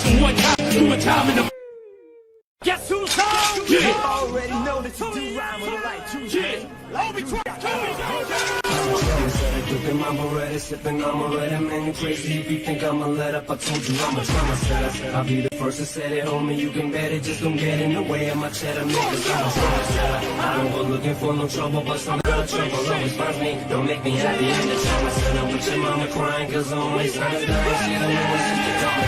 for one time, doing time in the. Guess who's home? Yeah. Already know that you do rhyme with a light two. Yeah. Obi Sipping my Beretta, sipping on Beretta, man, you crazy if you think I'ma let up. I told you I'm a trauma setter. I'll be the first to say it, homie. You can bet it, just don't get in the way of my cheddar, niggas. I'm a trauma setter. I don't go looking for no trouble, but somehow trouble always finds me. Don't make me happy in the trauma center with your mama crying, 'cause the only son is dying. She don't know it's just a drama.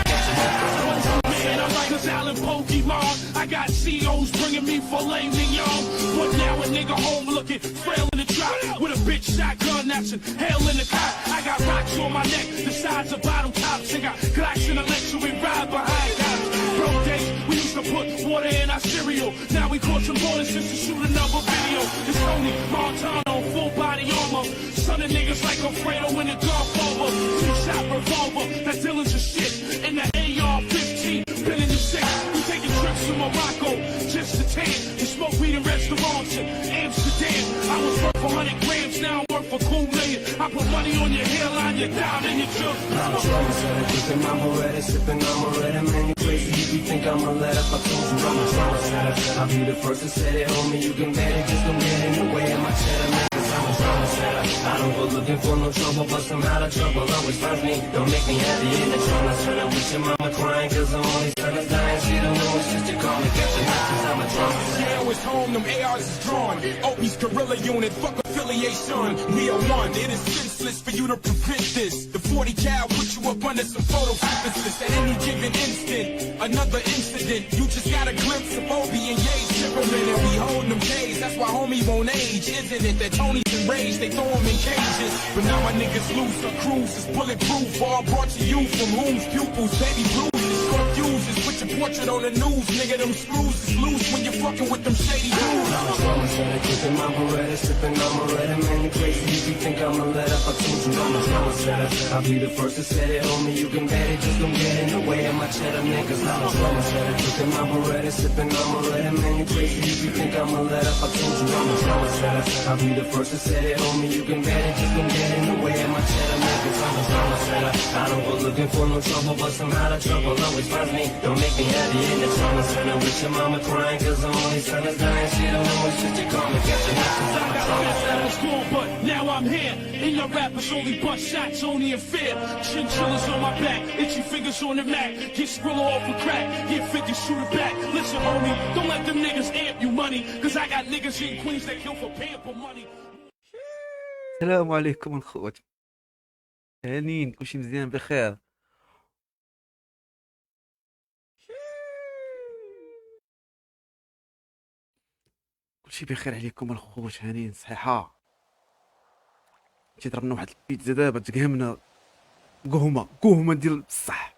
Man, I'm like a Allen Pokemon. I got COs bringing me filet mignon. But now a nigga home looking frail in the drop with a bitch shotgun that's in hell in the cot. I got rocks on my neck, the size of bottle tops. I got Glocks in the luxury ride behind cops. Broke days, we used to put water in our cereal. Now we caught some orders just to shoot another video. It's Tony Montano, full body armor. Son of niggas like Alfredo in the Godfather. Two-shot revolver, that Dylan's a shit. And the AR-15, been in the six. We taking trips to Morocco just to tan. We smoke weed in restaurants in Amsterdam. I was worth 100 grams, now I'm worth a cool million. I put money on your hairline, your dime, and your jewels. I'm a trauma setter, sipping my Beretta, sipping on Beretta, man, you crazy if you think I'ma let up. I told you I'm a trauma setter. I'll be the first to say it, homie. You can bet it, just don't get in the way of my cheddar, man. 'Cause I'm a trauma setter. I don't go looking for no trouble, but somehow the trouble always finds me. Don't make me happy in the trauma center with your mama crying, 'cause the only son is dying. She don't know it's just a call me, catch a 'cause I'm a trauma setter. Now it's home, them ARs is drawn. Obi's gorilla unit, fuck affiliation. We are one, it is senseless for you to prevent this. The 40 cal put you up under some photosynthesis. At any given instant, another incident. You just got a glimpse of Obi and Ye's temperament. And we holding them K's, that's why homie won't age. Isn't it that Tony's enraged, they throw him in cages. But now my niggas loose, our crews is bulletproof. All brought to you from whom's pupils, baby blues. Short fuses, put your portrait on the news, nigga. Them screws is loose when you're fucking with them shady dudes. I'm a trauma setter, sipping my Beretta, sipping on Beretta, man, you crazy if you think I'ma let up. I told you I'm a trauma setter. I'll be the first to say it, homie. You can bet it, just don't get in the way of my cheddar, man. 'Cause I'm a trauma setter, sipping my Beretta, sipping on Beretta, man, you crazy if you think I'ma let up. I told you I'm a trauma setter. I'll be the first to say it, homie. You can bet it, just don't get in the way of my cheddar, man. 'Cause I'm a trauma setter. I don't go looking for no trouble, but somehow the trouble always finds me. Don't make me happy in the trauma center with your mama crying, 'cause the only son is dying. She don't know it's just a call me, catch a 'cause I'm a trauma I setter. was gone, but now I'm here. In your rappers only bust shots, only in fear. Chinchillas on my back, itchy fingers on the mat. Get Skrilla off a crack, get 50, shoot it back. Listen, homie, don't let them niggas amp you money. 'Cause I got niggas in Queens that kill for pamper money. السلام عليكم الخوت، هانيين؟ كلشي مزيان؟ بخير؟ كلشي بخير عليكم الخوت؟ هانيين؟ صحيحة؟ مشي ضربنا واحد البيتزا دابا تقهمنا قهمة قهمة ديال بصح.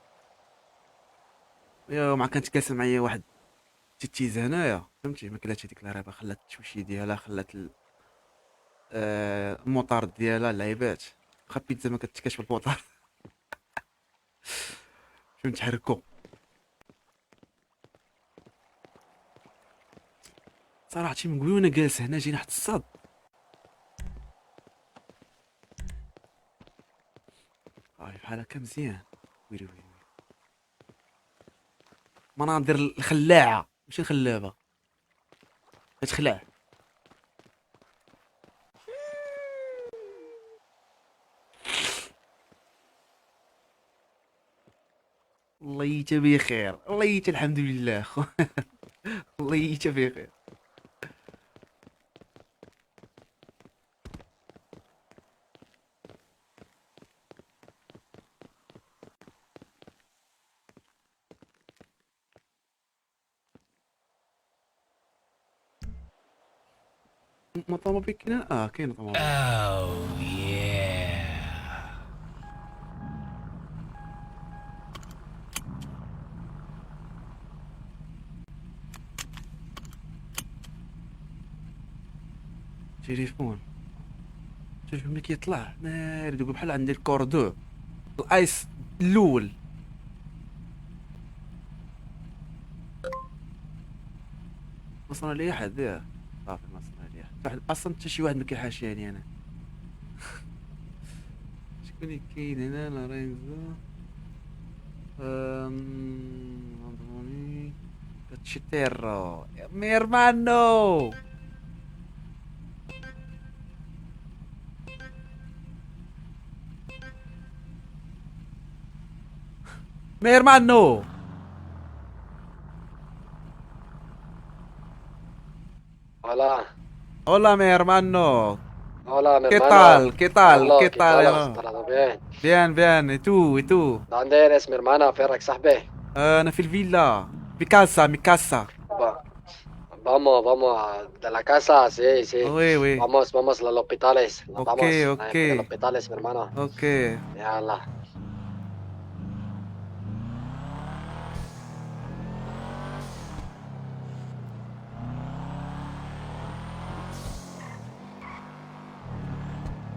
يا مع كانت جالسة معايا واحد تيتيز هنايا، فهمتي؟ ما كلاتش هذيك الهربة، خلات التوشي ديالها، خلات الموطار ديالها اللعيبات. واخا بيتزا ما كتكاش بالموطار. شنو نتحركو صراحة من قبل وانا جالس هنا جينا حتى الصاد. هاي بحال هكا مزيان. ويلي ويلي ويلي، مناظر الخلاعة ماشي الخلابة، كتخلع. الله يتا بخير، الله يتا الحمد لله خو. الله يتا بخير. ما طوموبيل كاينه؟ اه كاينه طوموبيل. Oh, yeah. تليفون، شوف ملي كيطلع ناري دوك بحال عندي الكوردو الايس الاول. ما صنع لي احد يا صافي، ما صنع لي احد واحد اصلا، حتى شي واحد ما كيحاشيني انا. شكون اللي كاين هنا؟ لورينزو. Chiterro. Mi hermano. Mi hermano. Hola, Hola, mi hermano. hola, mi ¿Qué hermano. tal? ¿Qué tal? Carlos, ¿Qué ¿qué tal, tal? hermano? ¿Todo bien? Bien, bien. ¿Y tú? ¿Y tú? ¿Dónde eres, mi hermano? فينك صاحبي؟ أنا في الفيلا. Mi casa, mi casa. Va- Vamos, vamos, de la casa, sí, sí. Oui, oui. Vamos, vamos a los hospitales. Nos Ok, vamos ok. de los hospitales, mi hermano. Okay. يلا.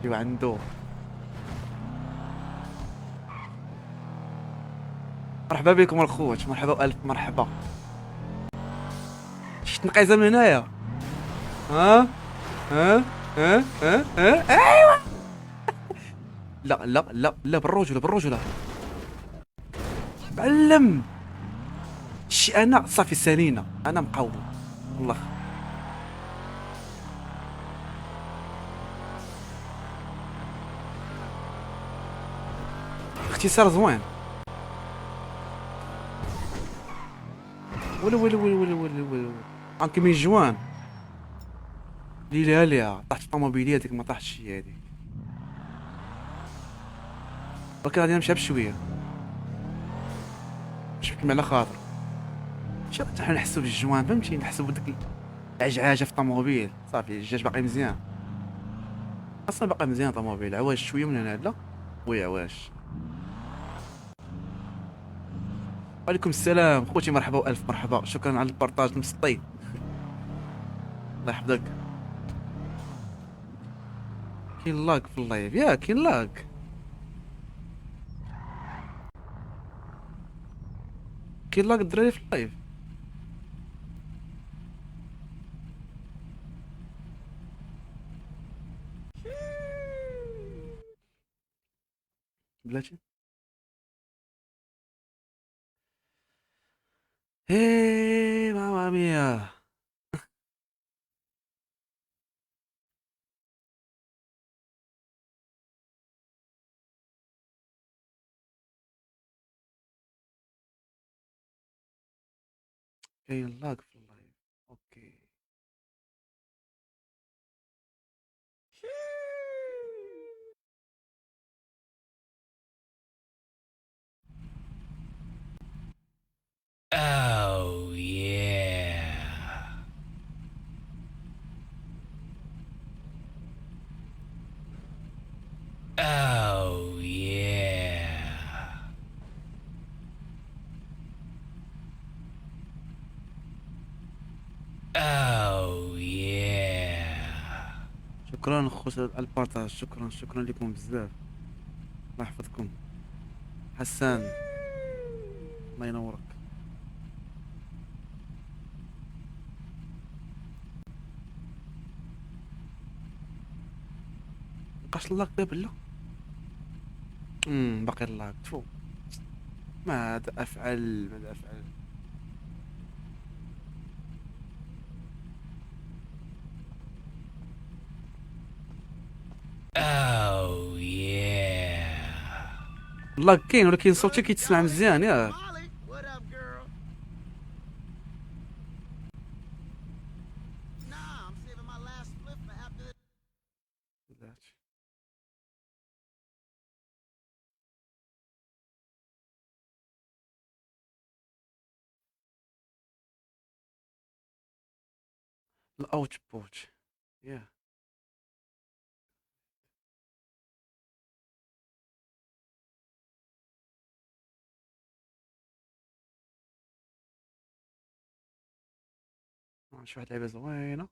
جيو عنده. مرحبا بكم الخوت، مرحبا والف مرحبا. شفت نقيزه من هنايا؟ ها ها ها ها ها، ايوا. لا لا لا لا، بالرجوله بالرجوله معلم. شي انا صافي سالينا، انا مقوي والله. اختصار زوين. ولا ولا ولا ولا ولا ولا عنك من جوان ليلة ليها طاحت الطوموبيلية هذيك، ما طاحتش هي هذيك، ولكن غادي نمشي بشوية باش نكمل على خاطر. شي حتى حنا نحسو بالجوان، فهمتي؟ نحسو بديك العجعاجة في الطوموبيل. صافي الجاج باقي مزيان، اصلا باقي مزيان الطوموبيل. عواج شوية من هنا، لا oui عواج. وعليكم السلام خوتي، مرحبا والف مرحبا. شكرا على ال partage المسطي، الله يحفظك. كاين lag في ال live؟ يا كاين lag. كاين lag الدراري في ال live. بلاتي. ايه mamma mia. كاين lag في ال live، okay. Oh yeah. Oh yeah. Oh yeah. شكرا خوت على ال partage، شكرا شكرا لكم بزاف، الله يحفظكم. حسان الله ينورك. بقاش ال lag دابا؟ لا، باقي ال lag. تفو، ماذا افعل؟ ماذا افعل؟ Oh yeah. ال lag كاين ولكن صوتي كيتسمع مزيان ياك؟ What up, girl? Nah, I'm saving my last spliff for after بلاتي. ال output يا شي واحد لعبة زوينة.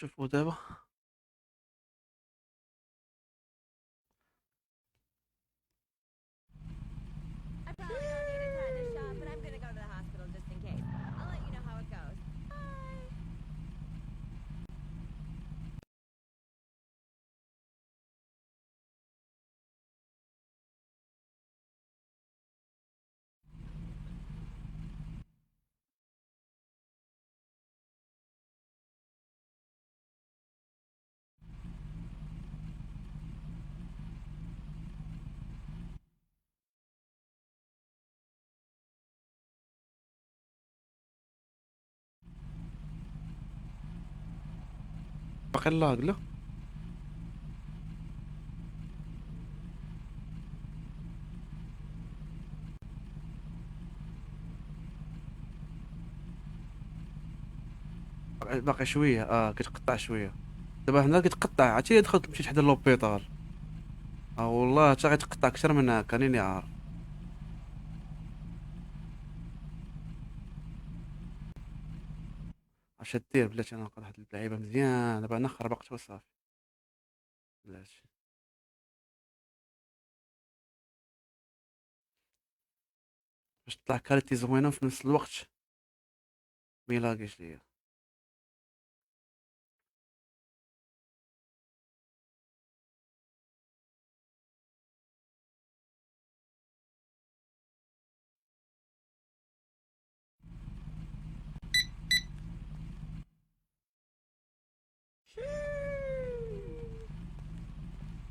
شوفوا دابا. I probably don't need a tetanus shot, but I'm gonna go to the hospital just in case. I'll let you know how it goes. Bye. باقي ال lag لا. باقي شويه، كتقطع شويه دابا. هنا كتقطع، عرفتي؟ دخلت مشيت حدا l'hôpital، والله حتى غيتقطع اكثر من هكا، راني عارف. اش دير؟ بلاتي انا نلقى واحد اللعيبه مزيان. دابا انا خربقت وصافي، بلاتي باش تطلع qualité زوينه وفي نفس الوقت ما يلاقيش ليا.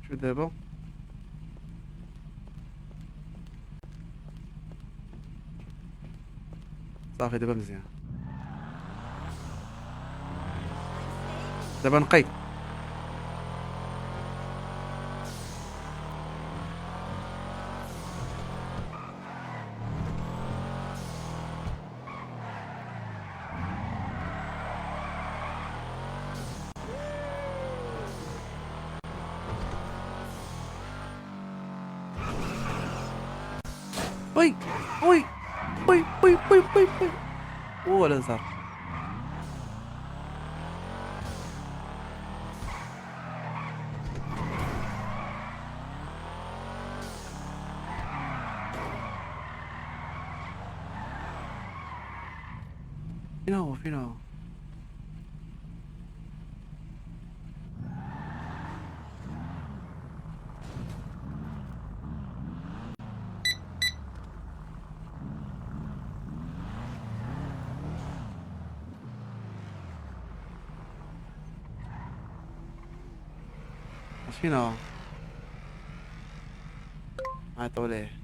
شو دابا؟ صافي دابا مزيان، دابا نقي. oui oui oui oui oui oui oui، ولا زهر. فين هو؟ فين هو؟ فين هو؟ عيطوا ليه.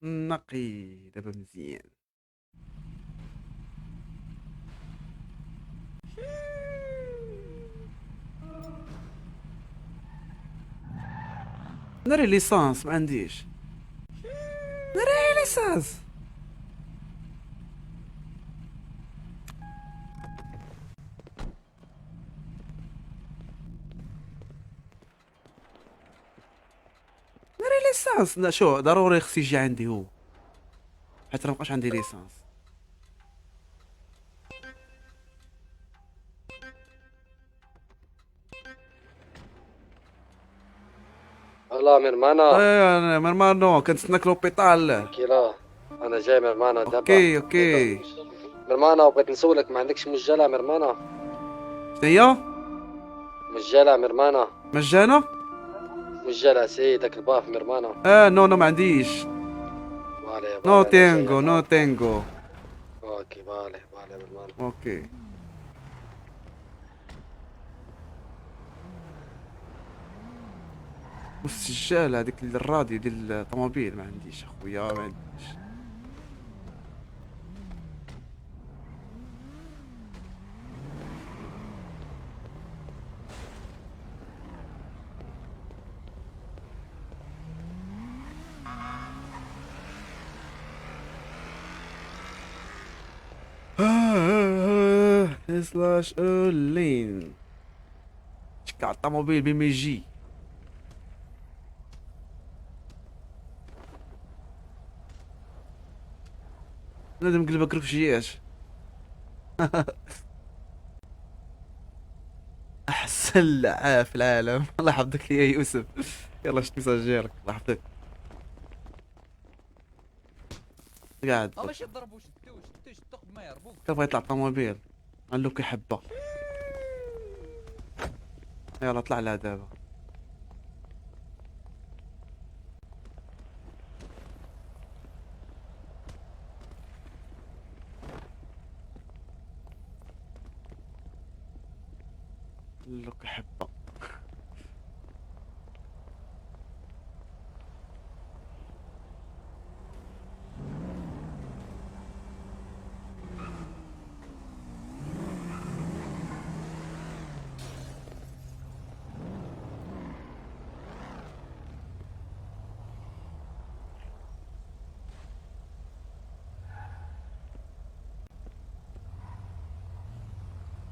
نقي دابا مزيان. ناري l'essence ما عنديش، ناري l'essence. ناري l'essence. لا شو ضروري خص يجي عندي هو، حيت راه مبقاش عندي l'essence. Hola, mi hermano. ايه mi hermano، كنتسناك l'hôpital. Tranquilo. انا جاي mi hermano دابا. okay okay. Mi hermano، بغيت نسولك، ما عندكش مجلة mi hermano؟ شنو هي؟ مجلة mi hermano. مجانا؟ مجلة sí، داك ال bafle mi hermano. No no ما عنديش. vale. no vale، أنا جاي. tengo، no tengo. okay، vale vale mi hermano. okay. والسجالة هذيك الراديو ديال الطوموبيل ما عنديش اخويا، ما عنديش. slash E lane. تكع الطوموبيل بما يجي. لازم قلبك رفشيات. احسن لعاب في العالم. الله يحفظك لي يا يوسف. يلا شفت message ديالك، الله يحفظك. قاعد باش يضربوا شدوا شدوا شدوا قبل ما يهربوا. كيف يطلع الطوموبيل قال له كيحبه. يلا طلع لها دابا. لك حبة.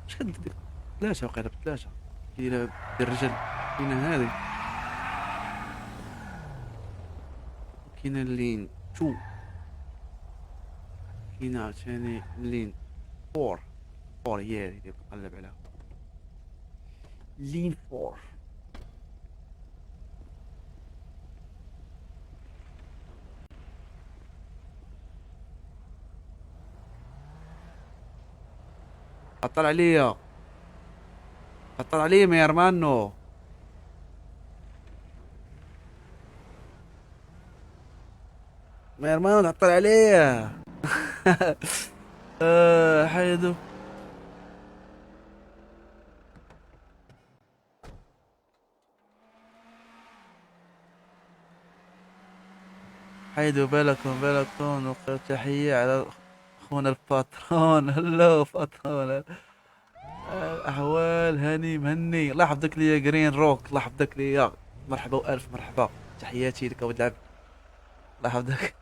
اش كدير؟ ثلاثة وقيلا بثلاثة كاينة الرجل، كاينة هذه، كاينة lane two، كاينة عاوتاني lane four. four هي هذه اللي كنقلب عليها، lane four. عطل عليا، عطل عليا mi hermano. mi hermano عطل عليا. حيدو. حيدو بالكم بالكم. وقع تحية على خونا الباترون. هلو باترون، الاحوال هاني مهني. الله يحفظك ليا جرين روك، الله يحفظك ليا. مرحبا والف مرحبا، تحياتي لك ولد العبد، الله يحفظك.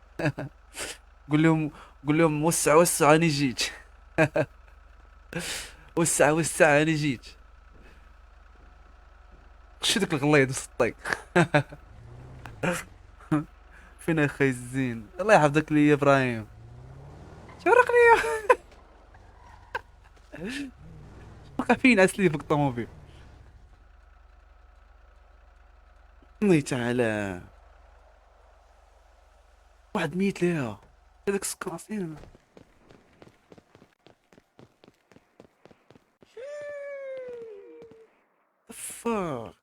قول لهم، قول لهم وسع وسع راني جيت. وسع وسع راني جيت. شو داك الغليظ وسطيك. فين اخي الزين؟ الله يحفظك ليا ابراهيم. شورق ليا. بقى فين عسلي فوق الطوموبيل. الله تعالى واحد ميت ليها هذاك السكر اصلا. The fuck؟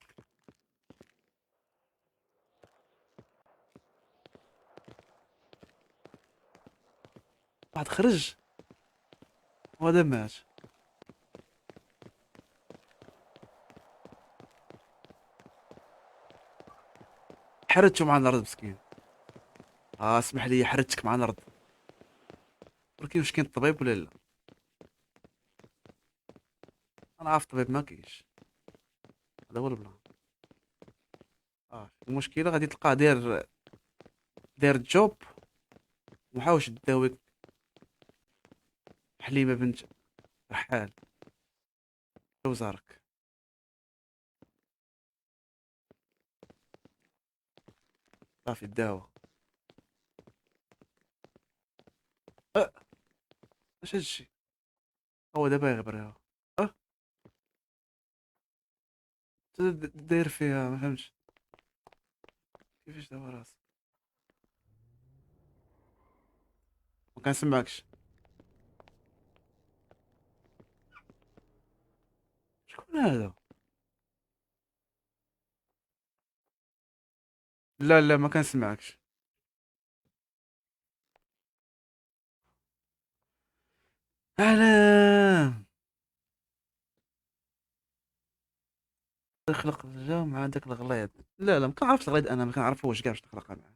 واحد خرج وهذا مات. حردته مع الارض مسكين. اسمح لي حردتك مع الارض. ولكن واش كاين الطبيب ولا لا؟ انا عارف الطبيب ما كاينش، هذا هو ال plan. المشكلة غادي تلقاه داير job ومحاولش تداويك. حليمة بنت رحال وزارك. صافي الدواء. اش هادشي؟ هو دابا يغبرها. داير فيها ما فهمتش كيفاش دابا راسي. ما كنسمعكش. شكون هذا؟ لا لا ما كنسمعكش. اهلا. خلق الجو مع داك الغليظ. لا لا ما كنعرفش الغليظ انا، ما كنعرفوش كاع باش نخلقها معاه.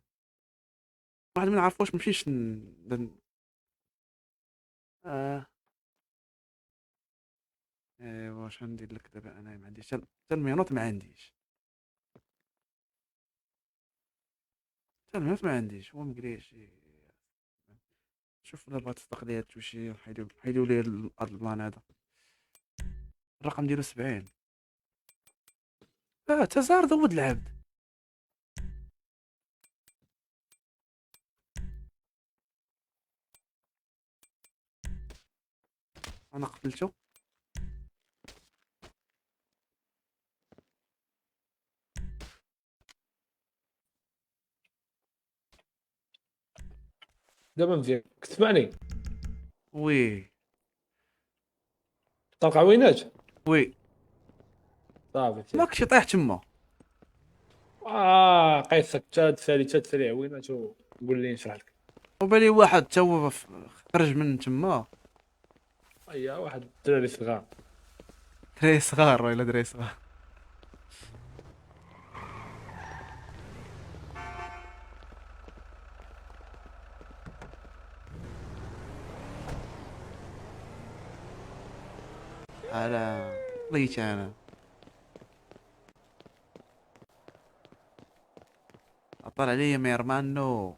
واحد ما نعرفوش مشيش ايوا واش غندير لك دابا انا؟ ما عنديش حتى المينوط، ما عنديش حتى المينوط، ما عنديش. هو مقريش. شوف الا بغات تصدق ليا توشي، حيدو لي هاد ال plan هذا. الرقم ديالو 70. تزار ولد العبد. انا قتلته. دابا مزيان، كتسمعني؟ oui. طلق عوينات. oui. صافي. ما كنتش طايح تما. قيسك تا تسالي، تا تسالي عوينات وقول لي نشرح لك. وبالي واحد تا هو خرج من تما. ايا واحد الدراري صغار. دري صغار ولا دري صغار. على ليت انا طلع علي ميرمانو.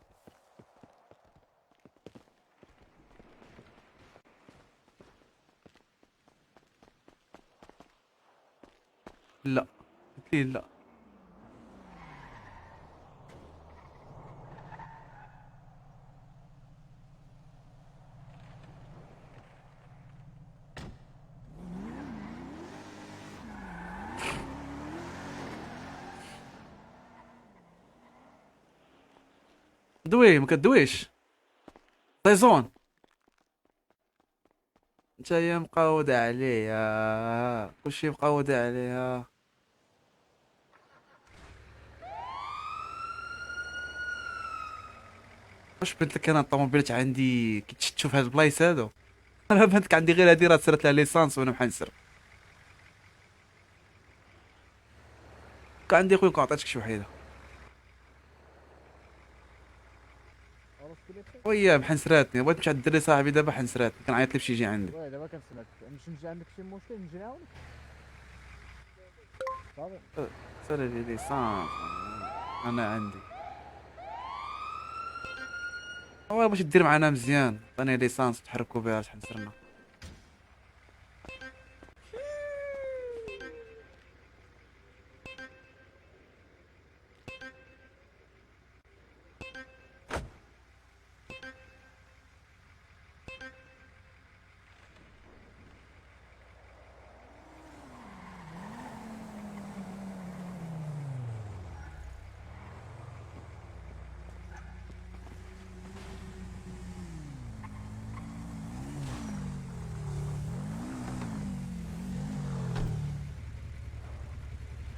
لا، قلت لي لا. دوي، ما كدويش. طيزون انت يا مقودة عليها، كلشي مقودة عليها. واش بنت لك انا الطوموبيلات عندي كيتشتشو في هاد البلايص هادو؟ انا بنت لك عندي غير هادي راه سرت لها l'essence وانا محنسر. كان عندي خويا كون عطيتك شي وحيده. ويا محنسراتني، بغيت نمشي عند الدري صاحبي دابا حنسراتني، كنعيط ليه باش يجي عندي. oui دابا كنسمعك، مش نجي عندك شي مشكل نجي نعاونك؟ صافي. سالي لي l'essence انا عندي. هو باش دير معنا مزيان، عطيني l'essence تحركوا بها تحنسرنا.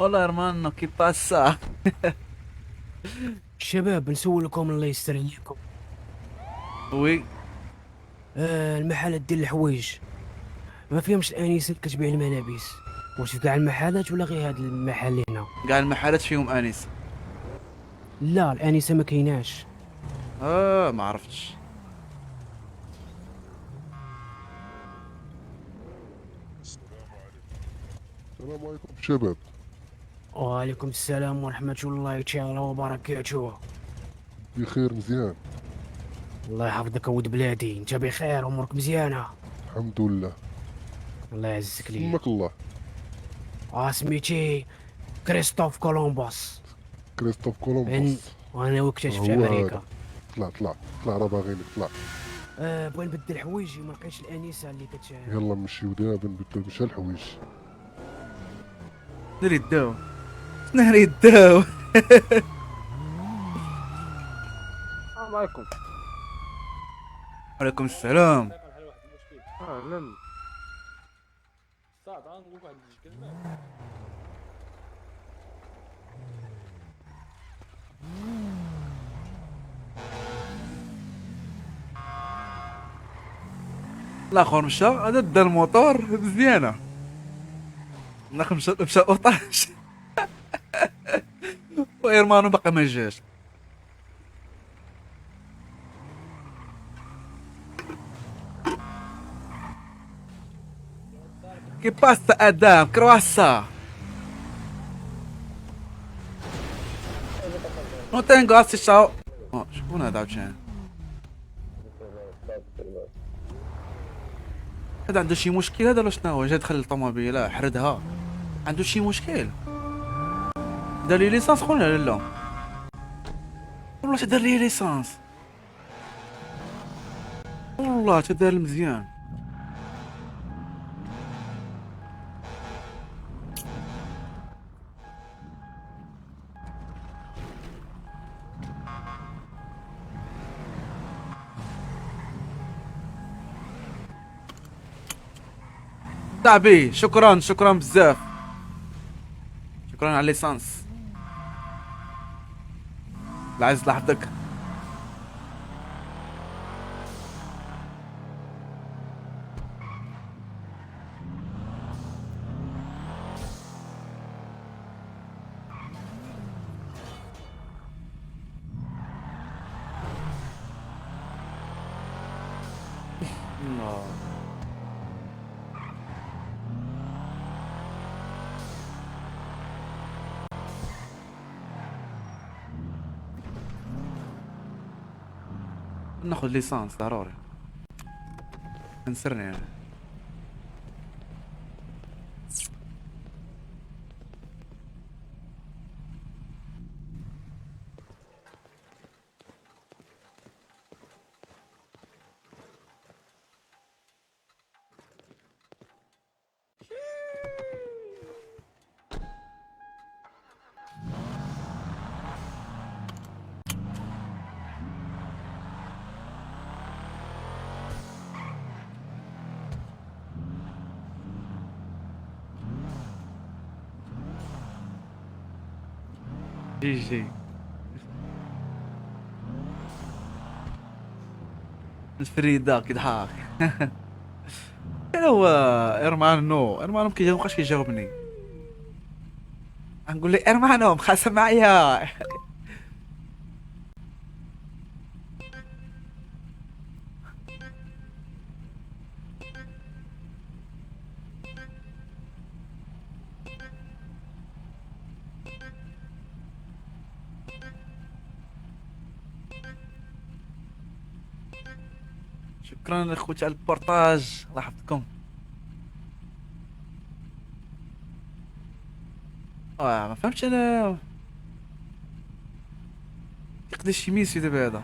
Hola hermano, ¿qué pasa? شباب نسولكم الله يستر عليكم. oui. المحلات ديال الحوايج ما فيهمش الانسة اللي كتبيع الملابس؟ واش في كاع المحلات ولا غير هاد المحل هنا؟ كاع المحلات فيهم انسه. لا، الانسة ما كايناش. ما عرفتش. السلام عليكم شباب. وعليكم السلام ورحمة الله تعالى وبركاته. بخير مزيان. الله يحفظك ولد بلادي، انت بخير، امورك مزيانه؟ الحمد لله. الله يعزك لي. سمك الله. سميتي كريستوف كولومبوس. كريستوف كولومبوس. وانا واكتشفت هو امريكا. هذا. طلع طلع طلع، راه باغينك طلع. بغيت نبدل حوايجي ما لقيتش الانسة اللي كت. يلا نمشيو دابا نبدلو مشى الحوايج. ناري الداو، ناري الداو. السلام عليكم. وعليكم السلام. اهلا. صاد غنقول لك واحد جوج كلمات. الاخر مشى، هذا دا الموتور مزيانه. الاخر مشى وطاش و hermano باقي ما جاش. Qué pasa ادم كرواسا؟ No tengo así. شكون هذا عاوتاني؟ هذا عنده شي مشكل هذا ولا شنو هو؟ جا دخل الطوموبيله حردها، عنده شي مشكل. دار لي l'essence خونا ولا لا؟ والله تدار لي l'essence، والله تدار مزيان. صاحبي شكرا، شكرا بزاف، شكرا على l'essence. العز لحظتك. الله. ناخذ l'essence ضروري، نسرني انا. GG الفريدة كيضحك. كان هو hermano، hermano كيجاوب، مابقاش كيجاوبني. نقول لي hermano مخاصم معايا. شكرا اخوتي على ال partage، الله يحفظكم. ما فهمتش انا يقدر شي ميسي دابا هذا.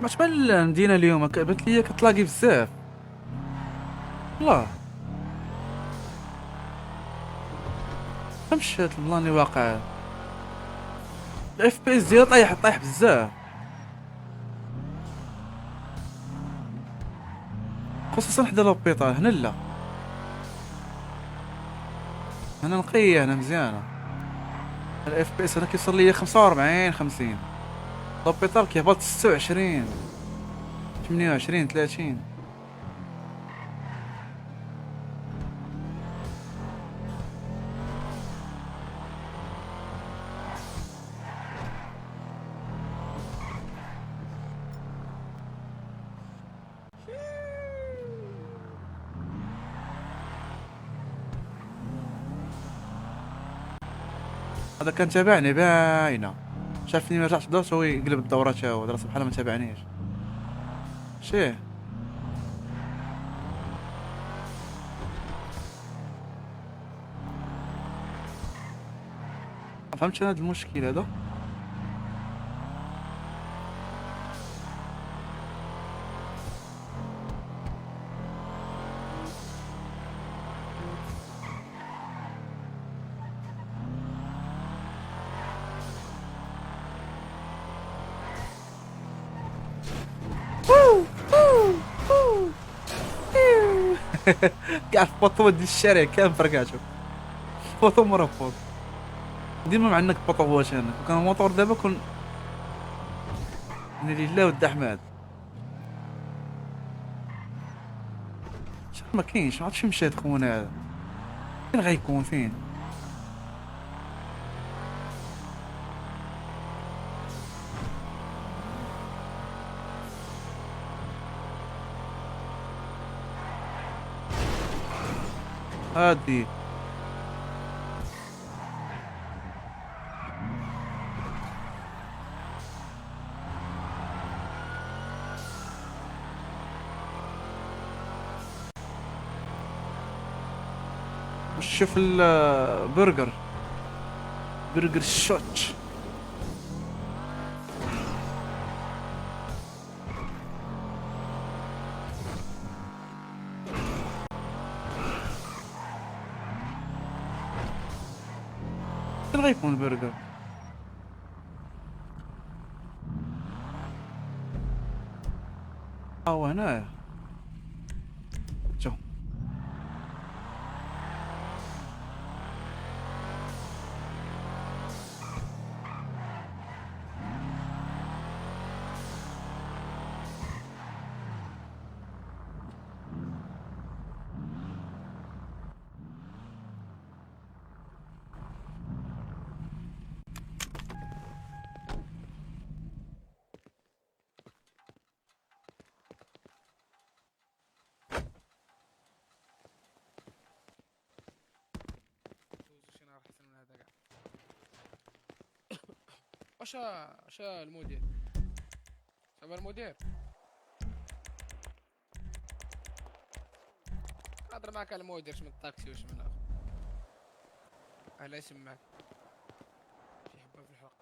ما تبان المدينة اليوم بانت ليا كتلاقي بزاف. والله فهمتش هاد ال plan اللي واقع. ال FPS ديالها طايح بزاف، خصوصا حدا l'hôpital. هنا لا، هنا نقية، هنا مزيانة. ال FPS هنا كيوصل ليا 45 50، l'hôpital كيهبط 26 28 30. هذا كان تابعني باينة، شافني ما رجعتش درت هو يقلب الدورة تا هو، درت بحال ما تابعنيش. شيه ما فهمتش انا هذا المشكل هذا. كاع ال poteau ديال الشارع كامل فرقعتو، poteau مورا poteau، ديما معنك بوطوات. انا كون كان الموتور دابا كون انا لله ود احمد. شحال ما كاينش، ما عرفتش فين مشى هاد خونا هذا. فين غيكون فين؟ هادي شوف البرجر، برجر شوت. فين غيكون البرجر؟ ها هو هنايا. شوف واش اش المدير؟ ça va المدير؟ نهضر معاك على المدير، من الطاكسي واش من اخر. الله يسمعك شي حبه في الحلق.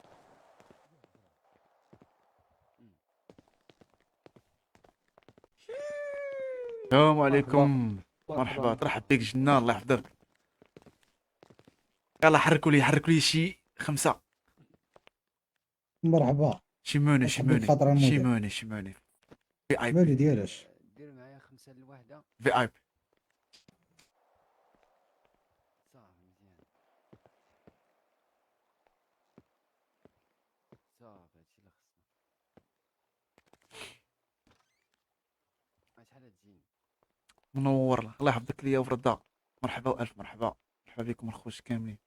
السلام عليكم. مرحبا، ترحب بك جنان، الله يحفظك. يلا حركوا لي، حركوا لي شي 5. مرحبا. شي موني، شي مرحبا موني، بخاطر شي المدير. موني، شي موني. في اي بي. موني ديالاش؟ دير معايا 5 للوحدة. في اي بي. صافي مزيان، صافي هادشي اللي خصنا. شحال تجيني؟ منور، الله يحفظك ليا ورضا. مرحبا والف مرحبا، مرحبا بكم الخوت كاملين.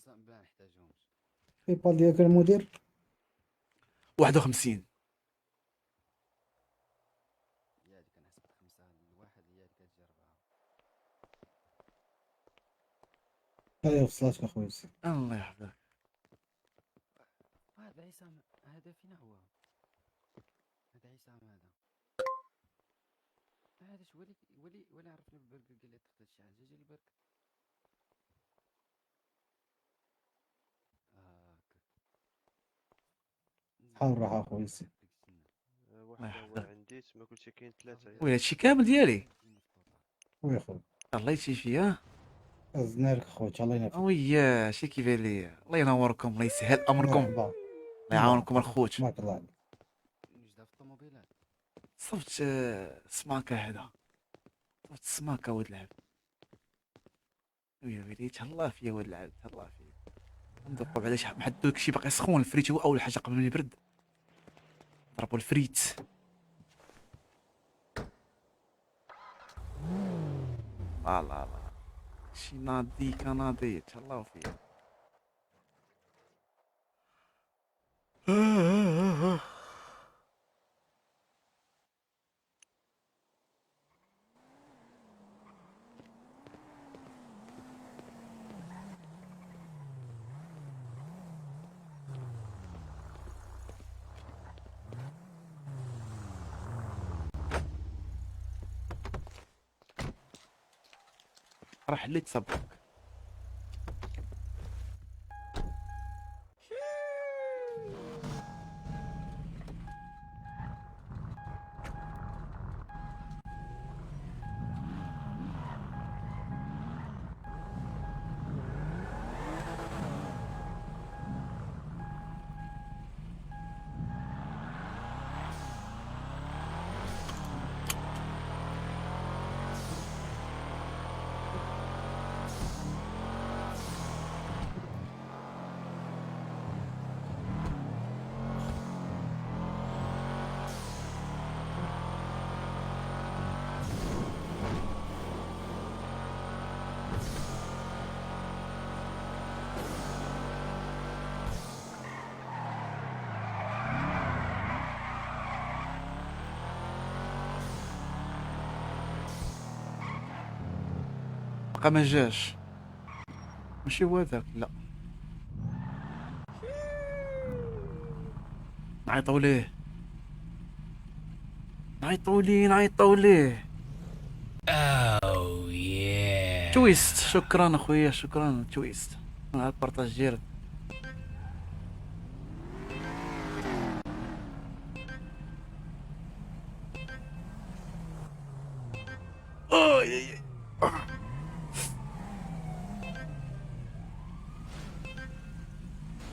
بلا نحتاجهمش. PayPal ديالك المدير؟ 51. هي هادي كنحسب 5 للواحد، هي هادي كتجي 4. هيا وصلاتك اخويا يوسف. الله يحفظك. هذا عصام، هذا فين هو؟ هذا عصام، هذا هذا شو ولي ولي ولا عرفنا بالبرجر، قال لي طفت شي حاجه ديال البرجر. حاول راح اخويا يوسف. الله يحفظك. عندي تما كلشي كاين 3. وي هادشي كامل ديالي. oui خويا. الله يشفي. ها زدنا لك خويا، الله ينافيك. oui شي كيبان ليا. الله ينوركم، الله يسهل امركم، مرحبا. الله يعاونكم الخوت. تبارك الله عليك. نجدها في الطوموبيلات. صفت سماكه هذا، صفت سماكه ولد العبد. ويلي ويلي، تهلا فيا ولد العبد، تهلا فيا. ندقوا بعدا شي محدود داكشي باقي سخون. الفريت هو اول حاجه قبل ما يبرد، ضربوا الفريت. لا لا لا، شي ناضي كناضي، تهلاو فيا. راح اللي تصبك. بقى ما جاش. ماشي هو هذاك، لا نعيطوا ليه، نعيطوا ليه، نعيطوا ليه. Oh yeah. تويست، شكرا اخويا، شكرا تويست على ال partage ديالك.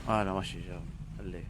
لا ماشي جاوب، خليه.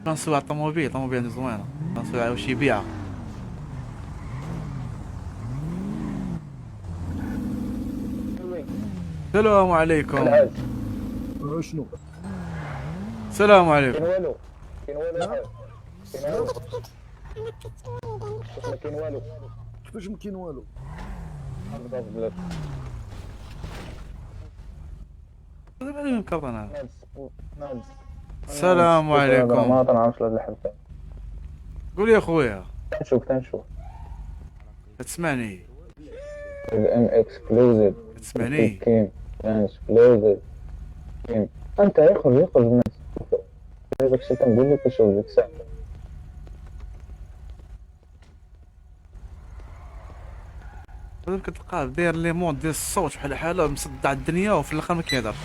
كنسوي على الطوموبيل، الطوموبيل عندي زوينة، كنسوي على واش يبيعها. السلام عليكم. شنو؟ السلام عليكم. كاين والو، كاين والو، كاين والو، ما كاين والو. كيفاش ما كاين والو؟ السلام عليكم. ما تنعرفش لهاد الحرفة. قول يا خويا. تنشوف تنشوف. تسمعني؟ ام exclusive. تسمعني؟ كيم exclusive. كيم انت يخرج يخرج من داك الشيء تنقول لك شوف ديك الساعة. دابا كتلقاه داير les modes ديال الصوت بحال حاله مصدع الدنيا وفي الاخر ما كيهضرش.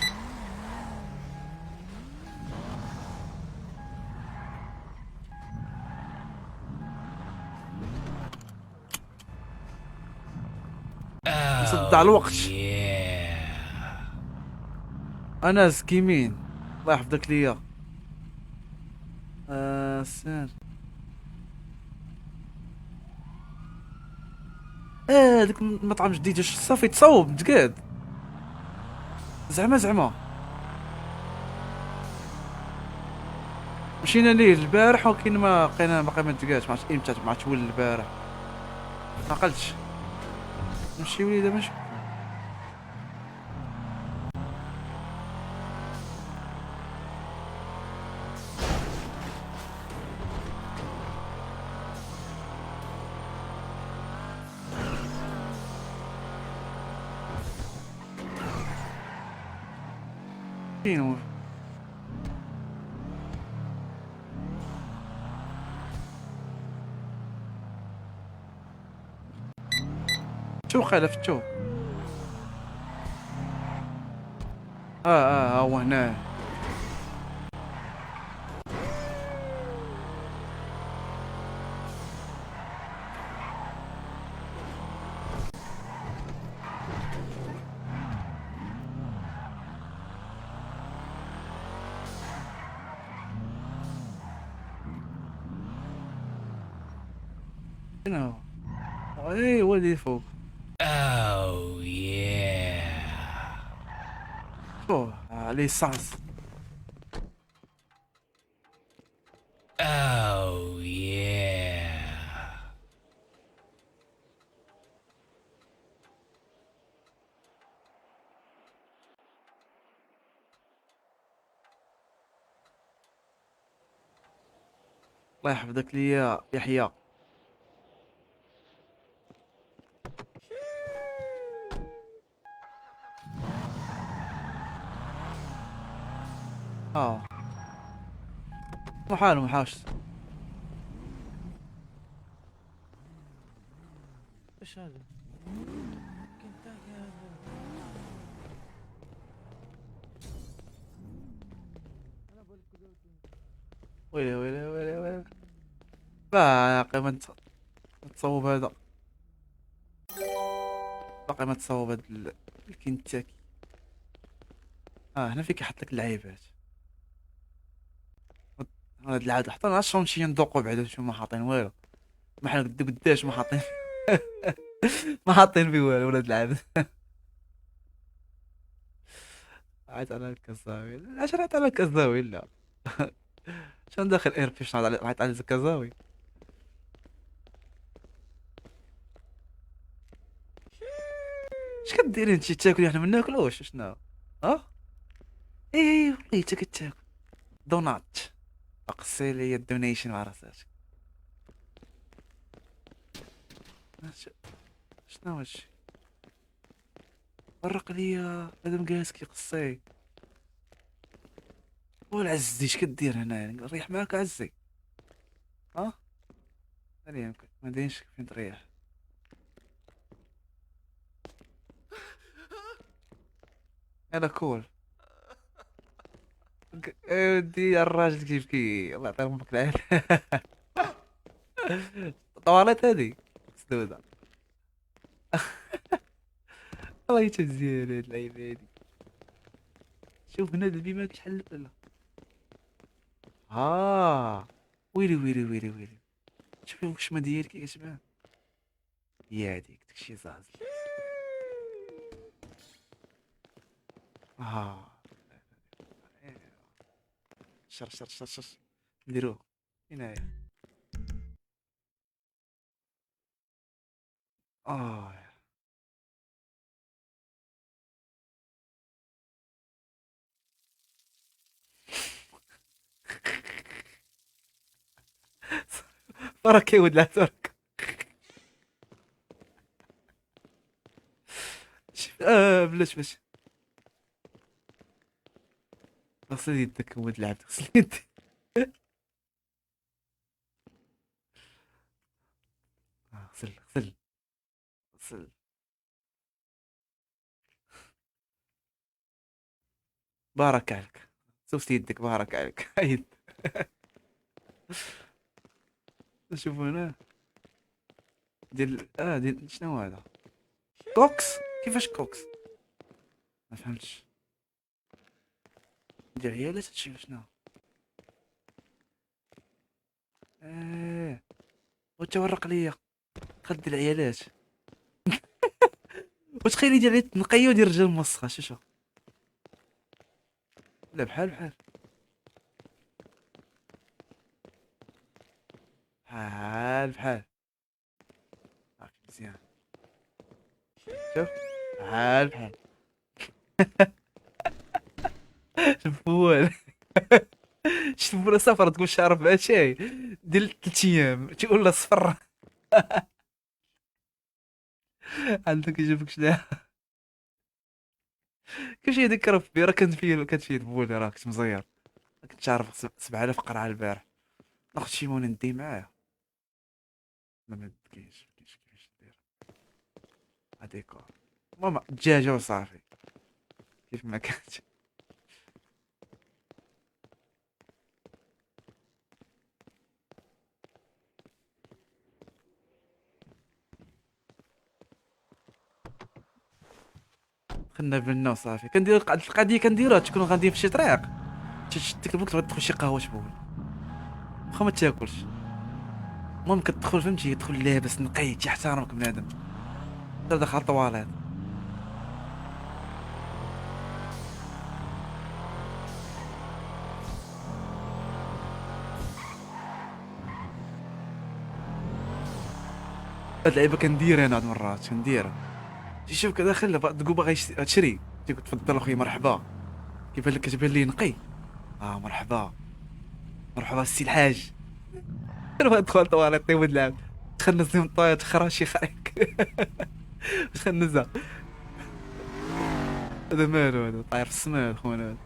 مصدع الوقت. انس كيمين الله يحفظك ليا. سير. داك المطعم جديد صافي تصوب تقاد زعما زعما مشينا ليه البارح ولكن ما لقينا باقي ما تقادش، ما عرفتش امتى، ما عرفتش ول البارح ما عقلتش. نمشيو ليه دابا نشوف. فين هو؟ شو قال فتشو؟ هو هنا. شنو؟ اي هو اللي فوق. Oh yeah. شوف l'essence. Oh yeah. الله يحفظك ليا يحيى. محال محاش. ايش هذا؟ كنتاكي هذا. ويلي ويلي ويلي ويلي. باقي ما تصوب هذا، باقي ما تصوب هاد الكنتاكي. هنا فين كيحط لك اللعيبات هاد العادة. حتى نعرف شي ندوقو بعدا، شو ما حاطين والو، ما حنا قداش ما حاطين ما حاطين فيه والو ولاد العبد. عيط على الكزاوي، علاش عيط على الكزاوي؟ لا شنو داخل اير بي شنو عيط على الكزاوي؟ اش كديري انت؟ تاكلي حنا ما ناكلوش شنو؟ ها اي والله حتى كتاكل دونات. اقصي لي ال donation مع راسك. شنو هادشي؟ فرق ليا هذا مقاس كيقصي. والعزي اش كدير هنا؟ نريح معاك عزي. ها ثاني ما دايرش فين تريح. يلا كول ودي الراجل كيبكي، الله يعطيه امك العافية. طواليت هادي سدوده. والله حتى مزيان هاد اللعيبة هادي. شوف هنا البيبان شحال. لا ها ويلي ويلي ويلي ويلي، شوف الوشمه ديالك كي كتبان. يا هاديك داكشي زازل. شر شر شر شر نديروه هنايا. بركة يا ولد العترك. بلاش باش غسل يدك ولد العبد، غسل يدك. غسل غسل غسل. بارك عليك، سوس يدك، بارك عليك. عيد. نشوفو هنا ديال ديال شنو هذا؟ كوكس؟ كيفاش كوكس؟ ما فهمتش. ديال عيالات هادشي شنو؟ وتورق ليا خد العيالات. وتخيلي ديال عيالات نقية وديال الرجال موسخه. شو لا بحال بحال بحال بحال. مزيان. شوف بحال بحال. شوفوا شوفوا صفر تقول شارب اتاي ديال 3 ايام تقول له صفر. عندك يجيبك شنو كلشي هذيك ربي. راه كانت فيه البول، راه كنت مزير، كنت عارف 7000 قرعه البارح. ناخذ شي مون ندي معايا. لا ما كاينش كيفاش ندير هاديكور. المهم الدجاجة وصافي كيف ما كانت. دخلنا بالنا وصافي. كندير القضية كنديروها تكون غاديين في شي طريق تشدك البوك تبغي تدخل شي قهوة تبول واخا ما تاكلش. المهم كتدخل فهمتي، تدخل لابس نقي تيحترمك بنادم. داخل الطواليط. هاد اللعيبة كنديرها انا هاد المرات كنديرها. تيشوفك داخل تقول باغي تشري، تيقول تفضل اخويا مرحبا. كيبان لك كتبان لي نقي. مرحبا مرحبا السي الحاج. انا ندخل طواليط ولد العبد تخنز لي من الطواليط تخرا شي خايك. تخنزها. هذا مالو هذا طاير في السماء خونا هذا.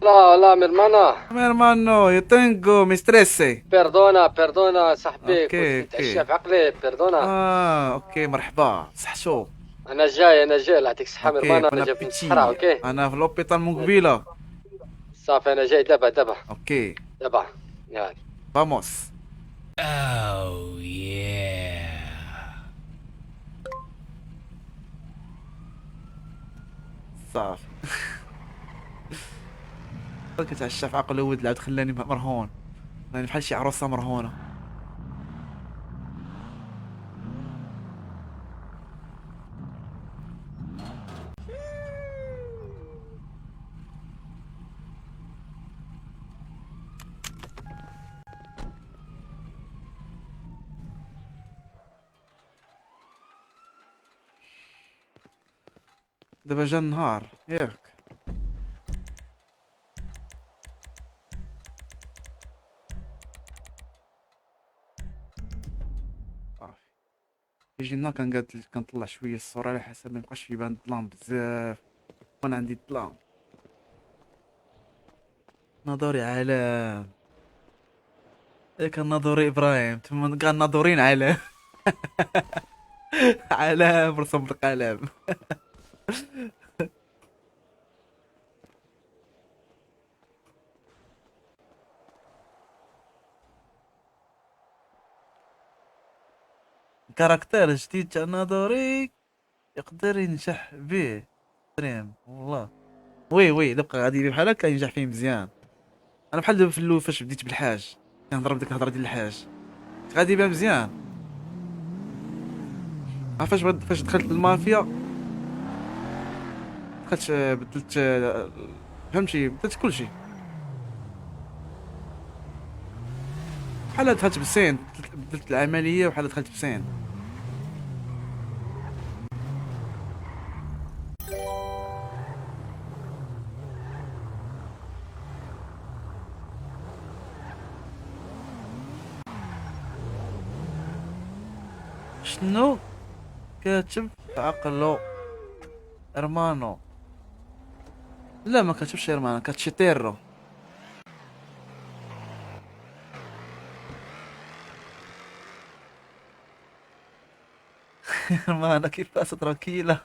لا لا mi hermana. Mi hermano, yo tengo mi stress. Perdona perdona صاحبي، okay، كنت okay. نتعشى في عقلي، perdona. اه okay، مرحبا، صحتو. انا جاي، انا جاي، الله يعطيك الصحة mi okay، hermana. bon انا جاي من appétit. الصحراء، okay. انا في l'hôpital من قبيله. صافي، انا جاي دابا دابا. okay. دابا يلا. Vamos. Oh yeah. صافي، كنتعشى في عقل ولد العبد، خلاني مرهون، خلاني بحال شي عروسه مرهونه. دابا جا النهار ياك؟ صافي، يجي النهار كنقاد، كنطلع شويه الصوره على حسب ما يبقاش يبان الظلام بزاف، وانا عندي الظلام. نظري على كان نظري ابراهيم تما كاع الناظورين على علام رسم بالقلم. caractère جديد تاع ناظوري يقدر ينجح به stream والله. oui oui، الا بقى غادي بحال هكا ينجح فيه مزيان. انا بحال دابا في الاول فاش بديت بالحاج كنهضر بديك الهضره ديال الحاج، غادي يبان مزيان. عارف فاش دخلت المافيا، دخلت بدلت، فهمتي، بدلت كلشي. بحال دخلت ب scène، بدلت العمليه بحال دخلت ب scène. شنو كاتب في عقلو hermano؟ لا، ما كاتبش hermano، cachetero. Hermano, ¿qué pasa? Tranquila,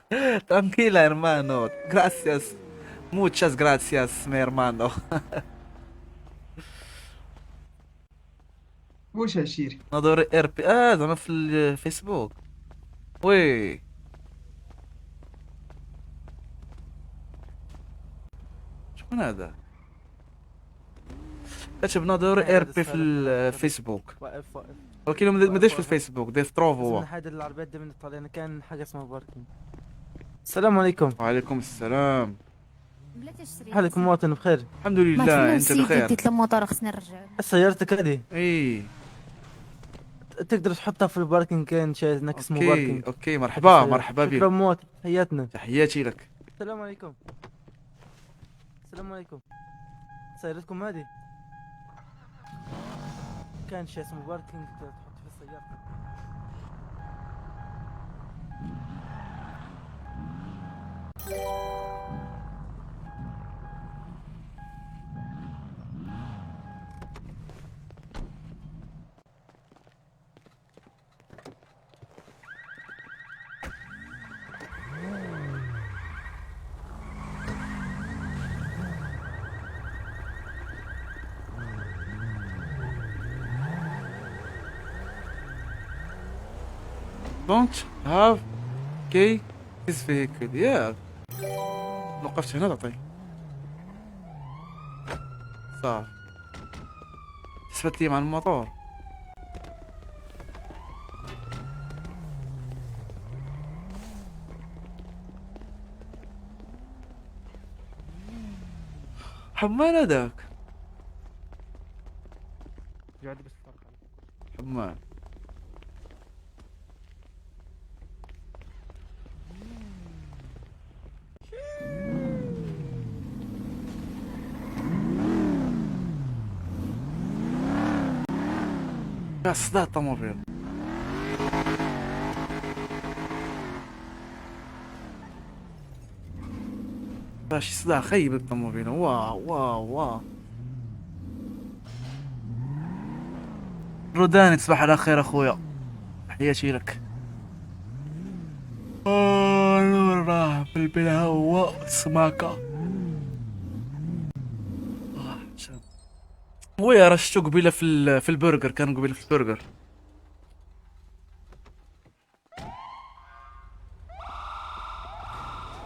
tranquila, hermano. Gracias. Muchas gracias, mi hermano. واش عشيري؟ نظري RP اه زعما في الفيسبوك، oui. شكون هذا؟ كاتب ناظوري RP في الفيسبوك. واقف واقف. ولكن ما دايرش في الفيسبوك، داير في Trovo هو. حد العربيات دي من الطليان، كان حاجه اسمها parking. السلام عليكم. وعليكم السلام. حالكم مواطن؟ بخير؟ الحمد لله، انت بخير؟ ديت الموتور، خصني نرجع. سيارتك هذه؟ اي. تقدر تحطها في ال parking، كاين شيء هناك اسمه okay parking. okay، مرحبا مرحبا شكرا بك. مواطن، تحياتنا. تحياتي لك. السلام عليكم، السلام عليكم. سيارتكم هذه؟ كان شيء اسمه parking تحط في سيارتك. Don't have key this vehicle. Yeah. وقفت هنا تعطي صافي، تثبت لي مع الموتور. حمان هذاك. حمان. صداع الطوموبيل. راه شي صداع خايب الطوموبيل. واو واو واو. روداني تصبح على خير اخويا، تحياتي لك. نور راه بالهواء سماكة. oui راه شفتو قبيلة في البرجر، كان قبيلة في البرجر.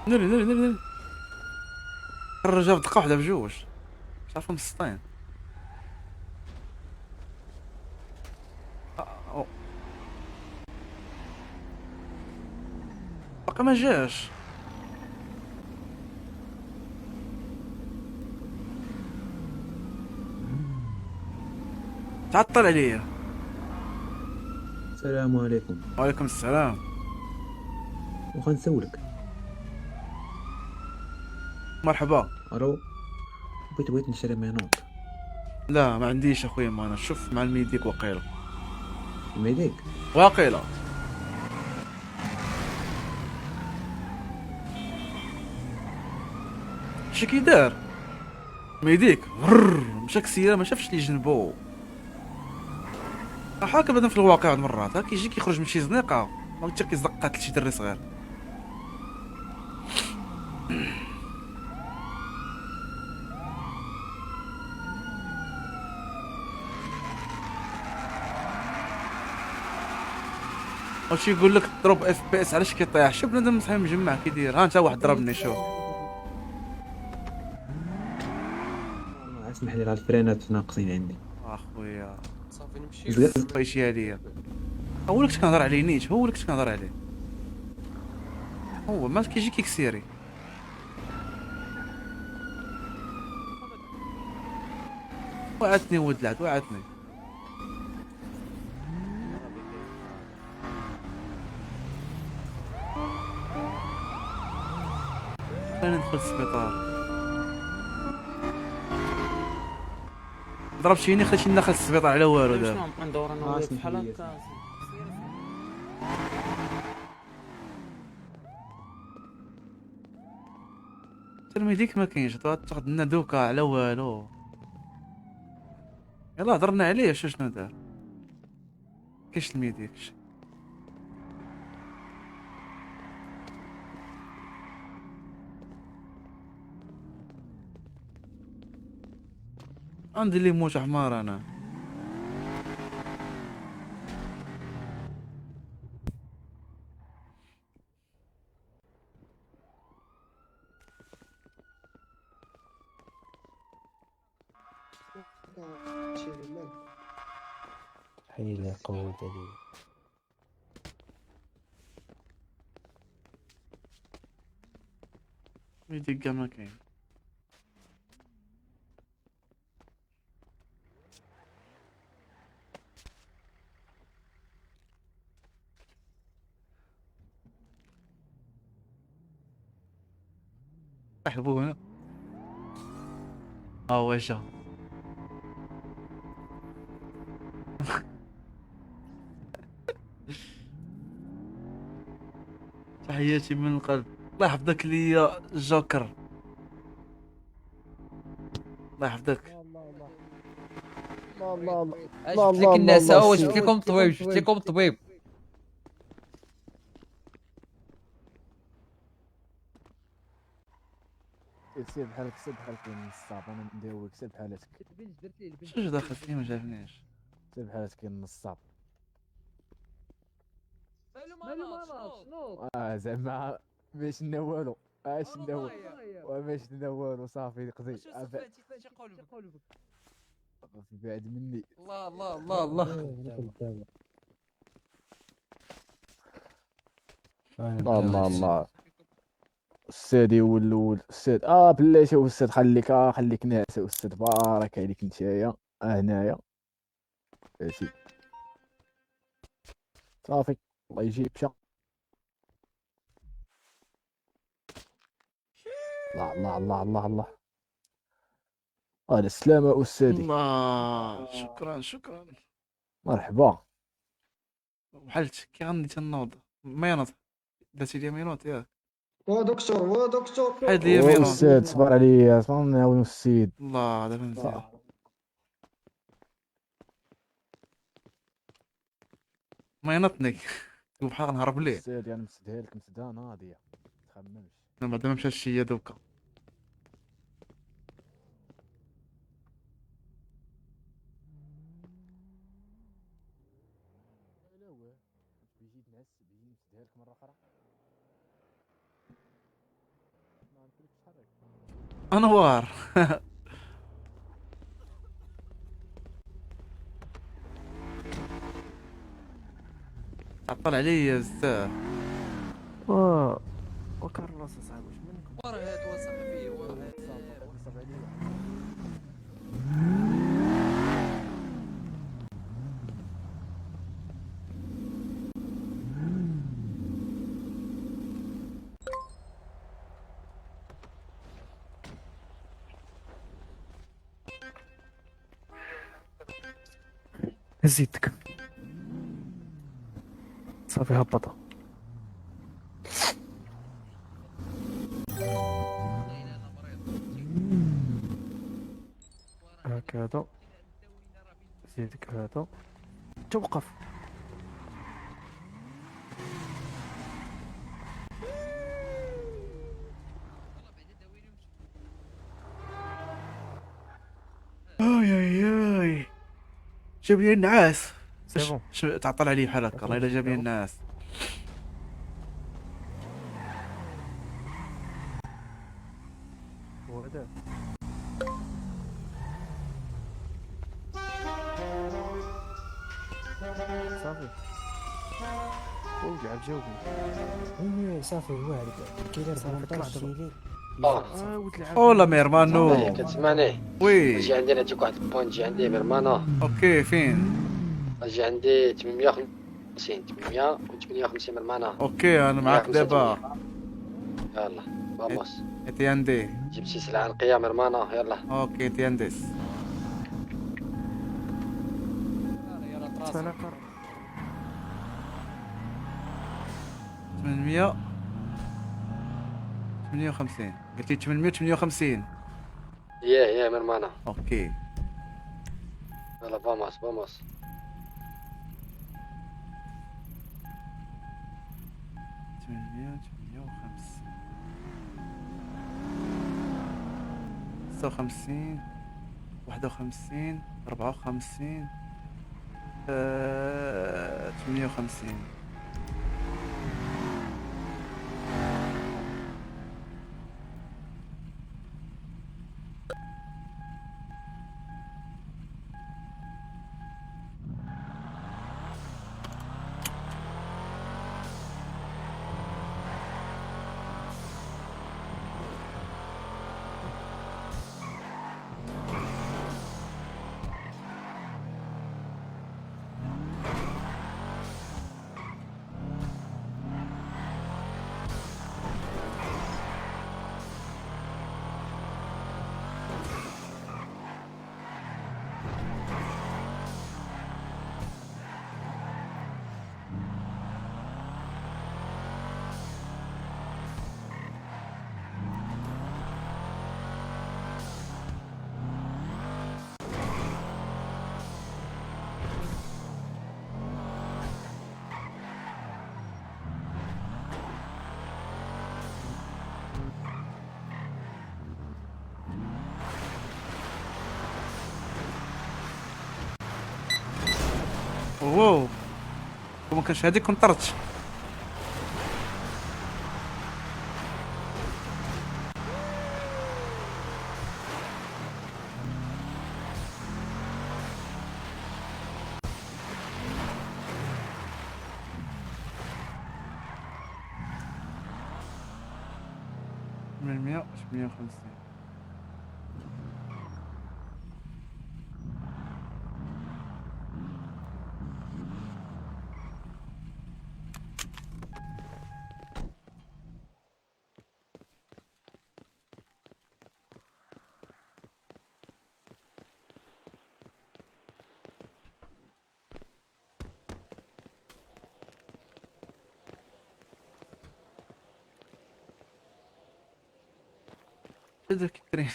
نري نري نري نري، خرجها في دقه واحدة بجوج، مش عارف مسطين. باقي ما جاش. تعطل عليا. السلام عليكم. وعليكم السلام. وخا نسولك. مرحبا. الو، بغيت نشري menottes. لا ما عنديش اخويا، ما انا شوف مع ال médic وقيله. ال médic واقيلا. شي كيدار médic مشى كسيره، ما شافش لي جنبو. هاكا بدا في الواقع بعض المرات، ها كيجي كيخرج من شي زنيقه ما حتى كيزق قاتل شي دري صغير. واش يقول لك drop FPS علاش كيطيح؟ شوف بنادم صحيح مجمع كيدير. ها انت واحد ضربني. شوف اسمح لي راه الفرينات ناقصين عندي. اخويا صافي نمشي. بغيتي عليا. هو اللي كنت كنهضر عليه نيت، هو اللي كنت كنهضر عليه. هو ما كيجي كيكسيري. وعدتني ولد العد، وعدتني. انا ندخل السبيطار. ضربتيني خليتيني داخل السبيطار على والو دابا. شنو ندور انا وياك بحال هكا؟ حتى ال médic ما كاينش، تاخذ لنا دوكا على والو. يلاه هضرنا عليه شو شنو دار. كاينش ال médic. عندي لي موت حمار انا. حي لا قوة لي. médic كاع ما كاين. صاحبو هنا. ها هو جا. تحياتي من القلب. الله يحفظك ليا جوكر، الله يحفظك. الله الله جبت لك الناس هو، جبت لكم الطبيب، جبت لكم الطبيب. سير بحالك، سير بحالك يا النصاب، انا نداويك. سير بحالتك. شنو داخل فيه ما شافنيش. سير بحالتك يا النصاب. زعما ما شفنا والو، ما شفنا والو، ما شفنا والو. صافي قضي بعد مني. الله الله الله الله الله الله الله. السادي هو الاول. الساد بلاتي استاذ، خليك خليك ناعس استاذ، بارك عليك نتايا هنايا. ماشي صافي، الله يجيب مشى. الله الله الله الله الله. على السلامة أستاذي. الله، شكرا شكرا. مرحبا. وحلت كي غندي تنوض menottes، درتي لي menottes ياك؟ ودكتور ودكتور. حيد لي menottes. استاذ صبر عليا، صبر نعاونو السيد. الله دابا مزيان. ما ينطني تقول بحال غنهرب ليه. استاذ يعني مسدها لك، مسدها ناضيه، تخممش. بعدا ما مشاش شي دوكا. بيجي تنعس، بيجي نسدها لك مرة اخرى. ما يمكنلكش تحرك. انوار. عطل عليا بزاف. وكارلوس اصاحبي واش منكم؟ وراه هاد وصاحبي وراه. هز يدك صافي، هبطها. هكذا زيدك هذا، توقف. اي اي اي جاب لي النعاس. c'est bon. تعطل عليه بحال هكا، الله الا جاب لي النعاس. هو هذا. صافي ولعب، جاوبني. oui صافي، هو هذاك كاين صافي، طلع 14 دابا. جيلي. ولد العب. hola mi hermano. كتسمعني؟ oui. اجي عندي نعطيك واحد ال point، جي عندي mi hermano. okay فين؟ اجي عندي 850 858 mi hermano. okay انا معاك دابا. يلا vamos. entiende. جيب شي سلعة نقية mi hermano، يلا. okay entiendes. سنة كار. 858 قلت لي 858. yeah mi hermano. okay يلا vamos vamos. 858 56 51 54 58. واو ما كانش هذيك كنت طرت. 858. داك ال train.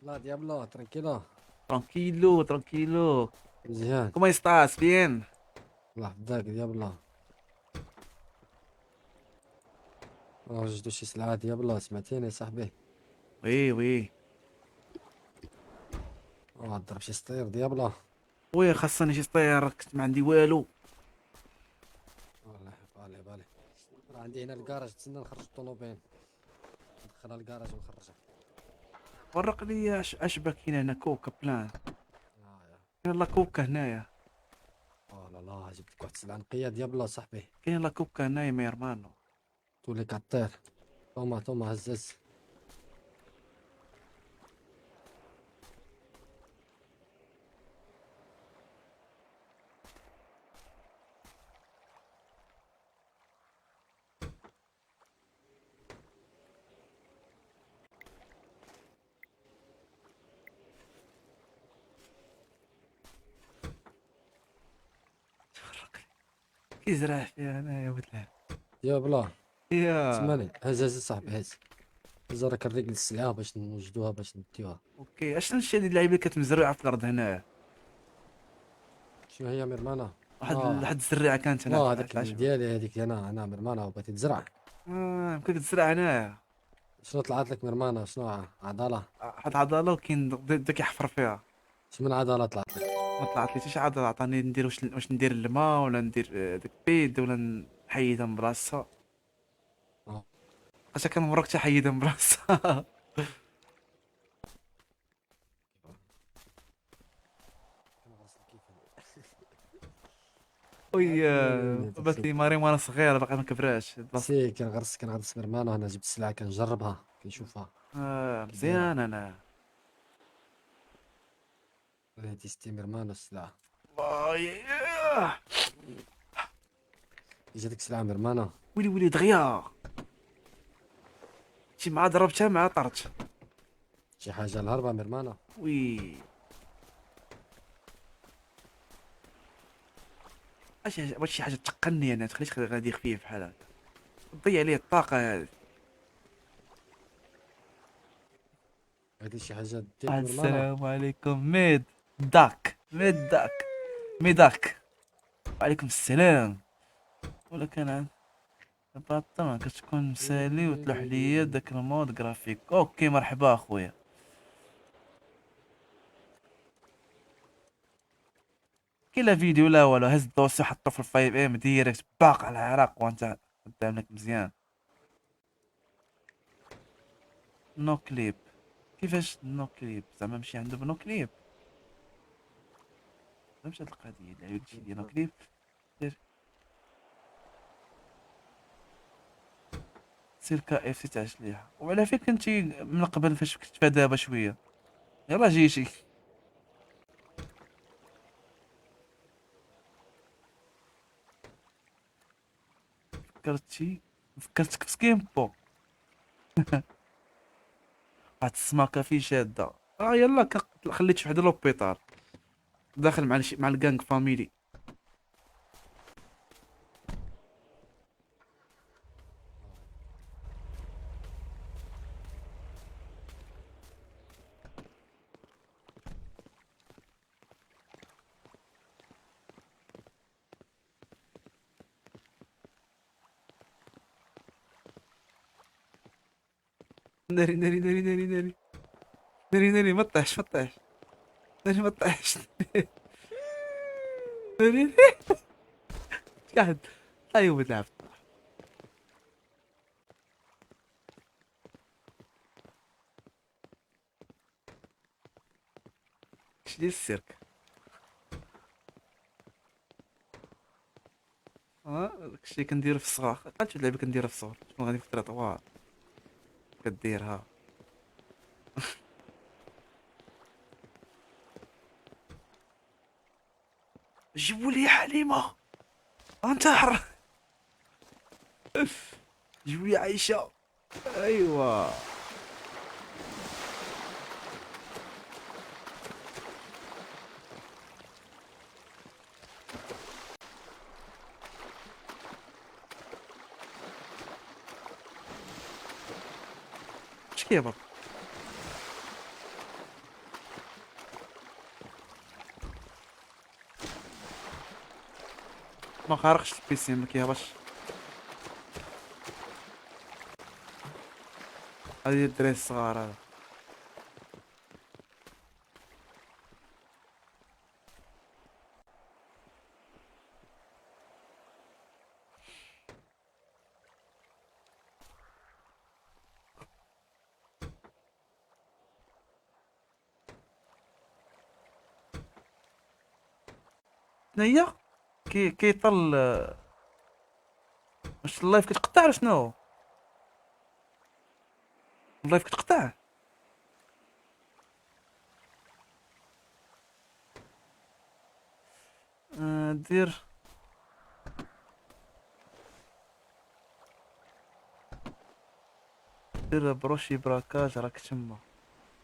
لا diablo tranquilo. Tranquilo, tranquilo. مزيان. Cómo estás? Bien. الله يحفظك diablo. وجدو شي سلعة diablo، سمعتيني صاحبي؟ Oui, oui. ضرب شي سطير diablo. Oui, خاصني شي سطير، كنت ما عندي والو. والله بالي بالي، راه عندي هنا الكراج، تسنى نخرج الطوموبيل، ندخلها الكراج ونخرجها. ورق لي اش باكين هنا coca plant. كاين la coca هنايا. اه لا لا، جبت لك واحد السلعة نقية diablo صاحبي. كاين la coca هنايا mi hermano. تولي كطير. Toma toma، هز هز. كيزرع فيها هنايا ولد العم. Diablo. يا. سمعني، هز هز صاحبي، هز هز، راك الرجل السلعة باش نوجدوها باش نديوها. Okay، اشنو الشيء اللي اللعيبة كتمزروعه في الارض هنايا؟ شنو هي mi hermano؟ واحد الزريعه كانت هنا. هذيك ديالي هذيك، انا mi hermano بغيتي تزرع. يمكن تزرع هنايا. شنو طلعت لك mi hermano؟ شنو عضلة؟ واحد عضلة وكاين بدا كيحفر فيها. شنو من عضلة طلعت لك؟ ما طلعت لي حتى شي عضلة، عطاني ندير واش ندير الماء ولا ندير داك بيد ولا نحيدها من بلاصتها. بقيت كنمرك حتى حيدها من بلاصتها. Oui بات لي marijuana صغيرة باقي ما كبراش. Si كنغرس mi hermano، انا جبت السلعة كنجربها كنشوفها. مزيان. انا tester mi hermano السلعة. الله جاتك السلعة mi hermano. ويلي ويلي دغيا شي مع ضربتها مع طرت شي حاجة الهربة mi hermano. Oui اش بغيت شي حاجة تقني انا، تخليش غادي خفيف بحال هكا تضيع عليا الطاقة هذه. هادي شي حاجة دير. السلام عليكم ميد داك ميد داك ميداك. وعليكم السلام. ولا كان طبعا كتكون مسالي وتلوح ليا داك ال mod graphique. Okay مرحبا اخويا. كاين لا فيديو لا والو، هز ال dossier حطو في ال FiveM direct باق على العراق وانت قدام لك مزيان. No clip، كيفاش no clip؟ زعما مشي عنده ب no clip؟ فهمت هاد القضية اللي قلتي لي no clip. سير سير KFC تاع شليحة. وعلى فين كنتي من قبل فاش كنت دابا شوية؟ يلا جيتي. فكرتك في سكيمبو. واحد السماكة في شادة. يلا خليت شي وحدة l'hôpital داخل مع ال gang family. ناري ناري ناري ناري ناري ناري ناري، ما طيحش ما طيحش، ناري ما طيحش، ناري ناري قاعد. ايوه بتلعب. اش ديال السيرك؟ داكشي كنديرو في الصغر، عرفتي اللعبة كنديرها في الصغر، تكون غادي في التريطوار كديرها. جيبوا لي حليمة انتحر، جيبوا لي عايشة. ايوا اش كيهبط؟ ما خارقش ال PC، ما كيهبطش. هذه الدراري الصغار هذا. هي كيطل. واش ال live كتقطع ولا شنو؟ ال live كتقطع؟ دير دير بروشي braquage راك تما.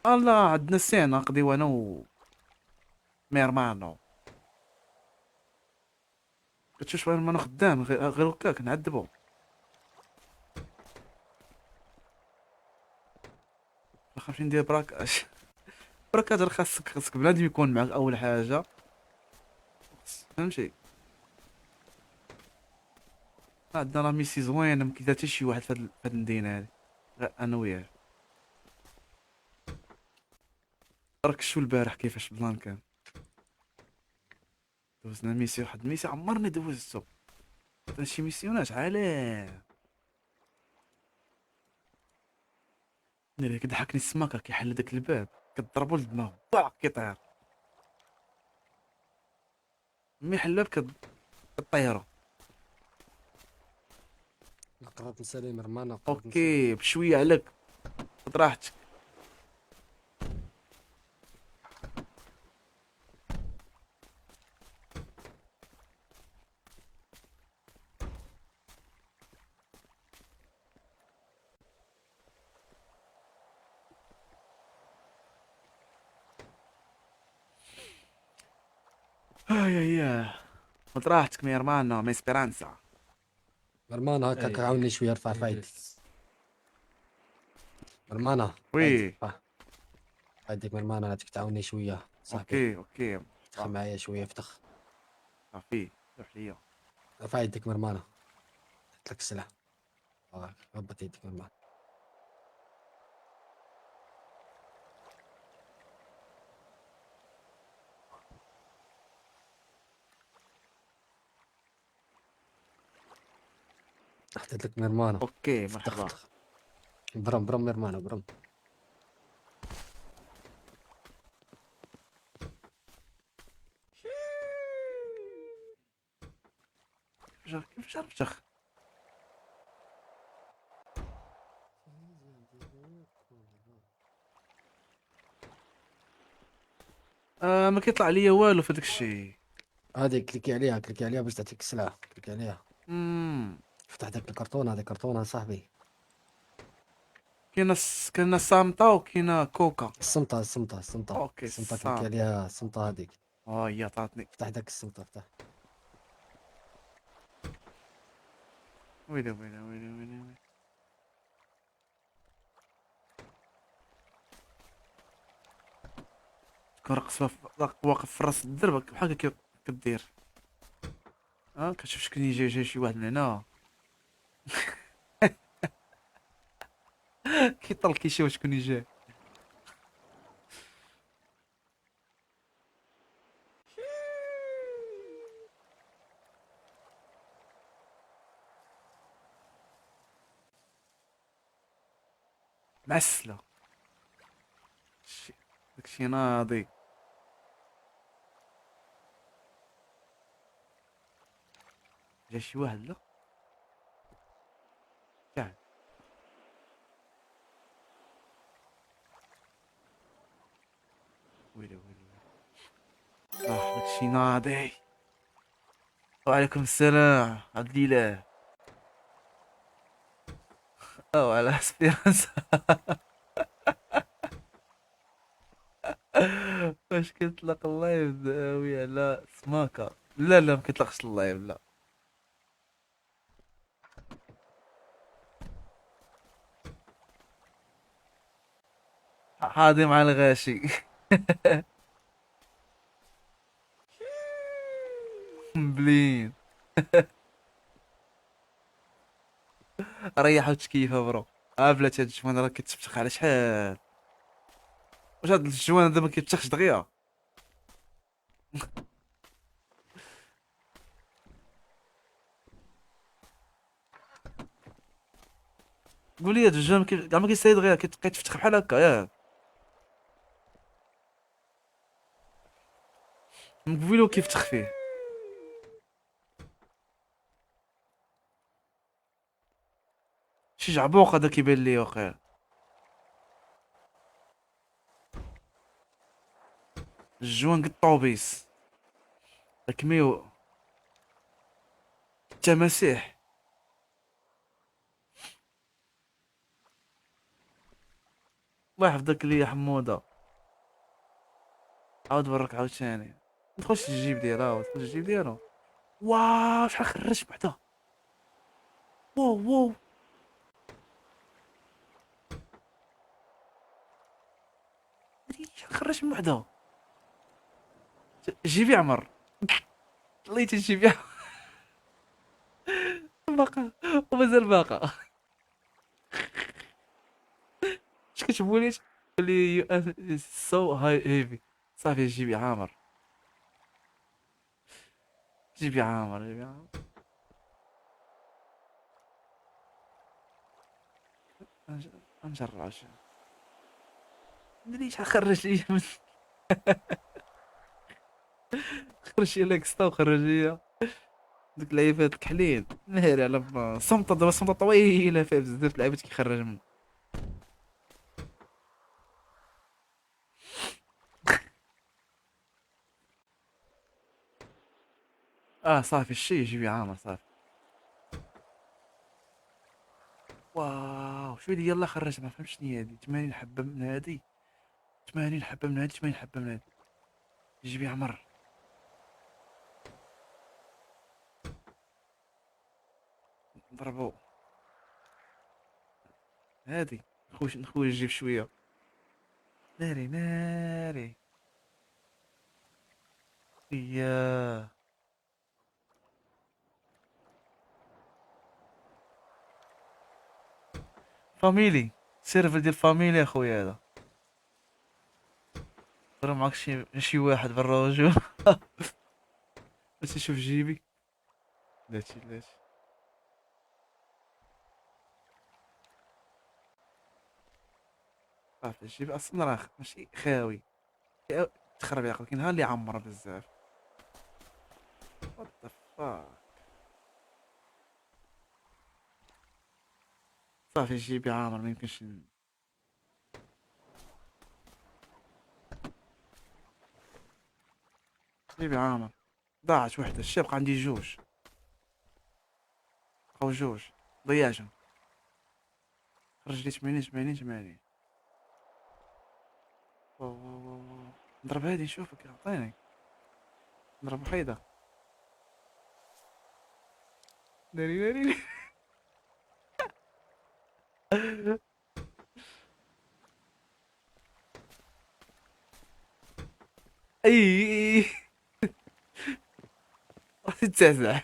لا عندنا scène نقضيو انا و ميرمانو. كتشوف ميرمانو خدام غير هكاك نعذبو. واخا نمشي ندير braquage. braquage راه خاصك بنادم يكون معاك اول حاجة، فهمتي؟ عندنا la mission زوينة ما كيدير حتى شي واحد في هاد المدينة هادي غير انا وياه. راك شو البارح كيفاش plan كان دوزنا mission، واحد mission عمرني دوزتو، عطينا شي ميسيونات عالم. ناري كيضحكني السماكه كيحل داك الباب كضربو للدماغ باك كيطير، ملي يحل الباب كطيرو. قربت نسالي مرمانة. OK بشوية عليك، خد راحتك. اي اي خد راحتك mi hermano mi esperanza. مرمانة هكاك عاوني شوية، ارفع فايدك مرمانة. oui فايدك مرمانة، هاتك تعاوني شوية صاحبي. OK OK افتخ معايا شوية، افتخ. صافي روح ليا. ارفع يدك مرمانة، حط لك السلاح. هبط يدك مرمانة. حطيت لك مرمانة. OK مرحبا. برم برم مرمانة برم. كيفاش عرفتك؟ ما كيطلع ليا والو في داك الشيء. هذه كليكي عليها، كليكي عليها باش تعطيك السلعة، كليكي عليها. فتح داك الكرتون، هذا كرتون صاحبي. كاينه صامته وكاينه كوكا. الصمتة الصمتة الصمتة. OK الصمتة كليكي عليها، الصمتة هذيك. هي عطاتني. فتح داك الصمتة، فتح. ويلي ويلي ويلي ويلي ويلي. تكون رقص واقف في راس الدرب بحال هكا كدير. كتشوف شكون يجي، جاي شي واحد من هنا. كيطل كيشوف شكون يجي. معسلة داكشي ناضي. جا شي واحد؟ لا كاع. ويلي ويلي ويلي، داكشي ناضي. وعليكم السلام عبد الاله. او على اسبيرانس. واش كيطلق ال live داوي على سماكا؟ لا لا، ما كيطلقش ال live. لا حاضي مع الغاشي مبلين. ريحوا تكيفه bro. بلاتي، هاد الجوان راه كيتفتخ على شحال. واش هاد الجوان هذا ما كيتفتخش دغيا؟ قول لي، هاد الجوان كاع ما كيسالي دغيا، كيتفتخ بحال هكا ياك؟ من قبيلو كيفتخ فيه. شي جعبوق هذا كيبان لي وخير. الجوان قد طوبيس الكميو التماسيح. الله يحفظك لي يا حموده. عاود برك عاوتاني. متدخلش الجيب ديالها، تدخل الجيب ديالو. واو، شحال خرج بعدا. واو واو، شحال خرج من وحده. جيبي عمر، طليتي جيبي باقا ومازال باقا. اش كتبولي لي؟ so high heavy. صافي، جيبي عامر، جيبي عامر، جيبي عامر. نجرب عشان ندري شحال خرج لي من خرج لي ليكستا وخرج لي دوك اللعيبات الكحلين. نهاري على صمتة دابا، صمتة طويلة فيها بزاف اللعيبات كيخرج من. صافي الشيء جيبي عامر صافي. واو، شو هادي؟ يلا خرجت، ما فهمتش شنو هي هادي. 80 حبة من هادي، 80 حبة من هادي، 80 حبة من هادي. جيبي عمر. نضربو هادي، نخوش نخوش نجيب شوية. ناري ناري يا family، server ديال family اخويا هذا. راه معاك شي واحد بالرجل باش يشوف جيبي. بلاتي بلاتي، صافي الجيب اصلا راه ماشي خاوي تخرب يا ولكن ها اللي عمر بزاف. what the fuck. صافي جيبي عامر، ما يمكنش. جيبي عامر. ضاعت وحدة الشي، بقى عندي جوج، بقاو جوج ضيعتهم. خرج لي 80 80 80. واو واو واو واو. نضرب هادي نشوفك عطيني. نضرب وحيدة. ناري ناري. اي تزعزع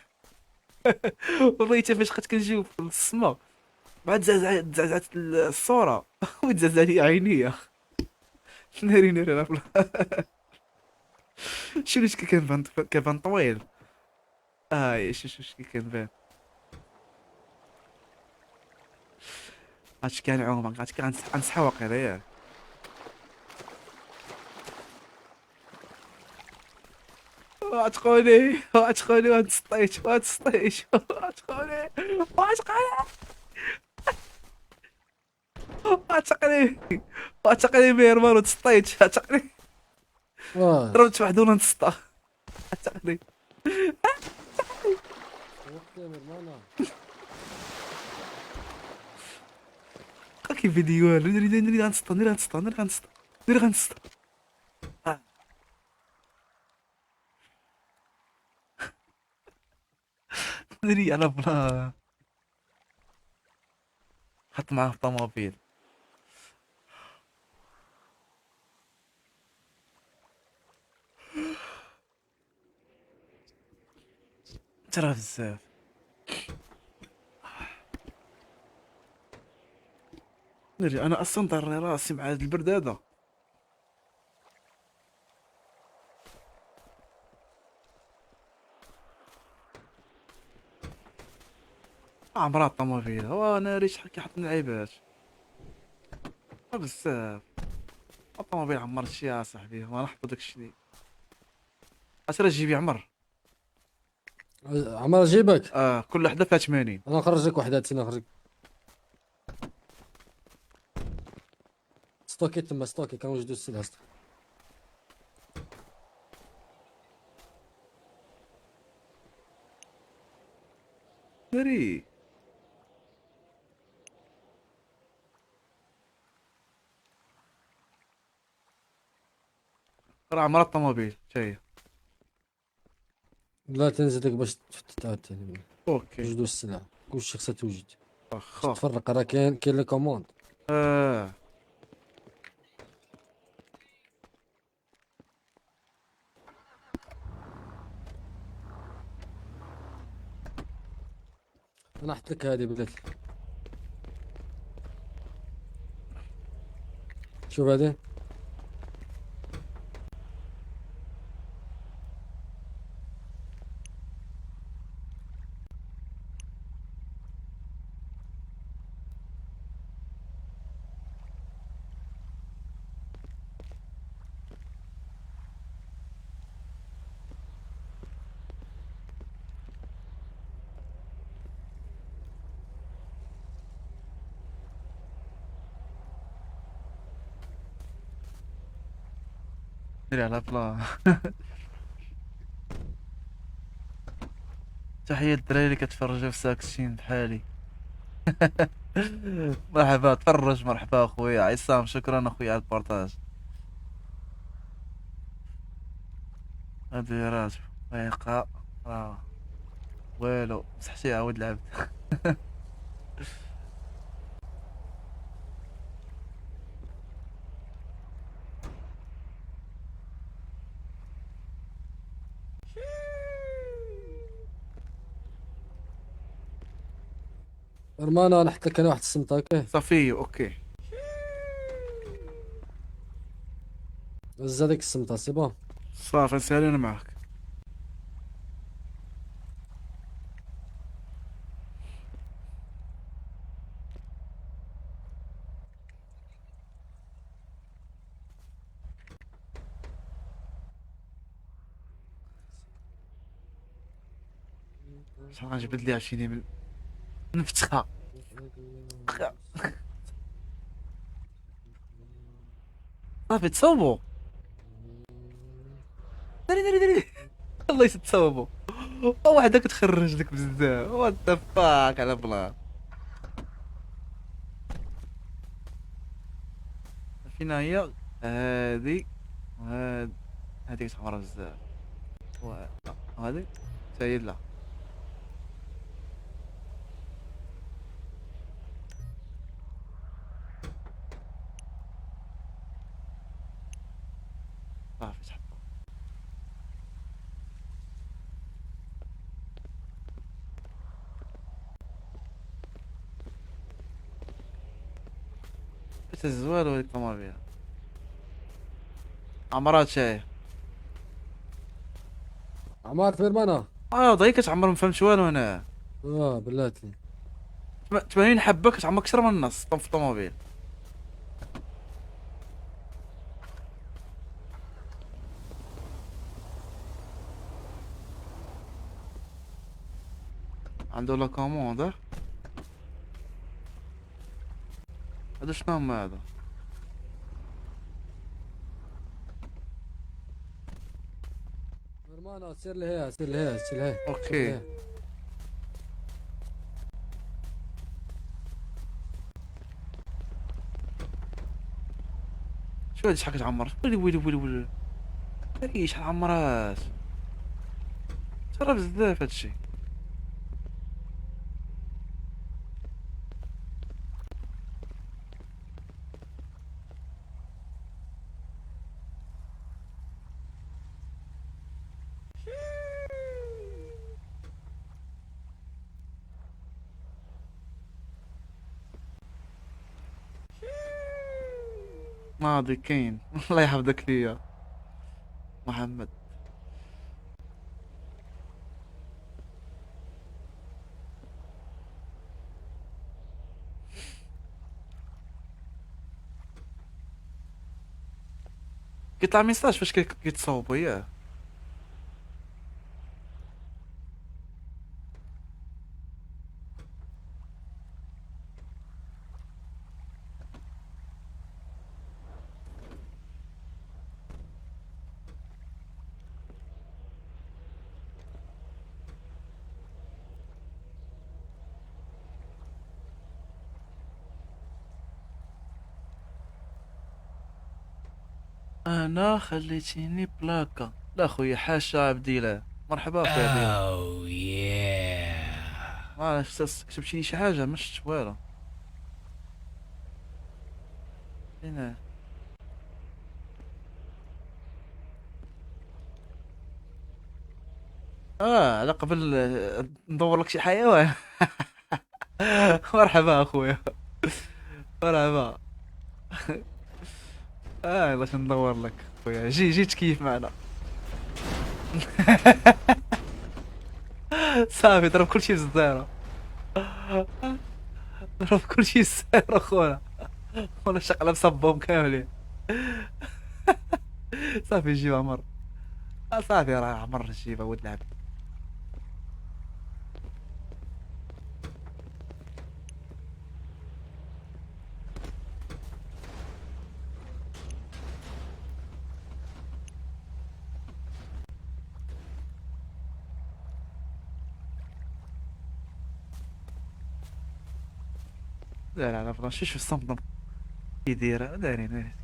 والله حتى فاش بقيت كنشوف السما بعد تزعزعت الصورة وتزعزع لي عينيا. ناري ناري. راه شنو كي كنبان، كيبان طويل. شو شو كي كنبان. هادشي كان عوما، هادشي كان غنسحى واقيلا ياك. وعتقوني وعتقوني وتسطيت وتسطيت وعتقوني وعتقوني وعتقني وعتقني ميرمان وتسطيت عتقني. ضربت واحد وانا نتسطى عتقني. كيف فيديو نريد نريد غنسطى نريد غنسطى نريد غنسطى نريد غنسطى. نري على بلا حط معاه في الطوموبيل. ترى بزاف نري. انا اصلا ضرني راسي مع هاد البرد هذا. عمرها الطوموبيل هو ناري شحال كيحط من العيبات بزاف. الطوموبيل عمر شي يا صاحبي، وانا نحط داكشي اللي عرفتي راه جيبي عمر. عمر جيبك؟ كل وحده فيها 80. انا نخرج لك وحده، تسنى نخرج. ستوكي تما، ستوكي كنوجدو السلعة. ناري راه عمرها الطوموبيل حتى هي. لا تنزل لك باش تفتت عاوتاني. OK. وجدوا السلعة، كلشي خصها توجد. واخا. تفرق راه كاين les commandes. انا حط لك هذه بلاتي. شوف هذه. على بلا. تحية للدراري اللي كتفرجوا في ساكسين بحالي. مرحبا، تفرج. مرحبا اخويا عصام، شكرا اخويا على ال partage. هادي راه دقيقة راه والو مسحتي عاود لعبت. رمانا نحط لك انا واحد السمطه. OK صافي OK. هز هذيك السمطه c'est bon. صافي نسالي انا معاك. شحال غنجبد لي عشيني من نفتخها. صافي تصوبوا. داري داري داري الله يسد تصوبوا. وحده كتخرج لك بزاف. what the fuck على بلا. فينا هي هادي وهاد هادي كتعمر بزاف. وهادي حتى هي لا. صافي تحطو. تهز والو هاديك الطوموبيل عمرها شاي. عمرت فيرمانا. ضايق كتعمر ما فهمتش والو انا. بلاتي. 80 حبه كتعمر اكثر من النص في الطوموبيل. عنده la commande. هذا شنو هما هذا؟ نورمال سير لهيها سير لهيها سير لهيها. okay. شو هادي شحال كتعمر؟ ويلي ويلي ويلي ويلي، هادي شحال عمرات؟ ترى بزاف هادشي. ماضي كاين. الله يحفظك ليا محمد. كيطلع message فاش كيتصاوبوا ياه. انا خليتيني بلاكا. لا خويا حاشا عبد الله، مرحبا خويا عبد الله. Oh yeah. ما عرفتش كتبتي لي شي حاجة ما شفت والو. هنا على قبل ندور لك شي حيوان. مرحبا اخويا، مرحبا. يلا ندور لك خويا. جي جي تكيف معنا. صافي ضرب كلشي بال zéro، ضرب كلشي بال zéro خونا. خونا شقله مصبهم كاملين. صافي جيب عمر. صافي راه عمر جيب ولد العبد. لا لا لا شوف شوف الصمت كي دايرة. دايرين دايرين.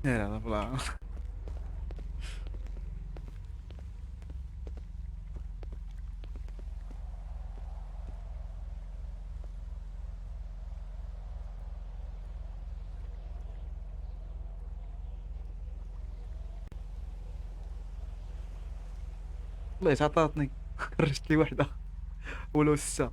لا لا لا والله تعطاتني. خرجت لي وحده ولو 6.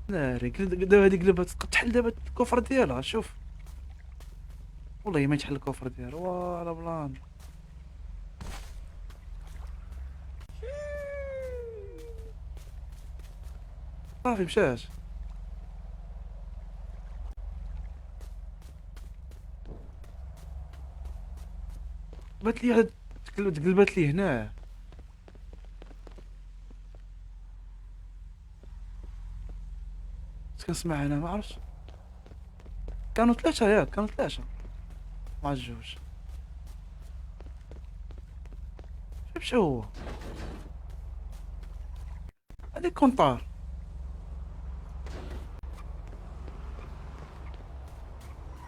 ناري دابا هاديك دابا تحل دابا ال coffre ديالها. شوف والله ما يتحل ال coffre ديالها. وا على plan. صافي مشات. بات لي تقلبات لي هنا. اش كنسمع هنا ما عرفتش. كانوا 3 ياك، كانوا 3 مع 2. مشى هو هذيك كونطار.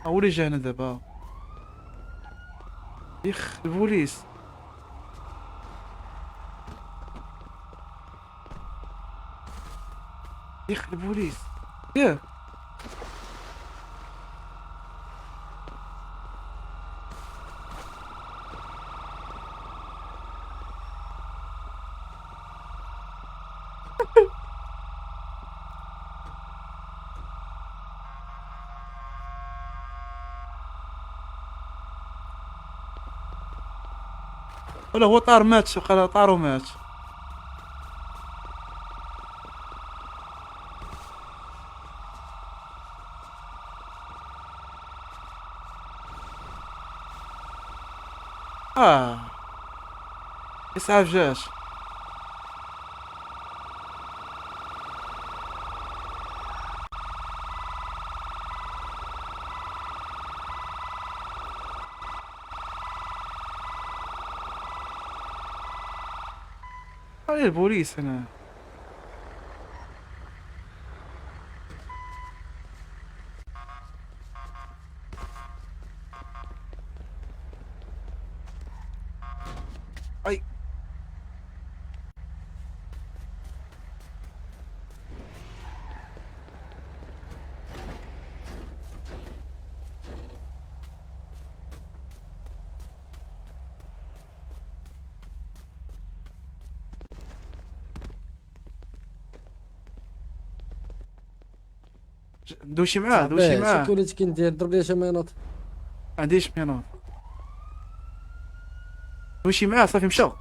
هو اللي جا هنا دابا. يخ البوليس. يخ البوليس ياك. ولا هو طار مات، قال طار ومات. اسعاف جات. هاي البوليس هنا. اي دوشي معاه، دوشي معاه. شو وليت كندير؟ ضرب لي شي menottes. ما عنديش menottes. دوشي معاه صافي مشاو.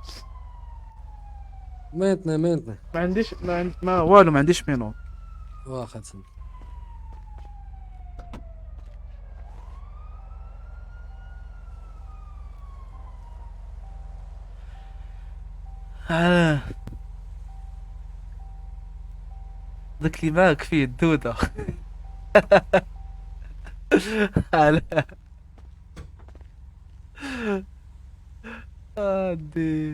مينتني مينتني. ما عنديش، ما عند، ما والو، ما عنديش menottes. واخا تسنى. داك اللي معاك فيه الدودة. على ادي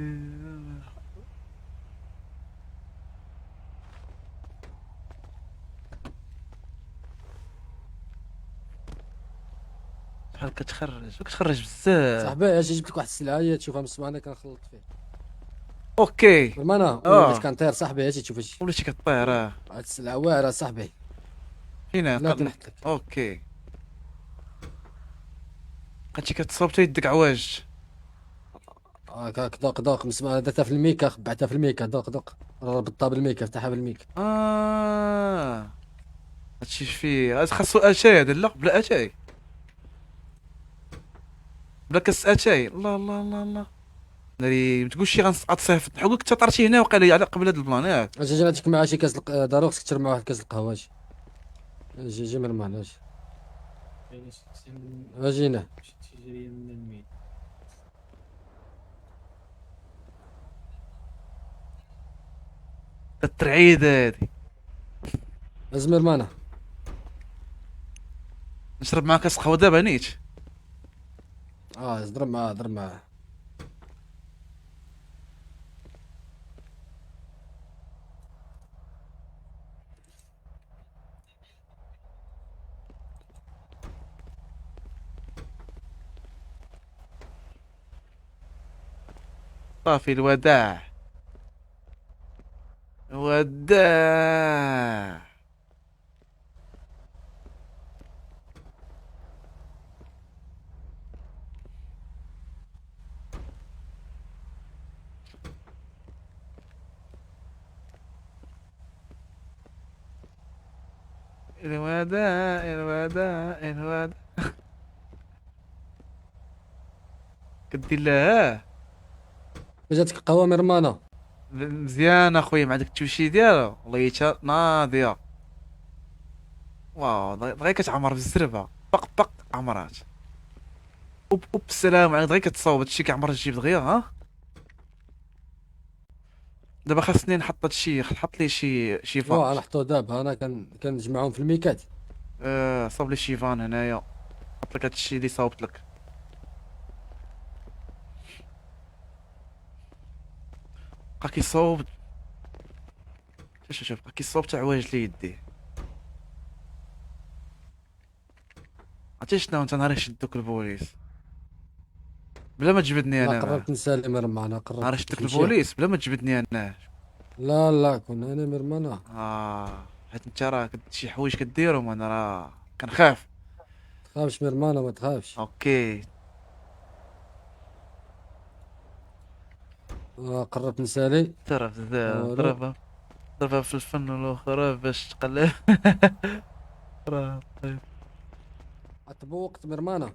شحال كتخرج، كتخرج بزاف. صاحبي اجي جبت لك واحد السلعة هي تشوفها من الصباح انا كنخلط فيه. okay. المانا، وليت كنطير صاحبي، اجي تشوف اجي. وليتي كطير. هاد السلعة واعرة صاحبي. فين؟ لا، تنحت لك. okay. بقيتي كتصوب حتى يدك عواج. كاك دوق دوق مسمع، درتها في الميكا، خبعتها في الميكا، دوق دوق، ربطتها بالميكا، فتحها بالميكا. هادشي فيه خاصو اتاي هذا، لا بلا اتاي، بلا كاس اتاي. الله الله الله الله، ناري ما تقولش شي غتصيفط حقك انت طرتي هنا وقال لي على قبل هذا ال plan ياك. اجي اجي نعطيك معاه شي كاس ضروري خصك تشرب معاه واحد كاس القهوة. اجي اجي اجي من معنا، اجي اجي هنا. الترعيدة هادي. ازمر معنا. نشرب معاك كاس قهوة دابا نيت. ضرب معاه، ضرب معاه. صافي الوداع، وداع. الوداع، الوداع، الوداع. كدير لها. جاتك القهوة مرمانة. مزيان اخويا مع داك التوشي ديالو، والله حتى ناضية. واو، دغيا كتعمر بالزربة، طق طق عمرات. اوب اوب السلام عليك، دغيا كتصاوب هادشي كيعمر الجيب دغيا. ها دابا خاصني نحط هادشي، حط لي شي فان. انا حطو دابا، انا كنجمعهم في الميكات. صاوب لي شي فان هنايا، حط لك هادشي اللي صاوبت لك. بقى كيصوب، شوف شوف، بقى كيصوب تاع عواج لي يديه. عرفتي شنو انت نهار يشدوك البوليس بلا ما تجبدني انا. لا، قربت نسالي مرمانة، قربت نهار يشدوك نمشي. البوليس بلا ما تجبدني انا. لا لا كون انا مرمانة. حيت انت راه شي حوايج كديرهم، انا راه كنخاف. تخافش مرمانة، ما تخافش. okay. قربت نسالي. ترى بزاف، ضربها في الفن والاخرى باش تقلب. راه طيب. عطبو وقت مرمانة.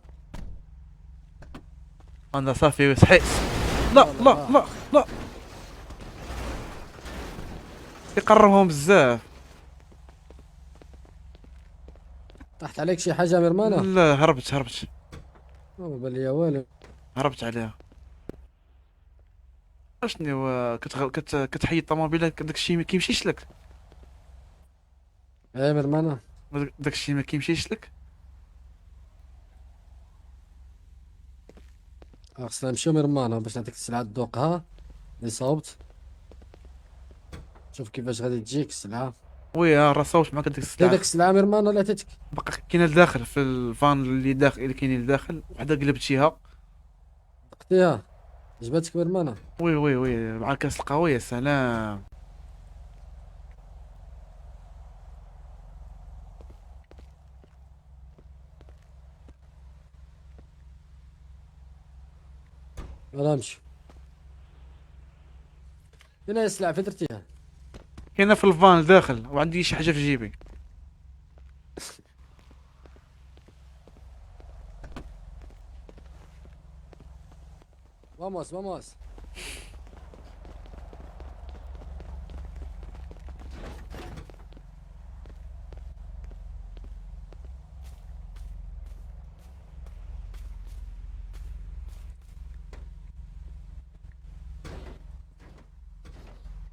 انا صافي صحيت. لا لا لا لا، يقربهم بزاف. طاحت عليك شي حاجة مرمانة؟ لا، هربت، هربت. ما بان ليا والو. هربت عليها. شنو كتحيد الطوموبيله داك الشيء ما كيمشيش لك. ايه mi hermano. داك الشيء ما كيمشيش لك. خصنا نمشيو mi hermano باش نعطيك السلعة تذوقها اللي صوبت. شوف كيفاش غادي تجيك السلعة. oui راه صوبت معاك ديك السلعة. داك السلعة mi hermano اللي عطيتك باقا كاينه لداخل في الفان اللي داخل، اللي كاينين لداخل، وحده قلبتيها. دقتيها عجبتك mi hermano؟ oui oui oui مع الكاس القوية. سلام. يلا نمشيو. فين هي السلعة؟ فين درتيها؟ كاينه في الفان لداخل وعندي شي حاجة في جيبي. vamos vamos.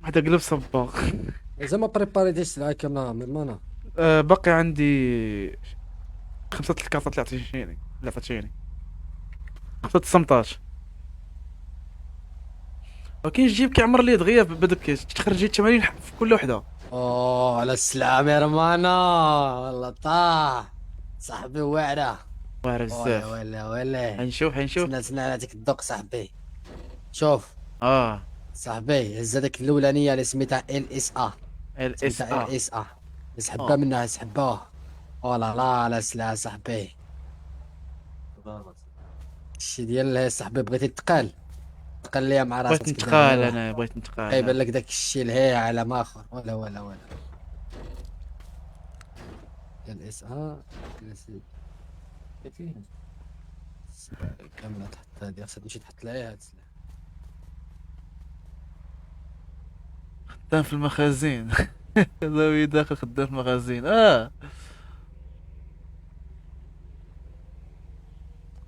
واحد قلب صباغ. مازال ما بريباريتيش السلعة كاملة mi hermano. باقي عندي 5 الكارطات اللي عطيتيني، اللي عطيتيني 5 الصمطات. ولكن الجيب كيعمر لي دغيا بدك تخرجي 80 في كل وحده. اوه على السلعة mi hermano، والله طاح صاحبي واعرة. واعرة بزاف. ولا ولا حنشوف حنشوف. تسنى تسنى نعطيك الذوق صاحبي. شوف صاحبي هز هذاك الاولانية اللي سميتها ال اس ا. ال اس ا. ال اس ا سحبها منها، سحبوها. او لا لا على السلعة صاحبي. الشي ديال صاحبي بغيتي تقال، تقال ليا مع راسك. بغيت نتقال انا، بغيت نتقال. يبان لك داك الشيء الهي على ما اخر. ولا ولا ولا ال اس ا كاملة تحت هادي، خصها تمشي تحط لها هاد السلعة. خدام في المخازن. زاوية داخل خدام في المخازن.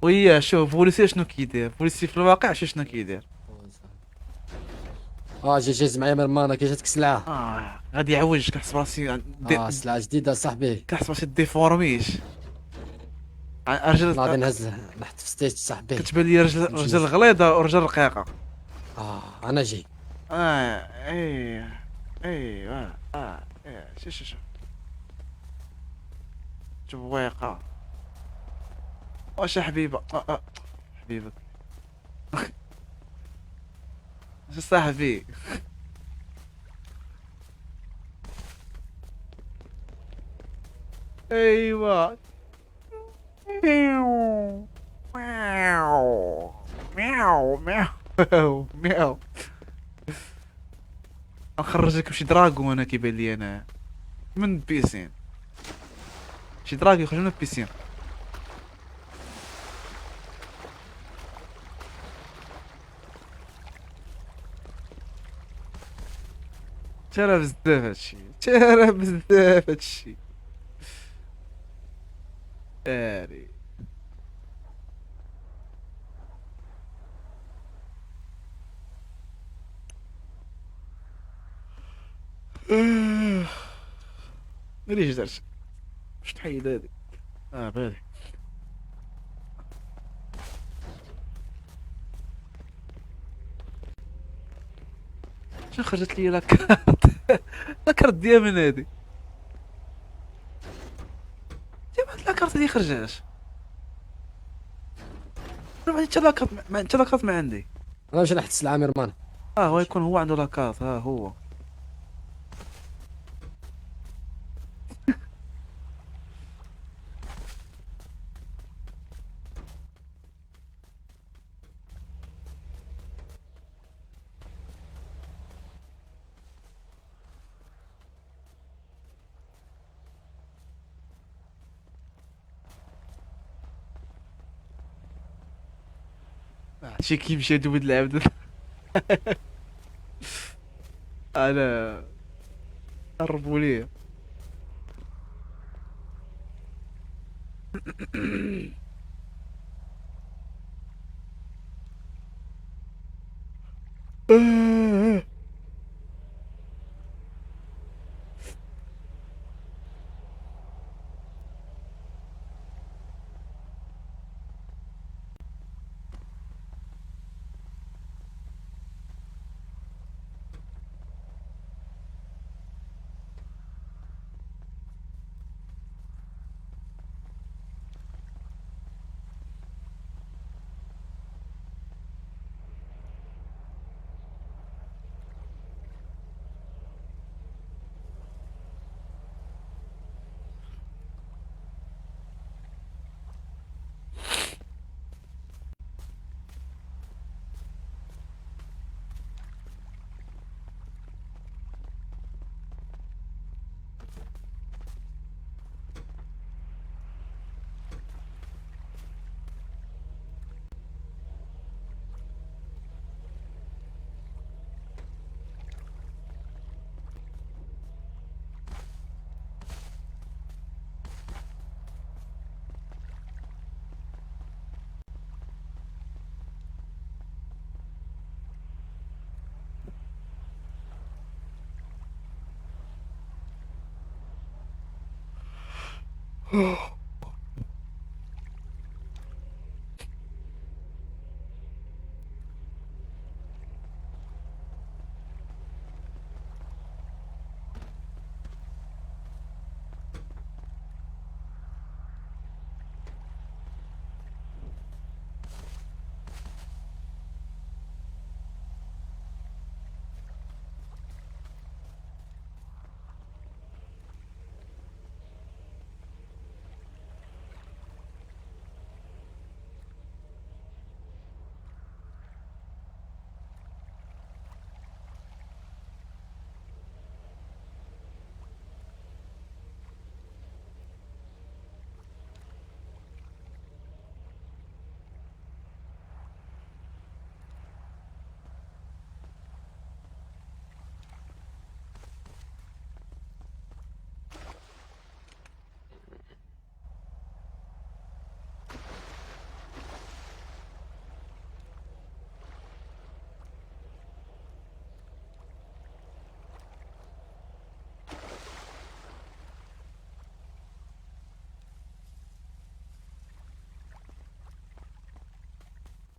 ويا شوف بوليسي شنو كيدير، بوليسي في الواقع شنو كيدير. جي جيز معايا mi hermano، كي جاتك السلعة؟ غادي يعوج. كنحس براسي سلعة جديدة صاحبي. كنحس براسي déformé. رجل غادي نهز نحط في stage صاحبي. كتبان لي رجل، رجل غليظة ورجل رقيقة. انا جاي. ايه ايه ايه شو شو شو تبويقة. واش حبيبة؟ حبيبك شو صاحبي؟ ايوا مياو مياو مياو مياو. نخرج لكم شي dragon انا كيبان لي انا من piscine، شي dragon يخرج من piscine. ترى بزاف هادشي، ترى بزاف هادشي. اري ليش درت باش تحيد هادي؟ بالي شنو خرجت لي la carte؟ la carte ديال من هادي؟ ديال هاد la carte اللي خرجات. ما عندي حتى la carte، ما حتى la carte ما عندي. انا باش نحط السلعة mi hermano. هو يكون هو عنده la carte. ها هو. شي كيمشي هادو ولد العبد. انا قربوا ليا.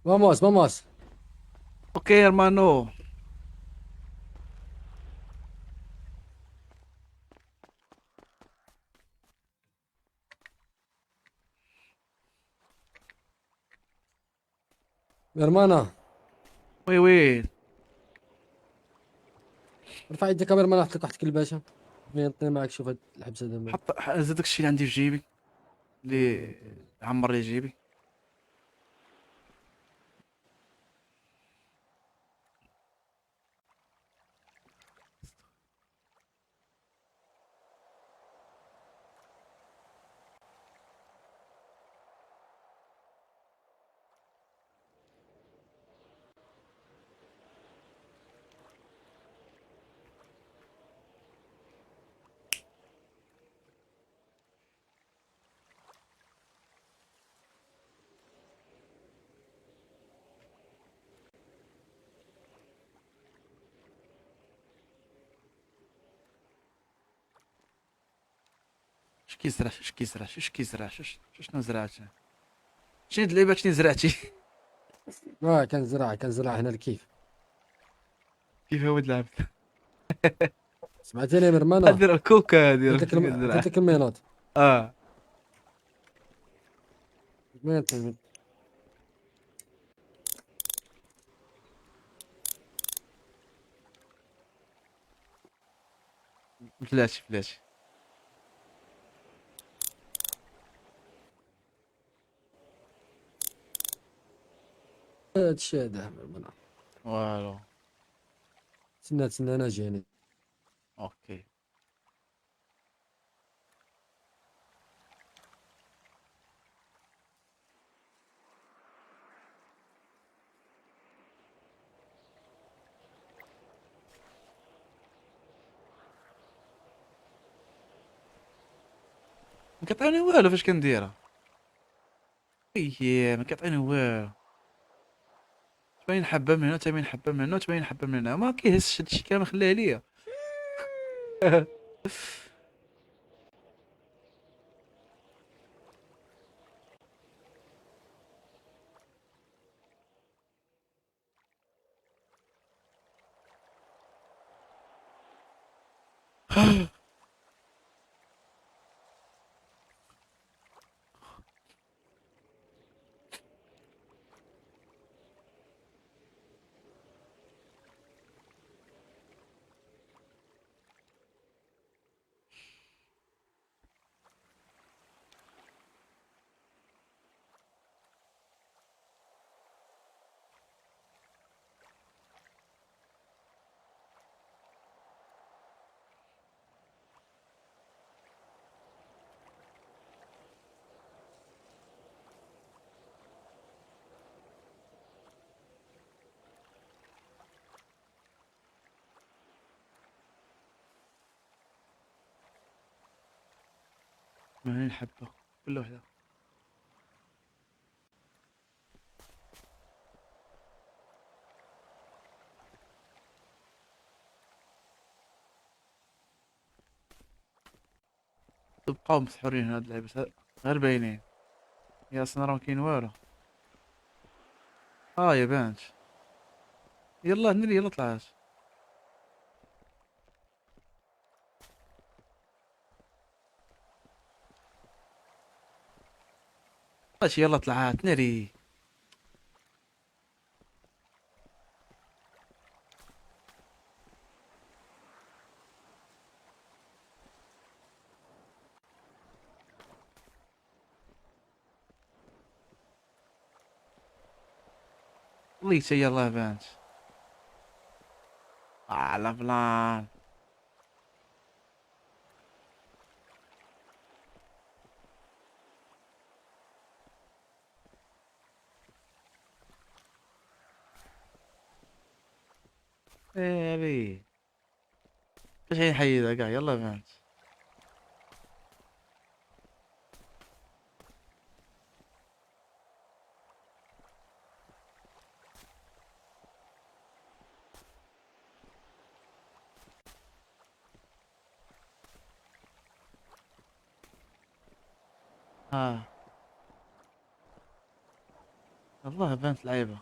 Vamos, vamos. OK hermano. Hermana. Oui oui. ارفع يدك يا hermana، نحط لك واحد الكلباشه. نطني معاك، شوف هاد الحبس هذا. حط زاد داكشي اللي عندي في جيبي اللي عمر لي جيبي. اش كيزرع، اش كيزرع، اش كيزرع، شنو زرعت؟ شنو هاد اللعيبه شنو زرعتي؟ كنزرع، كنزرع هنا الكيف. كيف هو العبد؟ سمعتيني يا hermana؟ هادي راه الكوكا، هادي راه كيزرع. عطيتك ال menottes. Menottes. بلاتي بلاتي. هادشي هذا hermana. والو. تسنى تسنى انا جاني. OK. ما كيعطيني والو فاش كنديرها. اييه ما كيعطيني والو. 80 حبة من هنا، 80 حبة من هنا، 80 حبة من هنا، ما كيهزش هادشي كامل، خليه ليا. 80 حبة كل وحدة. بقاو مسحورين هاد اللعيبات غير باينين. يا اصلا راه كاين والو. يا بانت. يلا نري يلا طلعت. ماشي يلا طلعت ناري. ليتا يلا بانت على plan. ايه ابي اش نحيدها كاع. يلا بانت. الله بانت لعيبة.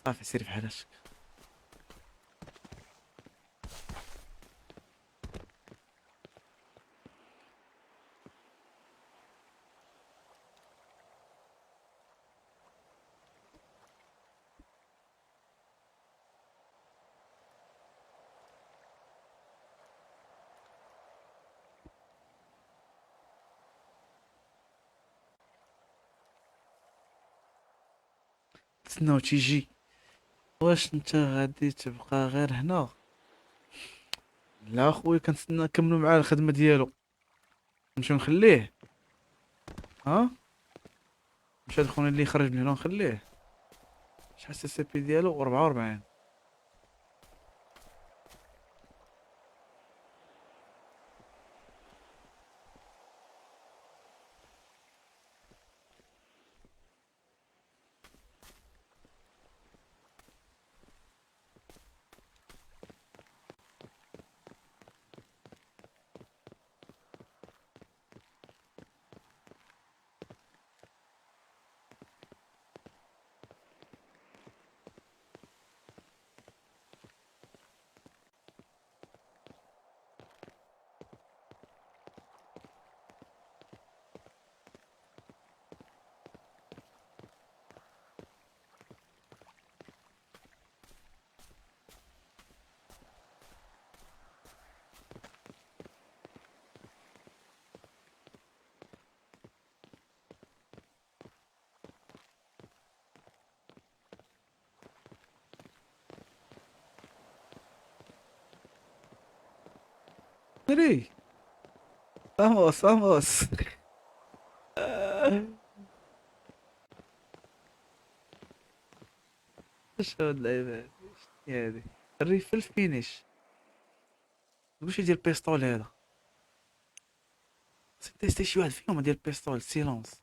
صافي سير في حالك. تسناو تيجي. واش انت غادي تبقى غير هنا؟ لا خويا كنتسنى نكملو معاه الخدمة ديالو، نمشيو نخليه. ها مشى هاد خونا اللي خرج من هنا نخليه. شحال CCP ديالو؟ 44. Vamos, vamos. اش هاد اللعيبة هادي؟ شنو هادي؟ ال rifle finish. واش ديال ال pistolet هذا؟ tester شي واحد فيهم ديال ال pistolet silence.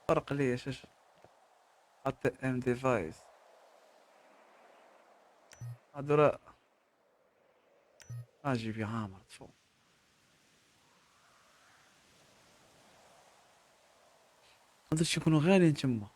فرق لي اش ATM device. هادو راه جيبي عامر تفو. هادو شي يكونوا غاليين تما.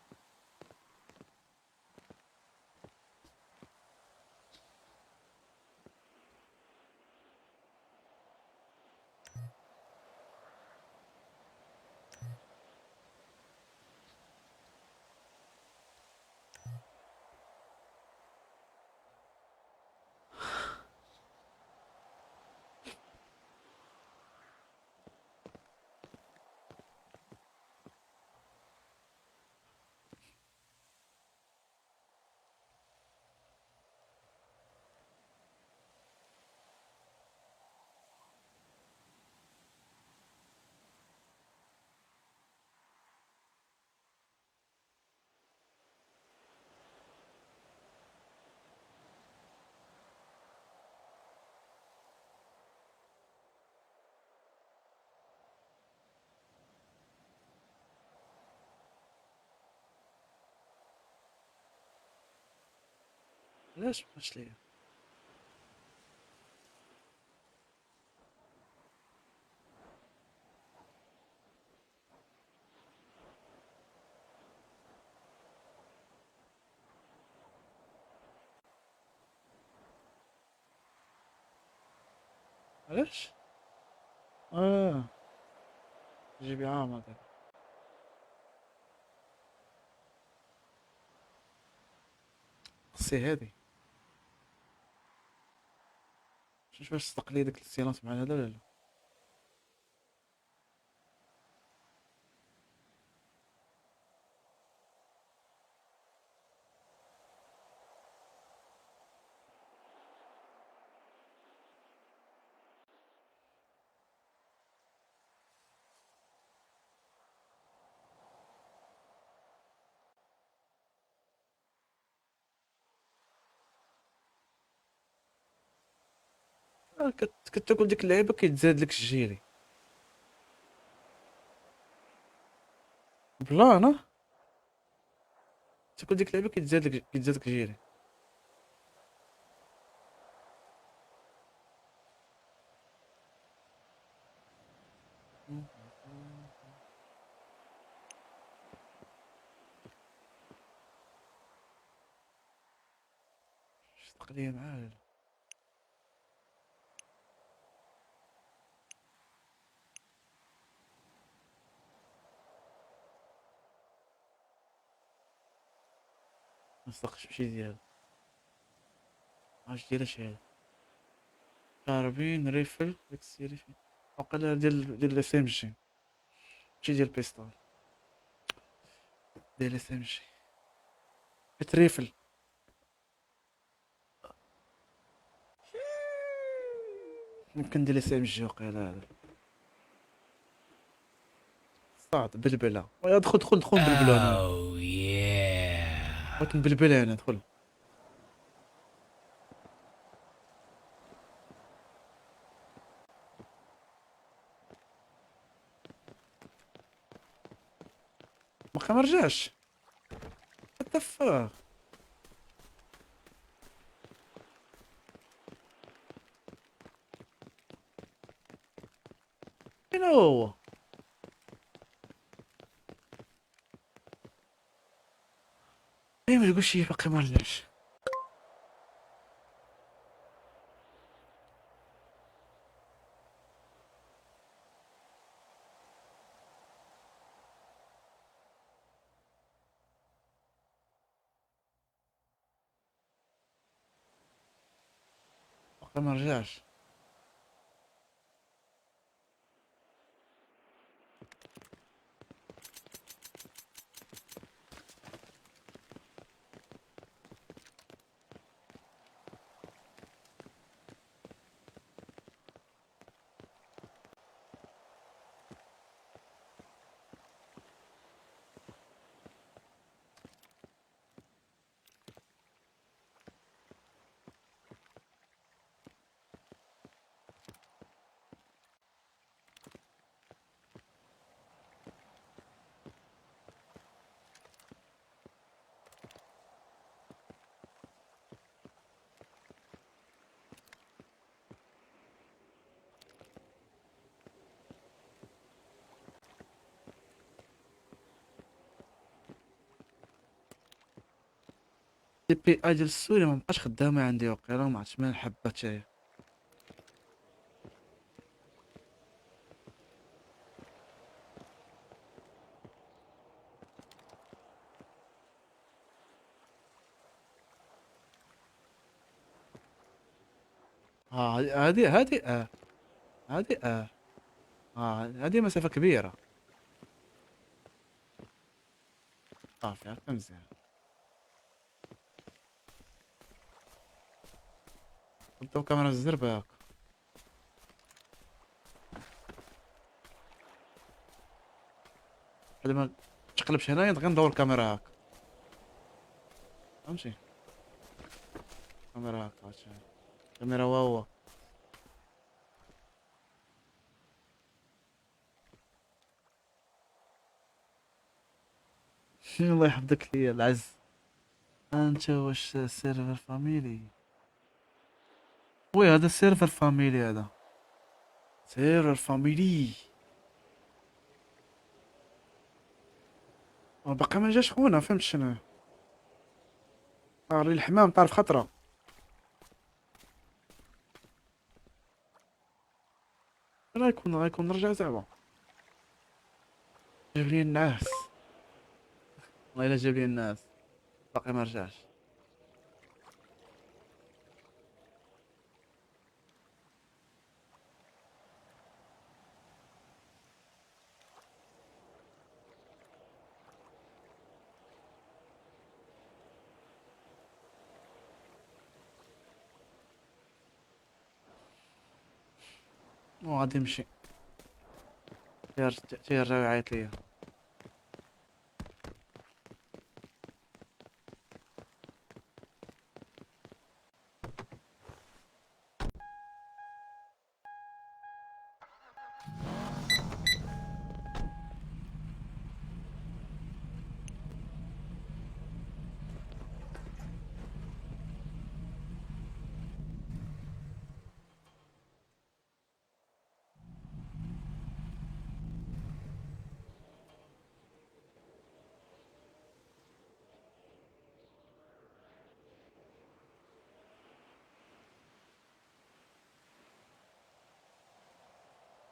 علاش مبقاش ليا؟ علاش؟ اه جيبي عام هذا. خصي هادي شوف واش صدق لي داك ال silence مع هذا ولا لا. كتاكل ديك اللعيبة كيتزاد لك ال gilet بلان. تاكل ديك اللعيبة كيتزاد لك ال gilet. صدق ليا معاه ولا لا؟ مصدقش بشي ديال عرفتش ديال اش هذا. carbine rifle داك ال série فين وقيلا ديال SMG ماشي ديال pistol، ديال SMG حيت rifle. ممكن ديال SMG وقيلا هذا. صعد بلبلة. ويا دخل دخل دخل بلبلة انا. بغيت نبلبل انا دخل. باقي ما رجعش. What the fuck؟ فين هو؟ اي ما تقولش لي باقي ما رجعش. باقي ما رجعش. TPA ديال ال souris ما بقاش خدامه عندي وقيلا، ما عرفتش مال حبه تاهي. هادي هادي هادي هادي مسافة كبيرة. صافي هكا مزيان. نبداو كاميرا الزربة هاكا. بعد ما تقلبش هنايا غير ندور الكاميرا هاكا، فهمتي؟ كاميرا هاكا، كاميرا واوا. الله يحفظك ليا العز. انت واش server family؟ oui هذا server family، هذا server family. باقي ما جاش خونا، فهمت شنو؟ طار لي الحمام، طار في خطره. راه غيكون رجع زعما. جاب لي الناس، والله الا جاب لي الناس، باقي ما رجعش. وغادي نمشي. تيرجع يعيط ليا.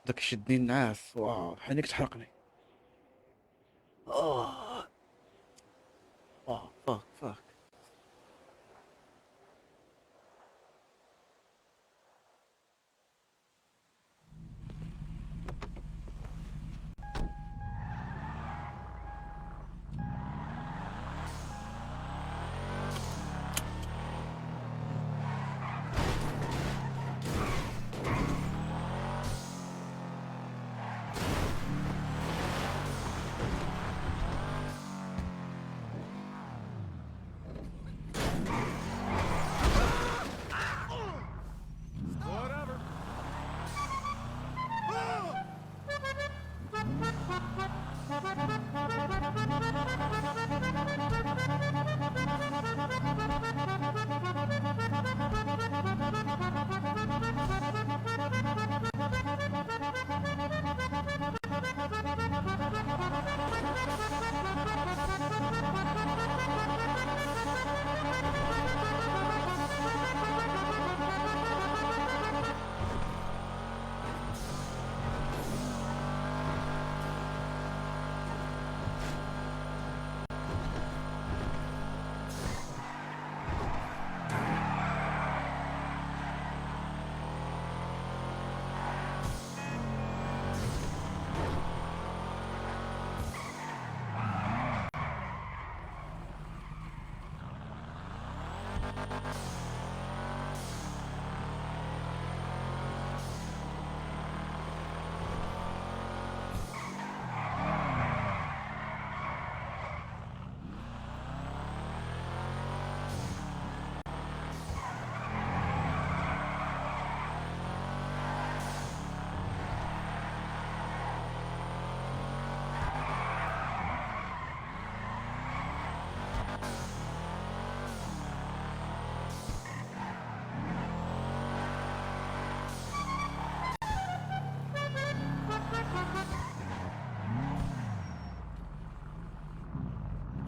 داك شدني النعاس، واو حينك تحرقني. اه fuck fuck.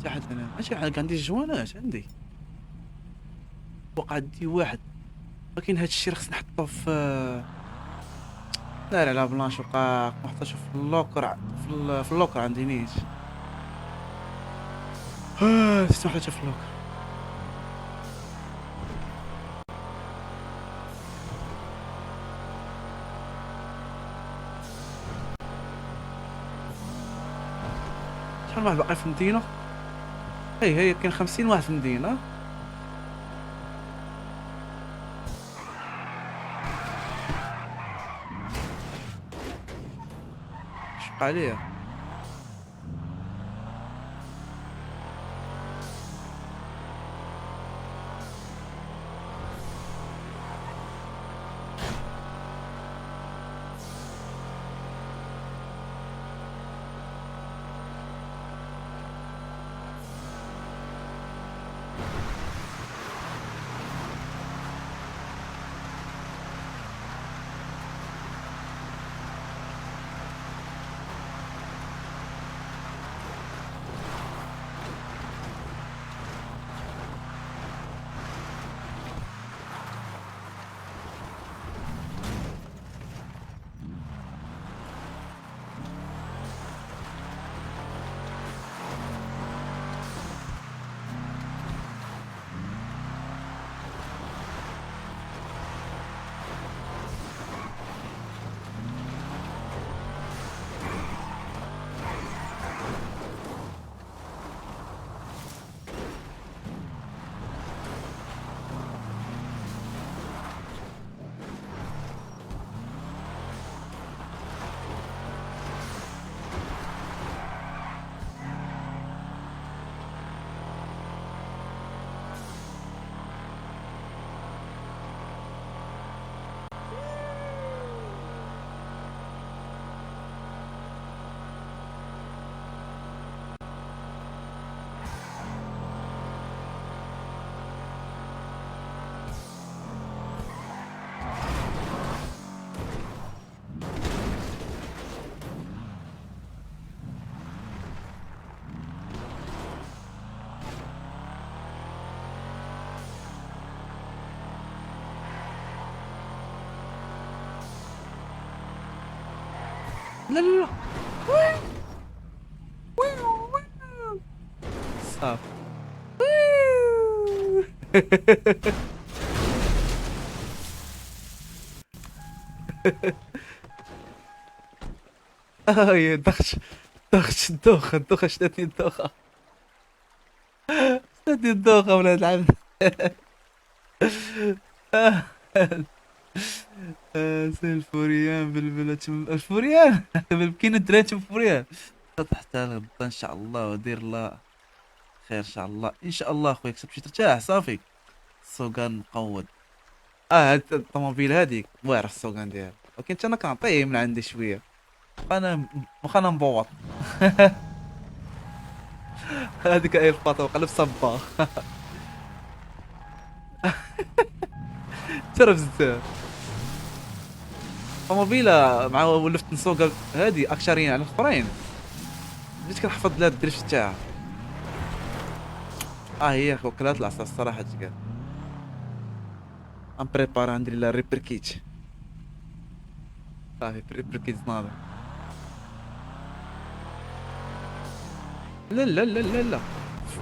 تحت انا ماشي حد عندي الجوانات، عندي وقع عندي واحد، ولكن هاد الشيء خصني نحطو في داير على بلانش، وقع نحطو في ال locker، في ال locker عندي نيت. نحطو في ال locker. شحال واحد باقي في المدينة؟ هي كاين 50 واحد في المدينة. شق عليا. لا لا لا صافي. يا دخش دخش الدوخة، الدوخة شدتني، الدوخة شدتني، الدوخة ولاد العبد. سي الفوريان بالبلاد، الفوريان بالبكينة الدراري تم فوريان. حتى الغدا ان شاء الله ودير الله خير ان شاء الله. ان شاء الله خويا كتمشي ترتاح صافي. السوقان مقود. هاد الطوموبيل هاديك واعر السوقان ديالها، ولكن حتى انا كنعطيه من عندي شوية. انا واخا انا مبوط. هذيك هي الفاطمة قلب صبا. ترى بزاف طوموبيله مع ولفت نسوق هادي اكثرين على الاخرين، بديت كنحفظ لها الدريفت تاعها. هي وكلات العصا الصراحة تقال. ام بريبار عندي لا ريبركيت صافي، ريبركيت ناضي. لا لا لا لا لا،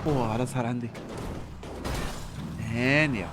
اوه على زهر عندي هانيه.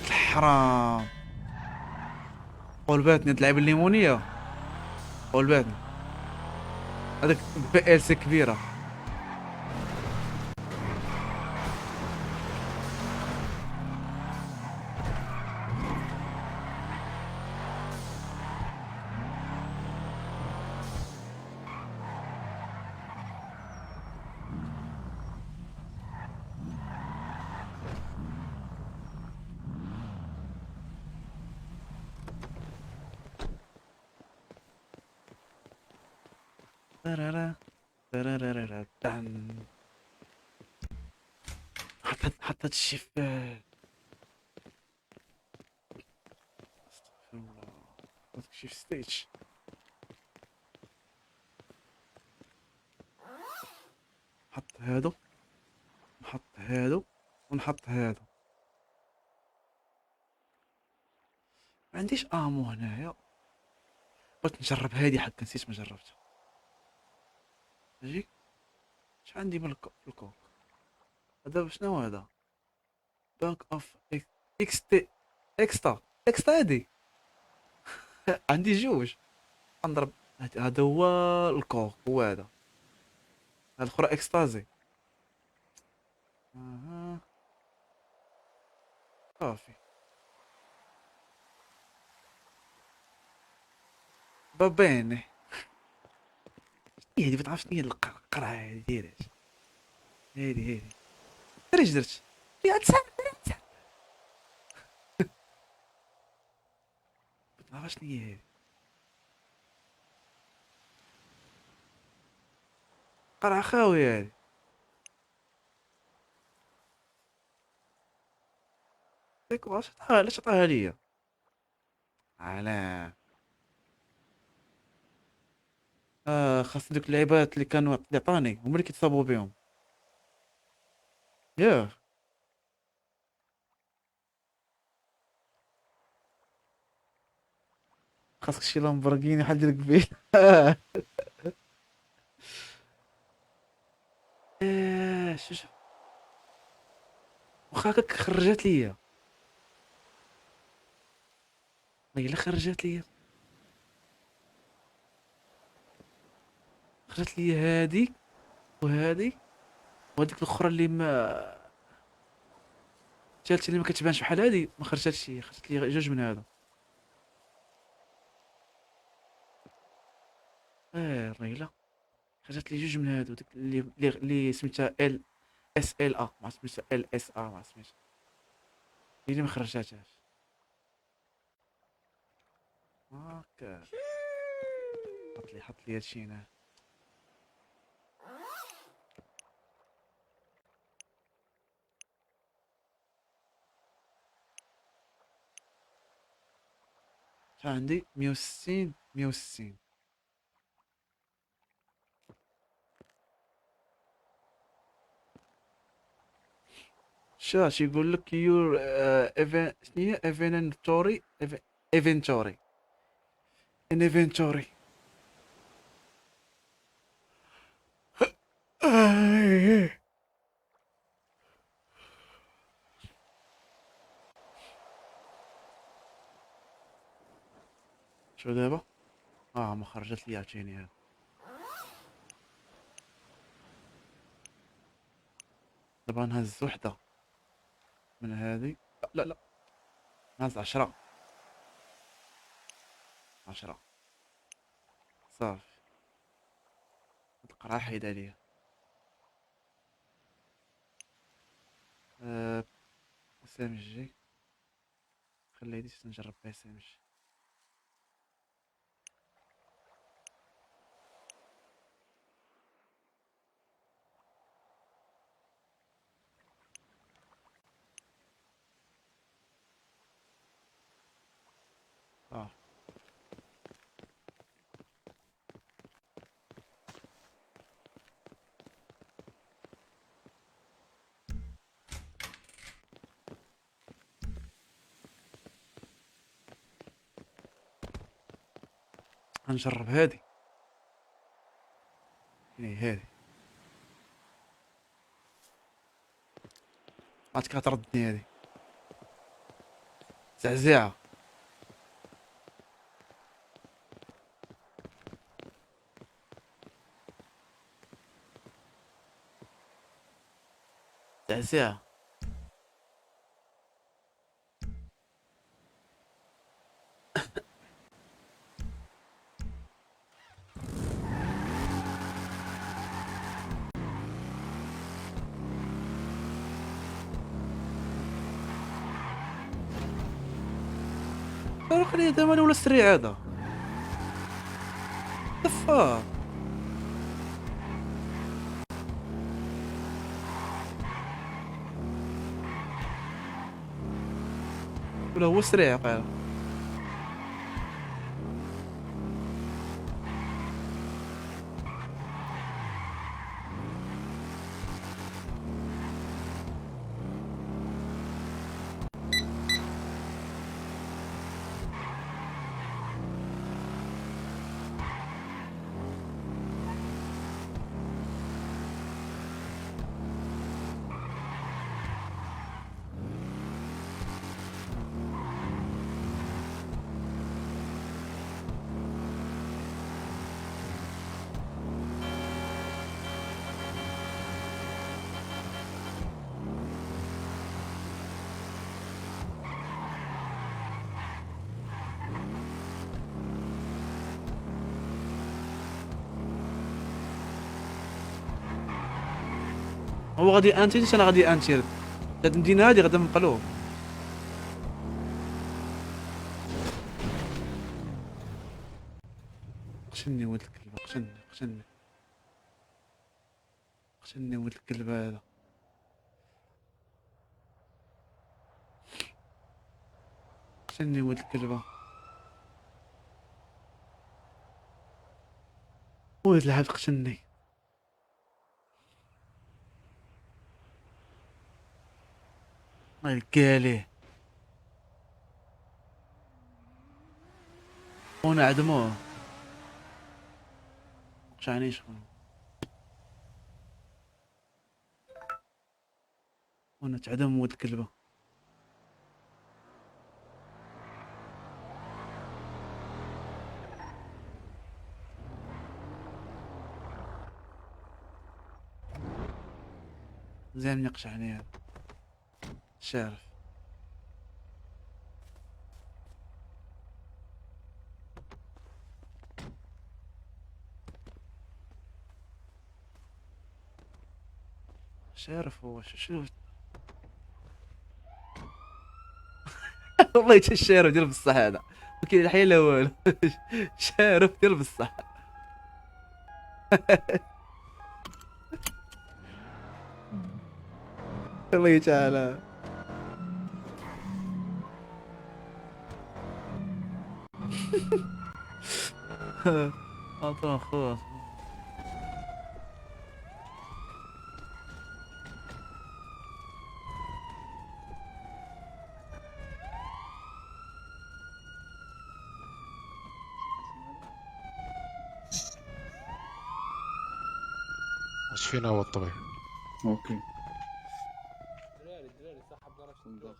الحرام قلباتني تلعب الليمونية، قلباتني هذاك بي ال سي كبيرة. حط هادشي في، استغفر الله، هادشي في stage. نحط هادو، نحط هادو، ونحط هادو. ما عنديش ammo هنايا، بغيت نجرب هادي حتى نسيت ما جربتها. اجي اش عندي من الكوك هذا؟ شنو هذا؟ باك اوف اكس تي اكستا اكستا هادي. عندي جوج نضرب. هذا هو الكوك، هو هذا. هاد الاخرى اكستازي. اها صافي بابيني. هادي بتعرف شنو هي القرعة هادي ديالها؟ هادي هادي اش درت؟ يا تسع بتعرف شنو هي هادي؟ قرعة خاوية هادي. ديك واش عطاها؟ علاش عطاها ليا؟ علاه. خاص دوك اللعيبات اللي كانوا اللي عطاني هما اللي كيتصابوا بهم. ياه خاصك شي لامبورغيني بحال ديال قبيل. شوف واخا هكاك خرجت ليا، والله الا خرجت ليا، خرجت لي هادي وهادي وهاديك الاخرى اللي ما الثالثة اللي ما كتبانش بحال هادي ما خرجتش لي، خرجت لي جوج من هذا. الريله خرجت لي جوج من هادو، ديك اللي سميتها ال اس ال ا، ما سميتها ال اس ا، ما سميتها اللي ما خرجتهاش. هاكا حط لي هادشي هنا. شحال عندي؟ 160 160. شا يقول لك your شنو هي inventory، inventory، inventory. شو دابا؟ ما خرجت لي عاوتاني هذا. دابا نهز وحدة من هذه، لا لا نهز 10 10 صافي. هاد القرعة حيد عليا. SMG، خلي هادي نجرب بها SMG. غنجرب هادي، يعني هادي عاد كتردني هادي زعزعة. زعزعة. خليه دابا ولا السريع هذا. The fuck؟ ولا هو سريع قال. هو غادي انتير، انا غادي انتير. هاد المدينة هادي غادا مقلوب. قتلني ولد الكلب، قتلني قتلني قتلني ولد الكلب هذا. قتلني ولد الكلبة. ولد العبد قتلني. الله يلقى خونا عدموه. قشعنيش خونا. خونا تعدم ولد الكلبة. زين مني قشعني هذا شارف. شارف هو شنو؟ والله حتى الشارف ديال بصح هذا ما كاين الحياة لا والو. شارف ديال بصح. الله تعالى. اطلع خلاص. واش فينا هو الطبيب؟ OK. الدراري الدراري صاحبنا راه شدوه.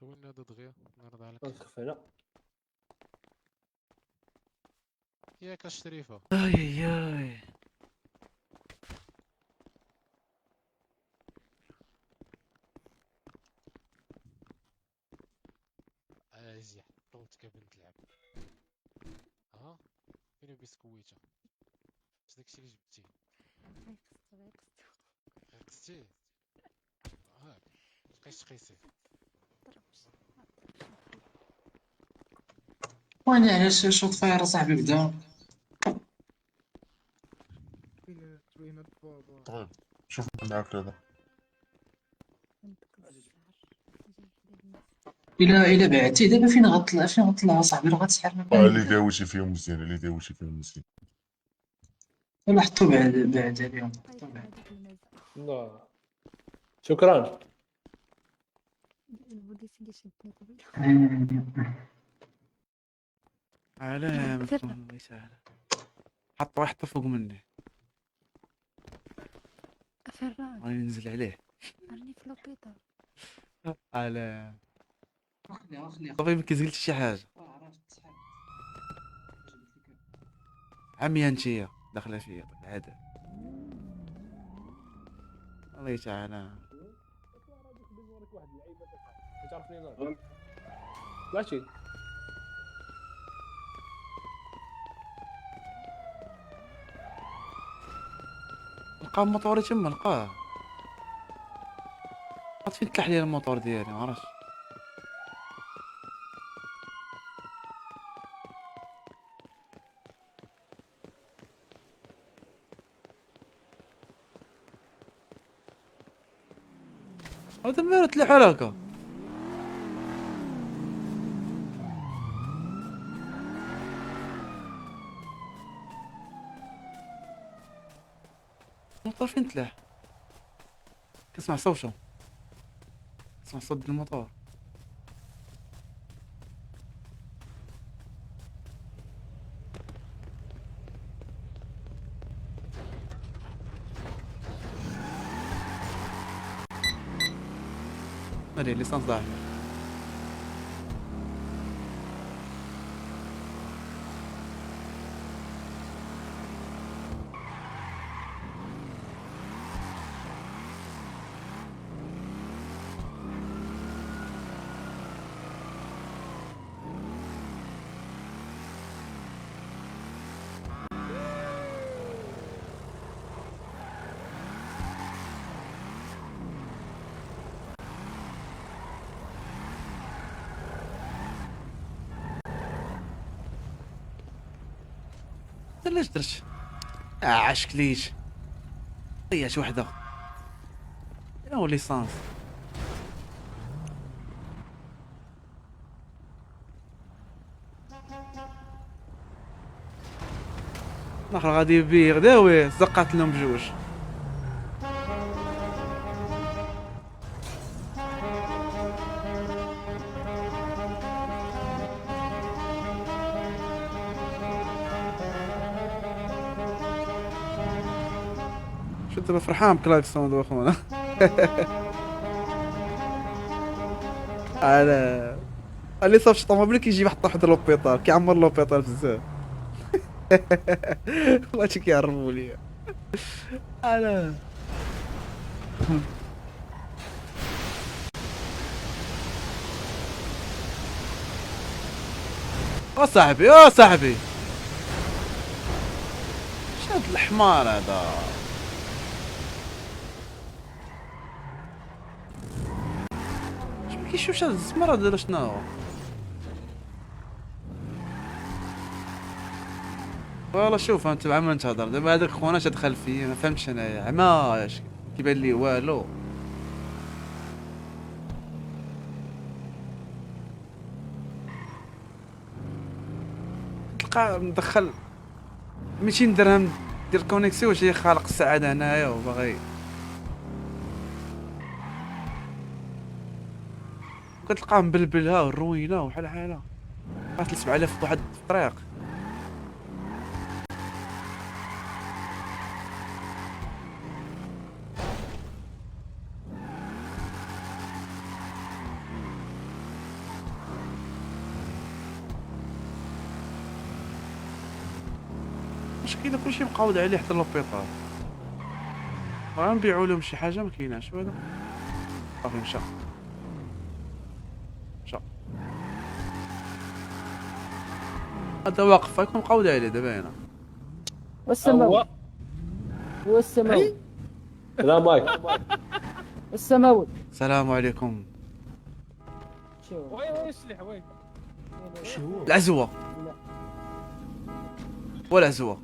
وين هذا دغيا نرضى عليك. نسخف هنا ياك الشريفة. اي اي اي ازيح طولتك يا بنت العب. ها فين بسكويته؟ اش داكشي اللي جبتي؟ غيقصتي هاك متبقايش تقيسي. وين علاش shot fire صاحبي بدا؟ طيب شوف معاك هذا. الا بعتي دابا فين غطلع، فين غطلع صاحبي؟ راه غتسحر ما اللي بين. داويتي فيهم مزيان، اللي داويتي فيهم مزيان. ولا حطو بعد بعد عليهم، حطو بعد. لا شكرا. البوليس اللي شدني قبل. علامة الله يسهل. حط واحد فوق مني. فراك. غادي ننزل عليه. راني في l'hôpital. على خليها خليها. صافي ما كيزقلتش شي حاجة. عمية انتيا داخلة فيا طيب العذاب. الله تعالى. واحد اللعيبة تعرفني انا ماشي. لقى موطوري تما، لقاه. عرفت فين تلاح لي الموطور ديالي ما عرفتش. هذا مالو تلاح على هكا. الموطور فين تلاح؟ كنسمع صوتو، كنسمع صوت الموطور. هادي l'essence ضاعت. علاش درت؟ عشكليت ضيعت وحده. فين هو l'essence؟ الاخر غادي بيه غداوي زقات لهم بجوج. شو دابا فرحان بكلاكسون دابا خونا. على اللي صاف شي طوموبيل كيجي يحط واحد l'hôpital، كيعمر l'hôpital بزاف. والله شي كيعرفوا ليا. على او صاحبي، او صاحبي، هاد الحمار هذا اش ما كيشوفش هاد الزمر هذا شنو هو؟ والله شوف انت مع من تهضر دابا. هذاك خونا شاد خلفية ما فهمتش انايا، عما كيبان لي والو. تلقى مدخل 200 درهم ديال connexion واش هي خالق السعادة هنايا وباغي كتلقاه مبلبلها والروينه وحال حاله قاتل 7000 واحد في الطريق. المشكلة كلشي مقاود عليه حتى l'hôpital، غنبيعو لهم شي حاجة ما كايناش. هذا صافي مشى مشى، هذا واقف يكون مقاود عليه دابا هنا. والسماوي والسماوي. السلام عليكم. السماوي. السلام عليكم. oui oui السلاح oui. العزوه ولا عزوه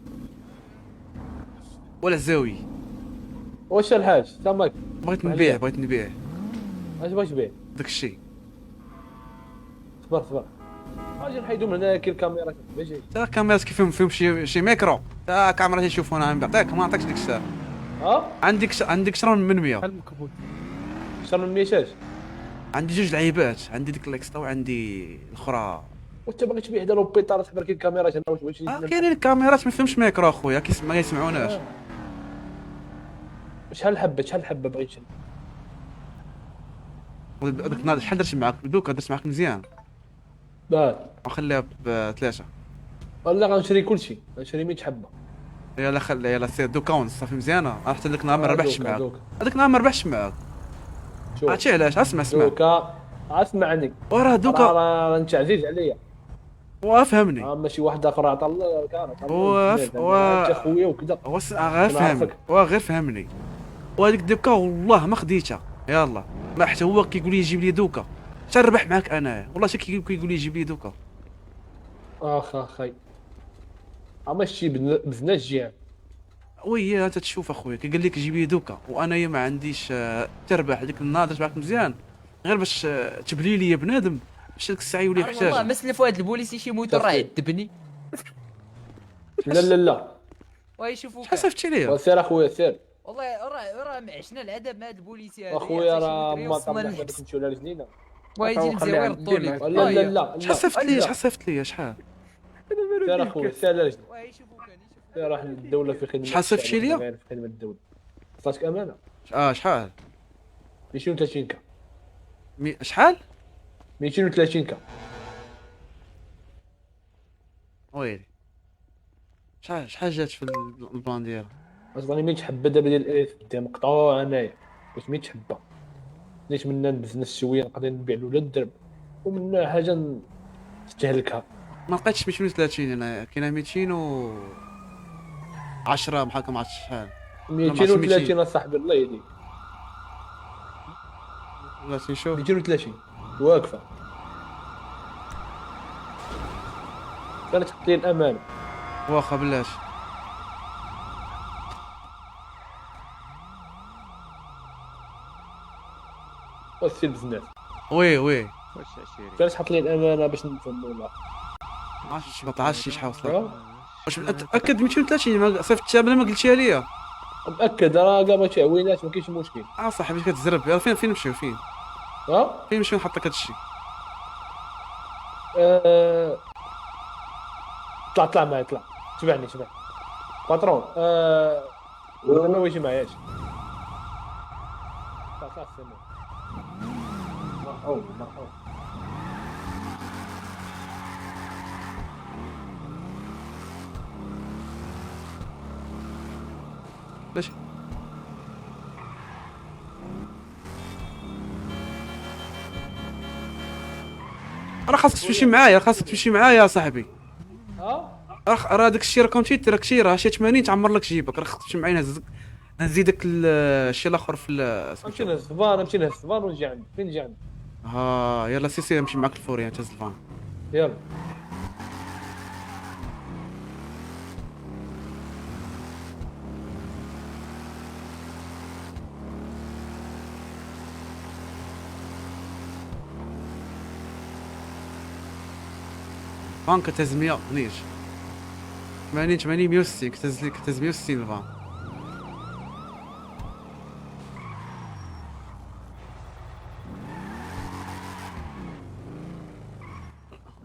ولا زاوي. واش الحاج؟ السلام عليكم. بغيت نبيع، بغيت نبيع. اش بغيت تبيع؟ داك الشيء. صبر صبر، اجي نحيدو من هنا كاين الكاميرا. ماشي تا الكاميرات كيف فيهم شي ميكرو، تا كاميرا تيشوفونا. نعطيك ما نعطيكش ديك الساعة. عندك شرا من 100. شرا من 100 شاش؟ عندي جوج لعيبات، عندي ديك ال extra وعندي الاخرى. وانت باغي تبيع حدا l'hôpital تحضر كاين الكاميرات هنا؟ واش بغيتي؟ كاينين الكاميرات ما فيهمش ميكرو اخويا، ما يسمعوناش. شحال الحبة؟ شحال الحبة بغيت تشري؟ داك النهار شحال درت معاك؟ دوكا درت معاك مزيان. لا نخليها بثلاثة. لا غنشري كلشي، غنشري 100 حبه. يلا خلي، يلا سير دوكا ونص صافي مزيانه. راه حتى داك النهار ما ربحتش معاك، هذاك النهار ما ربحتش معاك. عرفتي علاش؟ اسمع اسمع دوكا، اسمع عني وراه دوكا راه انت عزيز عليا وافهمني. ماشي واحد اخر عطا الله كان انت خويا وكذا. غير فهمني، غير فهمني. وهذيك دوكا والله ما خديتها. يلا ما حتى هو كيقول لي جيب لي دوكا حتى نربح معاك انايا، والله حتى كيقول لي جيب لي دوكا. اخ اخي اما شتي بزناس جيعان. oui انت تشوف اخويا كيقول لك جيب لي دوكا وانايا ما عنديش تربح. هذيك النهار درت معاك مزيان غير باش تبلي لي بنادم باش ديك الساعة يولي يحتاج. والله ما سلفوا هاد البوليسي شي موتور راه يعذبني. لا لا لا ويشوفوك. شحال صيفطتي ليا؟ سير اخويا سير. والله راه معشنا العذاب مع هاد البوليسي هذا اخويا. راه ما طلعنا باش نمشيو على رجلينا. ويجي المزاوي يردوا لك. لا لا لا شحال صيفط لي؟ شحال صيفط لي؟ شحال؟ سير اخويا سير على رجليك. سير راه الدولة في خدمة. شحال صيفطتي ليا؟ في خدمة الدولة. وصلتك امانه. شحال؟ 230 K. شحال؟ 230 K. ويلي شحال جات في ال plan ديالها؟ اصلا 100 حبه دابا ديال الالف ديال مقطوع انايا. واش 100 حبه نيت منا نبزنس شوية نقدر نبيع لولاد الدرب ومنا حاجة نستهلكها. ما لقيتش 230 انا، كاينه 210 بحال هكا ما عرفتش شحال. 230 اصاحبي الله يهديك. بلاتي نشوف. 230 واقفة. كانت تحط لي الامانة. واخا بلاش. وسير بزناس. oui oui واش عشيري كانت تحط لي الامانة باش نفهموا. لا ما عرفتش ما طلعش شحال وصلت. واش متاكد 230؟ صيفطتها بلا ما قلتيها ليا. مأكد راه كاع ما شي عوينات ما كاينش مشكل. صاحبي كتزرب. يلا فين نمشيو؟ فين؟ فين نمشيو نحط لك هادشي؟ طلع طلع معايا، طلع تبعني تبعني patron. ما ويجي معايا. طلع طلع السلام. مرحبا مرحبا. باش راه خاصك تمشي معايا، خاصك تمشي معايا يا صاحبي. راه راه داك الشيء راه كونتيتي راك شي راه شي 80 تعمر لك جيبك، راه خصك تمشي معايا نزيدك الشيء الاخر في نمشي نهز فان، نمشي نهز فان ونجي عندك. فين نجي عندك؟ ها يلا سي سي نمشي معاك الفوريان تهز الفان. يلا فان كتهز 100 نيش 80 80 160 كتهز لك، كتهز 160 الفان.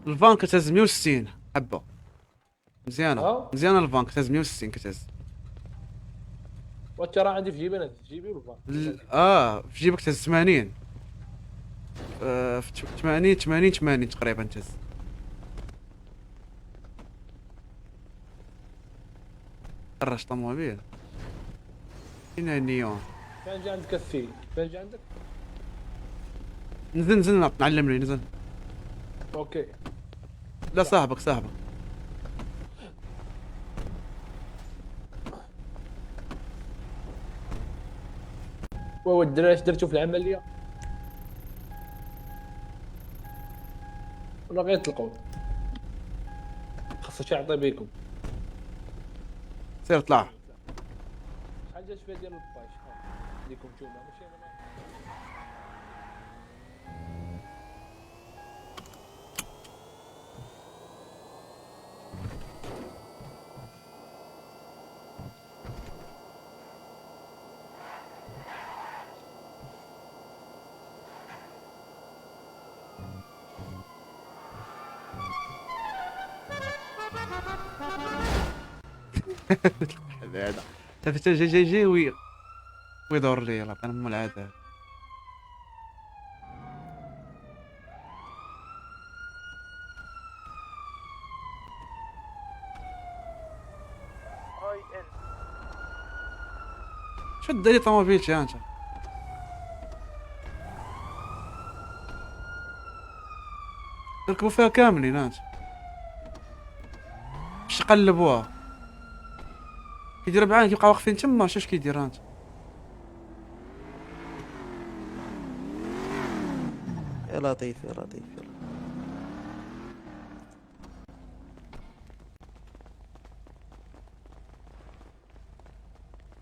الفان كتهز 160 حبة مزيانة. مزيانة الفان كتهز 160 كتهز. وانت راه عندي في جيبي، انا في جيبي والفان. في جيبك تهز 80. في 80 80 80 تقريبا تهز. طرش طوموبيل. فين النيون؟ فين جا عندك السي؟ فين جا عندك؟ نزل نزل نعلم لي نزل. okay. لا صاحبك صاحبك. وهو الدراري اش درتو في العملية؟ ولا غير طلقوا؟ خاصو شي يعطي بيكم. سير طلع. شحال جات فيها ديال الباي؟ شحال ليكم نتوما؟ ماشي انا. هذا حتى جاي جاي جاي وي ويدور لي يلاه عطينا ام العذاب. شو داري طوموبيلتي انت؟ ركبوا فيها كاملين انت. باش يقلبوها كيديروا معاك كيبقاو واقفين تما. شوف اش كيدير انت. يا لطيف يا لطيف يا لطيف.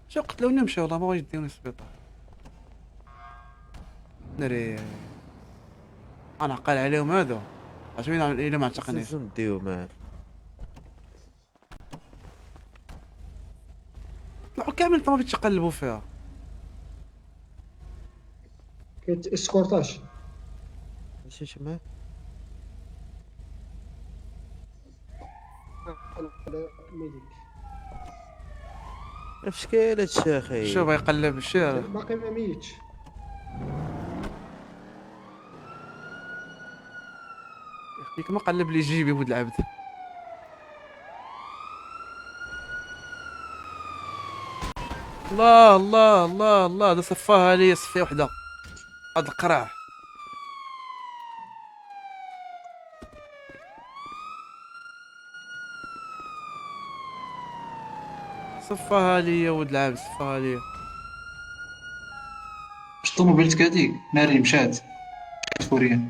شو قتلوني مشاو والله ما بغاو يديوني للسبيطار. ناري انا عقل عليهم هادو. عرفتي الا ما عتقنيش. شنو نديو معاه؟ طلعوا كامل الطوموبيل تيقلبوا فيها. كيتسكورتاش. ماشي معاه. اش كاين هادشي اخي؟ شوف يقلب الشارع. باقي ما ميتش. ياك ما قلب لي جيبي ولد العبد. الله الله الله الله، هذا صفاها لي صفيه وحده هاد القرع. صفاها لي يا ولد العبد، صفاها لي. واش طوموبيلتك هاديك؟ ناري مشات فوريا.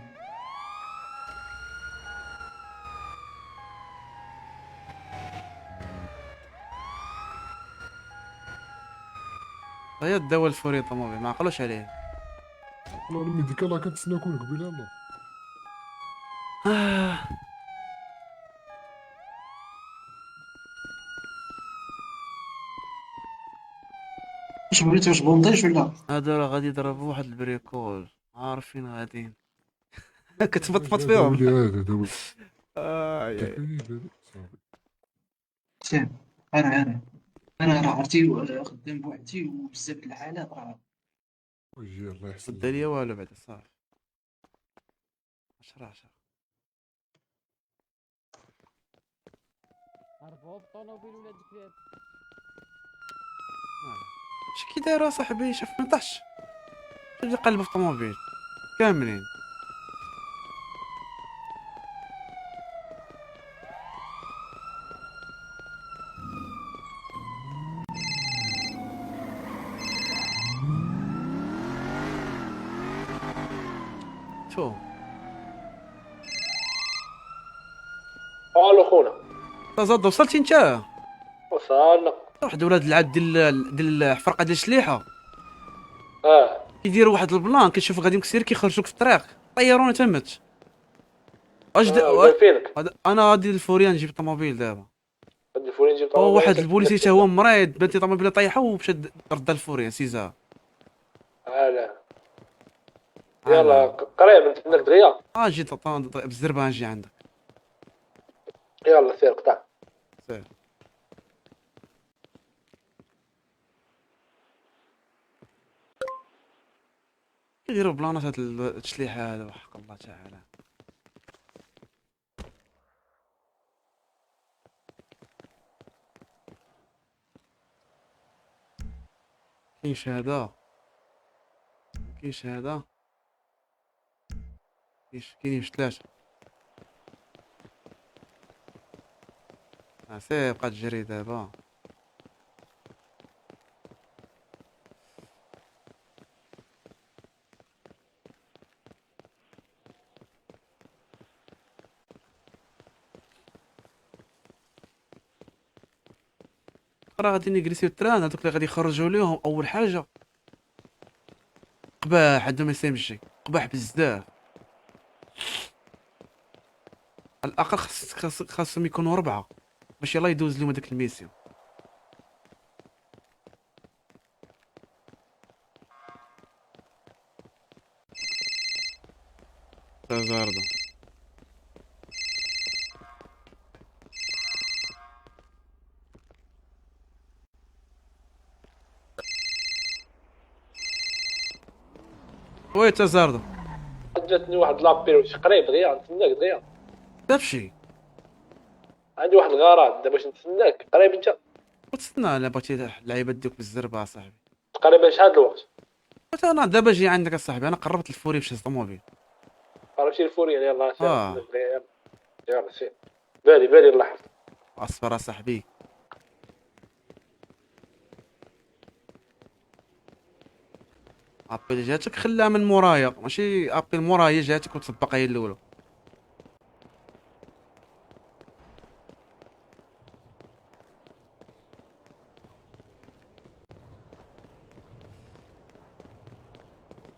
هي الدواء الفوري طوموبيل ما عقلوش عليه. والله الميديكال راه كنتسناكم قبيله. الله. واش بغيتي؟ واش بومطيش ولا؟ هادو راه غادي يضربوا واحد البريكول، عارفين غاديين. كتفطفط فيهم. هذا سير. انا انا انا راه عرفتي خدام بوحدي وبزاف د الحالات راه. ويجي الله يحسن. دا ليا والو بعدا صافي. 10 10. هربوا بالطوموبيل ولاد الكلاب. اش كي داير اصاحبي؟ شاف ما طاحش. شوف يقلبوا في الطوموبيل كاملين. شو الو خونا. تزاد وصلتي انت؟ وصلنا. واحد ولاد العاد ديال الفرقة ديال الشليحه. كيديروا واحد ال plan، كيشوفوا غادي مكسير كيخرجوك في الطريق، طيرونا تمت. اش انا غادي للفوريان نجيب الطوموبيل دابا. غادي الفوريان نجيب الطوموبيل. واحد البوليسي حتى هو مريض، بانت لي طوموبيله طايحة ومشى رد الفوريان سيزا. لا يلا قريب نتسناك دغيا. جيت بالزربه نجي عندك. يلا سير قطع. سير. كيديروا بلانات هاد التشليحه هذا وحق الله تعالى. كاينش هذا، كاينش هذا، كاينش، كاينين 3. سير بقى تجري دابا. راه غادي نجلسيو ال train، هذوك اللي غادي يخرجوا ليهم اول حاجة قباح عندهم SMG، قباح بزاف. على الاقل خاصهم يكونوا 4 باش يلا يدوز لهم هذاك ال mission. تزاردو oui تزاردو. جاتني واحد l'appel واش قريب دغيا نتسناك دغيا. دابشي عندي واحد الغرض دابا باش نتسناك قريب انت. وتسنى الا بغيتي اللعيبة ديوك بالزربه اصاحبي. تقريبا شحال الوقت؟ انا دابا جاي عندك اصاحبي، انا قربت الفوري باش نهز الطوموبيل. قربتي الفوري؟ يلاه سير يلا سير. بالي بالي الله يحفظك. اصبر اصاحبي. appel جاتك خلاها من مورايا، ماشي appel مورايا جاتك وتسبق هي الاولى.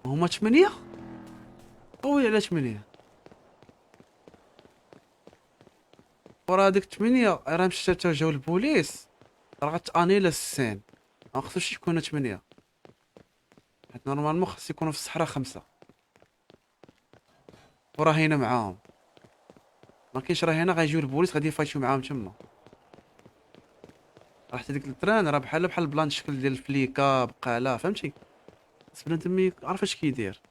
هما 8؟ طويل على 8. ورا هذيك 8 راه مشات تا جاو البوليس، راه غتانيلا ال scène، ما خصوش يكونوا 8، حيت normalement خص يكونوا في الصحراء 5. وراه هنا معاهم، ما كاينش راه هنا غيجيو البوليس غادي يفايتو معاهم تما. راه حتى ديك ال train راه بحال بحال plan الشكل ديال الفليكا بقاله، فهمتي؟ بس بنادم عارف اش كيدير.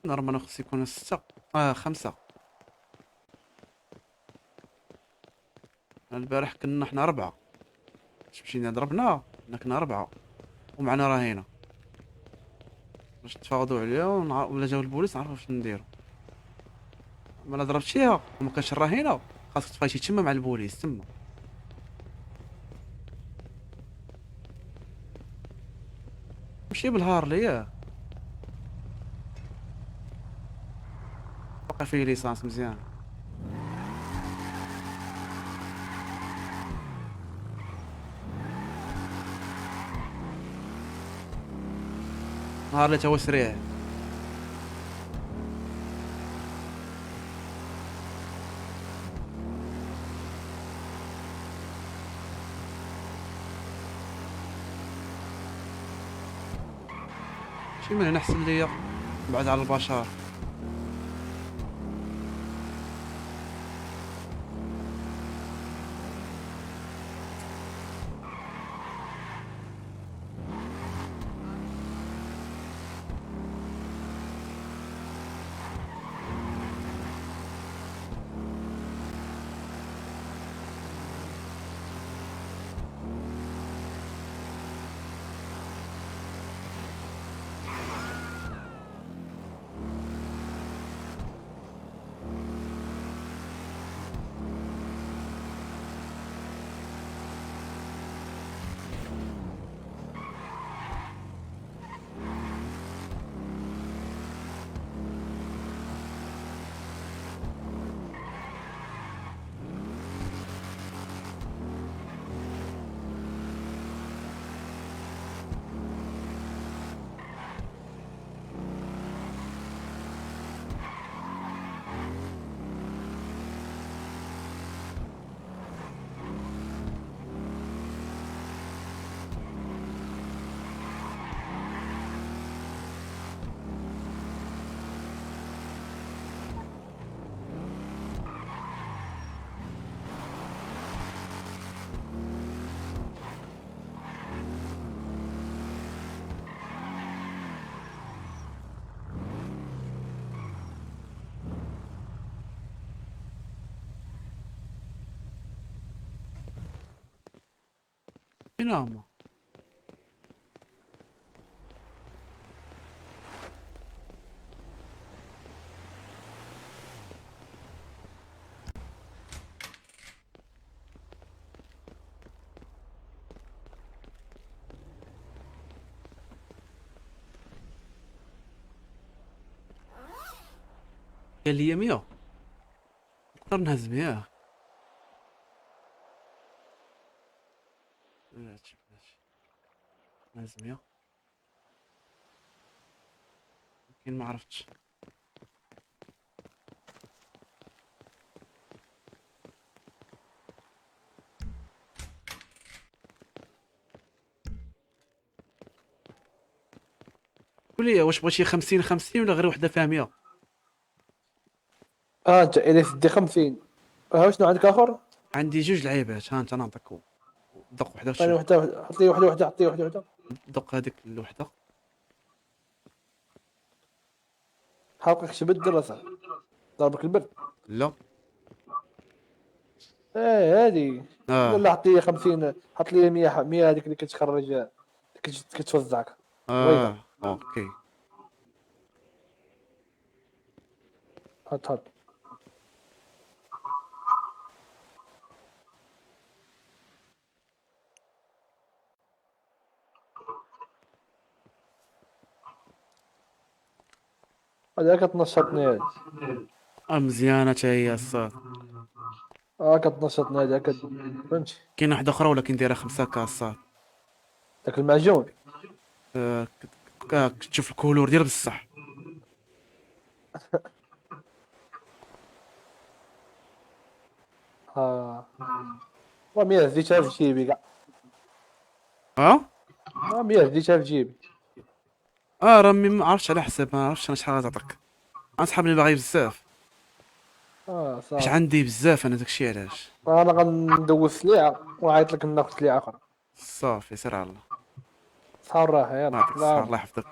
normalement خص يكون 6 5. البارح كنا حنا 4، مشينا ضربنا كنا 4 ومعنا رهينة باش نتفاوضوا عليها ولا جاو البوليس نعرفوا واش نديرو. ما لا ضربتيها وما كانش الرهينه خاصك تفايتي تما مع البوليس تما. مشي بالهارلي ياه، باقي فيه l'essence مزيان. نهار اللي تا هو سريع. شي من هنا احسن ليا بعد على البشر. فين هما؟ قال لي 100 نقدر نهز 100. بلاتي بلاتي نهز 100 يمكن، ما عرفتش. قول لي واش بغيتي 50 50 ولا غير وحده فيها 100؟ انت الي سدي 50. ها شنو عندك اخر؟ عندي جوج لعيبات. ها انت نعطيك دق وحده. عطيني وحده، حط لي وحده وحده، حط لي وحده وحده. دق هذيك الوحدة. حلقك شبد اصاحبي، ضربك البرد. لا ايه هادي. لا حط لي 50، حط لي 100 100 هذيك اللي كتخرج كتوزعك. OK حط حط. هذا كتنشطني هادي. مزيانه حتى هي الصاد. كتنشطني هادي، فهمتي؟ كاين واحدة اخرى ولكن دايرة 5 كاسات. داك المعجون. كتشوف ال couleur ديال بصح. ومية هزيتها في جيبي كاع. مية هزيتها في جيبي. راه ما عرفتش على حساب، ما عرفتش انا شحال غتعطيك. انا صحابني باغي بزاف. صافي. حيت عندي بزاف انا، داكشي علاش. انا غندوز سليعه وعيط لك ناخذ سليعه اخرى. صافي سير على الله. صحة والراحة، يلا. يعطيك الصحة، الله يحفظك.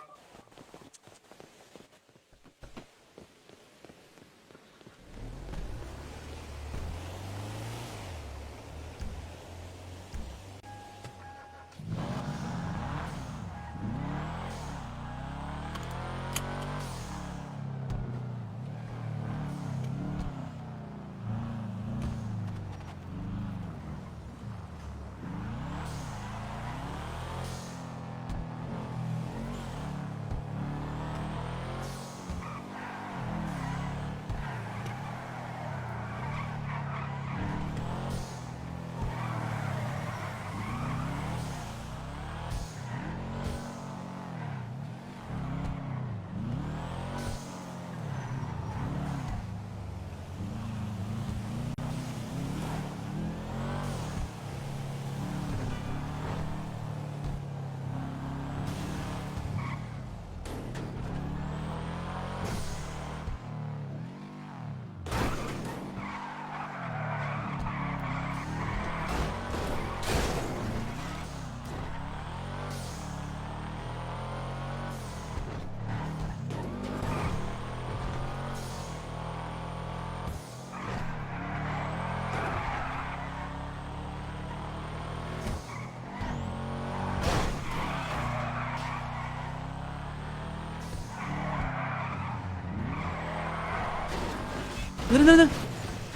لا لا لا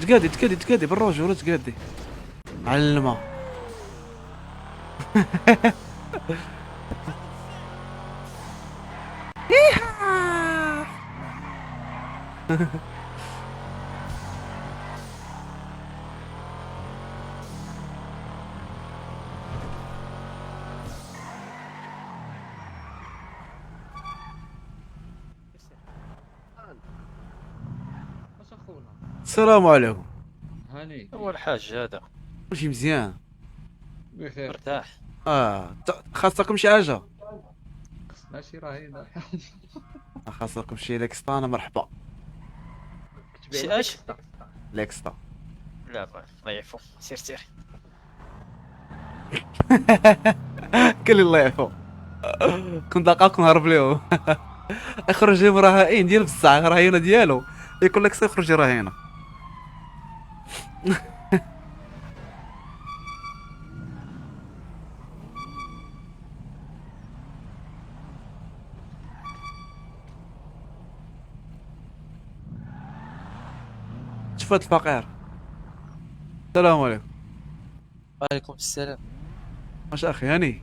تقادي تقادي تقادي بالرجوله تقادي معلمه. السلام عليكم. هاني اول حاجة هذا كلشي مزيان؟ بخير مرتاح. خاصكم شي حاجة؟ خصنا شي رهينة. خاصكم شي ليكستانا؟ مرحبا. شي اش؟ ليكستا. لا الله يعفو، سير سير. كل الله يعفو. كنت لاقاكم هرب ليهم. اخرج لهم رهائن ديال بصح، رهينة ديالو يقول لك سير خرجي رهينة. شوف هاد الفقير. السلام عليكم. وعليكم السلام. واش اخي هاني؟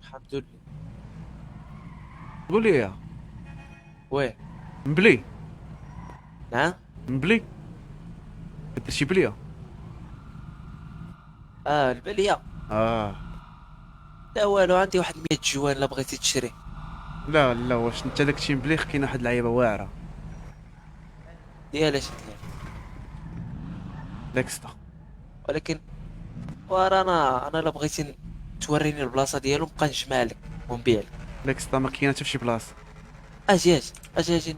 الحمد لله. قول لي يا oui مبلي. نعم مبلي، كدير شي بليه؟ البلية. لا والو، عندي واحد 100 joint لا بغيتي تشري. لا لا، واش انت داك شي مبليخ؟ كاين واحد اللعيبة واعرة. ديال اش اللعيبة؟ ليكستا. ولكن ورانا انا لا بغيتي توريني البلاصة ديالو نبقى نجمع لك ونبيع لك. ليكستا ما كاينه حتى في شي بلاصة. اجي اجي اجي اجي.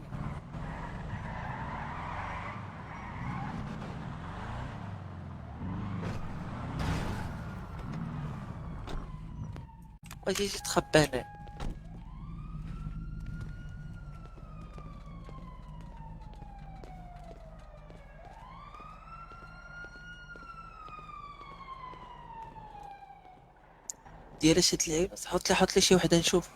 اجي اجي تخبى هنا. ديال اش هاد اللعيبة؟ حط لي شي وحده نشوف.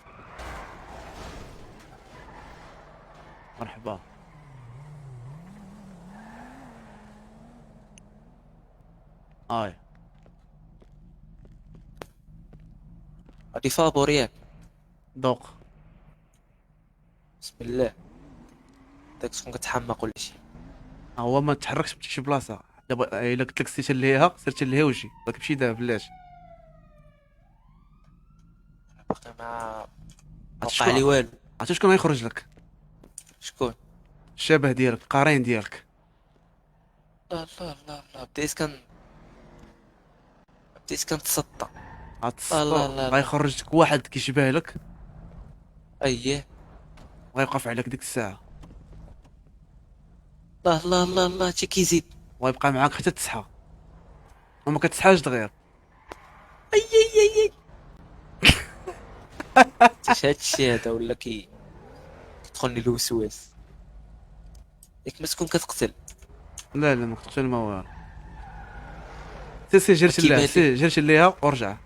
مرحبا. اي هادي فابور ياك؟ دوق. بسم الله. داك تكون كتحمق ولا شي. هو ما تحركش في شي بلاصة دابا. الا قلت لك سير ليها سير ليها وجي، داك مشي دابا بلاش. باقي ما وقع لي والو. عرفتي شكون غيخرج لك؟ شكون؟ الشبه ديالك، القرين ديالك. لا لا لا لا، بديت كنتسطى. غتسطى. غيخرج لك واحد كيشبه لك. اييه. غيوقف عليك ديك الساعة. لا لا لا لا، هادشي كيزيد. ويبقى معاك حتى تصحى، وما كتسحاش دغير. اي اي اي اي. اش هادشي هذا ولا كيدخلني الوسواس؟ ياك ما تكون كتقتل؟ لا لا ما كتقتل ما والو. سير سير جرت ليها، سير جرت ليها ورجع.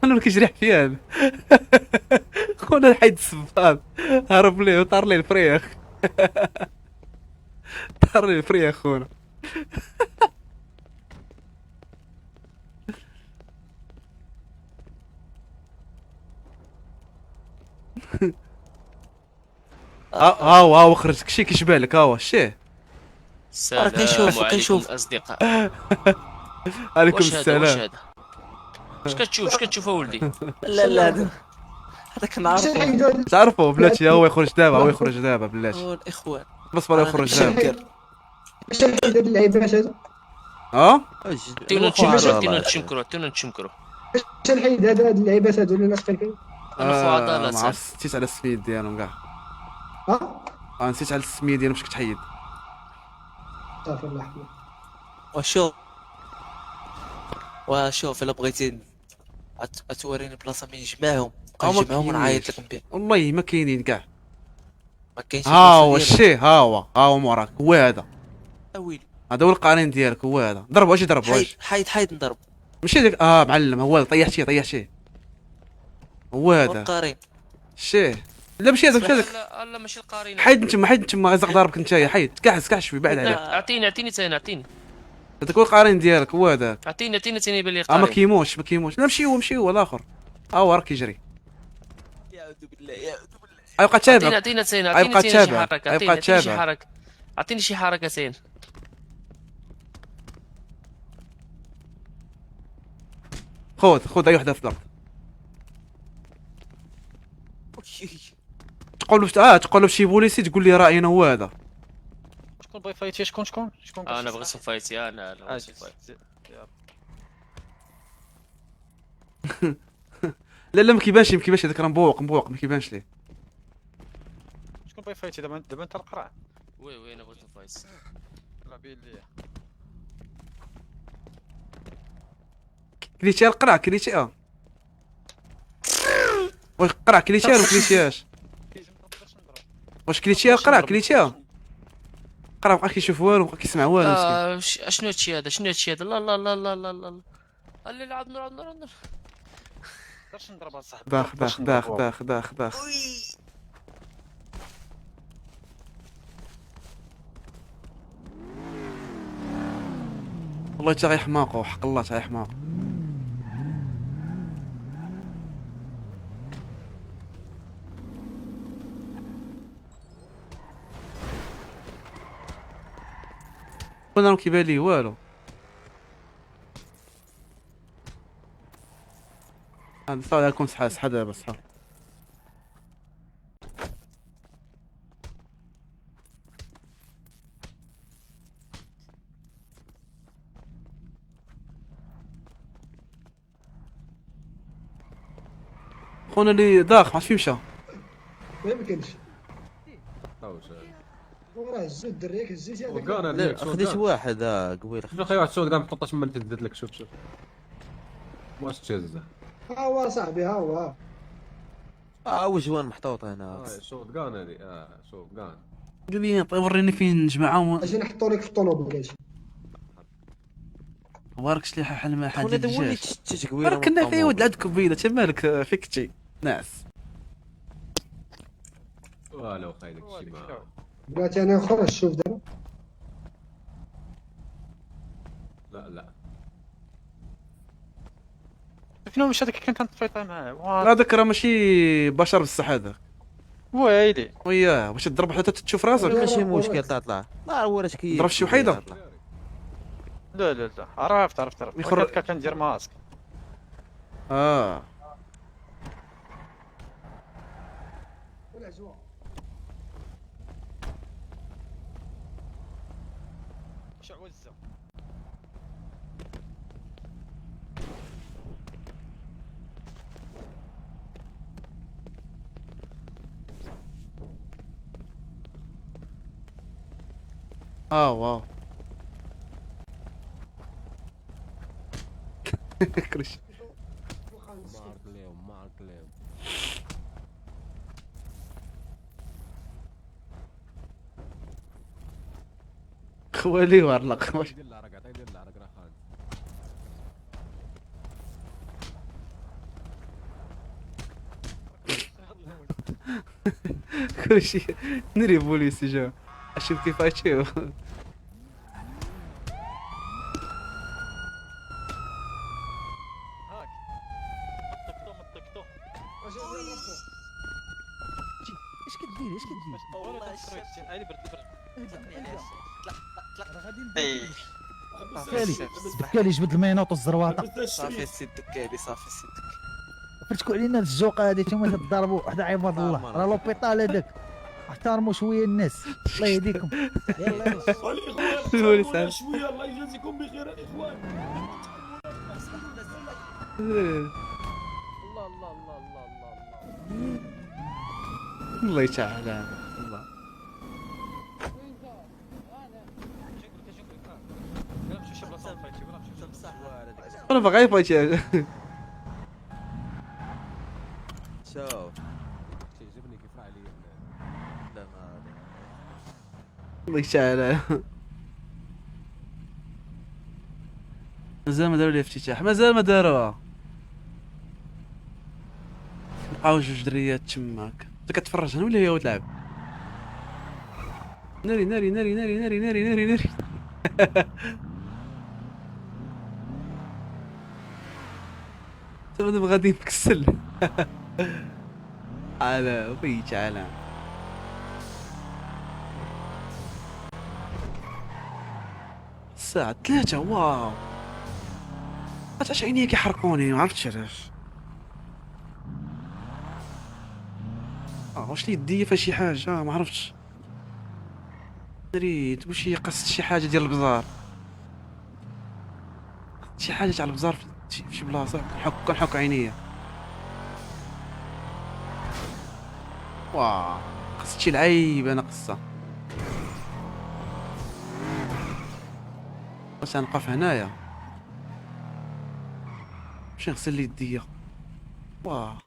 انا كيجري حفيان. خونا حيد الصباط هرب ليه وطار ليه الفريخ. طار ليه الفريخ خونا. ها هو ها هو خرج شي كيشبه لك. ها هو شي. السلام عليكم الاصدقاء. عليكم السلام. اش كتشوف؟ اش كتشوف اولدي؟ لا لا هذاك نعرفو. تعرفو بلاتي. هو يخرج دابا، هو يخرج دابا بلاتي. هو الاخوان بس بلا يخرج دابا. باش نحيد هاد اللعيبات هادو. عطيونا نتشمكرو، عطيونا نتشمكرو، عطيونا نتشمكرو. باش نحيد هاد اللعيبات هادو اللي لاصقين فيهم. ما عرفتش، نسيت على السميد ديالهم كاع. نسيت على السمية ديالهم باش كتحيد. صافي الله يحفظك. وشوف وشوف الا بغيتي توريني بلاصة من نجمعهم، نجمعهم ونعيط لك نبيع. والله ما كاينين كاع. ما كاينش. ها هو الشي، ها هو، ها هو موراك، هو هذا. اويلي هذا هو القرين ديالك، هو هذا. ضربو، اجي ضربو. حيد حيد حيد نضرب. ماشي ديك. معلم، هو طيحتيه طيحتيه. هو هذا القرين. شي. لا ماشي هذاك، ماشي هذاك. لا لا ماشي القرين. حيد من تما، حيد من تما، غيزق ضاربك نتايا. حيد، كحس كحس شوي، بعد عليك. اعطيني اعطيني ثاني، اعطيني. هذاك هو القرين ديالك، هو هذاك. اعطيني اعطيني ثاني يبان لي ما قرين. كيموتش، ما كيموتش. لا مشي هو، مشي هو الاخر. ها هو راه كيجري. بالله يا بالله. غيبقى تابع. اعطيني اعطيني ثاني، اعطيني غيبقى ثاني شي تابع، حركة، غيبقى اعطيني اعطيني شي تابع. حركة، اعطيني شي حركة ثاني. خذ خذ اي وحده في الارض. تقول له تقول له شي بوليسي تقول لي راينا هو هذا. شكون بغى يفايتي؟ شكون شكون شكون؟ انا بغيت نفايتي، انا بغيت نفايتي. لا لا ما كيبانش، ما كيبانش هذاك راه مبوق مبوق، ما كيبانش ليه. شكون بغى يفايتي دابا؟ دابا انت القرع. oui oui انا بغيت نفايت. لا بين لي. كليتيها القرع، كليتيها. واش القرع كليتيها ولا ما كليتيهاش؟ واش كليتيها القرع؟ كليتيها القرع، بقى كيشوف والو، بقى كيسمع والو مسكين. شنو هادشي هذا؟ شنو هادشي هذا؟ لا لا لا لا لا لا لا لا، عاد نور عاد نور عاد نور. نقدرش نضرب اصاحبي. داخ داخ داخ داخ داخ داخ. والله تا غيحماقو، حق الله تا غيحماقو. انا ما كيبان لي والو. هذا صار لكم صحة صحة دابا صحة. خونا اللي داخ ما عرفتش فين مشى. ما يمكنش. وراه هزو الدريك، هزيتي هذاك. لا، خديت واحد قبيلة. شوف اخي واحد shotgun محطوطة تما اللي تدت لك. شوف شوف واش تهزه. ها هو صاحبي، ها هو. وجوان محطوط هنا. shotgun هذه، shotgun. قال لي طيب وريني فين نجمعهم. اجي نحطو لك في الطوموبيل، اجي. بارك شليحه حل ما حد خونا هذا هو اللي الدجاج. تشتت قبيلة راه كنا من في ود الطوموبيل. العد قبيلة تما مالك فيكتي ناس. والو خاي داك الشيء ما بلاتي انا نخرج. شوف دابا. لا لا فين مشى هذاك كان كنتفايت معاه؟ هذاك راه ماشي بشر بصح هذاك. ويلي. وياه واش تضرب حتى تشوف راسك؟ ماشي مشكل، طلع طلع. لا هو راه كي ضرب شي وحيده. لا لا لا عرفت عرفت عرفت. كندير ماسك. واو. كرش. خوالي وارلق. كلشي نري بوليسي جا. اشوف كيف اشوف. اش كدير؟ اش كدير؟ دكالي جبد المينوط والزرواطه. صافي السي الدكالي، صافي السي الدكالي. فرتكوا علينا الزوقه هذه تما تضربوا وحده عباد الله، راه l'hôpital هذاك. احترموا شوية الناس الله يهديكم. يلا يلا شوية الله يجازيكم بخير الاخوان. الله الله الله الله الله الله. الله يتعالى الله. انا باغي فايت. شوف تعجبني كيف راه عليا. لا ما الله يتعالى. مازال ما داروا لي افتتاح، مازال ما داروها. بقاو جوج دريات تماك. كتفرج انا ولا هي تلعب؟ ناري ناري ناري ناري ناري ناري ناري ناري. بنادم غادي مكسل. على ويت على الساعة 3. واو عرفت عينيا كيحرقوني ما عرفتش علاش. واش لي يدي فيها شي حاجة ما عرفتش. دريت واش هي قصت شي حاجة ديال البزار، شي حاجة تاع البزار في شي بلاصة. كنحك عينيا. واو قصت شي لعيب انا قصة. واش غنوقف هنايا باش نغسل لي يديا؟ واه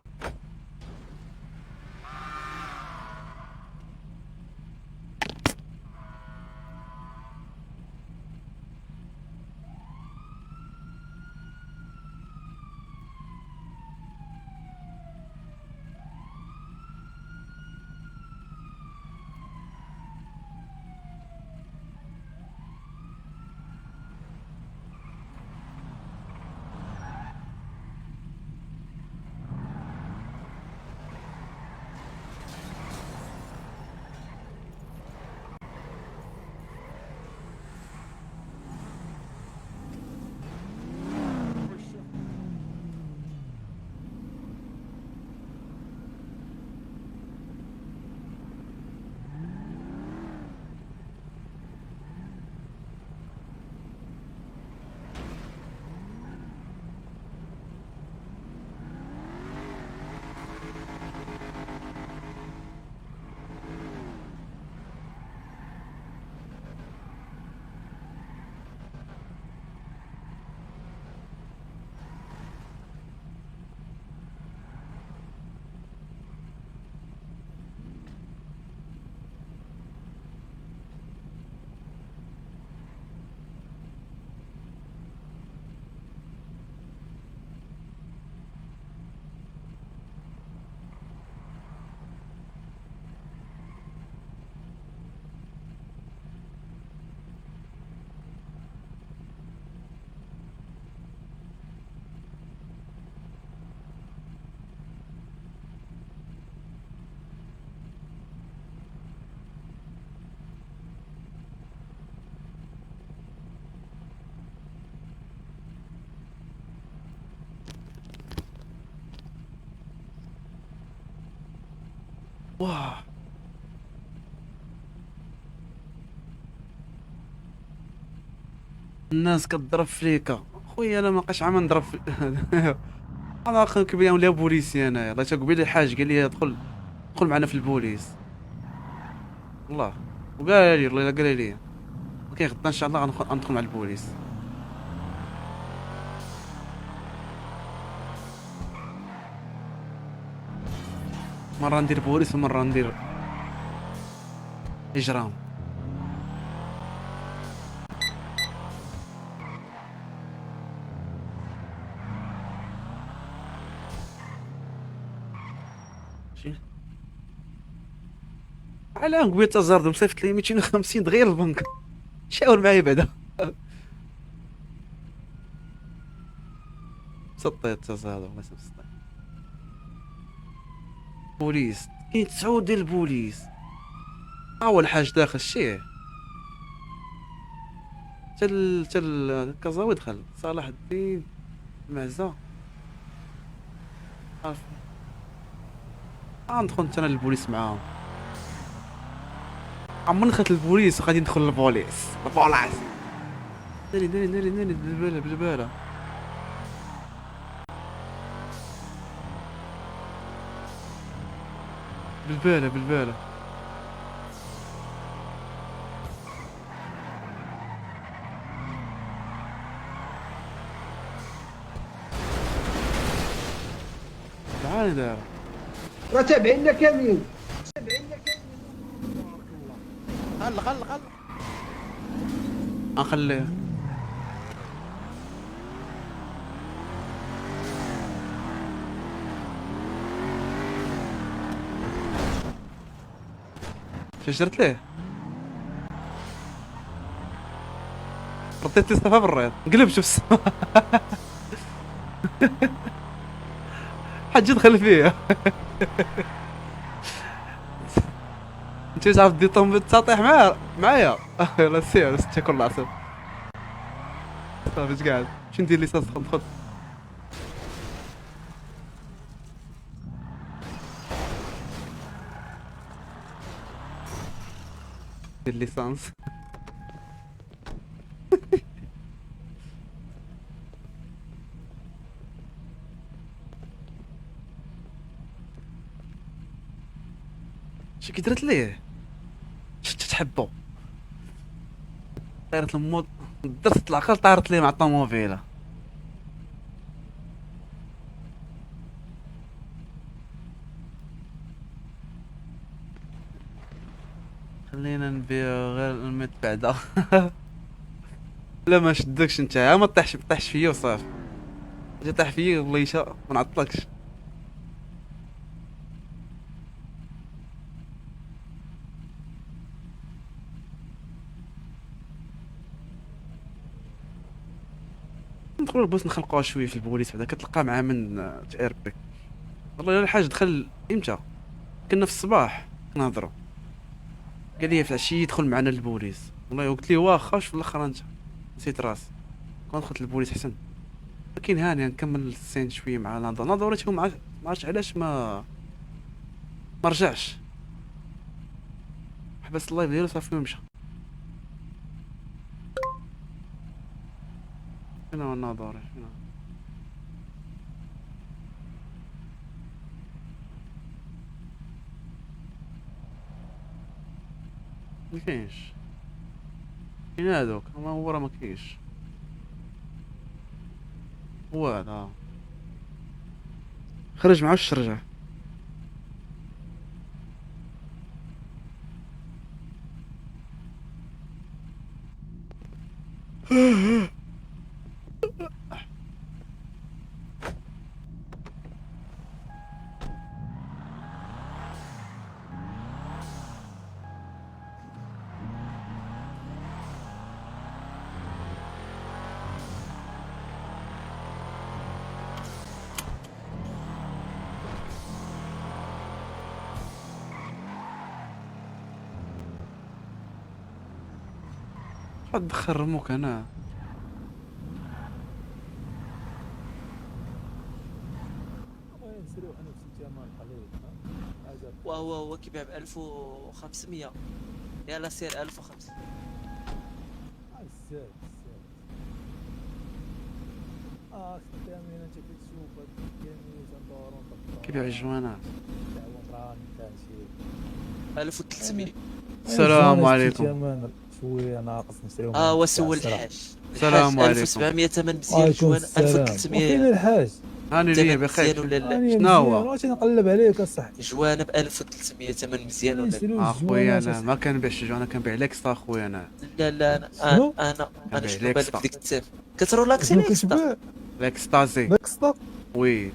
واه الناس كتضرب فليكا خويا. انا ما بقاش عام نضرب في... انا كبير ولا بوليسي انايا. الله قبيله الحاج قال لي دخل معنا في البوليس والله، وقال لي والله قال لي okay غدا ان شاء الله غندخل مع البوليس. مرة ندير بوليس ومرة ندير إجرام. على قبيل تزرد مصيفط لي 250 دغيا البنك. شاور معايا بعدا. سطيت تزرد والله سطيت. بوليس كاين 9 ديال البوليس. اول حاجه داخل الشيء تل كازاوي دخل صلاح الدين معزه. عارف ندخل انا للبوليس معاهم. عمرني دخلت البوليس وغادي ندخل للبوليس. البوليس ناري ناري ناري ناري بالباله بالباله. بالباله بالباله. تعال دار راه تابعينا كاملين تابعينا كاملين. خل خل خل نخليه. اش درت ليه؟ رديت لي بالريض قلبت في السما. حاج دخل فيا. انت تعرف دي طوموبيل تطيح معايا. لا سير تاكل العصا صافي قاعد. شنو ندير لي صاص؟ خد دير l'essence. شو كي درت ليه؟ شت تحبو طارت الموت، درت العقل طارت ليه مع الطوموبيله. خلينا نبيع غير الميت بعدا. لا ما شدكش انت، ما طيحش طيحش فيا وصافي. اجي طيح فيا والله يشاء ما نعطلكش. ندخلوا البوس نخلقوها شوية في البوليس بعدا، كتلقى مع من تاربك. والله الحاج دخل امتى؟ كنا في الصباح كنهضروا، قال لي في العشية يدخل معنا البوليس. والله قلت ليه واخا، في الاخر انت نسيت راسي كون دخلت البوليس احسن. ولكن هاني نكمل ال scène شوية مع ناظر. ناظر وريتهم ما عرفتش علاش ما رجعش، حبس ال live ديالو صافي ومشى. فين هو الناظور؟ فين هو؟ ما كاينش. كاين هادوك، اما هو راه ما كاينش. هو هذا خرج ما عاودش رجع. دخل رموك انا. وهو هو كيبيع ب 1500. يلا سير 1500. بزاف بزاف. خدامين انت كتشوف خدامين تندورو كيبيع الجوانات. 1300. السلام عليكم. شوية ناقص نشريو. وسول الحاج. السلام عليكم. 1700 ثمن مزيان الجوان، 1300. فين الحاج؟ هاني ليا بخير. شنو هو؟ واش نقلب عليك اصاحبي؟ جوانه ب 1300 ثمن مزيان ولا لا؟ اخويا انا ما كنبيعش جوانه، انا كنبيع l'extra اخويا انا. لا لا انا انا انا شنو بالك بديك التام كترولاكسي l'extra. l'ecstasy. l'extra oui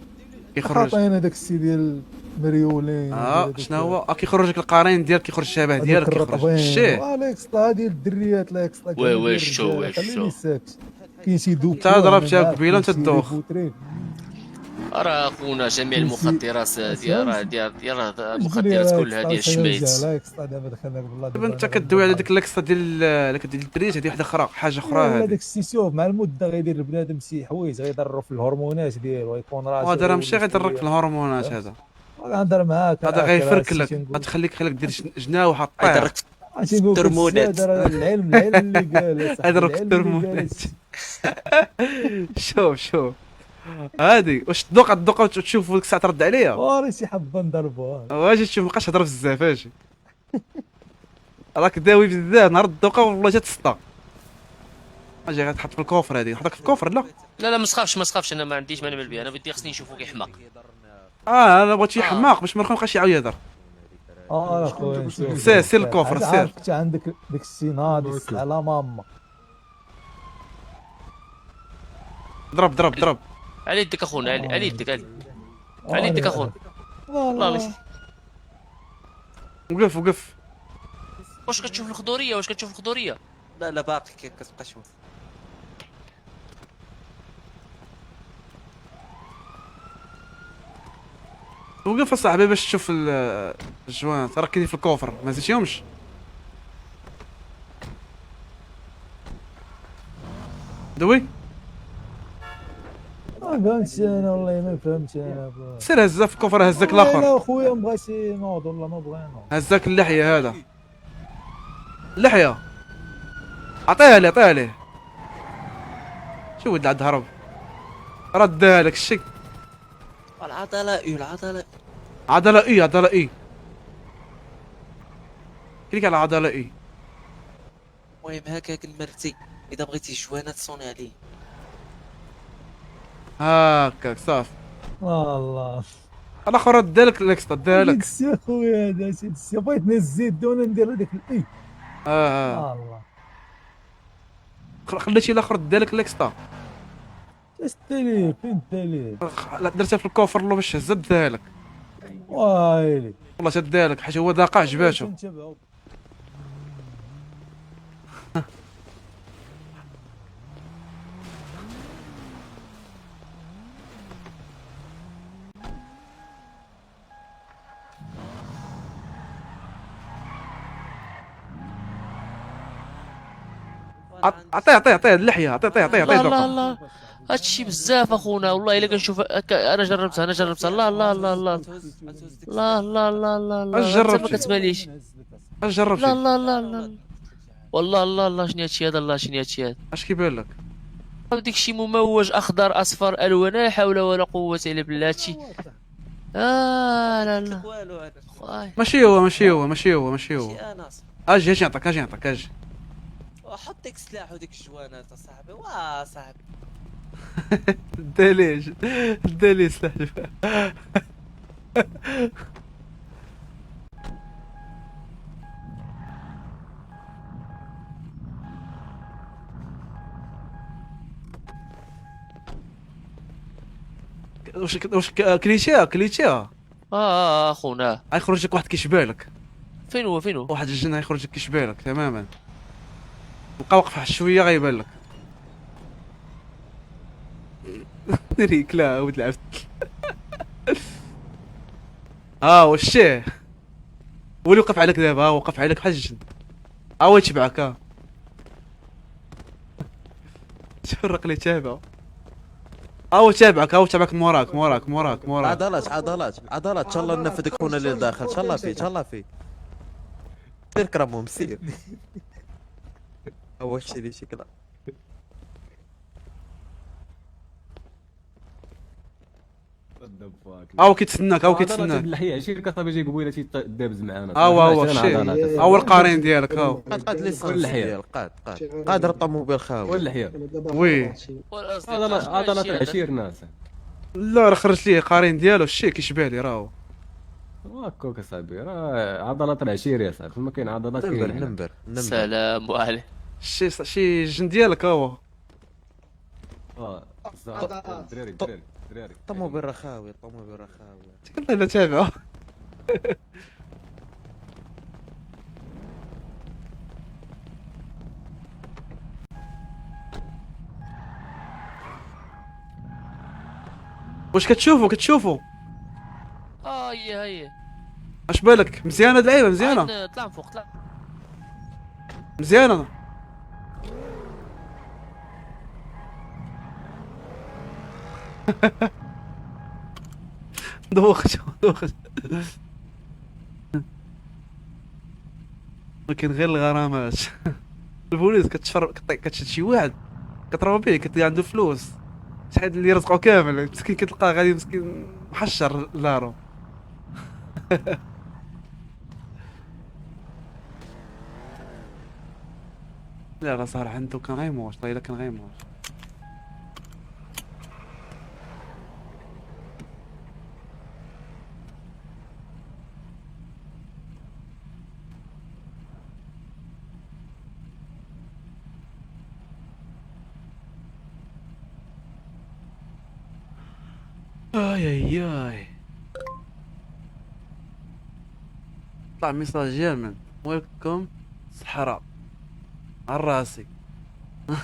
كيخرج عطينا داك الشيء ديال مريولين. شنو هو؟ كيخرج لك القرين ديالك، كيخرج الشبه ديالك، كيخرج الشيء. l'extra ديال الدريات l'extra. oui oui شو oui شو كاين شي دوب انت ضربتها قبيلة انت تدوخ. راه اخونا جميع المخدرات ديال راه ديال المخدرات كلها ديال الشميت. دابا انت كدوي على ديك l'extra ديال اللي كدير الدريات، هذه وحده اخرى، حاجة اخرى. هذه داك الشيء شوف مع المدة غيدير البنادم شي حوايج غيضرو في الهرمونات ديالو، غيكون راسو. هذا راه ماشي غيضرك في الهرمونات، هذا غنهضر معاك. هذا غيفرك لك، غتخليك خليك دير جناوح طير. غيضرك في الهرمونات. العلم اللي قال غيضرك في الهرمونات. شوف شوف هادي واش تذوق الذوق وتشوف ديك الساعة ترد عليا. وري شي حبه نضربوها. واجي تشوف مابقاش تهضر بزاف. اجي راك داوي بزاف نهار الذوقه والله جات تسطا. اجي غتحط في ال coffre هادي، نحطك في ال coffre. لا لا لا ما تخافش ما تخافش، انا ما عنديش ما نعمل بها، انا بدي خصني نشوفو كيحماق. انا بغيت شي حماق باش ما نبقاش يعاود يهضر. اخويا سير سير ال coffre سير. انت عندك داك الشيء ناضي على ماما. ضرب ضرب ضرب على يدك اخونا، على يدك، على يدك اخونا. الله. وقف وقف. واش كتشوف الخضوريه؟ واش كتشوف الخضوريه؟ لا لا باقي كتبقى شوف. وقف اصاحبي باش تشوف ال joint، راه كاينين في ال coffre ما زيتيهمش. دوي. ما فهمتش انا والله ما فهمت انا. سير هزها في ال coffre، هزاك لا الاخر. خويا ما بغاش ينوض والله ما بغا ينوض. هزاك اللحية هذا. اللحية عطيها لي، عطيها لي. شو ولد عاد هرب، ردها لك الشك. العضلة اي، العضلة عضلة اي، عضلة اي. clique على عضلة اي. المهم هكاك المرتي، اذا بغيتي جوانه تصوني عليه. هاكاك صافي. والله الاخر رد لك الاكسترا، داها لك. داكشي اخويا، هذا شي داكشي. بغيت نهز يدي وانا ندير هذيك الاي. والله. خليتي الاخر دالك الاكسترا. اش الدليل؟ فين الدليل؟ لا درتها في ال coffre لو باش هزت داها لك. وايلي. والله تداها لك حيت هو ذاقه عجباتو. عطية عطية عطية اللحية، عطية عطية عطية الله الله دوقة. الله، هادشي بزاف اخونا والله. الا كنشوف انا جربتها، انا جربتها. الله الله الله الله الله الله الله الله الله. اش انت ما جربتي؟ كتباليش. اش جربتي؟ لا لا لا لا والله الله الله. شنو هادشي هذا؟ الله شنو هادشي هذا؟ اش كيبان لك؟ داك الشيء مموج اخضر اصفر الوان، لا حول ولا قوة الا بالله. هادشي لا لا. ماشي هو، ماشي هو، ماشي هو، ماشي هو. ماشي انا. اجي اجي نعطيك، اجي نعطيك، اجي. حط ديك السلاح وديك الجوانات اصاحبي. وا صاحبي. داليش دالي سلاح. واش كليتيها؟ كليتيها؟ اخونا. غيخرج لك واحد كيشبه لك. فين هو؟ فين هو؟ واحد الجن غيخرج لك كيشبه لك تماما. بقى واقف واحد شوية غيبان لك. ريك لا ولد العبد. ها هو الشيخ هو اللي وقف عليك دابا، ها هو وقف عليك بحال الجن. ها هو يتبعك. ها تفرق لي تابعو. ها هو تابعك، ها هو تابعك موراك موراك موراك موراك. عضلات عضلات عضلات. ان شاء الله نفذ خونا اللي لداخل. ان شاء الله فيه، ان شاء الله فيه. سير كرمهم سير. هو الشيء اللي شكله. ها هو كيتسناك، ها هو كيتسناك. باللحية عشير كصاحبي جاي قبيلة تيدابز معانا. ها هو، ها هو الشيء. ها هو القرين ديالك، ها هو. قاد قاد لي كل اللحية. ديال قاد قاد قادر الطوموبيل خاوي. واللحية. oui. عضلات العشير ناس. لا راه خرج ليه قرين ديالو الشيء كيشبه لي راه هو. هكاك اصاحبي راه عضلات العشير يا صاحبي، ما كاين عضلات كاين نمبر هنا. نمبر نمبر. سلام عليكم. شي الجن ديالك ها هو. الدراري الدراري الدراري. الطوموبيل راه خاوي، الطوموبيل راه خاوي. والله الا تابعو. واش كتشوفو؟ كتشوفو؟ هي هي. اش بالك؟ مزيانة هاد اللعيبة، مزيانة. طلع من فوق، طلع. مزيانة. دوخت دوخت. ما كاين غير الغرامات. البوليس كتشفر، كتشد شي واحد كتروى به، كتلقى عنده فلوس شحال اللي رزقو كامل مسكين، كتلقاه غادي مسكين محشر لارو. لا راه صار عنده كان غيموت، والله الا كان غيموت. اي اي اي. طلع message ديال من welcome صحراء على راسي.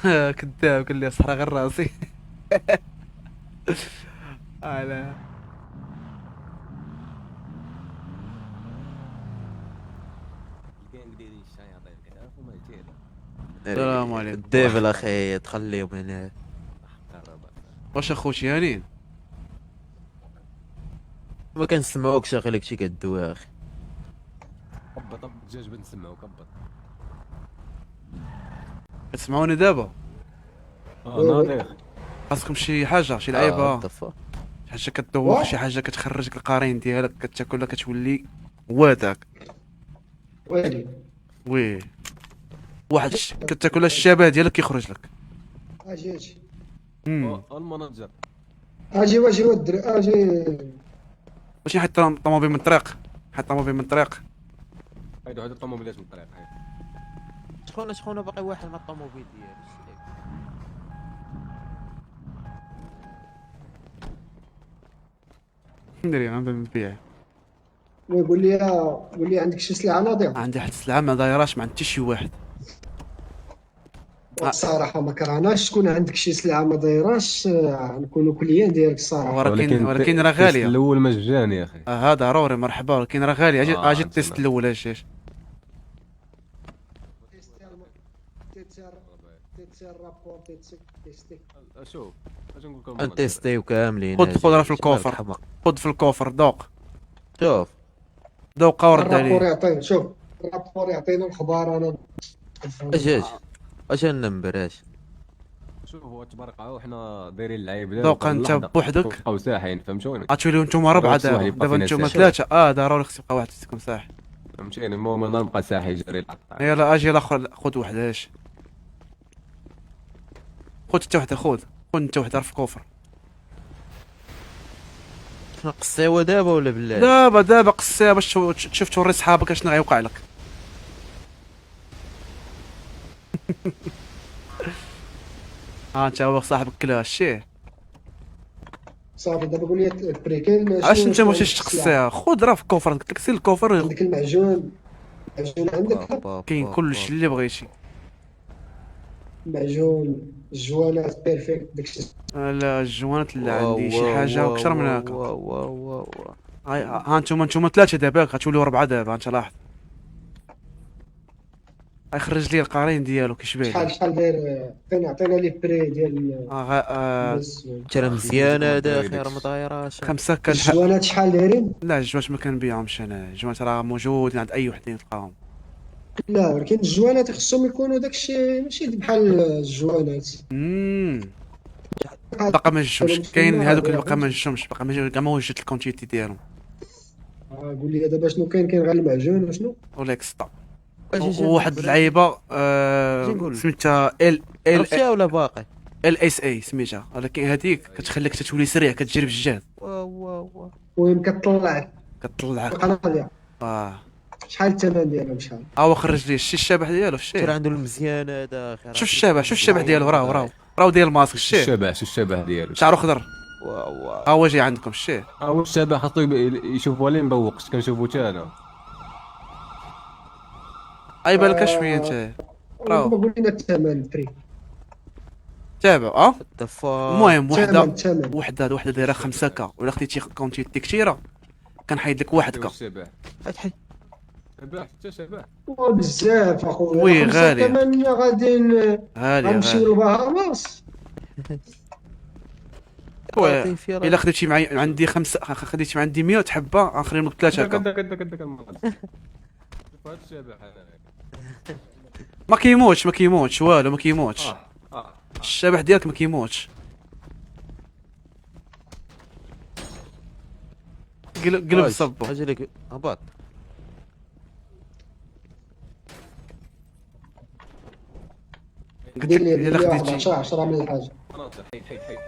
كذاب، قال لي صحراء غير راسي. على السلام عليكم. الديفل اخي تخليهم هنا. واش اخوتي هانين؟ ما كنسمعوكش اخي، لك شي كدوي اخي. هبط هبط الدجاج بنسمعوك، هبط. كتسمعوني دابا؟ ناضي اخي. خاصكم شي حاجة، شي لعيبة، what the fuck. شي حاجة كدوخ، شي حاجة كتخرجك القرين ديالك، كتاكلها كتولي واداك. ويلي oui واحد كتاكلها الشبه ديالك كيخرج لك. اجي اجي. ال manager. اجي واجي ودري اجي. ماشي حيت الطوموبيل من الطريق، حيت الطوموبيل من الطريق. حيدوا حيدوا الطوموبيلات من الطريق، حيدوا. شكون شكون باقي واحد من الطوموبيل ديالو؟ ندير غنبدا نبيع. ويقول لي قول لي عندك شي سلعه ناضيه؟ عندي واحد السلعة ما دايراش، ما عند حتى شي واحد. الصراحة ما كرهناش تكون عندك شي سلعه ما دايراش، نكونوا client ديالك الصراحة. ولكن راه غالية. ال test الاول مجاني يا اخي. هذا ضروري، مرحبا، ولكن راه غالية. اجي ال test الاول، اجي اجي. شوف اش نقول لكم، نتيستيو كاملين. خذ راه في ال coffre، خذ في ال coffre دوق. شوف دوق ورد عليه. ال rapport يعطينا، شوف ال rapport يعطينا الخبار. انا اجي اجي اجي ال number اجي. شوف هو تبارك الله وحنا دايرين اللعيب دوق انت بوحدك. بقاو ساحين، فهمتوني؟ غتوليو نتوما ربعه دابا، دابا نتوما ثلاثة. ضروري خص يبقى واحد فيكم ساح، فهمتيني؟ المهم انا نبقى ساحي جري العطار. يلا اجي الاخر، خذ وحده اجي. خذ انت وحده، خذ انت وحده في ال coffre. نقصيوها دابا ولا بالله؟ دابا دابا قصيها باش تشوف توري صحابك اشنو غيوقع لك. ها انت هو صاحبك كلا شي. صافي دابا قول لي ال prix كاين. علاش انت ما مشيتش تقصيها؟ خذ راه في ال coffre، قلت لك سير ال coffre. عندك المعجون، المعجون عندك؟ كاين كلشي اللي بغيتي. معجون، الجوانات perfect داكشي. لا الجوانات لا عندي شي حاجة اكثر من هكا. ها انتم ثلاثة دابا، غتوليو اربعة دابا. انت لاحظ غيخرج لي القرين ديالو كيشبه. شحال شحال داير؟ عطينا les prix ديال ترى مزيانه هذا اخي، راه ما دايراش. خمسة كان. الجوانات شحال دايرين؟ لا الجوانات ما كنبيعهمش انا، الجوانات راه موجودين عند اي وحدين تلقاهم. لا ولكن الجوانات خصهم يكونوا داكشي ماشي بحال الجوانات. باقا ما جبتهمش، كاين هذوك اللي باقا ما جبتهمش، باقا كاع ما وجدت ال quantité ديالهم. قول لي دابا شنو كاين؟ كاين غير المعجون وشنو؟ ولا extra وواحد اللعيبة سميتها ال ال ولا باقي ال اس اي سميتها، ولكن هذيك كتخليك تتولي سريع، كتجري بالجهد. واو واو المهم كتطلعك. شحال الثمن ديالهم؟ شحال؟ هو خرج لي شي الشبح ديالو في الشيء. عنده المزيان هذا اخي. شوف الشبح، شوف الشبح ديالو، راه راهو داير الماسك. الشيء الشبح، شوف الشبح ديالو، شعرو خضر. واو ها هو جاي عندكم الشيء. ها هو الشبح، خاصو يشوفوا لي مبوقش، كنشوفو حتى انا. اي بالك شوية انت. راهو قول لنا الثمن prix. تابع. المهم وحده دايرة 5 K، ولا خديتي quantité كثيرة كنحيد لك 1 K. شبح حتى شبح بزاف اخويا. oui غالي. 8 غادي غالي غنمشيو للبهاماس. الا خديتي معي عندي 5، خديتي عندي 100 حبه غنخليهم لك 3 K. ما كيموتش، ما كيموتش والو، ما كيموتش. الشبح ديالك ما كيموتش. قلب صبو. اجي لك هبط. قلت لك الا خديتي 10 من الحاجة. حيد حيد حيد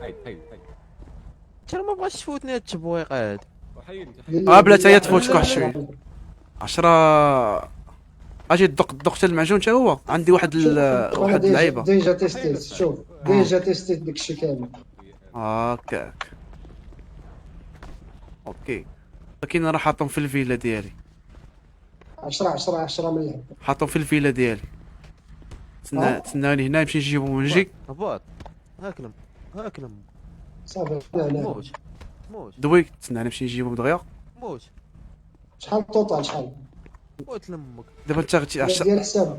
حيد حيد حيد. ترى ما بغاش تفوتني هاد التبويقه هادي. بلا هي تفوتك واحد شوية. 10. اجي الدق حتى المعجون حتى هو. عندي واحد واحد اللعيبة déjà تيستيت، شوف déjà تيستيت داكشي كامل. هكاك okay، ولكن راه حاطهم في الفيلا ديالي. 10 10 10 من الحبة. حاطهم في الفيلا ديالي. تسنى تسناني هنا نمشي نجيبهم ونجي. هبط هاكلم هاكلم صافي هنا. موت موت دوي تسنى نمشي نجيبهم دغيا. موت. شحال ال total شحال؟ موت لامك. دابا انت غتي ديال حساب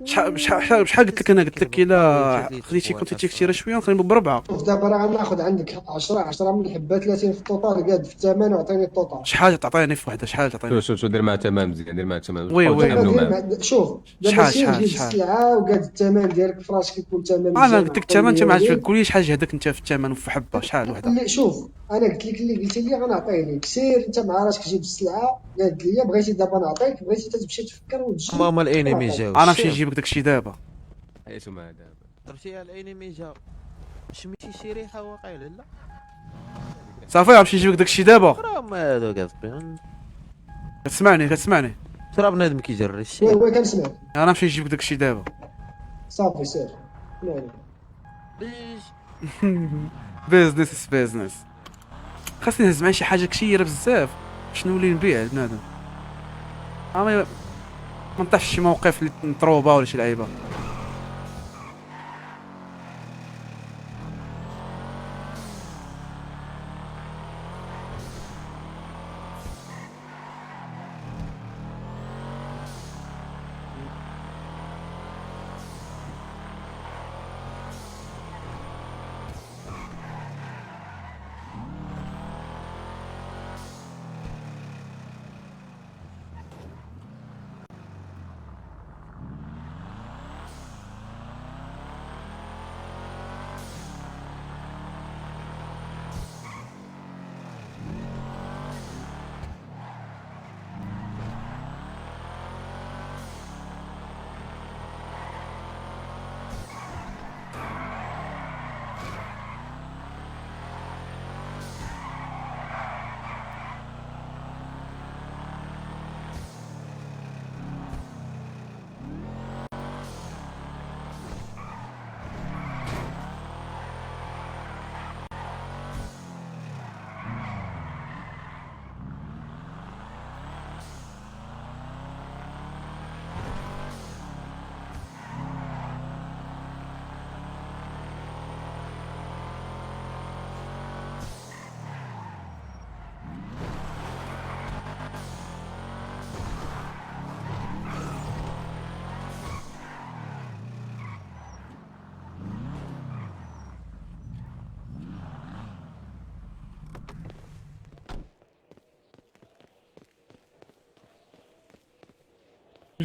شحال شحال شحال قلت لك انا؟ قلت لك الا خديتي quantité كثيرة شوية نخدم بربعه. شوف دابا راه غناخذ عندك 10 10 من الحبة 30 في ال total، قاد في الثمن وعطيني ال total. شحال تعطيني في وحده؟ شحال تعطيني؟ شوف شوف شوف دير معاه تمام مزيان، دير معاه تمام. oui oui. دابا دير شوف دابا شحال سير شحال جيب شحال؟ السلعة وقاد الثمن ديالك في راسك يكون ثمن انا مزيان. قلت لك الثمن انت ما عطيني عرفتش، قول لي شحال جهدك انت في الثمن وفي حبه شحال وحده. اللي شوف انا قلت لك اللي قلت لي غنعطيه لك، سير انت مع راسك جيب السلعة قاد لي، بغيتي دابا نعطيك، بغيتي انت تمشي تفكر وتجي ماما ال enemy ونعطيك. جاو. انا نمشي نجيب لك داكشي دابا. حياتو معاه دابا. ضربتي على ال enemy جاو. شميتي شي ريحه واقيلا؟ لا صافي غنمشي نجيب لك داكشي دابا. راه هادوك اصبي. كتسمعني كتسمعني؟ ترى بنادم كيجري الشيء. oui oui كنسمع. انا نمشي نجيب لك داكشي دابا. صافي سير. لا لا. business business. خاصني نهز معايا شي حاجة كثيرة بزاف باش نولي نبيع لبنادم. ما نطيحش شي موقف اللي نطروبه ولا شي لعيبة.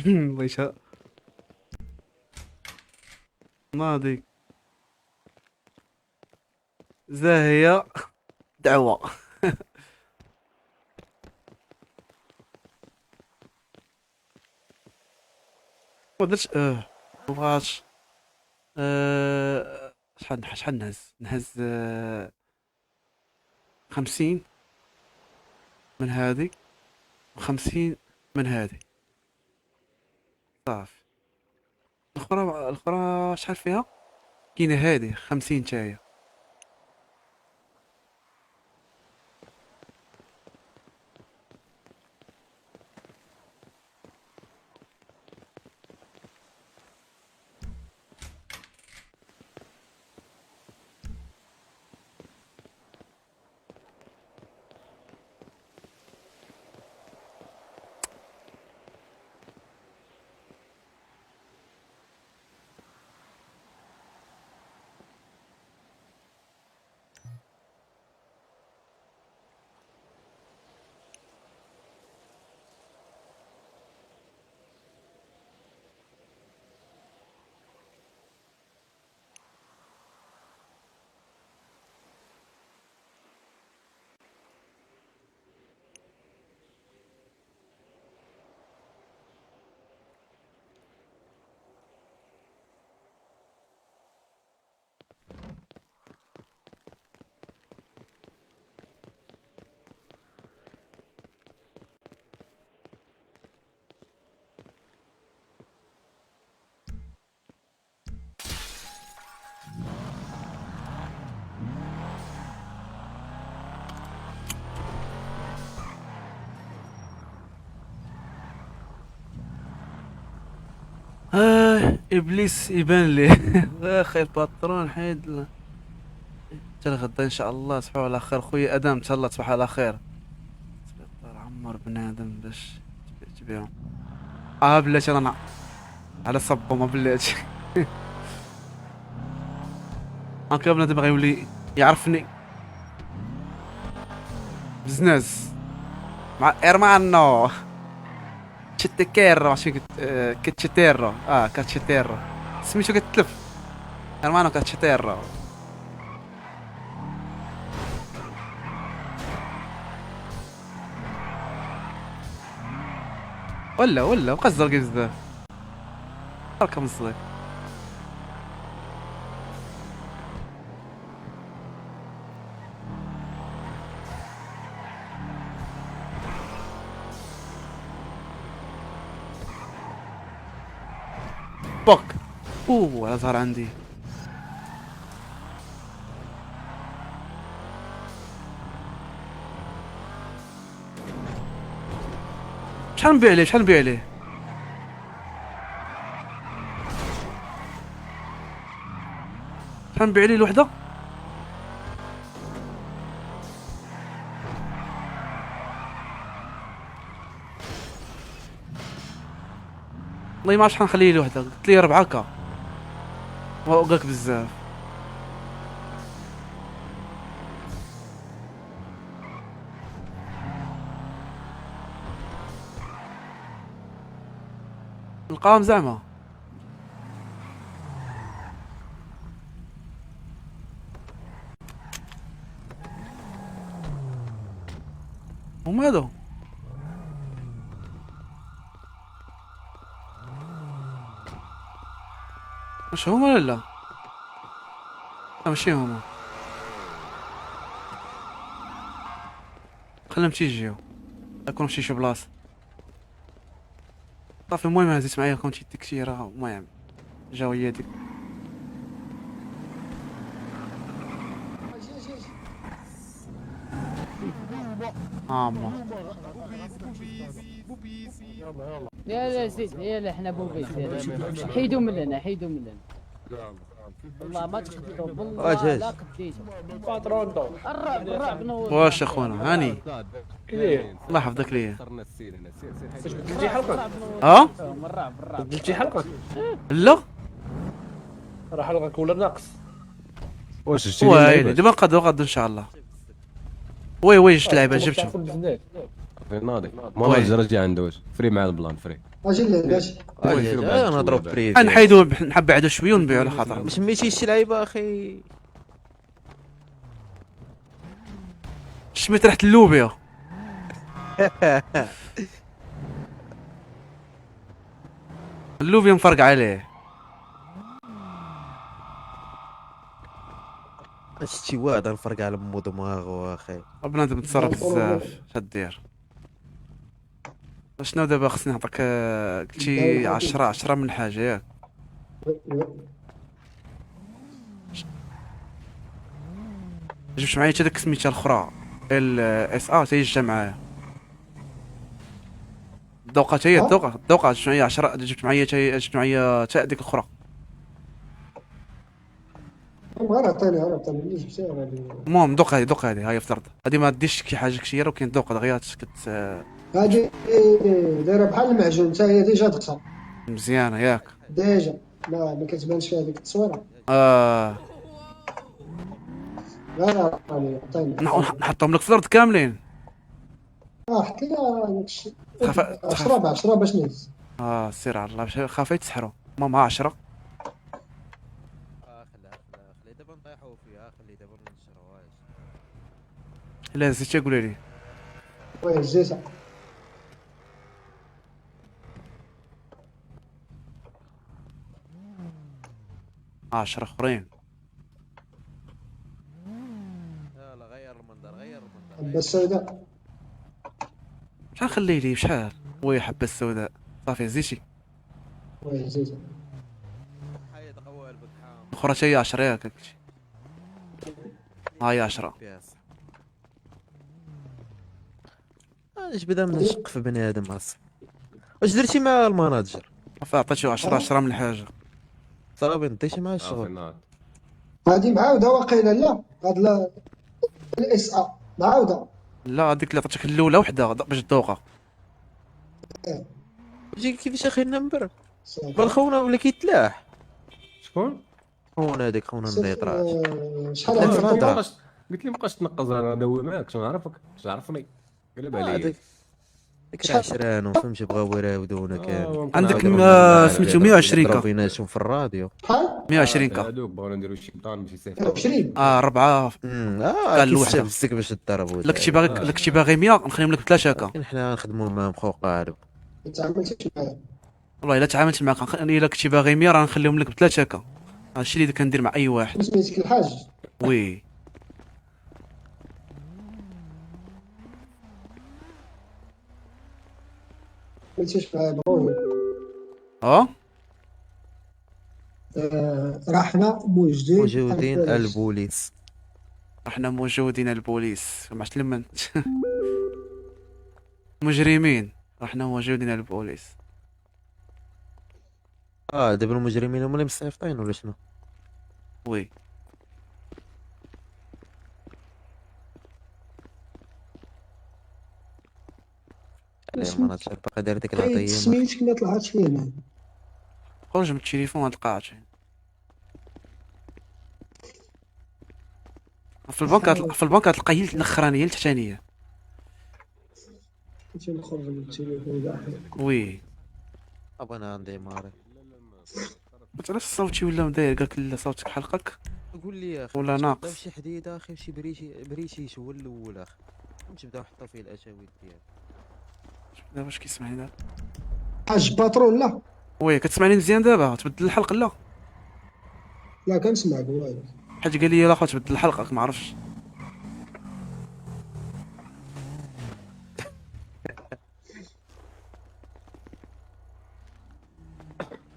الله يشاء ناضي زاهية دعوة. ما درتش ما بغاتش. شحال شحال نهز؟ نهز 50 من هذه و50 من هذه صافي. الاخرى الاخرى شحال فيها؟ كاينه هذه 50 تاهي. والله ابليس يبان لي. اخي ال patron حيد حتى الغدا ان شاء الله. تصبحوا على خير خويا ادم، تهلا تصبح على خير. سبيطار عمر بنادم باش تبيعو. بلاتي رانا على صبو ما بلاتي. هاكا بنادم غيولي يعرفني بزنس مع ارمانو تشيتيكيرو، عرفتي كتشيتيرو، كاتشيتيرو سميتو كتلف ارمانو كاتشيتيرو. ولا بقى الزرقي بزاف بركة من الصديق. بوك اوه على ظهر عندي. شحال نبيع عليه؟ شحال نبيع عليه؟ شحال نبيع عليه الوحدة؟ والله ما عرفت شحال نخليه الوحدة. قلت لي 4 كا وقاك بزاف. نلقاهم زعما. هما هادو. واش هما ولا لا؟ لا ماشي هما. خليهم تيجيو يكونوا شي بلاصة. صافي المهم هزيت معايا quantité كثيرة. المهم جاو هي ديك. يا لا زيد يا لا حنا بوبيس، حيدوا من هنا حيدوا من هنا. والله ما تقدروا والله لا قديتوا patron دو. الرعب الرعب نوض. واش اخونا هاني الله يحفظك ليا. واش بدلتي حلقك؟ ها؟ بدلتي حلقك؟ لا راه حلقك ولا ناقص. واش جبتي ويلي دابا نقدروا غدا ان شاء الله. oui oui جبت لعيبة جبتهم. ناضي manager جي عنده واش free مع ال plan free. اجي لا اجي نضرب privé. نحيدو نبعدو شوية ونبيعو على خاطر. ما سميتيش شي لعيبة اخي. شميت ريحه اللوبيا. اللوبيا مفرق عليه. شتي واحد نفرق على مو دماغو اخي. بنادم تصرف بزاف. اش دير؟ شنو دابا خصني نعطيك؟ قلتي 10 من حاجة ياك؟ جبت معايا حتى داك سميتها الاخرى ال اس ا حتى هي جا معايا. الذوقه حتى هي الذوقه جبت معايا 10، جبت معايا حتى جبت معايا حتى ديك الاخرى. غير عطيني غير عطيني اللي جبتها. المهم دوق هادي دوق هادي هاي افترض هادي ما ديرش شي حاجة كثيرة وكاين دوق دغيا كت هادي دايرة بحال المعجون حتى هي déjà دقتها مزيانه ياك déjà ما كتبانش فيها ديك التصويره. لا عطيني عطيني نحطهم لك في الارض كاملين. حط لي داكشي 10 ب 10 باش نهز. سير على الله خاف يتسحروا. المهم ها 10. خلي دابا نطيحوا فيها، خلي دابا نشروهاش. لا زيتي قولي لي. oui زيتها. عشرة اخرين. يلا غير المنظر غير المنظر. حبة السوداء شحال خلي لي شحال؟ oui حبة السوداء صافي زيتي. oui زيتها. حيد قوالبك حام. الاخرى حتى هي 10 ياك قلتي. ها هي 10. علاش بدا من نشق في بنادم اصلا؟ واش درتي مع ال manager؟ عطيتو 10 10 من الحاجة. صافي نديش مع الشغل. هادي معاوده واقيلا لا هاد لا الاس ا معاوده. لا هذيك اللي عطيتك الاولى وحده باش تذوقها. كيفاش اخي ال number؟ بل خونا ولا كيتلاح. شكون؟ خونا هذاك خونا النيطرات. شحال عندك؟ قلت لي مابقاش تنقز، انا داوي معاك شنو نعرفك؟ شنو عرفني؟ قلب عليا. ديك العشران وفهمتي بغاو يراودونا كامل. عندك سميتو 120 K بيناتهم في الراديو. 120 K هذوك بغاو نديرو شي بطان باش يصيفطوا 120. 4 قال الوحدة بسك باش تضربوا. لك شي باغي 100 نخليهم لك بثلاثة K. حنا نخدموا معاهم خو قالب. ما تعاملتش معايا والله الا تعاملت معاك. الا كنتي باغي 100 راه نخليهم لك بثلاثة K. هادشي اللي كندير مع اي واحد. سميتك الحاج؟ oui. عملتيش معايا ضروري. راه حنا موجودين. موجودين البوليس. حنا موجودين البوليس. ما عرفتش لمن مجرمين. راه موجودين البوليس. دابا المجرمين هما اللي مصيفطين ولا شنو؟ oui. ما باقي داير ديك العطية. سميتك ما طلعتش لينا. خرج من التليفون غتلقاها في البنك. في البنك غتلقى هي الاخرانية التحتانيه. كنت نخرج من التليفون. oui. ابا عندي ماري. علاش صوتي ولا داير؟ قالك لا صوتك حلقك. قول لي يا اخي ولا ناقص شي حديده اخي شي بريشي هو الاول اخي. نبداو نحطو فيه الاشاويت ديالك. دابا واش كيسمعني دابا؟ حاج patron لا. oui كتسمعني مزيان دابا؟ تبدل الحلقة لا؟ لا كنسمعك والله. حيت قال لي الاخر تبدل الحلقة ما عرفتش.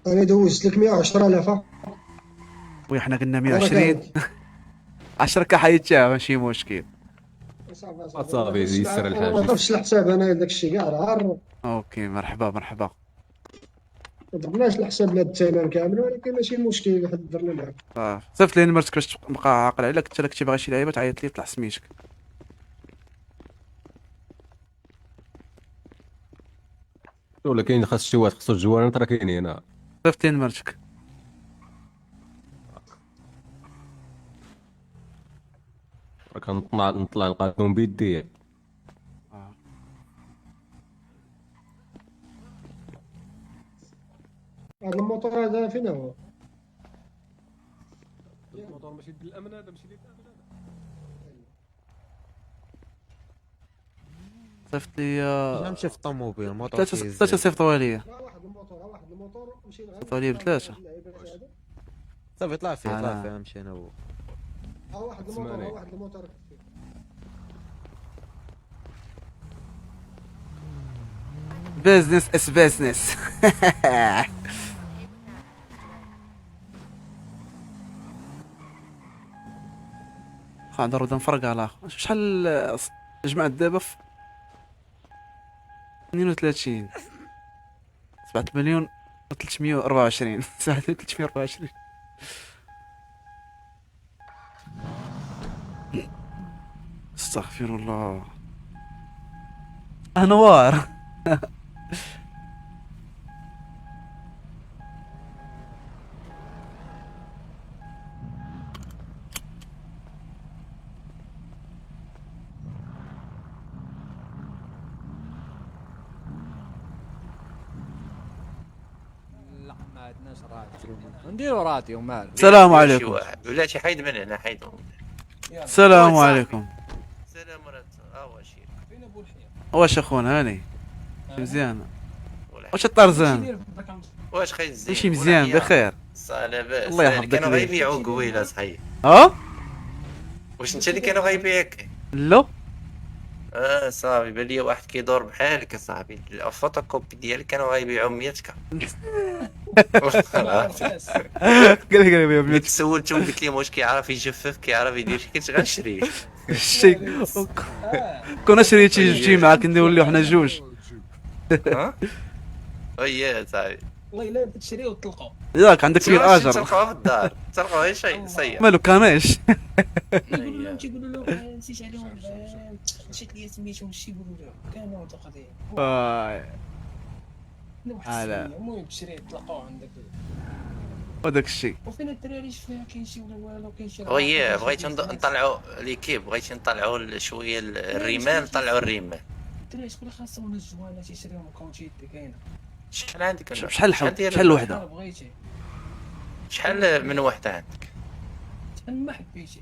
انا دوزت لك 110,000. oui حنا قلنا 120. 10 K حيدتها ماشي مشكل. صافي يسر الحاجة. ما ضربتش الحساب انا داك الشيء كاع راه. OK مرحبا مرحبا. ما ضربناش الحساب لهاد الثمن كامل ولكن ماشي مشكل حد درنا معاك. صيفط لي نمرتك باش تبقى عاقل عليك. انت كنتي باغي شي لعيبة تعيط لي طلع سميتك. ولا كاين خاص شي واحد خصو الجوانات راه كاينين هنا. صيفط لي نمرتك. راه كنطلع نطلع نلقاهم بيدي. هذا الموتور هذا فين هو؟ الموتور ماشي ديال الامن هذا، ماشي ديال الامن هذا. صيفط لي نمشي في الطوموبيل. الموتور ثلاثة صيفطوها لي. واحد الموتور واحد الموتور مشينا صيفطوها لي بثلاثة. صافي طلع فيه طلع فيه نمشي انا هو. واحد الموتور واحد الموتور. business is business. ضروري نفرق على الاخر. شحال جمعت دابا؟ في 32 7 مليون 324 7 324. استغفر الله. انوار. لا ما عندناش راديو، نديرو راديو مال. السلام عليكم. ولا شي حيد من هنا حيد. السلام عليكم. السلام عليكم. واش اخونا هاني مزيان؟ واش الطرزان؟ واش خاي الزين؟ ماشي مزيان بخير. لاباس الله يحفظك. كانوا غيبيعوا قويله صحيح. ها واش انت اللي كانوا غيبيعك؟ لا صافي بان لي واحد كيدور بحالك اصاحبي، الفوتوكوبي ديالك كانوا غيبيعوا 100 K. قال لك غيبيعوا 100. سولتهم قلت لهم واش كيعرف يجفف كيعرف يدير شي، كنت غنشري شي. كون شريتي جبتي معاك نوليو حنا جوج. ها اييه صاحبي. والله الا تشري وتطلقوا. ياك عندك فيه الاجر. تلقاوه في الدار، تلقاوه غير شيء سيء. مالو كانش. يقولوا لهم، تيقولوا لهم نسيت عليهم، نسيت لي سميتهم، شي يقولوا لهم كانوا تقضي. آه لا. المهم تشري تلقاو عندك وداك الشيء. وفين الدراري شفنا كاين شي ولا والو، كاين شي. oui بغيت نطلعوا l'équipe، بغيت نطلعوا شوية الرمال، نطلعوا الرمال. الدراري شكون خاصهم الجوانات تيشريهم quantité كاينه. شحال عندك؟ شحال شحال وحده؟ بغيتي شحال من وحده عندك؟ شحال ما حبيتي،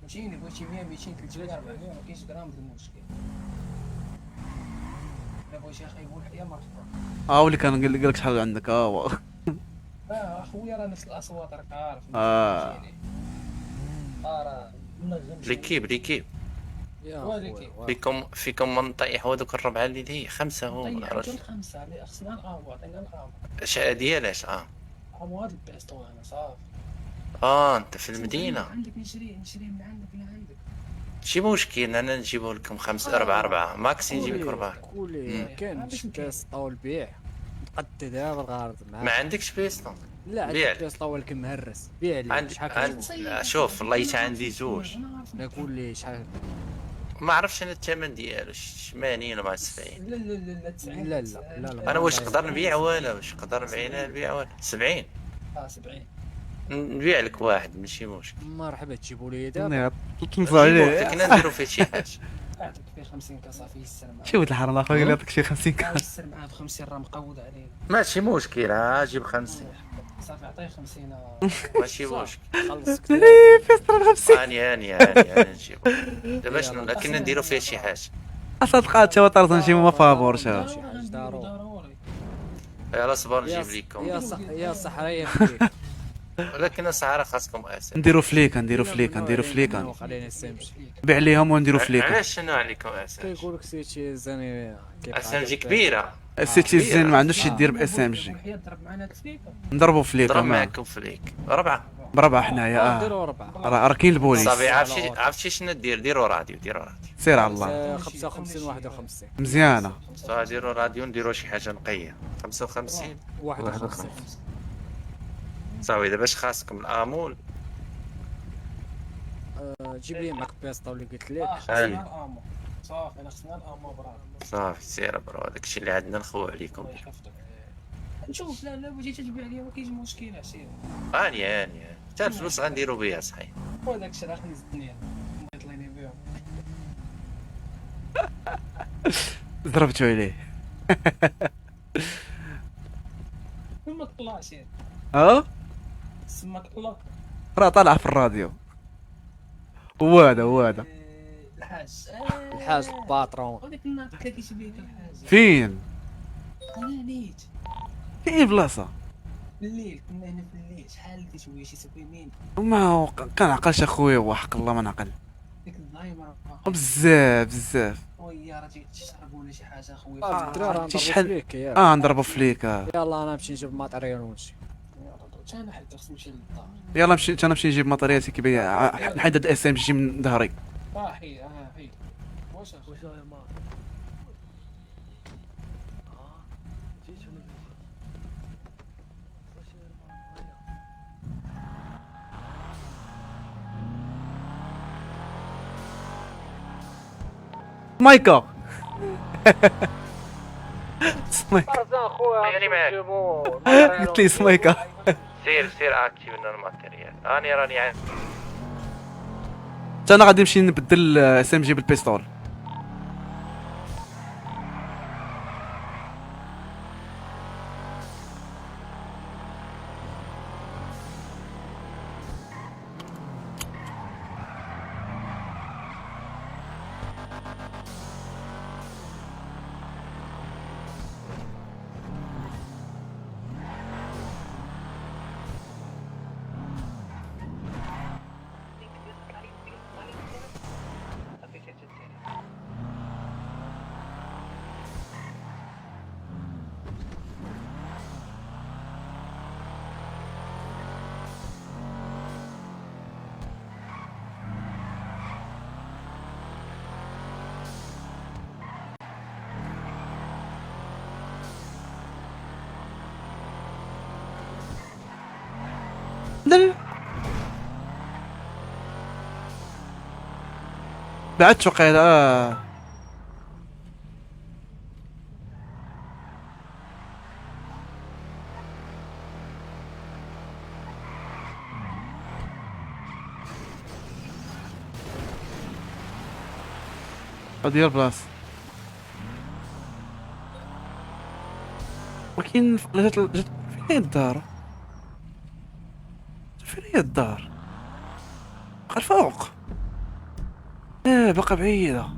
فهمتيني؟ بغيتي 100 200 300 400 ما كاينش غرام د المشكل. الا بغيتي اخي يقول يا مرحبا. اه واللي كان قال لك شحال عندك. هو اخويا راه نفس الاصوات راك عارف. راه l'équipe فيكم من طيحوا هذوك الربعه اللي هي خمسة هما. طيحوا خمسة اللي خصنا ال arme، عطينا ال arme. شحال ديالاش؟ arme هاد ال pistolet انا صافي. انت في المدينة عندك، نشري من عندك لا عندك شي مشكل. انا نجيبه لكم 5 4 4 max، نجيب لكم 4. كولي كان شي pistolet البيع نقد دابا الغرض معاك. ما عندكش pistolet؟ لا عندي pistolet ولكن مهرس. بيع لي شحال. شوف والله حتى عندي زوج. لا قول لي شحال. ما عرفتش انا الثمن ديالو 80 ولا 70. لا لا لا لا 90. لا لا لا لا. انا واش نقدر نبيع ولا واش نقدر نبيع؟ نبيع ولا 70. 70 نبيع لك واحد ماشي مشكل. مرحبا تجيبوا لي دابا. تنزل عليه كنا نديرو فيه شي حاجة. اعطيك فيه 50 كصافي يسر معاه. شي ولد الحرام اخويا قال يعطيك شي 50 كاس. يسر معاه ب 50 راه مقود علينا. ماشي مشكل، ها جيب 50 صافي، عطية 50 ماشي مشكل. خلصك في 50. هاني هاني هاني انا نجيبو دابا. شنو كنا نديرو فيه شي حاجة. اصلا تلقى تا طرز نجيبو ما فابور شا. يلا صبر نجيب لكم. يا صحراء. ولكن الصحراء خاصكم اسد. نديرو فليكا، نديرو فليكا، نديرو فليكا. بيع ليهم ونديرو فليكا. علاش شنو عليكم اسد؟ كيقول لك سيتي زاني SMG كبيرة. سيتي زين ما عندوش يدير ب SMG. نضربو فليكا. ضرب معاكم فليك ربعه بربعه حنايا. ديروا ربعه. راه كاين البوليس. صافي. عرفتي شنو دير؟ ديروا راديو، ديروا راديو. سير على الله. 55 51 مزيانه. صافي ديروا راديو، نديروا شي حاجة نقية. 55 51. صافي دابا اش خاصكم؟ ال ammo. جيب لي معاك pistolet اللي قلت لك. خصنا ال ammo صافي، انا خصنا ال ammo bro. صافي سير bro، داكشي اللي عندنا نخوو عليكم. نشوف. لا لا بغيتي تبيع لي ما كاينش مشكل عشيري. هاني هاني حتى الفلوس غنديرو بها صحيح. وداك الشيء راه خنز الدنيا طليني بهم. ضربتو عليه. ما طلعش. سماك الله راه طالع في الراديو. هو هذا هو هذا الحاج. الحاج ال patron. وديك النهار تلاقيت بيك الحاج. فين؟ انا نيت فين بلاصة؟ بالليل كنا هنا في الليل. شحال دي شوية شي سويمين. ما كنعقلش اخويا وحق الله ما نعقل. ديك الضايمه بزاف بزاف. oui راه تشرب ولا شي حاجة اخويا. الدراري شحال نضربو فليك. يلا انا نمشي نجيب ال matériel ونمشي. انا حتى خصني نمشي للدار. يلا نمشي انا، نمشي نجيب matériel كيبان نحيد هاد ال SMG من ظهري. حي حي. واش مايكا سمايكا قلت لي سمايكا. سير سير active لنا ال matériel. راني راني عارف. حتى انا غادي نمشي نبدل SMG بال pistolet. لا لا بعدت وقيلا. هادي هي البلاصة، ولكن جات جات. فين هي الدار؟ فين هي الدار؟ بقى الفوق. باقا بعيدة.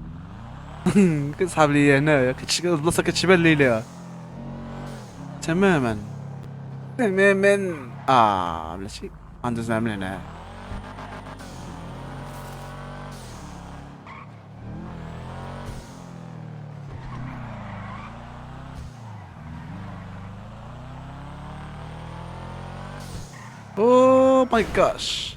كنصحاب ليا هنايا البلاصة كتشبان لي ليها تماما تماما. بلاتي غندوز من هنا. oh my gosh.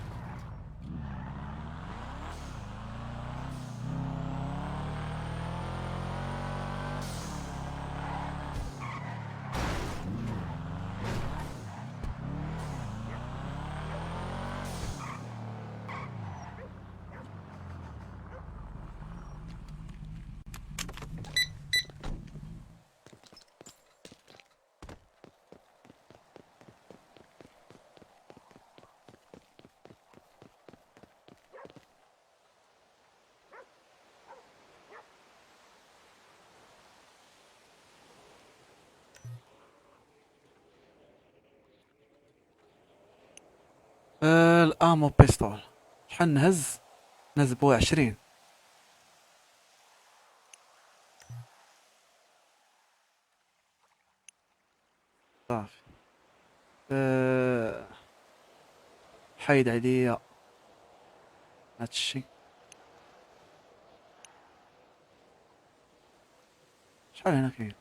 ال ammo pistol شحال نهز؟ نهز بو 20. صافي. حيد عليا هادشي. شحال هنا كاين؟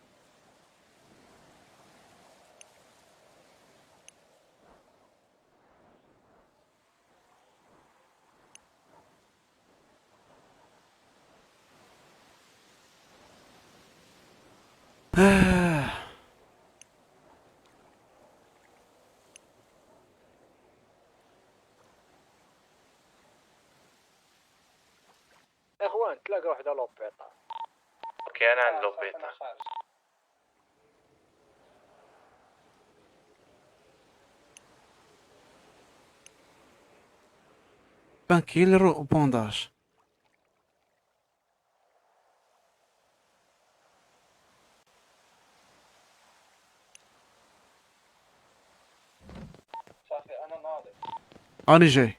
اخوان تلاقى وحده l'hôpital. okay انا عند l'hôpital. painkiller و bandage. صافي انا ناضي. انا جاي.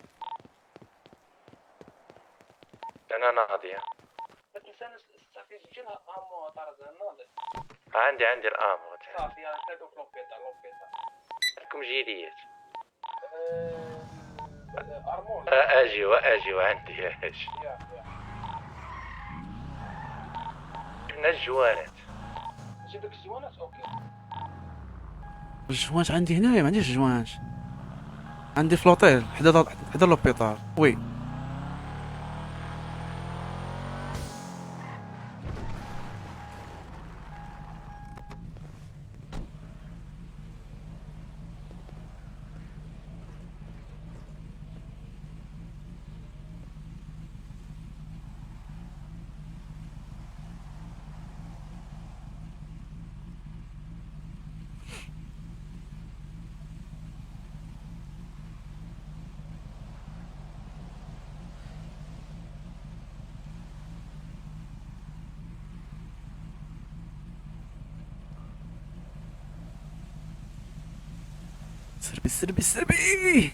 انا ناضي. ما تنساناش صافي جبتي لها ammo طرزان ناضي. عندي ال ammo. صافي يلاه نتلاقاو في l'hôpital. l'hôpital عندكم جيليات؟ armure. اجي واجي وعندي اجي. جبنا الجوانات. جيب لك الجوانات. okay الجوانات عندي هنايا، ما عنديش جوانات. عندي في l'hôtel حدا l'hôpital. oui سربي سربي سربي.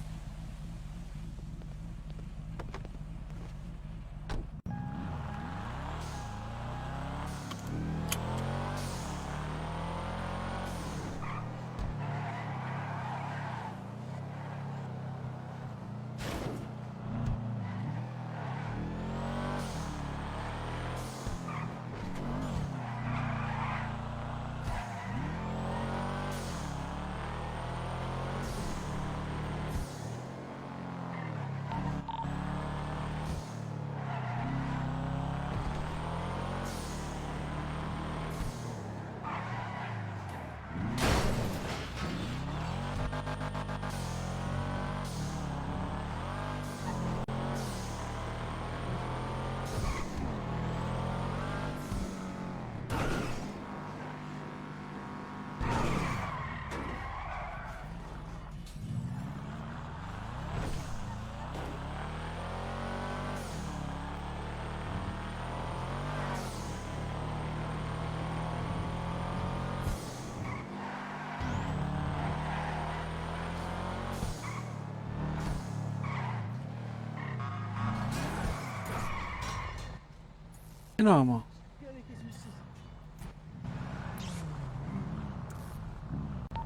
فين هما؟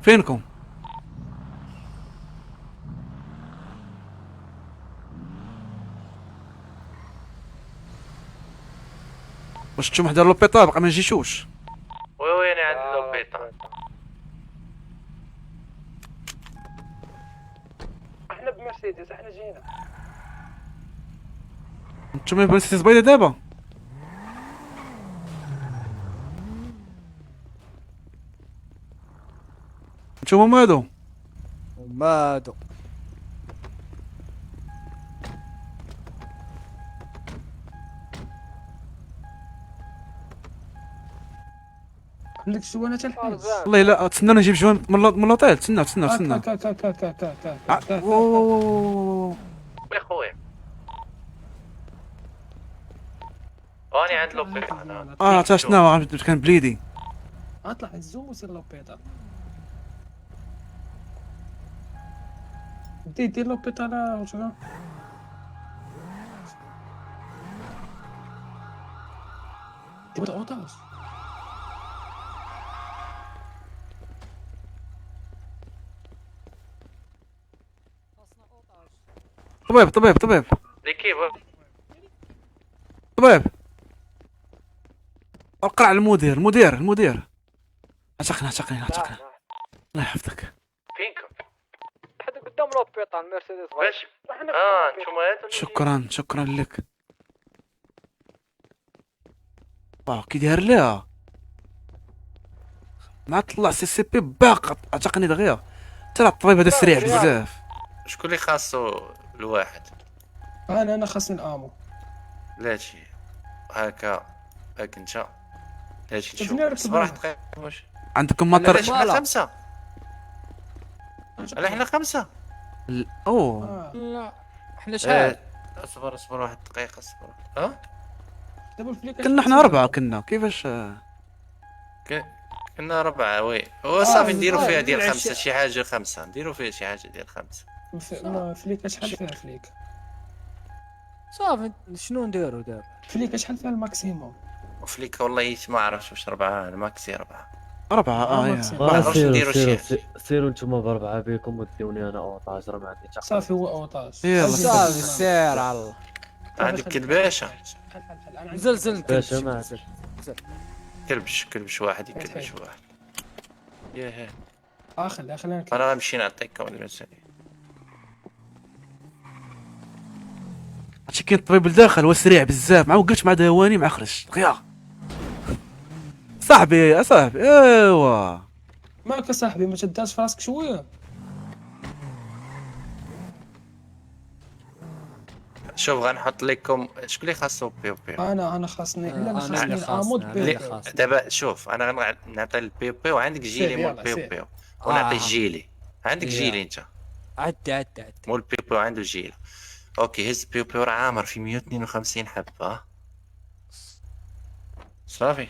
فينكم؟ واش نتوما حدا l'hôpital باقي ما جيتوش؟ oui oui انا عند l'hôpital. احنا بمرسيدس، احنا جينا. نتوما بمرسيدس بيضا دابا؟ نتوما مادو؟ مادو. عندك الجوانات الحاج؟ والله لا تسنى نجيب joint من l'hôtel. تسنى تسنى تسنى. تا تا تا تا تا تا تا. oui خويا انا عند l'hôpital. تا شنو كان بليدي. اطلع الزوم وسير l'hôpital. دي دير l'hôpital وشنو؟ دي otage. طبيب طبيب طبيب l'équipe. طبيب اقرا على المدير المدير المدير. اعتقني اعتقني اعتقني الله يحفظك. فينكم؟ حد قدام l'hôpital مرسيدس. باش نتوما هادو. شكرا شكرا لك. واو كي داير ليها مع طلع CCP باقي اعتقني دغيا. ترى الطبيب هذا سريع بزاف. شكون اللي خاصو الواحد؟ انا خاصني ال ammo. لا شي هكا هاك انت هادشي شوف نشوف. صبر واحد دقيقة. واش عندكم مطر؟ علاش حنا خمسة؟ علاش حنا خمسة؟ اوه لا حنا شحال؟ اصبر اصبر واحد الدقيقة اصبر. ها؟ كنا حنا أربعة كنا كيفاش؟ كنا أربعة oui. هو صافي نديرو فيها ديال خمسة شي حاجة خمسة، نديرو فيها شي حاجة ديال خمسة. فليكا شحال فيها فليك؟ صافي شنو نديرو دابا؟ فليكا شحال فيها ال maximum؟ فليكا والله ما عرفتش واش أربعة، ال maxi أربعة. أربعة ما نديرو شي. سيروا نتوما بأربعة بكم وديوني أنا otage راه ما عندي حتى. صافي هو otage. يلا صافي سير على الله. عندك كلباشة. زلزل باشا ما عندك. كلبش كلبش واحد يكلبش واحد. ياه خليها خليها. أنا غنمشي نعطيك المسائل. هادشي كاين الطبيب لداخل هو سريع بزاف، مع وقفت مع دواني مع خرج دغيا. صاحبي يا صاحبي ايوا. مالك صاحبي ما تداش في راسك شوية؟ شوف غنحط لكم شكون اللي خاصو POP؟ انا خاصني لا خاصني ال ammo POP. دابا شوف انا غنعطي ال POP وعندك gilet مول POP ونعطي gilet. عندك gilet انت؟ عدي عدي عدي مول POP عنده gilet. OK هز POP راه عامر في 152 حبه. صافي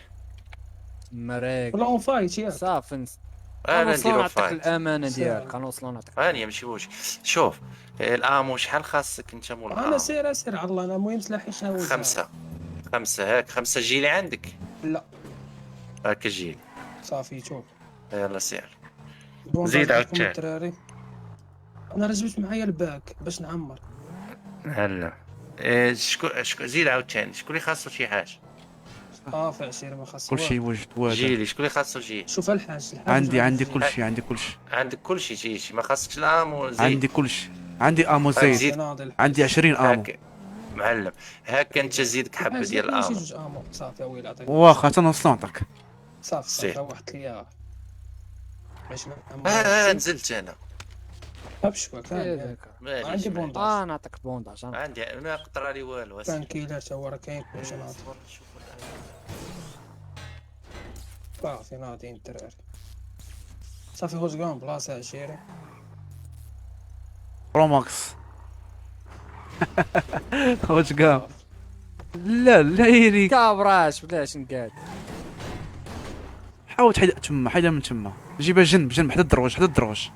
مريك ولا en fight ياك؟ صافي انا نديرو نعطيك fight. الامانة ديالك، غنوصلو نعطيك. هانيه ماشي مشكل. شوف ال ammo شحال خاصك انت مول ال ammo؟ انا سير سير على الله، انا المهم سلاحي شنو هو. خمسة خمسة هاك خمسة gilet عندك؟ لا هاك gilet صافي شوف. يلا سير زيد عاوتاني. الدراري انا راه جبت معايا ال pack باش نعمر. هلا شكون شكون زيد عاوتاني شكون اللي خاصو شي حاجة؟ صافي عشير ما خاصو كلشي وجد واجد. gilet شكون اللي خاصو gilet؟ شوف الحاج عندي عندي كلشي عندي كلشي. عندك كلشي جيشي ما خاصكش ال ammo زيد. عندي كلشي عندي ammo زيد. عندي 20 ammo معلم. هاك انت زيدك حبه ديال ال ammo. جوج ammo صافي ويلي عطيك. واخا حتى نوصل نعطيك. صافي صافي واحد ليا باش نزلت انا. بشوك عندي bandage. نعطيك bandage. عندي ما قطر لي والو. painkiller تا هو راه كاين كلشي ناضي. صافي ناضيين الدراري. صافي هوز كاع بلاصة عشيري. Pro Max. هوز كاع. لا لا يريك. كابراش بلاش نقاد. حاول تحيد تما، حيدها من تما، جيبها جنب جنب حدا الدروج حدا الدروج.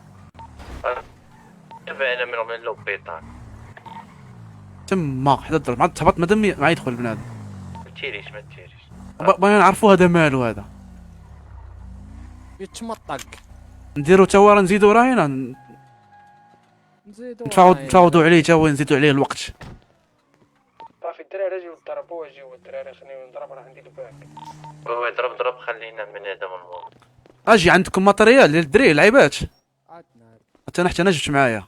انا من l'hôpital. تما حدا الدروج مع تهبط مادام ما يدخل بنادم. تيريش ما تيريش. بغينا نعرفوا هذا مالو هذا. يتمطق. نديرو تا هو راه نزيدو راه هنا نزيدو نتفاوضوا عليه تا هو، نزيدو عليه الوقت. صافي الدراري اجيو ضربوا، اجيو الدراري خليني نضرب، راه عندي الباك. هو ضرب ضرب، خلينا من هذا من الموضوع. اجي عندكم matériel ديال الدراري لعيبات؟ حتى انا، حتى انا جبت معايا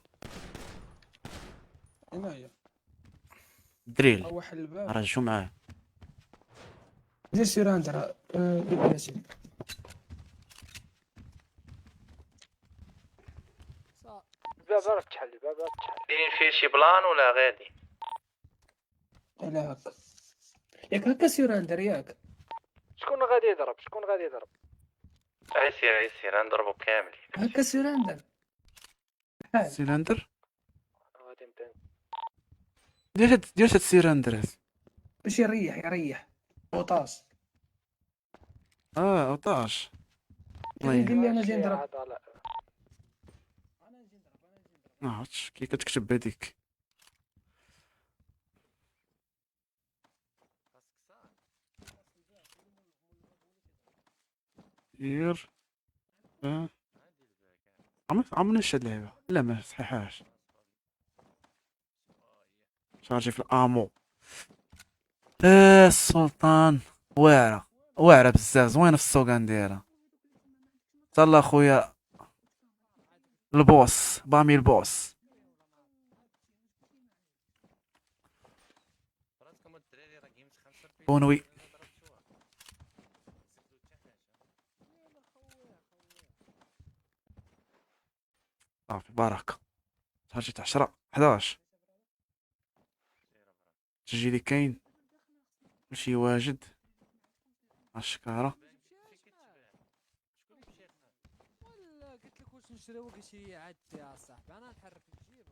هنايا الدريل. هو حل الباب. راه جيو معايا. دير surrender بلاتي. الباب راه تحل، الباب راه تحل. دايرين فيه شي plan ولا غادي؟ لا هكا ياك، هكا surrender ياك. شكون غادي يضرب؟ شكون غادي يضرب؟ عيسير عيسير نضربو كاملين. هكا surrender. surrender غادي نبدا. ديال هاد surrender هاد. باش يريح، يريح otage. Otage. الله قال لي انا جاي نضرب. ما عرفتش كي كتكتب هذيك. دير عمرني شاد اللعيبة. لا ما صحيحاش. شارجي في الامو. السلطان واعرة، واعرة بزاف، زوينة في السوقان ديالها. تهلا خويا البوس، بامي البوس. بونوي. صافي بركة. شارجيت 10 11. تجي لي كاين كلشي واجد. الشكارة. ولا قلت لك واش نشريو؟ قلت لي عاد يا صاحبي انا نحرك الجيب.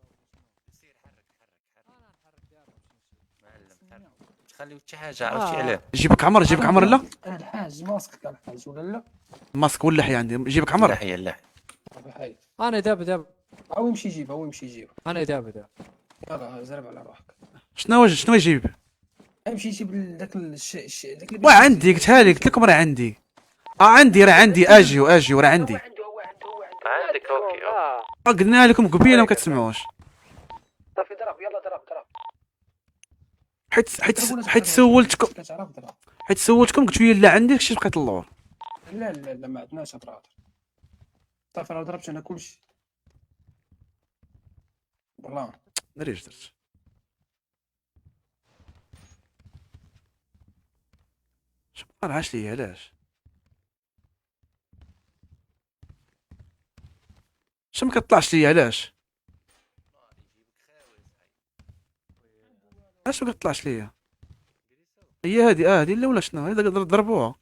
سير حرك حرك حرك. انا نحرك دابا باش نشري. معلم حرك، تخليو حتى حاجة، عرفتي علاه؟ جيبك عمر، جيبك عمر. لا انا الحاج ماسك الحاج ولا لا؟ ماسك واللحية عندي. جيبك عمر. اللحية اللحية. صافي حي. انا دابا دابا. هو يمشي يجيب، هو يمشي يجيب. انا دابا دابا. يلا زرب على روحك. شنو يجيب؟ يمشي يجيب داك الشيء داك اللي واه عندي، قلتها لك، قلت لكم راه عندي. عندي راه عندي. اجيو اجيو راه عندي. عندك okay. قلنا لكم قبيلة ما كتسمعوش. صافي ضرب، يلا ضرب ضرب. حيت حيت حيت سولتكم، حيت سولتكم قلتوا لي لا عندك شي، بقيت اللور. لا لا لا ما عندناش brother. صافي راه ضربت انا كلشي. والله دري اش درت. شو ما طلعش ليا علاش؟ شو ما كطلعش ليا علاش؟ علاش ما كطلعش ليا؟ هي هادي، هادي لا ولا شنو؟ هي ضربوها.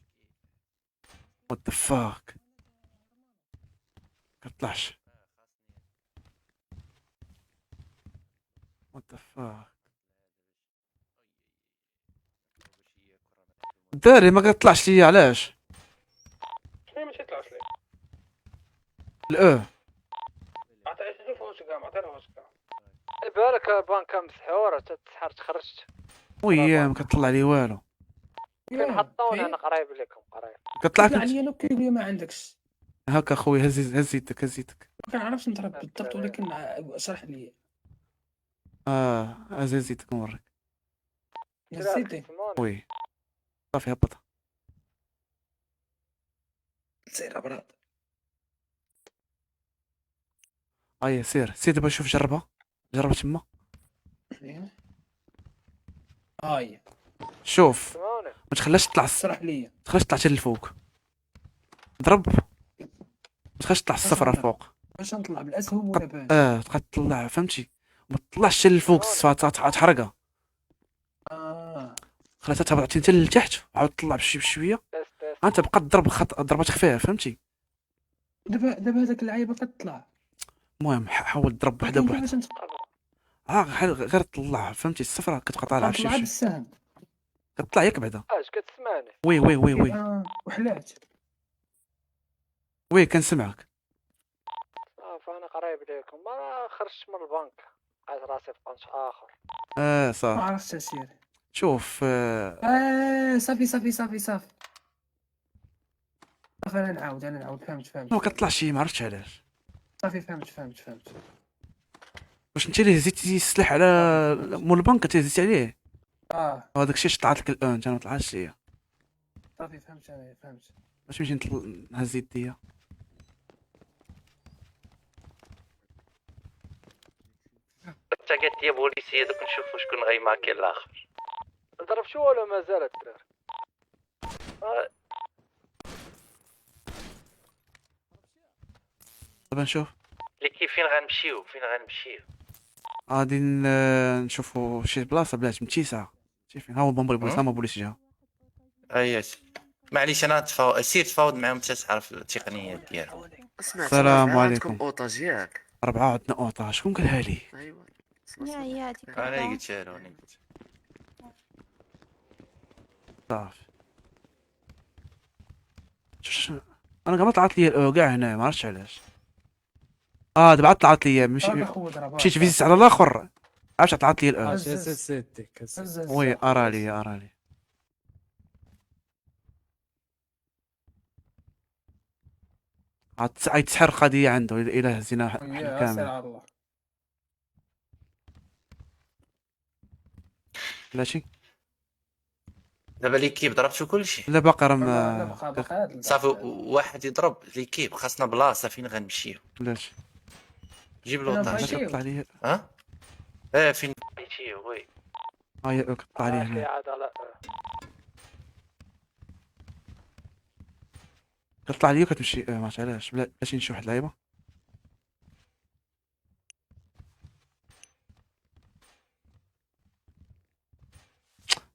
What the fuck؟ كطلعش. What the fuck؟ الدراري ما كطلعش ليا علاش؟ شنو ما تيطلعش ليا؟ الأو عطيني فوش كاع، عطيني فوش كاع. بالك بانكا مسحوره تتسحر تخرجت. وياه ما كطلع لي والو. فين حطونا؟ انا قريب لكم قريب. كطلع كيطلع لي انا كيقول لي ما عندكش. هاكا خويا، هز يدك، هز يدك. ما كنعرفش نضرب بالضبط ولكن شرح لي. هز يدك نوريك. هزيتي. oui صافي هبطها. سير brother. ايا سير سير دابا شوف، جربها جربها تما. هاي شوف ما تخليهاش تطلع، شرح لي. ما تخليهاش تطلع حتى للفوق. ضرب، ما تخليهاش تطلع الصفرة الفوق. باش نطلع بالاسهم ولا باش؟ تبقى تطلع فهمتي، ما تطلعش حتى للفوق الصفا تحرقها. خليها تهبط حتى لتحت وعاود تطلع بشوية بشوية. انت بقى تضرب ضربات خفيفة فهمتي. دابا هذاك اللعيبة كتطلع. المهم حاول تضرب وحده بوحده. غير طلع فهمتي، الصفرة كتبقى طالعه بشوية كتطلع بالسهم. كتطلع ياك بعدا. اش كتسمعني؟ oui oui oui oui. وحلات. oui كنسمعك. صافي انا قريب ليكم، انا خرجت من البنك لقيت راسي في قنت اخر. صافي. ما عرفتش اسير. شوف صافي صافي صافي صافي صافي، انا نعاود، انا نعاود. فهمت فهمت. ما كطلعش، ما عرفتش علاش. صافي فهمت فهمت فهمت. واش انت اللي هزيتي السلاح على مول البنك؟ انت هزيتي عليه؟ اه. هذاك الشيء طلعت لك الان، انا ما طلعتش ليا. صافي فهمت، انا فهمت. باش نمشي نهز يديا. انت قالت لي بوليسيه، دوك نشوفوا شكون غيماكي الاخر. ضرب شو ولا مازال الدراري؟ دابا نشوف l'équipe فين غنمشيو، فين غنمشيو؟ غادي نشوفو شي بلاصة بلاش متيسعه. شي فين؟ ها هو بومبري بوليس، ها هو بوليس جا. اياش معليش، انا سير تفاوض معاهم حتى تعرف التقنيات ديالهم. السلام عليكم. otage ياك؟ أربعة عندنا otage، شكون قالها لي؟ ايوا. يا يا ديك انا اللي قلتها له، انا قلت. صافي. شو انا كاع ما طلعت لي ال O كاع هنا، ما عرفتش علاش. دابا عاد طلعت لي، مشي مشيت visite على الاخر، عرفت طلعت لي ال O. oui ارى لي، ارى لي. عاد تسحر القضية عنده إلا هزينا حنا كامل. بلاتي دابا l'équipe ضربتو كلشي؟ لا باقي راه ما صافي، واحد يضرب l'équipe، خاصنا بلاصة فين غنمشيو. بلاتي جيب l'otage. كطلع لي. ها اه فين بغيتي؟ oui هاي كطلع لي هنا، كطلع لي وكتمشي. ما عرفتش علاش. بلاتي نشوف واحد اللعيبة.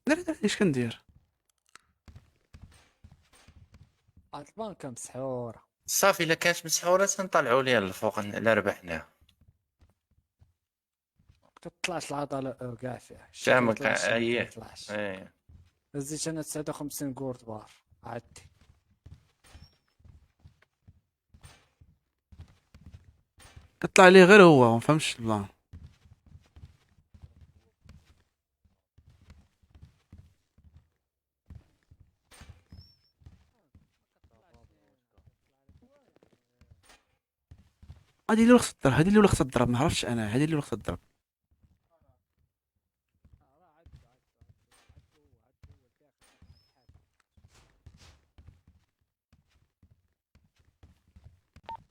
لا لا اش كندير؟ هاد البنكة مسحورة. صافي الا كانت مسحورة تنطلعوا ليها للفوق الا ربحناها. كتطلعش العضلة كاع فيها. تماك. اييه ايه. هزيت انا 59 gold bar عادي. كطلع ليه غير هو، ما فهمتش ال plan. هادي اللي خصها تضرب، هادي اللي خصها تضرب، ما عرفتش انا، هادي اللي خصها تضرب.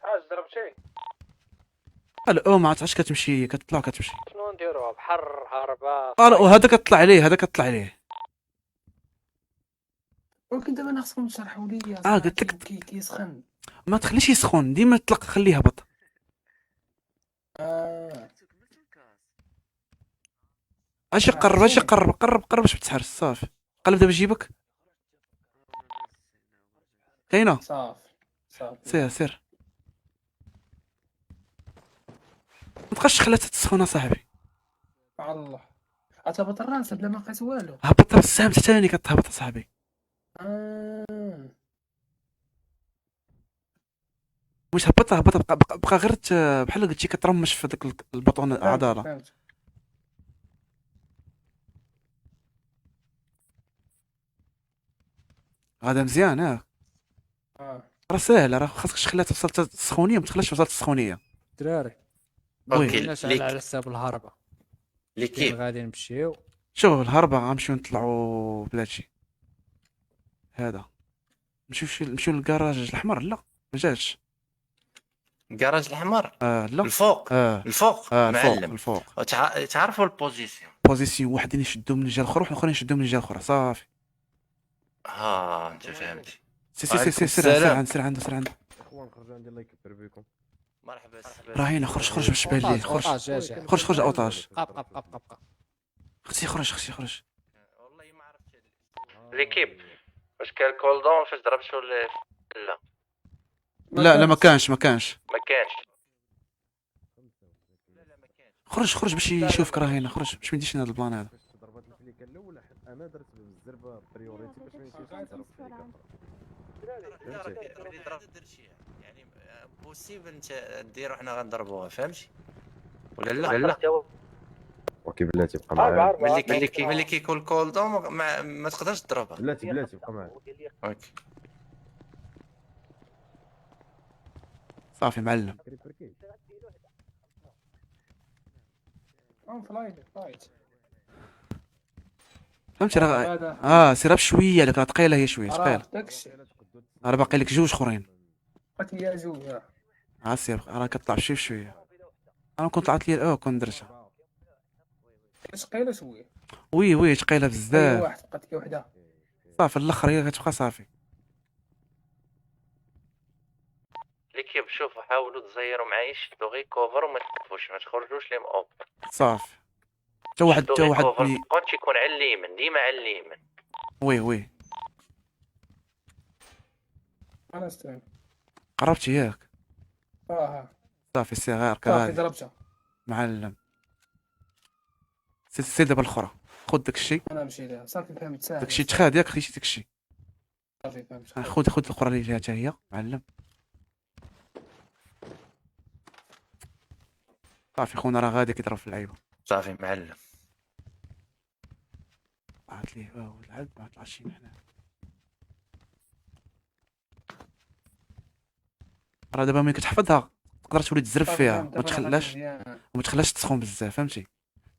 حاج ضربتي؟ ال O ما عرفتش كتمشي، كتطلع وكتمشي. شنو نديروها؟ بحر هربة. وهذا كطلع عليه، هذا كطلع عليه. ولكن دابا انا خصكم تشرحوا لي. قلت لك كيسخن. ما تخليش يسخن، ديما طلق خليه يهبط. اش قرب، اش قرب، قرب قرب باش تحرس. صافي قلب دابا جيبك كاينه. صافي صافي سير سير، ما تبقاش تخليها تسخن اصاحبي. على الله هتهبط الراس بلا ما لقيت والو. هبطها بالسهم ثاني كتهبط اصاحبي. واش هبطها؟ هبطها بقى غير بحال قلتي كترمش في داك البطون العضلة. هذا مزيان. ياك راه ساهله، راه خاصك تخليها توصل السخونيه، ما تخليهاش توصل السخونيه. دراري okay على حساب الهربه l'équipe غادي نمشيو. شوف الهربه غنمشيو نطلعو بلاتي هذا، نمشيو للكراج الاحمر. لا ما جاتش الكراج الاحمر. لا الفوق. الفوق معلم الفوق. تعرفوا ال position؟ position وحدين يشدوا من الجهة الاخرى والاخرين يشدوا من الجهة الاخرى. صافي. انت فهمتي. سير سير سير سير سير عنده، سير عنده. اخوان خرجوا عندي، الله يكبر بكم. مرحبا. راه هنا. خرج خرج باش تبان ليه. خرج خرج خرج otage. قاب قاب قاب قاب. خصي يخرج، خصي يخرج. والله ما عرفت l'équipe واش كان cooldown فاش ضربتو ولا لا؟ لا لا ما كانش، ما كانش، ما كانش. خرج خرج باش يشوفك. راه هنا. خرج باش ما يديش هذا ال plan هذا. ضربات الفليكه الاولى انا درت بالزربه priorité باش ما يمشيش نضرب فليكه. يعني possible انت ديرو حنا غنضربوها، فهمتي ولا لا؟ لا. okay بلاتي بقى معايا. ملي كيكون cooldown ما تقدرش تضربها. بلاتي بلاتي بقى معايا. okay صافي معلم. فهمتي راه سيرها بشوية لك، راه ثقيلة هي شوية ثقيلة. راه باقي لك جوج اخرين. بقات لي جوج. سير راه كطلع بشوية بشوية. انا كنت طلعت لي كون درتها. ثقيلة شوية. oui oui ثقيلة بزاف. واحد بقات لي وحده. صافي الاخر هي كتبقى صافي. l'équipe شوفوا حاولوا تزيروا معايا، شدوا غير cover وما تخافوش، ما تخرجوش ليهم open. صافي حتى واحد حتى واحد cover يكون على اليمين، ديما على اليمين. oui oui انا استنى. قربتي ياك؟ صافي سي غير صافي ضربتها معلم. سير دابا الاخرى، خذ داكشي. انا نمشي ليها صافي فهمت. ساهل داكشي تخاد ياك، خديتي داكشي صافي فهمت. خذ الاخرى اللي فيها حتى هي معلم. صافي خونا راه غادي كيضرب في اللعيبة. صافي معلم. طلعت ليه العب ما طلعش حنا. راه دابا ملي كتحفظها تقدر تولي تزرب فيها، ما تخلاش وما تخلاش تسخن بزاف فهمتي.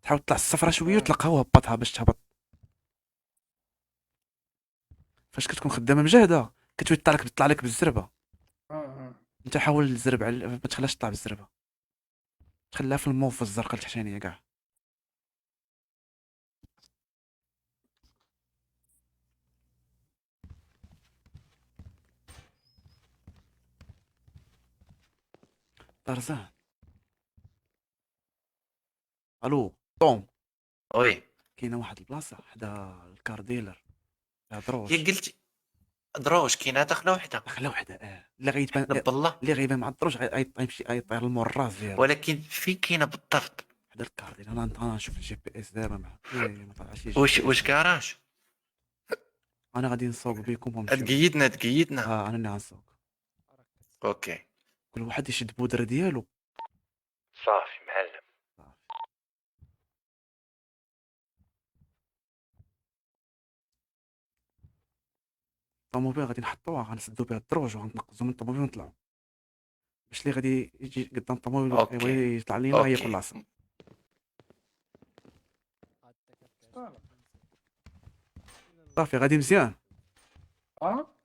تحاول تطلع الصفرة شوية وتلقاها وهبطها باش تهبط. فاش كتكون خدامه مجهده كتولي تطلع لك بالزربه. انت حاول تزرب على ما تخلاش تطلع بالزربه، تخليها في الموف الزرقاء التحتانيه كاع. طرزان الو طوم. oui كاينه واحد البلاصة حدا ال car dealer دروج. يا قلت دروج كاينه دخله وحده. دخله وحده اللي غيتبان بالله اللي غيبان مع الدروج غيمشي غيطير المور الراس ديالو. ولكن فين كاينه بالضبط؟ حدا ال car dealer. انا نشوف ال GPS دابا مع ما طلعش. واش كراج؟ انا غادي نسوق بكم ونمشيو. تقيدنا. انا اللي غنسوق. okay كل واحد يشد بودره ديالو. صافي معلم. الطوموبيل غادي نحطوها، غنسدو بها الدروج وغنتنقزو من الطوموبيل ونطلعو، باش اللي غادي يجي قدام الطوموبيل يبغي يطلع لينا ياكل العصا. صافي غادي مزيان.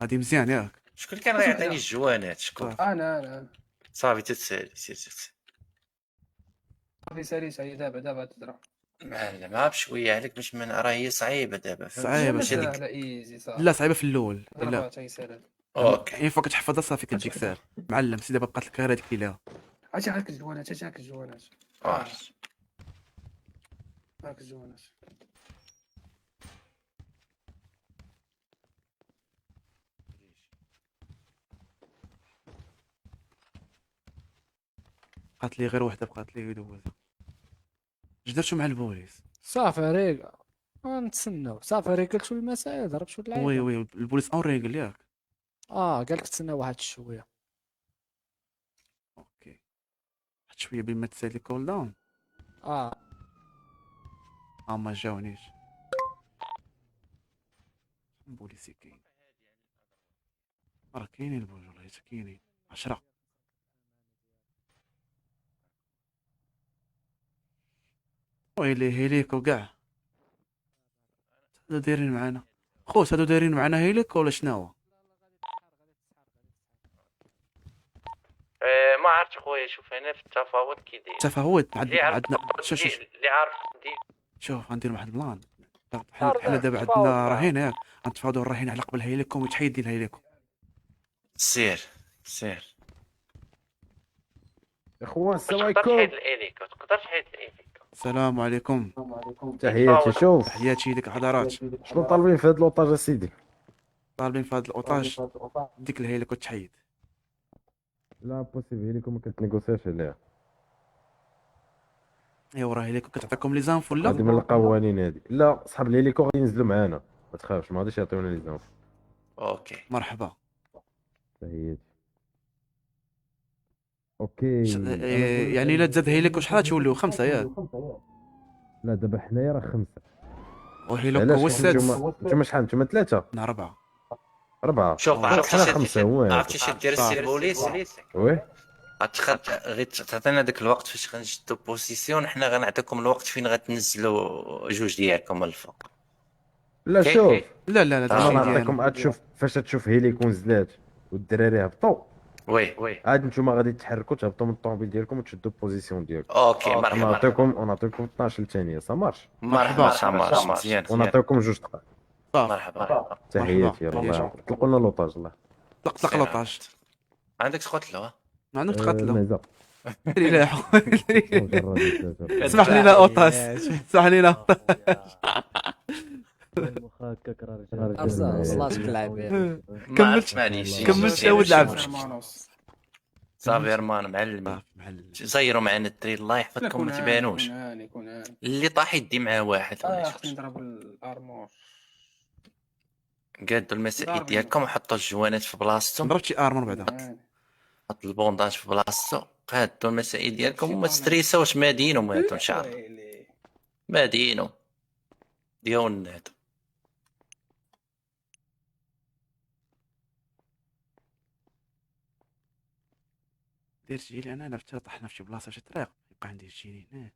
غادي مزيان ياك. شكون كان غيعطيني الجوانات؟ شكون؟ انا صافي تتسالي. سير صافي ساليت هي دابا تضرب معلم. بشوية عليك باش من راه هي صعيبة دابا. صعيبة لا صعيبة في الاول. لا okay une fois كتحفظها صافي كتجيك ساهل معلم. سي دابا بقات لك غير هذيك اللي عرفتي. هاك الجوانات هاك الجوانات هاك الجوانات. بقات لي غير وحده، بقات لي يدوزها. اش درتو مع البوليس؟ صافي ريق نتسناو. صافي ريقلتو المسائل، ضربتو اللعيبة. oui oui البوليس en règle ياك؟ قالك تسنى واحد شوية. okay واحد شوية بما تسالي cooldown. ما جاونيش البوليسي. كاين راه كاينين البوليس والله كاينين 10. ويلي hélico كاع هادو دايرين معانا خوت. هادو دايرين معانا hélico ولا شناهو؟ ما عرفتش خويا. شوف هنا في التفاوض كي داير التفاوض عندنا. شوف شوف اللي عارف شوف غندير واحد ال plan. حنا دابا عندنا رهينة ياك، غنتفاوضوا الرهينه على قبل hélico ويتحيد ديال hélico. سير سير اخوان. السلام عليكم. تقدر تحيد ال hélico، تقدر تحيد ال hélico. السلام عليكم. تحياتي. شوف تحياتي لك حضرات. شنو طالبين في هاد l'otage اسيدي؟ طالبين في هاد l'otage ديك ال hélico تحيد. لا possible، hélico ما كتنيغوسياش عليها. ايوا راه hélico كتعطيكم les infos لا؟ هادي من القوانين هادي. لا صحاب ال hélico غادي ينزلوا معانا، ما تخافش ما غاديش يعطيونا les infos. okay مرحبا. تحياتي. okay يعني الا تزاد hélico شحال توليو؟ 5 ياك؟ لا دابا حنايا راه خمسة. وهيلوكو علاش؟ هو السادس. نتوما شحال؟ نتوما ثلاثة؟ لا اربعة. اربعة. شوف عرفتي حنا شي خمسة هو هذا. عرفتي شي دير السي البوليس؟ oui غتخد غير تعطينا داك الوقت فاش غنشدو position، حنا غنعطيكم الوقت فين غتنزلوا جوج ديالكم من الفوق. لا okay. شوف، لا لا لا، انا داكشي نعطيكم ديالنا. تشوف فاش تشوف hélico نزلات والدراري هبطوا، oui عاد نتوما غادي تحركوا تهبطوا من الطوموبيل ديالكم وتشدوا position ديالكم. okay مرحبا. نعطيكم 12 ثانية، ça marche؟ مرحبا، ça marche مزيان. ونعطيكم جوج دقائق. مرحبا. تحياتي، يلاه طلقوا لنا l'otage. الله طلق طلق l'otage. عندك تقتلو؟ ما عندك تقتلو. مازال. لا اسمح لينا otage، اسمح لينا otage. وصلاتك اللعبة. كملت معليش. كملت يا ولد العبد. صافي رمان معلم، زيروا معنا الدري الله يحفظكم، ما تبانوش. اللي طاح يدي معاه واحد ولا جوج. خصني نضرب ال armure. قادوا المسائل ديالكم وحطوا الجوانات في بلاصتهم. ضربت شي armure بعدا. حط ال bandage في بلاصتو، قادوا المسائل ديالكم وما تستريساوش. مادينهم هادو ان شاء الله، مادينهم ديالنا هادو. دير gilet انا لا طحنا في شي بلاصة شي طريق يبقى عندي gilet هنا.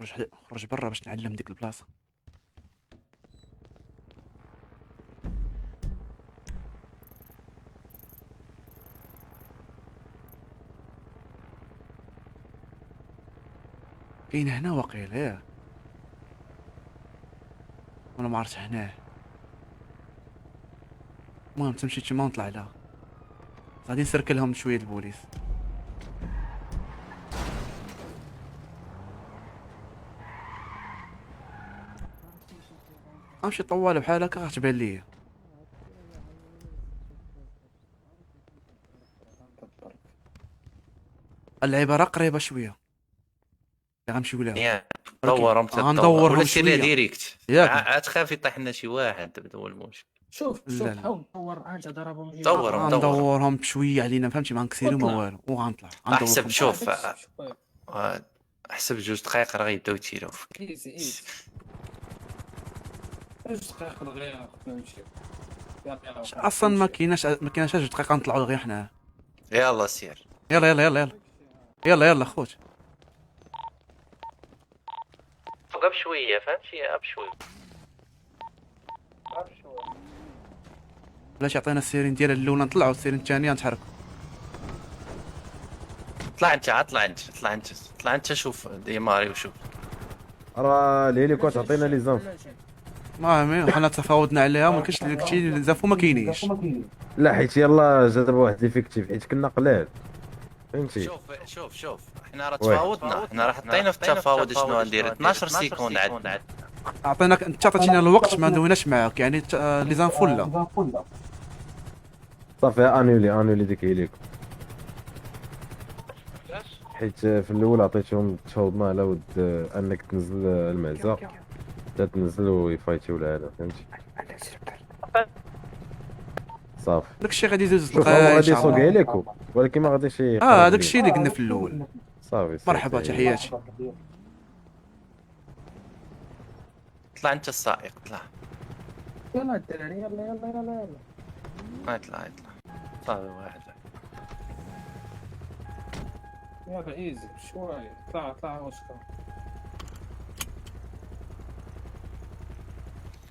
باش نخرج برا باش نعلم ديك البلاصة. كاين هنا واقيلا ياك؟ وانا ما عرفت هنا. المهم تمشي تما ونطلع لها، غادي نسركلهم شوية البوليس. غنمشي طوال بحال هكا غتبان ليا. اللعيبة راه قريبه شوية اللي غنمشيو لها. دورهم، غندورهم ولا سير شوية direct. ياك؟ عاد خاف يطيح لنا شي واحد هذا هو المشكل. شوف لا شوف لا. حاول دور، انت ضربهم. دورهم. غندورهم بشوية علينا فهمتي، ما نكسيرو ما وطلع. والو وغنطلع. احسب غندورهم. شوف احسب جوج دقائق راه غيبداو يتيرو فيك. easy easy، جوج دقائق دغيا خصنا نمشيو. يلا يلا. اصلا ما كايناش جوج دقائق، نطلعوا غير حنا. يلا سير. يلا يلا يلا يلا يلا يلا خوت. فوق بشوية فهمتي، بشوية. بلاش يعطينا ال sirène ديال الاولى نطلعوا، ال sirène الثانية نتحركوا. طلع انت، طلع انت، طلع انت، طلع انت، شوف démarrer وشوف. راه الهيليكو تعطينا les infos. ما حنا تفاوضنا عليها، ما كاينش اللي قلتي les infos ما كاينينش. لا حيت يلا جا دابا واحد l'effectif حيت كنا قلال فهمتي. شوف شوف شوف، حنا راه oui. تفاوضنا، حنا راه حطينا في التفاوض شنو غندير 12 secondes عندنا. عطيناك انت، عطيتينا الوقت ما دويناش معاك يعني les infos لا. صافي annuler annuler ديك hélico حيت في الاول عطيتهم تفاوضنا على ود انك تنزل المعزه حتى تنزل ويفايتيو العالم فهمتي. صافي داكشي غادي يدوز شوف هو دقايق إن غادي شاء يسوق الله. hélico ولكن ما غاديش داكشي اللي قلنا في الاول. صافي. مرحبا تحياتي. طلع انت السائق طلع. يلا الدراري يلا يلا يلا يلا. اطلع اطلع صافي واحد. يلا easy بشوية، طلع طلع اوسكار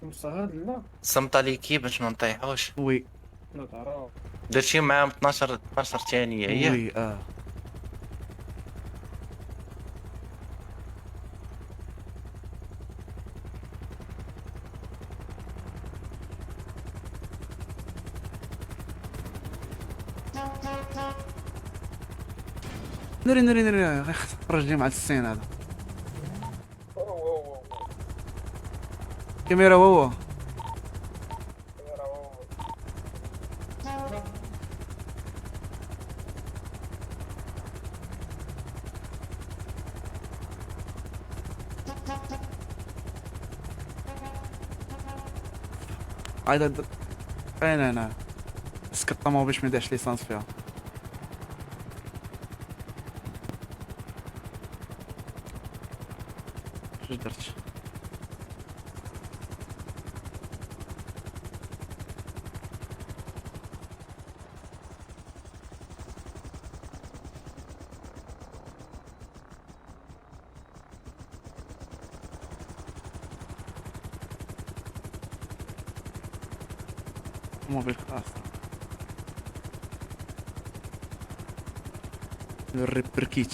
مصهد. لا. صمت l'équipe باش ما نطيحوش. oui. لا تعرف. درتي معاهم 12 ثانية هي. oui ناري ناري ناري، غيخرج لي مع ال scène هذا. كاميرا هو عايد انا سكار. نسكت الطوموبيل باش ما يديرش l'essence فيها. اش درت؟ طوموبيل خلاص الريبركيت.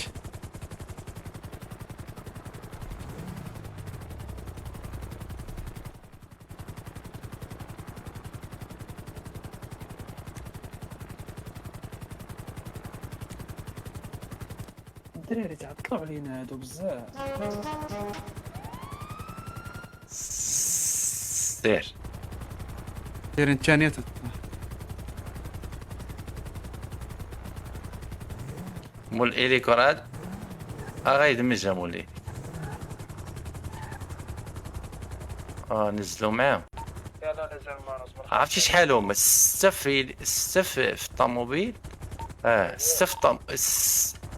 الدراري تعطلوا علينا هادو بزاف. سير دايرين الثانية. مول اليكو راه غيدمجها مول الإليكو. نزلوا معاهم. عرفتي شحال هما؟ ستة في ستة في الطوموبيل. ستة في الطوم،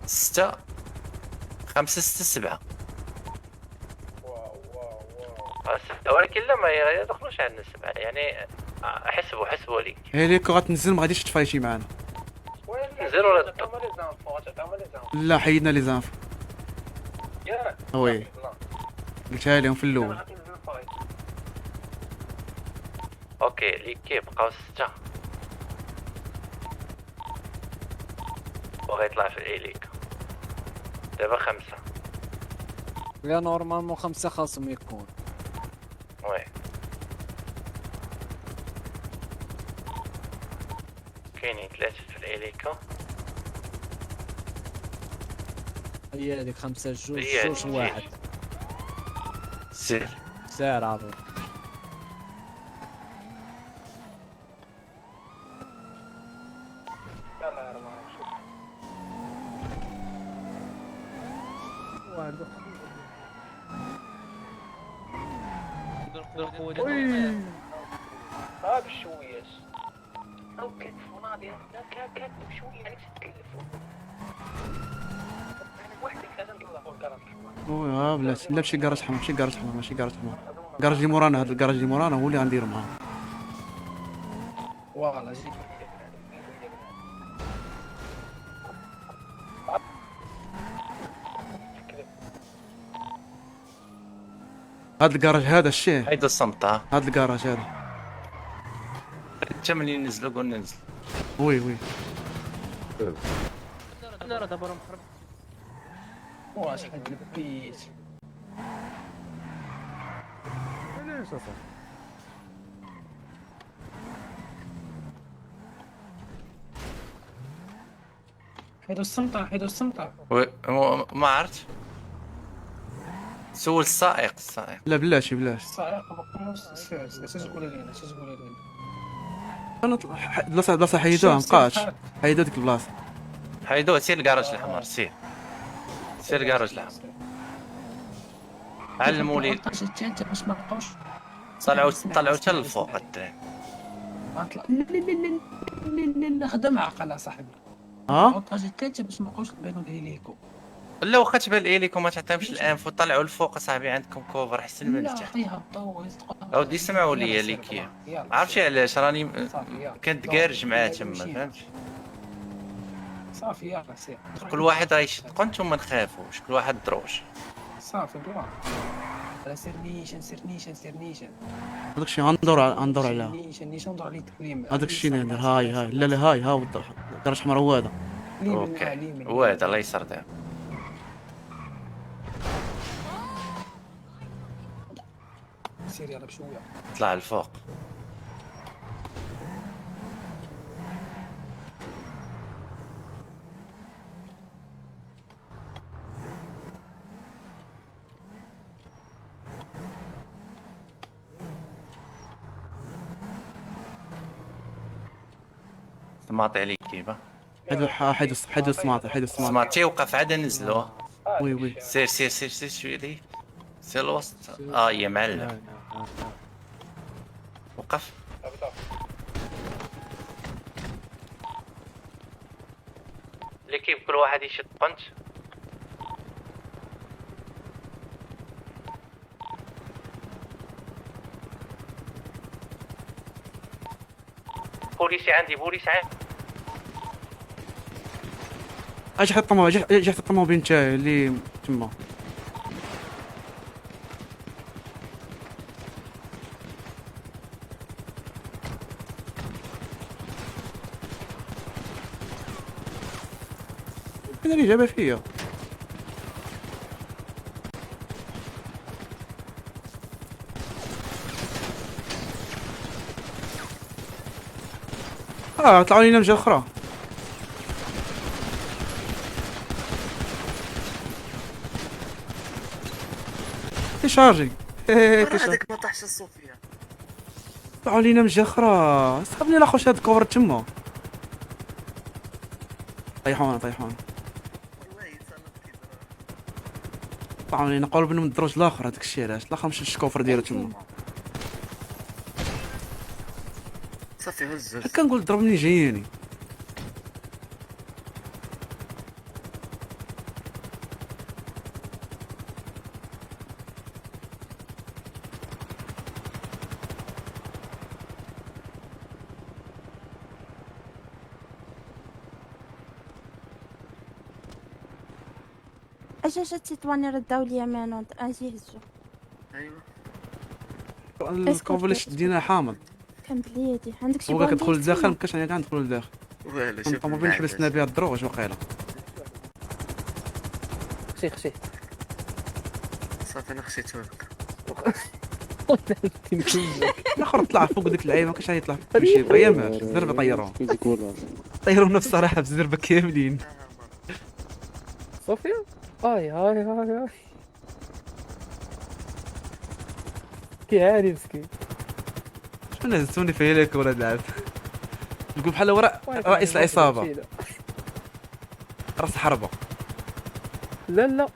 ستة، خمسة، ستة، سبعة. ستة، ولكن لا ما يدخلوش عندنا سبعة، يعني حسبوا ليك. هيليكو غتنزل ما غاديش تفايتي معانا. نزل ولا تطلع؟ لا حيدنا les infos. oui قلتها لهم في الاول. okay l'équipe بقاو ستة وغيطلع في الاليكو دابا خمسة. لا normalement خمسة خاصهم يكون. oui كاينين ثلاثة في الاليكو. هي هذيك خمسة جوج هي جوج هذيك. واحد. سير سير عظيم. بشويش او كتفو ناضي بشويه عليك تتكلفوا وحدك لازم نطلعوا الكراج oui بلاتي. لا ماشي كراج حمر، ماشي كراج حمر، ماشي كراج حمر. الكراج اللي مورانا، هذا الكراج اللي مورانا هو اللي غنديرو معاه. والله جيت. هذا الكراج هذا الشيء. حيد الصمتة. هذا الكراج هذا. حتى ملي نزلوا قلنا نزل. oui oui. انا راه دابا راه مخرب. واش حد البيت. علاش اصاحبي؟ حيدوا الصمتة، حيدوا الصمتة. oui ما عرفت. سول السائق، السائق. لا بلاتي بلاتي. السائق بقى سير، سير، سير تقول لنا، سير تقول لنا. انا بلاصه، بلاصه حيدوها، ما بقاش. حيدوا ديك البلاصه. حيدوها، سير الكراج الاحمر، سير. سير الكراج الاحمر. علموا لي. انت باش ما نبقاوش. طلعوا حتى للفوق الدراري. لا لا لا لا لا لا خدم عقل اصاحبي. ها؟ الثالثه باش ما نبقاوش نبانو الهيليكو. لا واخا تبان الهيليكو ما تعطيهمش ال info، طلعوا الفوق اصاحبي عندكم cover احسن من لا التحت. عطيها الضوء يسقط. اودي سمعوا لي l'équipe. عرفتي علاش راني كنتكارج معاه تما، فهمتي؟ صافي يلا سير. كل واحد راه يشد قنت وما نخافوش، كل واحد دروج. صافي بلا. لا سير نيشان، سير نيشان، سير نيشان. هذاك الشيء غندور عليها. نيشان، نيشان، ندور عليه التكريم. هذاك الشيء اللي ندير. هاي هاي. لا لا هاي، ها هو الدرج الاحمر هو هذا. okay هو هذا، الله يسر دابا. سير يلا بشويه. طلع الفوق. سماطي عليك كيفا. حيدو حيدو السماطي، حيدو السماطي. سماطي وقف عاد نزلوه. oui oui. سير سير سير سير شويه لي. سير الوسط. يا معلم. وقف. l'équipe كل واحد يشد قنت. بوليسي عندي، بوليس عندي. اجي حط الطوموبيل، اجي حط الطوموبيل نتاعي اللي تما. فين اللي جابها فيا؟ طلعوا لينا من جهة أخرى. تيشارجي. تيشارجي. هذاك ما طاحش الصوفيا. طلعوا لينا من جهة أخرى. صحابني لا خوش هاد الكوفر تما. طيحونا طيحونا. طلعوا لينا قربنا من الدروج الآخر، هذاك الشيء علاش الآخر مشى الكوفر ديالو تما. صافي هز هز. هكا نقول ضربني جاياني. اجا جا التطواني رداو ليا menottes، اجي هزو. ايوا. ال coffre اللي شدينا حامض. كمبليتي. عندك شي هو كدخل bandage لداخل، تما؟ ما كاش كاع ندخلو لداخل. والو، شوف الطوموبيل العادة. حبسنا بها الدروج وقيله. خشي خشي. صافي انا خشيت لك. الاخر طلع فوق ديك اللعيبه، ما كاش يطلع مشي هي مات الزربه طيروه. طيرونا الصراحه بالزربه كاملين. صوفيا هاي هاي هاي هاي كيعاني مسكين. شنو هزتوني في هيليك ولا لعب؟ تقول بحال هو رئيس العصابه، راس حربه. لا لا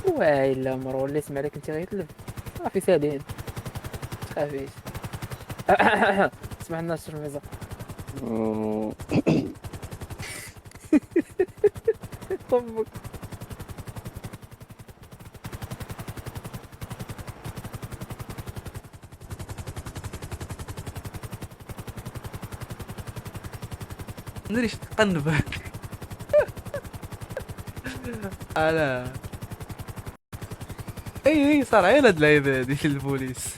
واي لا مرو اللي سمع لك انت غيتلف. صافي سالين تخافيش. اسمح لنا الشرميزه. طبك ندري اش تقنب. انا اي اي صار عيل هاد اللعيبه هادي البوليس.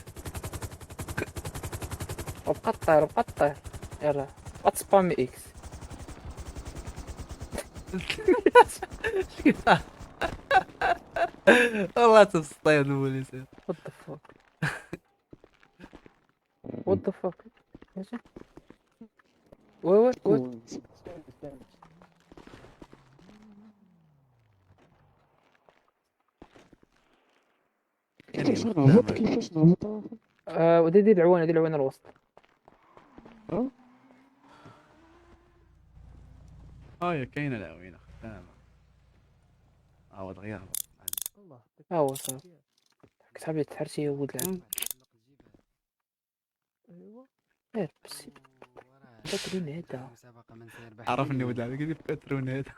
وبقى طير، بقى طير، يلا بقى تسبامي اكس. والله تسطير البوليس. What the fuck? What the fuck? ماشي. وي وي وي. كيفاش نهبط؟ كيفاش نهبط؟ ودي دير العوانة، دير العوانة الوسط. يا كاينة العوينة خدامة. هو دغيا هبط. ها هو صافي. كتحب تحرشي يا ولد العم. غير بس باترون هذا. عرفني ولد العم، قال لي باترون هذا.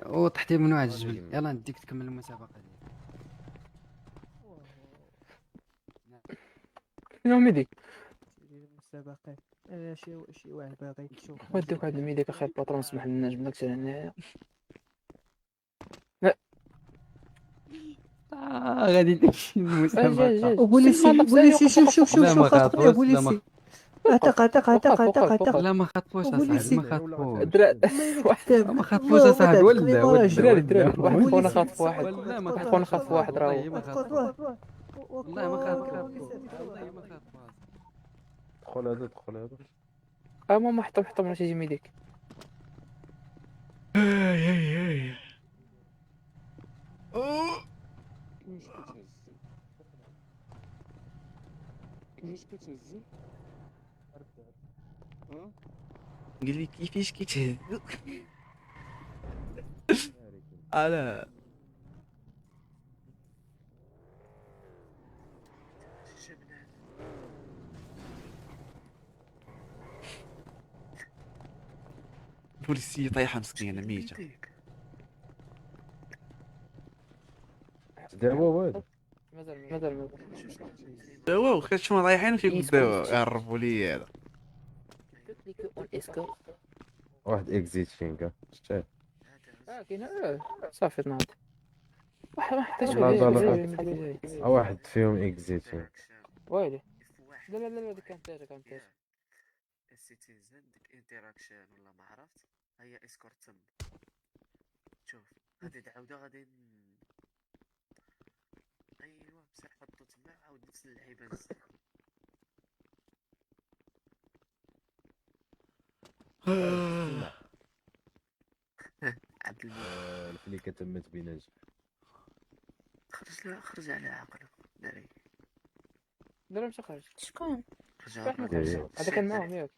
وطحتي من واحد الجبل. يلا نديك تكمل المسابقة ديالك. شنو ميدي؟ المسابقات. انا شي واحد باغي يشوف. ودوك عند الميديك اخي الباترون، سمح لنا جبناك حتى هنايا. لا. غادي تمشي المسابقة. بوليسي، بوليسي، شوف، شوف، شوف، لا، ما شوف، خاطفني خاطفوش، لا، ما بوليسي. اعتق، اعتق، اعتق، اعتق، اعتق. لا، ما خاطفوش اصاحبي، بوليسي. ما خاطفوش. ما خاطفوش اصاحبي، ولا، ولا، دراري، دراري، ولا. واحد خونا خاطف واحد. ولا، ما واحد خونا خاطف واحد، راه والله ما خاطفوش. والله ما خاطفوش. والله ما خاطفوش. دخل هذا، دخل هذا. ماما، حطهم، حطهم على شي ميديك. اي اي اي. كيفاش كتهز؟ قال لي كيفاش كيتهز؟ انا بوليسيه طايحة مسكينه ميته. دابا والو. مازال مازال مازال. داواو كتشوفهم طايحين وكيقول داواو، يعرفوا لي هذا. واحد اكزيتينغ شتي. كاين صافي ناض. واحد ما حطيتش. لا لا لا، واحد فيهم اكزيتينغ. ويلي لا لا لا، هذيك كانت déjà، كانت déjà. ال citizen ديك interaction ولا ما عرفت هي escort تم. شوف غادي تعاودها، غادي ايوا بصح حطو تما عاود نفس اللعيبة نزل. عبد المجيد. الفليكه تمت بنجاح. خرج، لا خرج على عقله دري. لا لا مشى خرج. شكون؟ هذا كان معاهم ياك؟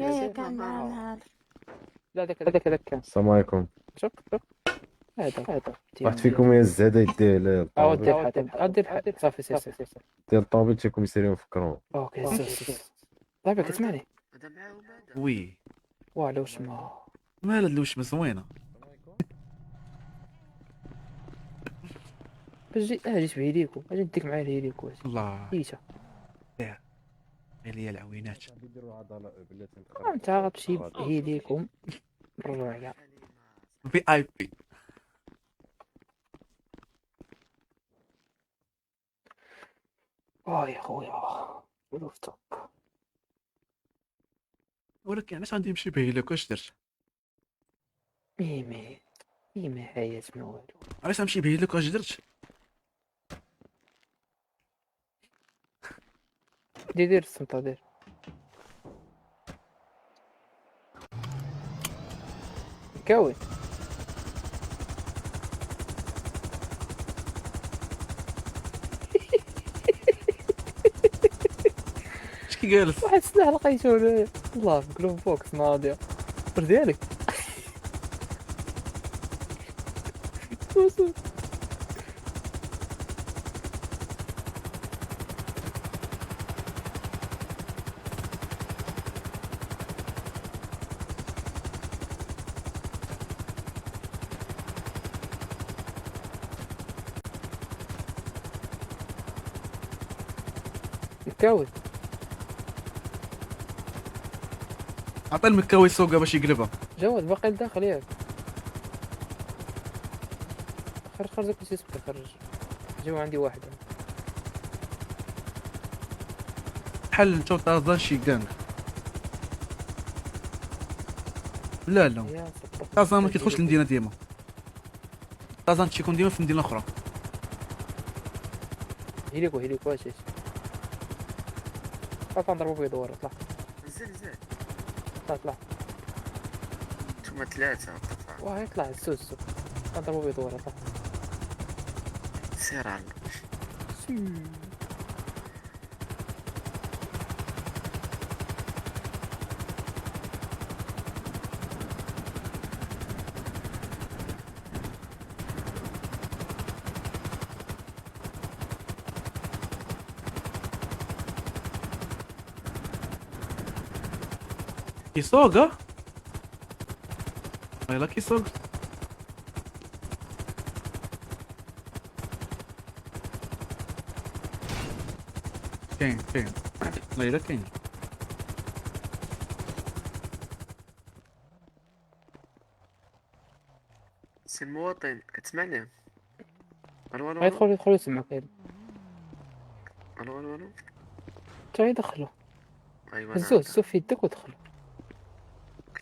ايه كان معاهم هذا. لا هذاك هذاك هذاك كان. السلام عليكم. شوف شوف هذا هذا. واحد فيكم يهز هذا يديه للطوموبيل. دير الحل صافي سير سير سير. دير الطوموبيل تيكم يسيريهم فكرون. okay سير سير. صاحبي كتسمعني؟ oui. واه الوشمه. مال هاد الوشمه زوينة. باش جيت جيت ب hélico، اجي نديك معايا ال hélico. الله. جيتا. غير ليا العوينات. انت غتمشي ب hélico نرجعو على VIP. اه يا خويا rooftop. ولكن علاش غادي نمشي ب hélico؟ اش درت؟ mais mais حياة ما والو. علاش غنمشي ب hélico؟ اش درت؟ دير دير السمطة دير. كاوي اش كي جالس؟ واحد السلاح لقيتو هنايا والله في glove box ناضية. واش ديالك؟ وصل. مكاوي. عطي المكاوي سوقه باش يقلبها. جواد باقي لداخل ياك؟ خرج خرج داك السيسبي خرج. جاو عندي واحد. بحال انت وطازان شي كانغ. لا لا طازان ما كيدخلش للمدينة ديما. طازان تيكون ديما في مدينة اخرى. hélico hélico اش اش. طلع نضربو بيه دوار. طلع نزل نزل. طلع طلع. نتوما ثلاثة. واه يطلع السوس. نضربو بيه دوار. طلع سير على كيسوق. ها يلا كيسوق. كاين كاين والله الا كاين. سي المواطن كتسمعني؟ الو الو. يدخل يدخل يسمعك. الو الو الو. تا يدخلو. ايوا هزو هزو في يدك ودخلو.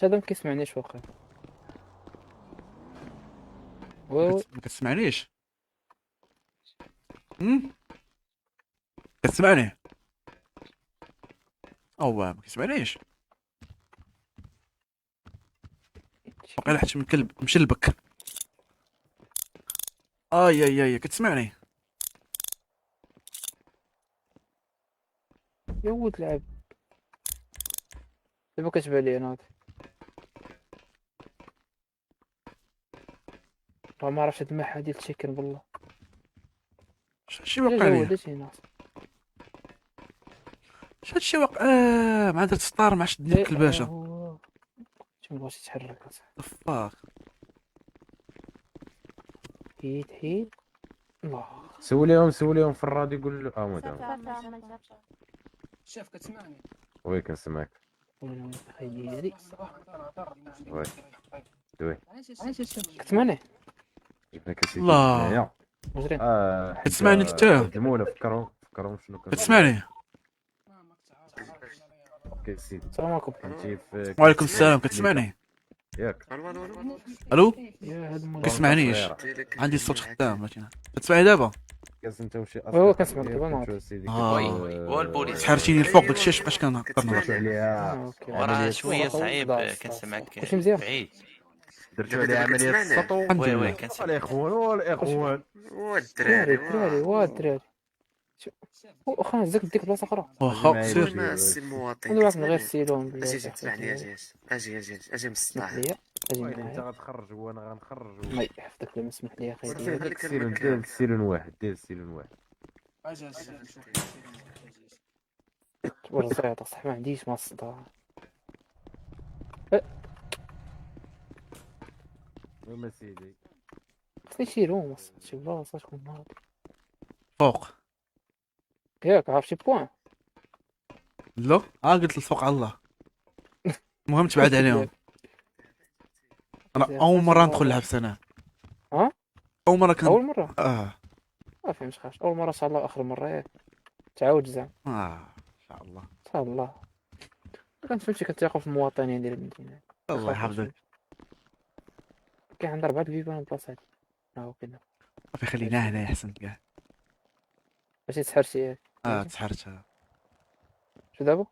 هذا ما كيسمعنيش واقع. ما كتسمعنيش؟ كتسمعني؟ او ما كيسمعنيش. باقي لحت من كلب مشلبك. اي اي اي كتسمعني؟ يا ولد العب دابا كتبان لي انا راه ما عرفتش هاد الماحة ديال التشيكن بالله. شي وقع لي؟ اش هادشي وقع؟ مع درت ستار مع شدني الباشا. شو مبغاش يتحرك اصاحبي. fuck. حيد حيد. الله. سوليهم سوليهم في الراديو، قول له مدام. شاف كتسمعني؟ oui كنسمعك. وين اخي ديالي؟ oui دوي. كتسمعني؟ جبنا كاسيتي الله. هنايا. مجرم. كتسمعني انت؟ خدمونا، فكرهم فكرهم شنو كنقول. كتسمعني؟ okay سيدي. السلام عليكم. كنتي في وعليكم السلام، كتسمعني؟ ياك. الو. يا هاد المول. كتسمعنيش؟ عندي الصوت خدام ماشي. كتسمعني دابا؟ كاس انت وشي oui oui كنسمعك دابا ناضي. آه. والبوليس. سحرتيني الفوق داكشي علاش بقيت كنهضر. درتو عليها وراه شوية صعيب، كنسمعك كلشي مزيان. بعيد. درتو عليها عملية السطو. oui oui كنسمع. الاخوان والاخوان. الدراري الدراري وا الدراري. واخا نهزك نديك بلاصة اخرى. واخا سير. ما السي المواطن. انا من غير السيلون. اجي اجي تسمعني، اجي اجي اجي اجي اجي من اسمح الصداع. لي اجي ويلي انت معايا. غتخرج وانا غنخرج. الله يحفظك، لا اسمح لي اخي ديالي. دير السيلون، دير السيلون واحد، دير السيلون واحد. ورزيطه صح، ما عنديش مع الصداع. المهم سيدي خصني شي room، شي بلاصة تكون ناضي. فوق. ياك عارف شي point؟ لا قلت الفوق على الله، المهم تبعد عليهم. انا اول مرة ندخل الحبس انا. ها؟ اول مرة كان. اول مرة؟ اه. ما فهمتش خاش اول مرة، ان شاء الله اخر مرة، ياك تعاود زعما. اه ان شاء الله. ان شاء الله. كنت فهمتي كنتيقوا في المواطنين ديال المدينة. الله يحفظك. كاين عندنا 4 البيبان البلاصة هادي، ها هو كاين. صافي خليناه هنايا احسن كاع. ماشي تسحرتي ياك؟ اه تسحرت. شو دابا؟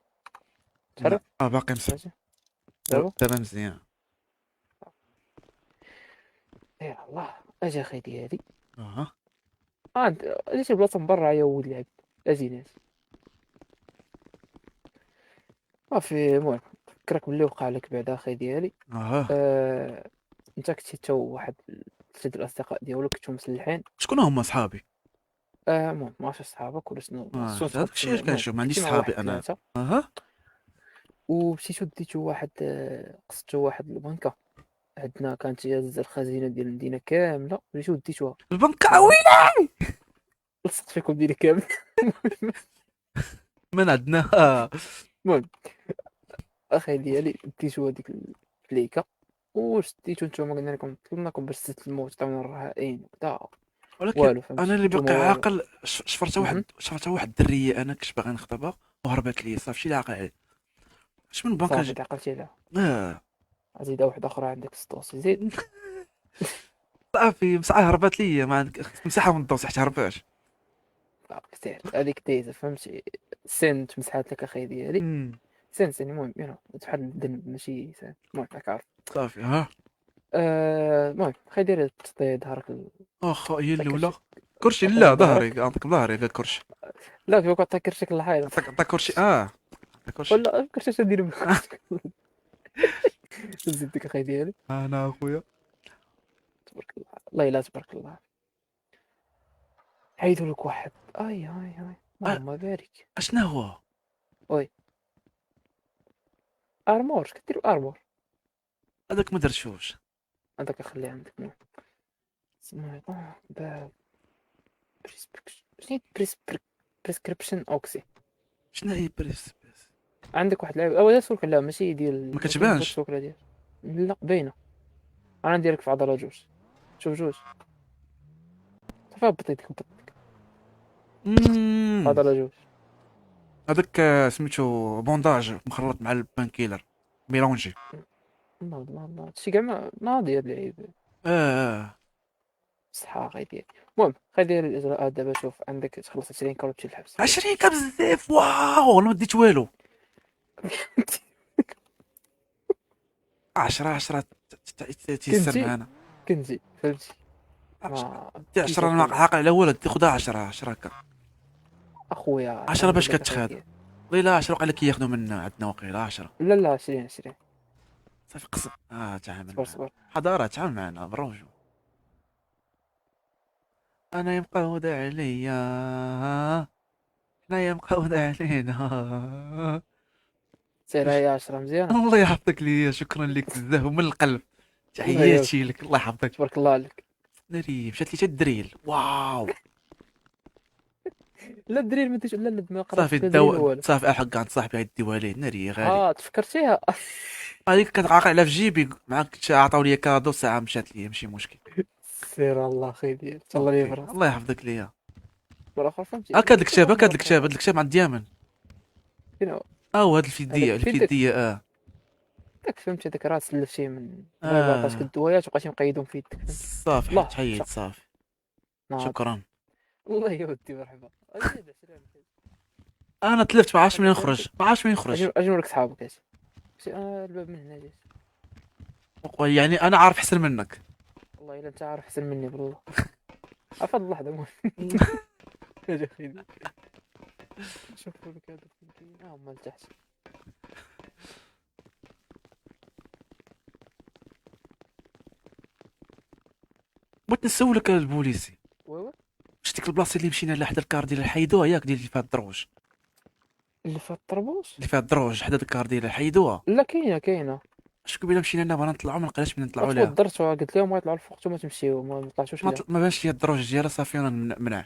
تحرك؟ اه باقي مسح. ماشي دابا؟ دابا مزيان. يا الله اجي اخي ديالي. اها. انت اجي شي بلاصة من برا يا ولد العبد، اجي ناس صافي. المهم فكرك باللي وقع لك بعدا اخي ديالي. اها. انت كنتي تا واحد ثلاثة الاصدقاء ديالك كنتو مسلحين. شكون هما صحابي؟ المهم ما عرفتش صحابك ولا شنو. شنو هذاك الشيء علاش كنشوف ما عنديش كنتي مع واحد صحابي انا. ثلاثة. اها. ومشيتو ديتو واحد، قصدتو واحد البنكة عندنا كانت هي الخزينة ديال المدينة كاملة، مشيتو ديتوها البنكة. ويلي لصقت فيكم المدينة كاملة. من عندنا. المهم اخي ديالي ديتو هذيك الفليكه وشديتو نتوما، قلنا لكم طلبناكم باش تسلموا تعطيونا الرهائن وكذا. ولكن والو فهمت انا اللي نتوما باقي والو. عاقل شفرتها واحد شفرتها واحد الدريه انا كنت باغي نخطبها وهربت لي، صافي شي اللي عاقل عليه. اش من بنكه؟ صافي تعقلتي عليها. اه. زيد واحدة اخرى عندك في ال dossier، زيد. صافي مساعة هربت لي، ما عندك خصك تمسحها من ال dossier حتى هربات. صافي سير هذيك دايزه فهمتي، سن تمسحات لك اخي ديالي، سن سن. المهم you know بحال الذنب ماشي سن، المهم راك عارف. صافي ها. المهم خي دير تطي ظهرك واخا هي عطيك الاولى. كرشك. كرشي؟ عطيك لا ظهرك. ظهري، عطيك ظهري غير كرشي. لا كيف عطاك كرشك للحيط. عطاك كرشي، اه عطاك كرشي. ولا كرشي اش ندير بك؟ زيد ديك اخي ديالي. انا اخويا. تبارك الله، الله الا تبارك الله. حيدوا لك واحد، اي اي اي اللهم بارك. اشنا هو؟ oui armor، اش كدير armor؟ هذاك ما درتوش. هذاك خليه عندك. المهم سميتو باب شنو prescription oxy. شنو هي pres؟ عندك واحد اللعيبة او سولك عليها ماشي ديال ما كتبانش. سولك عليها ديال لا باينة، انا نديرك في عضلة جوج، شوف جوج صافي هبط يدك هبط يدك. عضلة جوج. هذاك سميتو bandage مخلط مع ال painkiller mélangé. الله الله الله، هادشي كاع ناضي هاد اللعيبة. اه. صحة غير ديال. المهم خلي دير الاجراءات دابا. شوف عندك تخلص 20 K وتمشي للحبس. 20 K بزاف، واو انا ما ديت والو. 10 10 تيسر معانا. كنتي فهمتي. دي 10 انا عاقل على والو، خذها 10 10 هكا. اخويا 10 باش كتخاد. والله الا 10 وقع لك ياخذوا منا عندنا وقيله 10. لا لا 20 20. صافي قسم. تعامل. صبر صبر. حضارة تعامل معنا بروجو. انا يبقى هدى عليا، حنا يبقى هدى علينا. سير هي 10 مزيانه. الله يحفظك ليا، شكرا لك بزاف ومن القلب، تحياتي لك، الله يحفظك. تبارك الله عليك. ناري مشات لي حتى ال drill، واو. لا ال drill ما ديش، لا لا ما قرأت صافي لا drill الدواء والو. صافي، احق عند صاحبي غيديوها ليه. ناري غالي. اه تفكرتيها. هذيك كتعاقل عليها في جيبي معاك، عطاو لي cadeau ساعة مشات لي، ماشي مشكل. سير الله خير ديالك، تهلا لي okay. براسك. الله يحفظك ليا. مرة اخرى فهمتي. هاك هاد الكتاب، هاك هاد الكتاب، هاد الكتاب عند ديامن. فين هو؟ اه هاد الفيدية، هذاك في يدك. الفيدية اه. داك فهمتي، هذاك راه سلفتيه من آه. عطاتك الدوايات وبقيتي مقيدهم في يدك، فهمتي؟ صافي الله تحيد مشى. صافي. ناض. شكرا. الله يا ودي مرحبا. أجي عشرين. انا تلفت ما عرفتش منين نخرج، ما عرفتش منين نخرج. اجي اجي نوريك صحابك، اجي ماشي الباب من هنا جيت. يعني انا عارف احسن منك. والله الا انت عارف احسن مني بالله. عرف هاد اللحظة المهم. اجي اخي شوف لك هذا فين كاين. هما لتحت. بغيت نسولك البوليسي، oui oui. واش ديك البلاصة اللي مشينا لها حدا ال car dealer حيدوها ياك، ديال اللي فيها الدروج؟ اللي فيها الطربوش؟ اللي فيها الدروج حدا ال car dealer حيدوها. لا كاينه كاينه. اش قبيلة مشينا لها بغينا نطلعوا ما لقيناش منين نطلعوا لها. تفضلت قلت لهم غيطلعوا الفوق نتوما تمشيو، ما طلعتوش ما لها. ما بانش لي الدروج ديالها صافي انا منع.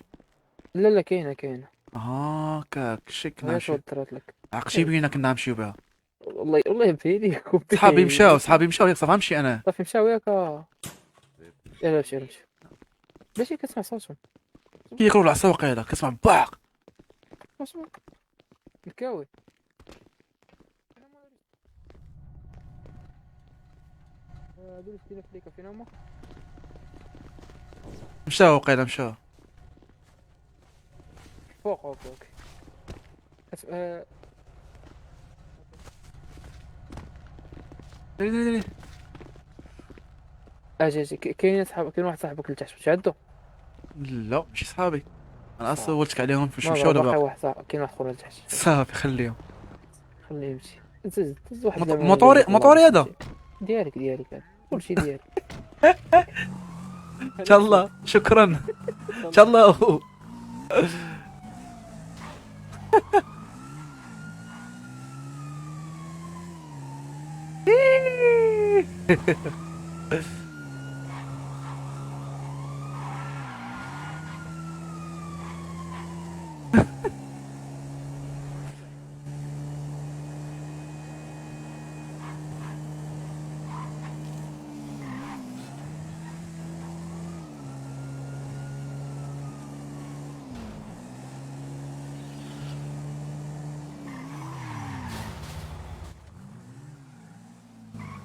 لا لا كاينه كاينه. هاكاك شي كنا هي نمشيو. توضرات لك. عقشي بينا كنا نمشيو بها. والله والله بيديك. صحابي مشاو، صحابي مشاو ياك، صافي نمشي انا. صافي مشاو ياك. يلا مشيو مشيو. ماشي كتسمع صوتهم. كياكلوا العصا وقيله كتسمع باق. كتسمع الكاوي. هادو اللي شتينا في ليكا فين هما؟ مشاو وقيله مشاو. فوق. okay okay. ديري ديري ديري. اجي اجي كاين صاحب، كاين واحد صاحبك لتحت واش عندو؟ لا ماشي صحابي انا اصلا سولتك عليهم فاش ما مشاو ولا باقي باقي. واحد صاحب، كاين واحد خونا لتحت. صافي خليهم. خليه يمشي. تهز تهز واحد زعما موطوري ديالك، موطوري هذا ديالك ديالك هذا كلشي ديالك. ان شاء الله شكرا ان شاء الله.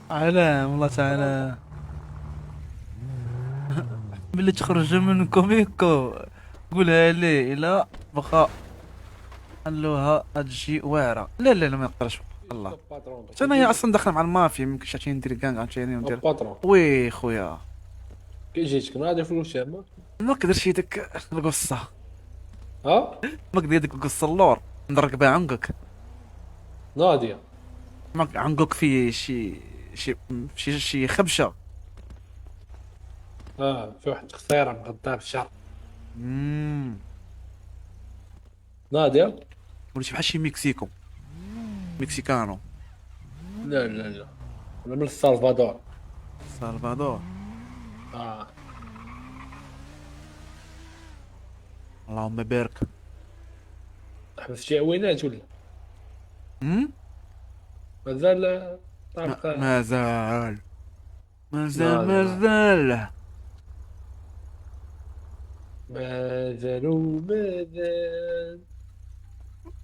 علام الله تعالى ملي تخرج من كوميكو قولها لي الا بقى خلوها تجي واعرة. لا لا لا ما نقدرش الله. حتى انا اصلا داخل مع المافيا، ما يمكنش عشان ندير gang عشان ندير patron. oui خويا. كي جيتك ناضي فلوس ما ما قدرتش ديك القصة. ها ما قدرت ديك القصة اللور نضرك بها عنقك. ناضيه ما عنقك فيه شي شي شي شي خبشه. في واحد قصيرة مغطاة بالشعر. ناضيه وليتي بحال شي مكسيكو mexicano. لا لا لا انا من السلفادور. السلفادور. اللهم بارك. حبس شي عوينات ولا؟ مازال طابقة؟ مازال مازال لا، لا. مازال مازالوا مازال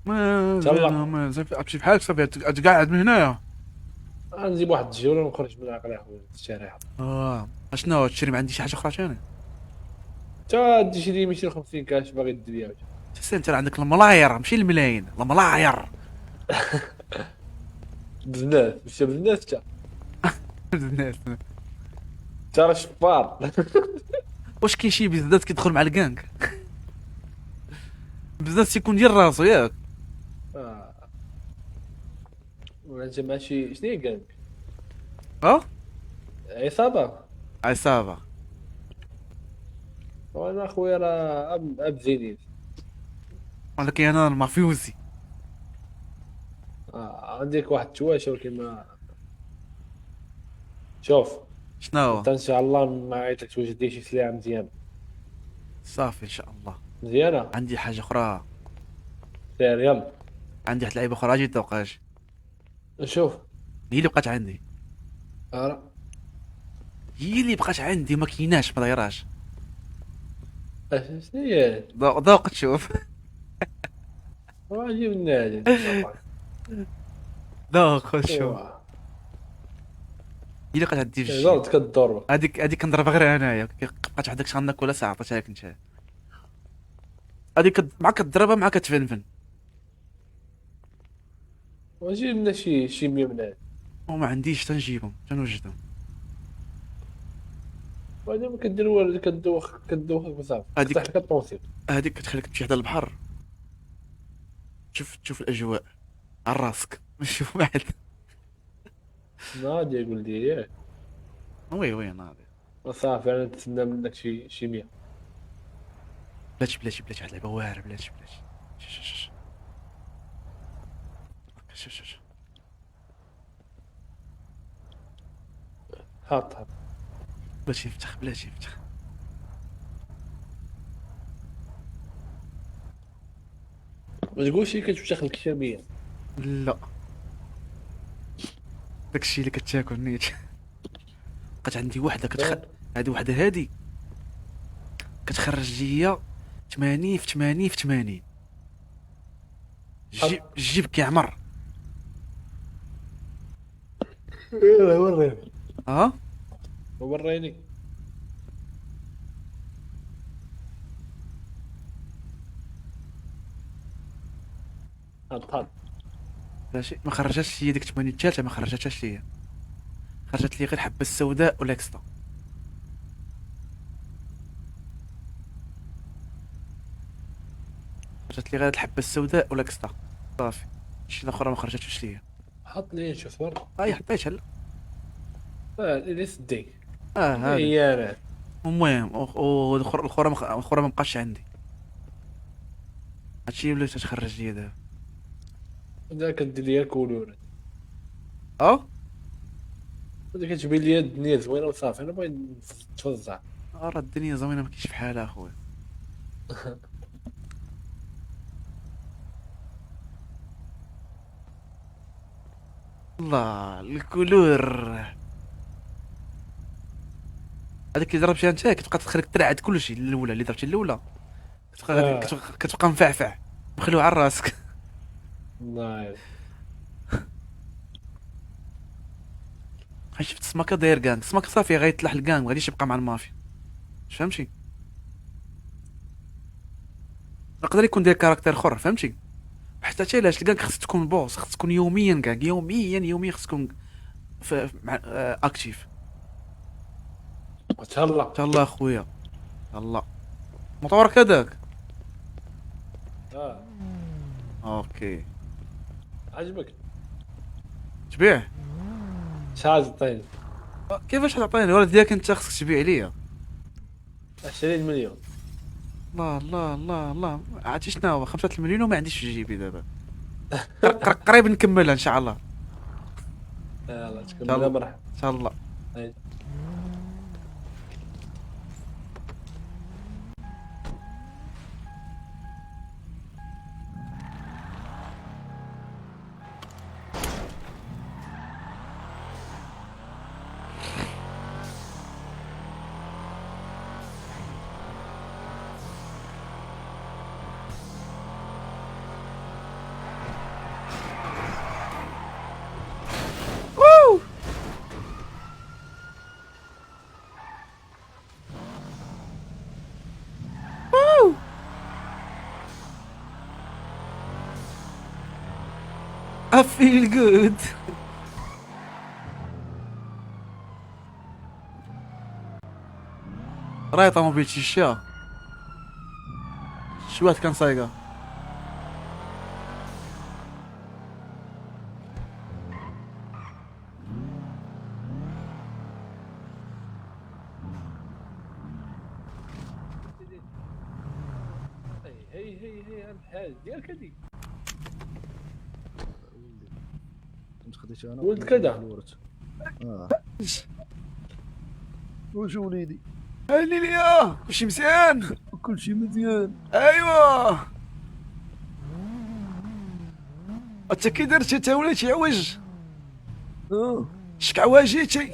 مازال يلا. مازال. تمشي بحالك صافي تقعد من هنايا. غنجيب واحد الجولة ونخرج من العقل اخويا في الشارع. اشنو تشري؟ ما عندي شي حاجة اخرى ثاني. تا دي شي 250 كاش باغي دير. سي انت راه عندك الملاير ماشي الملايين، الملاير. business ماشي business تا. business تا راه شفار. واش كاين شي business كيدخل مع ال gang؟ business تيكون ديال راسو ياك؟ ولا انت ماشي شنو هي gang؟ اه عصابة. عصابة. وانا خويا راه اب زينيت. ولكن انا المافيوزي. عندك واحد التواشه ولكن ما شوف شنو هو؟ انت ان شاء الله ما عيطلك توجد لي شي سلعه مزيان. صافي ان شاء الله. مزيانه. عندي حاجة اخرى. سير يلا. عندي واحد اللعيبة اخرى، اجي توقع اجي. نشوف. هي اللي بقات عندي. هي اللي بقات عندي ما كايناش، ما دايراش. شنو هي؟ ذوق تشوف. عجيب النادي. ذوق تشوف. هي اللي بقات عندي في الجيب. زرت كدور. هذيك كنضربها غير انايا، بقات عندك شحال ناكلها ساعة عطيتها لك انت. هذيك مع كتضربها مع كتفنفن. وجيب لنا شي 100 من هاد. وما عنديش تنجيبهم تنوجدهم. وبعدين ما كدير والو، كدوخك وصافي. هذيك كتطيح لك ال tension. هذيك كتخليك تمشي حدا البحر. تشوف الاجواء على راسك، ماشي واحد. ناضي يقول لي ياك. oui oui ناضي. وصافي انا نتسنى منك شي 100. بلاتي بلاتي بلاتي، واحد اللعبة واعرة. بلاتي بلاتي. شوف شوف شوف شوف شوف شوف. حاط حاط. بلاتي نفتح، بلاتي نفتح. ما تقولش لي كتفتح الكتابية. لا داكشي اللي كتاكل نيت. بقات عندي وحده هادي وحده هادي كتخرج ليا 80 في 80 في 80. الجيب كيعمر. ايوا وريني. وريني. هاد هاد. ماشي ما خرجتش ليا ديك 80 الثالثة، ما خرجتهاش ليا. خرجت لي غير الحبة السوداء والاكستا. خرجت لي غير الحبة السوداء والاكستا صافي. شي الاخرى ما خرجتش ليا. حط لي نشوف مرة. حطيتها لا. اللي سدي. هذه. هي انا. المهم، الاخرى الاخرى ما بقاش عندي. هادشي اللي تتخرج ليا دابا. هذا كدير ليا ال couleur. هذا كتبين ليا الدنيا زوينة وصافي، انا بغيت نتوزع. راه الدنيا زوينة ما كاينش بحالها اخويا. الله ال couleur هذاك اللي ضربتيها انت كتبقى تخليك ترعد كلشي. الاولى اللي ضربتي الاولى كتبقى كتبقى مفعفع مخلوع على راسك. نايس. حيت شفت سماكا داير gang، سماكا صافي غيطلع ال gang ما غاديش يبقى مع المافيا، فهمتي؟ يقدر يكون داير caractère اخر، فهمتي؟ حتى حتى علاش ال gang خص تكون boss، خص تكون يوميا gang، يوميا يوميا خص تكون مع actif. تهلا تهلا اخويا، تهلا. مطورك هذاك؟ OK. عجبك؟ تبيع؟ شحال تعطيني؟ كيفاش تعطيني؟ ولد ديالك انت خصك تبيع ليا. 20 مليون. الله الله الله الله، عرفتي شنو هو؟ 5 المليون وما عنديش في جيبي دابا. قريب نكملها ان شاء الله. يلا تكملها مرحبا ان شاء الله. I feel good. راهي طوموبيل شيشة شي واحد كان سايقة. هي هي هي الحاج ديالك هذيك. خديته انا. ولد كذا. واش وليدي؟ هاني ليا كلشي مزيان؟ كلشي مزيان. ايوا انت كي درتي تا وليتي عوج؟ شك عواجيتي؟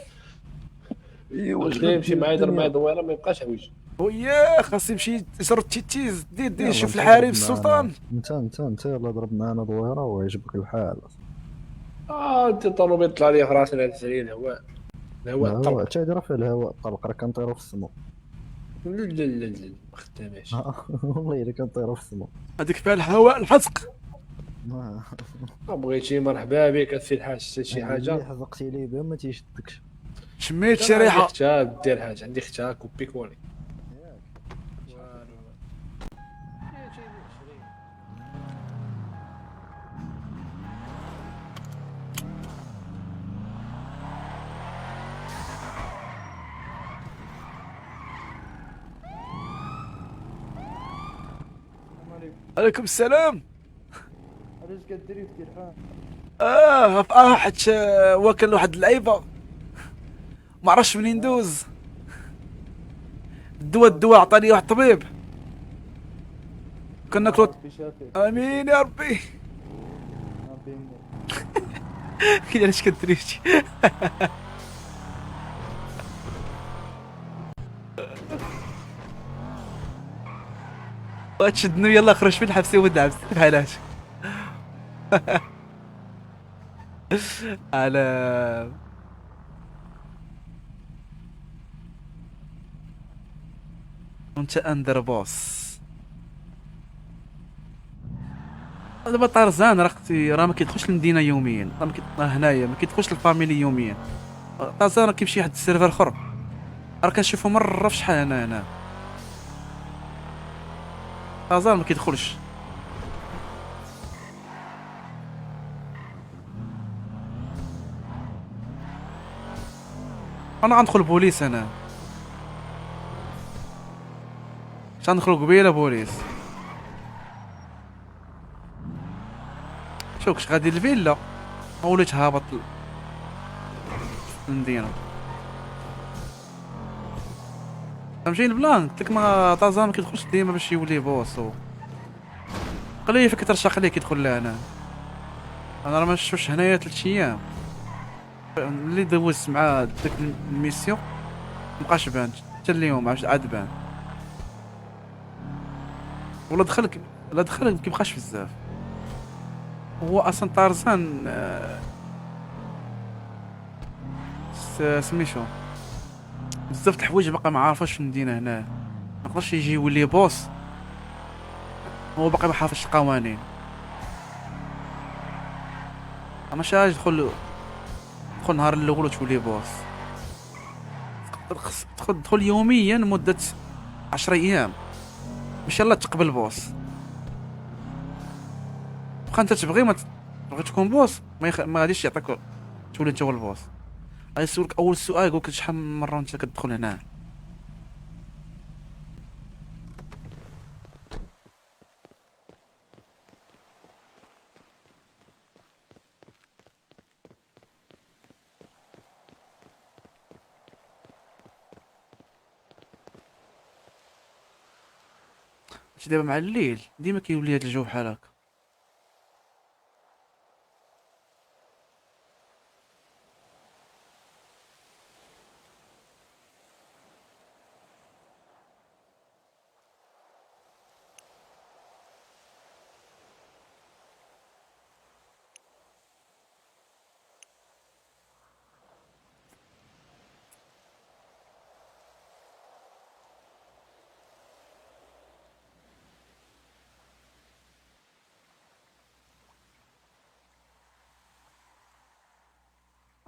ايوا. خليه يمشي معايا يضرب معايا دويره ما يبقاش عوج. وياه خاص يمشي يزور التيتيز دي دي يشوف الحريم السلطان. انت يلا ضرب معنا دويره ويعجبك الحال. انت الطوموبيل طلع لي في راسي على 90 الهواء الهواء الهواء الطلق. تا راه فيه الهواء الطلق، راه كنطيرو في السما. لا لا لا لا ما خداماش. والله الا كنطيرو في السما. هذيك فيها الهواء الحزق. بغيتي مرحبا بك السي الحاج شي حاجة اللي حزقتي ليه بها ما تيشدكش. شميت شي ريحه. عندي اختها دير حاجة، عندي اختها copier coller. عليكم السلام. علاش كديري في الحال؟ حيت واكل واحد اللعيبة ما عرفتش منين ندوز. الدواء عطاني واحد الطبيب كناكلو. امين يا ربي. كي علاش كدريتي؟ تشدني يلا خرج من الحبس ولد الحبس بحال هادشي. على وانت underboss. دابا طرزان راه اختي راه ما كيدخلش للمدينة يوميا، راه ما هنايا ما كيدخلش لل family يوميا. طرزان راه كيمشي واحد ال serveur اخر، راه كنشوفو مرة في شحال هنا. طرزان ما كيدخلش. انا غندخل بوليس، انا غندخل قبيلة بوليس. شوف كش غادي الفيلا وليت هابط المدينة. فهمتي ال plan؟ قلت لك ما طازان ما كيدخلش ديما باش يولي boss. قليل فين كترشق ليه كيدخل لهنا. انا راه ما شفتوش هنايا 3 ايام ملي دوزت مع ديك ال mission مبقاش بان حتى اليوم عاد بان. ولا دخل لا دخل ما كيبقاش بزاف. هو اصلا طارزان سميتو بزاف د الحوايج باقي ما عارفاش في المدينة هنا. ما يقدرش يجي يولي boss، هو باقي ما حافظش القوانين. ماشي غادي تدخل النهار الاول وتولي boss. خصك تدخل يوميا مده 10 ايام باش يلاه تقبل boss. واخا انت تبغي ما تبغي تكون boss ما غاديش يعطيك تولي انت هو ال boss. غادي يسولك اول سؤال يقولك شحال من مرة انت كتدخل هنا. دابا مع الليل ديما كيولي هاد الجو بحال هكا.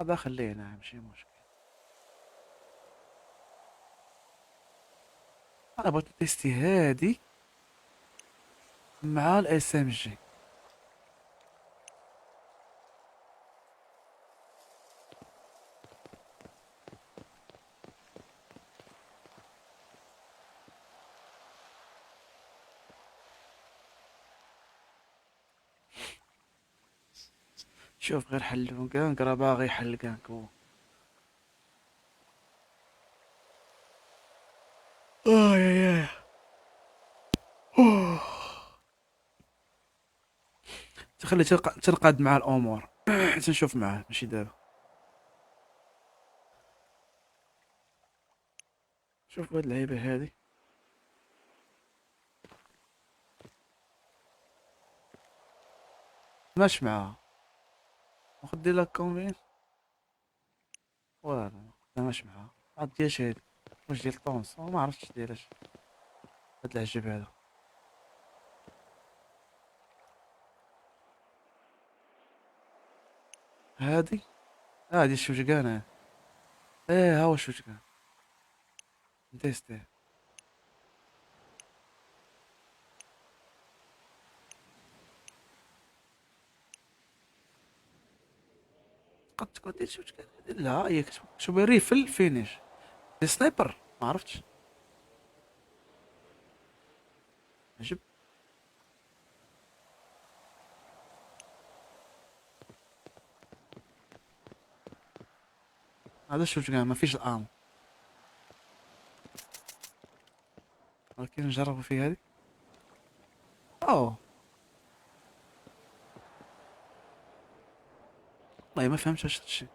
هذا خليه ماشي مشكل. انا بغيت نتيستي هادي مع ال SMG. شوف غير حل gang، راه باغي يحل gang هو. آي آي آي. تخلي تنقاد مع الامور، تنشوف معاه ماشي دابا. شوف هاد اللعيبة هادي. ماش معاها واخد دير لك كومبين ولا ماش معاها. عاد ديال هادي واش ديال طونس ما عرفتش ديال اش هاد العجب هذا. هادي هادي الشوشكان. ايه ها هو الشوشكان نتيستيه. قد تكون ديال shotgun. لا هي كتب rifle finish ديال sniper ما عرفتش. عجب. هذا shotgun ما فيش ال ammo، ولكن نجربو في هذه. اوه والله ما فهمتش اش هادشي.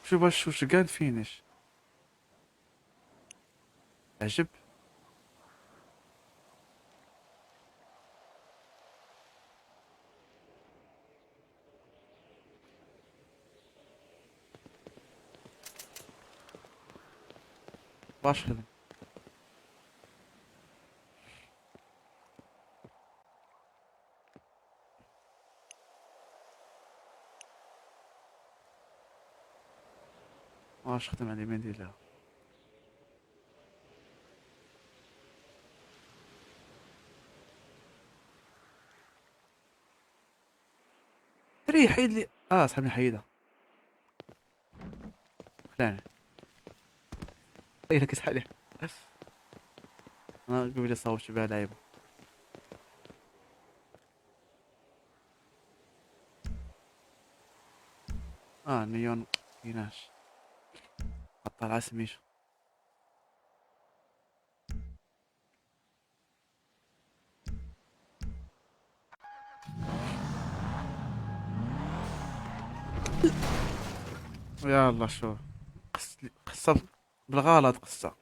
شوف واش shotgun finish. عجب. باش خدم. واش خدم على اليمين ديالها. دري حيد لي. صاحبي حيدها. خلاني. ايه كيسحب لي. انا قبل صوبت بها لعيبة. نيون كيناش. طالعة سميتو. يلا شوف قصة بالغلط قصة.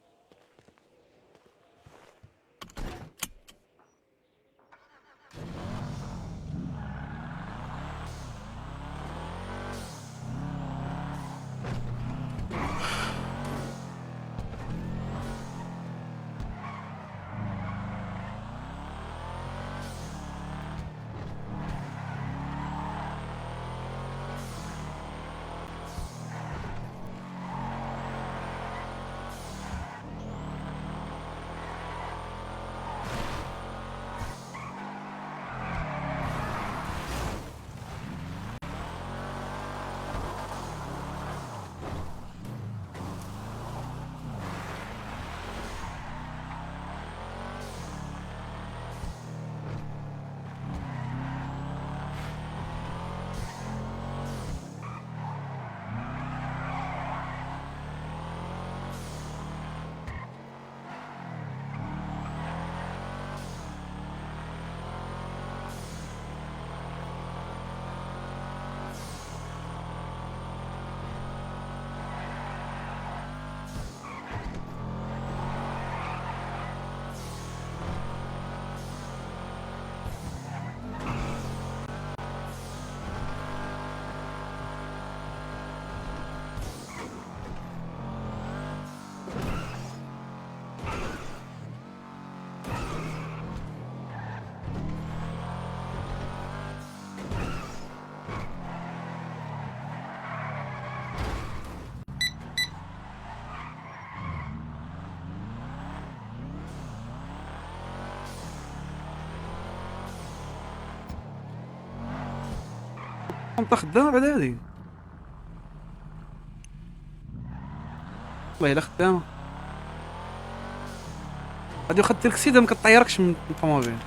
انت خدامه بعد هادي. والله الا خدامه. غادي واخا دير كسيده ما كطيركش من الطوموبيل.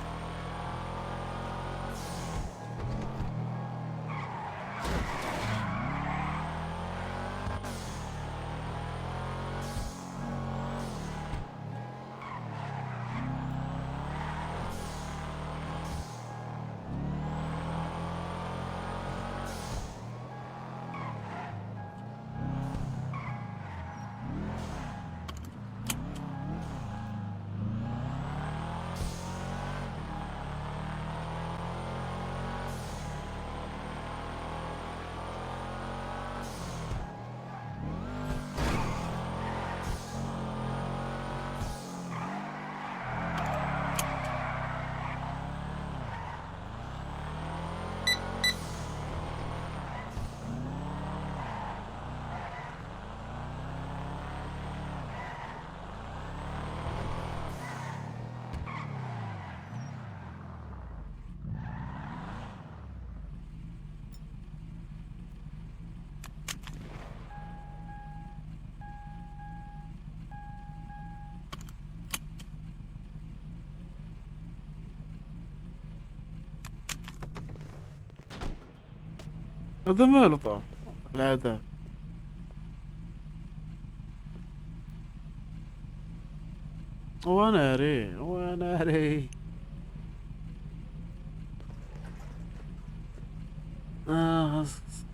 هذا ماله طبعا العذاب. وناري وناري.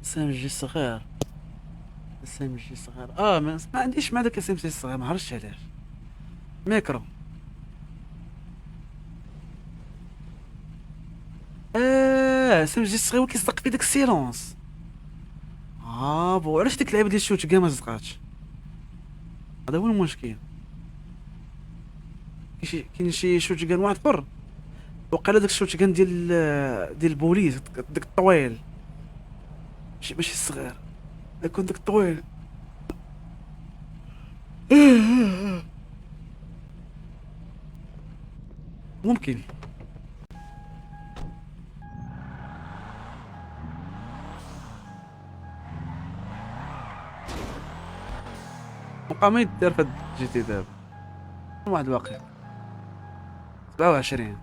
SMG صغير، SMG صغير. ما عنديش مع داك SMG الصغير، ما عرفتش علاش. ميكرو. SMG الصغير هو كيصدق في داك ال silence. bon علاش ديك اللعيبة ديال ال shoot كاع ما صدقاتش؟ هذا هو المشكل. كاين شي shotgun واحد اخر وقال داك ال shotgun ديال البوليس، داك الطويل، ماشي الصغير، يكون داك الطويل. ممكن بقى ما يدار في هاد GT دابا. واحد الواقع 27.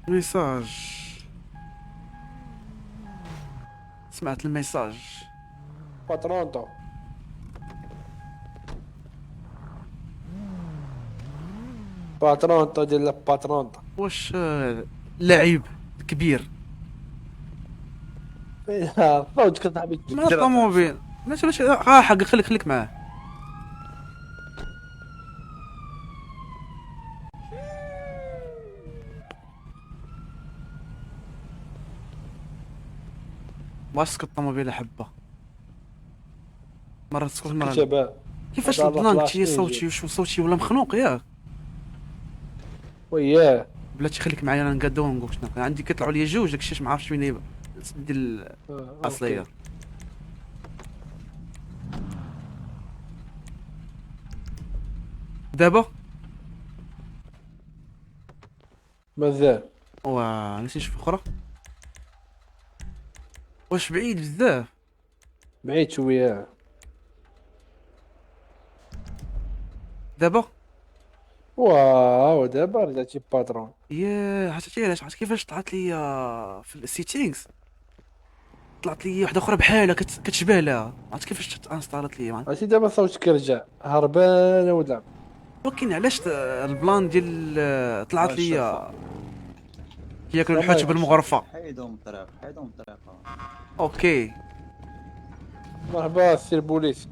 message، سمعت ال message. باترونتو باترونتو ديال باترونتو. واش لعيب كبير فوتك صاحبي مع الطوموبيل. ماشي ماشي حق، خليك معاه. ماسك الطوموبيل حبه مرة تسكت مرة. كيفاش ال plan تي صوتي وشو صوتي ولا مخنوق ياك؟ وياه بلاتي خليك معايا انا نقادو ونقول شنو عندي. كيطلعوا لي جوج داكشي ما عرفتش وين ديال الاصلية. دابا مازال وا نسيت نشوف اخرى. واش بعيد بزاف؟ بعيد شوية. دابا واو دابا رجعتي patron. ياه عرفتي علاش؟ عرفت كيفاش طلعت لي في ال settings؟ طلعت لي وحده اخرى بحالها كتشبه لها، عرفت كيفاش تانستالات لي. عرفتي دابا صوتك رجع هربان ولد. ولكن علاش ال plan ديال طلعت لي ياكلوا الحوت بالمغرفه؟ حيدهم الطريق، حيدهم الطريق. okay مرحبا سير بوليس.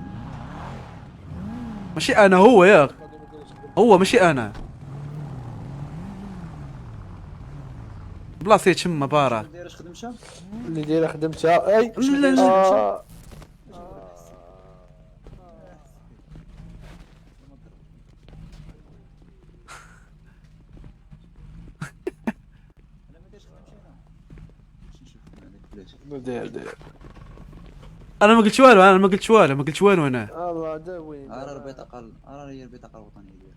ماشي انا، هو ياك، هو ماشي انا. بلاصتي تما بارك. اللي دايرة خدمتها. اي لا لا داير. انا ما قلت والو، انا ما قلت والو، ما قلت والو انا. الله داوي. ارى البطاقة، ارى هي البطاقة الوطنية ديالك.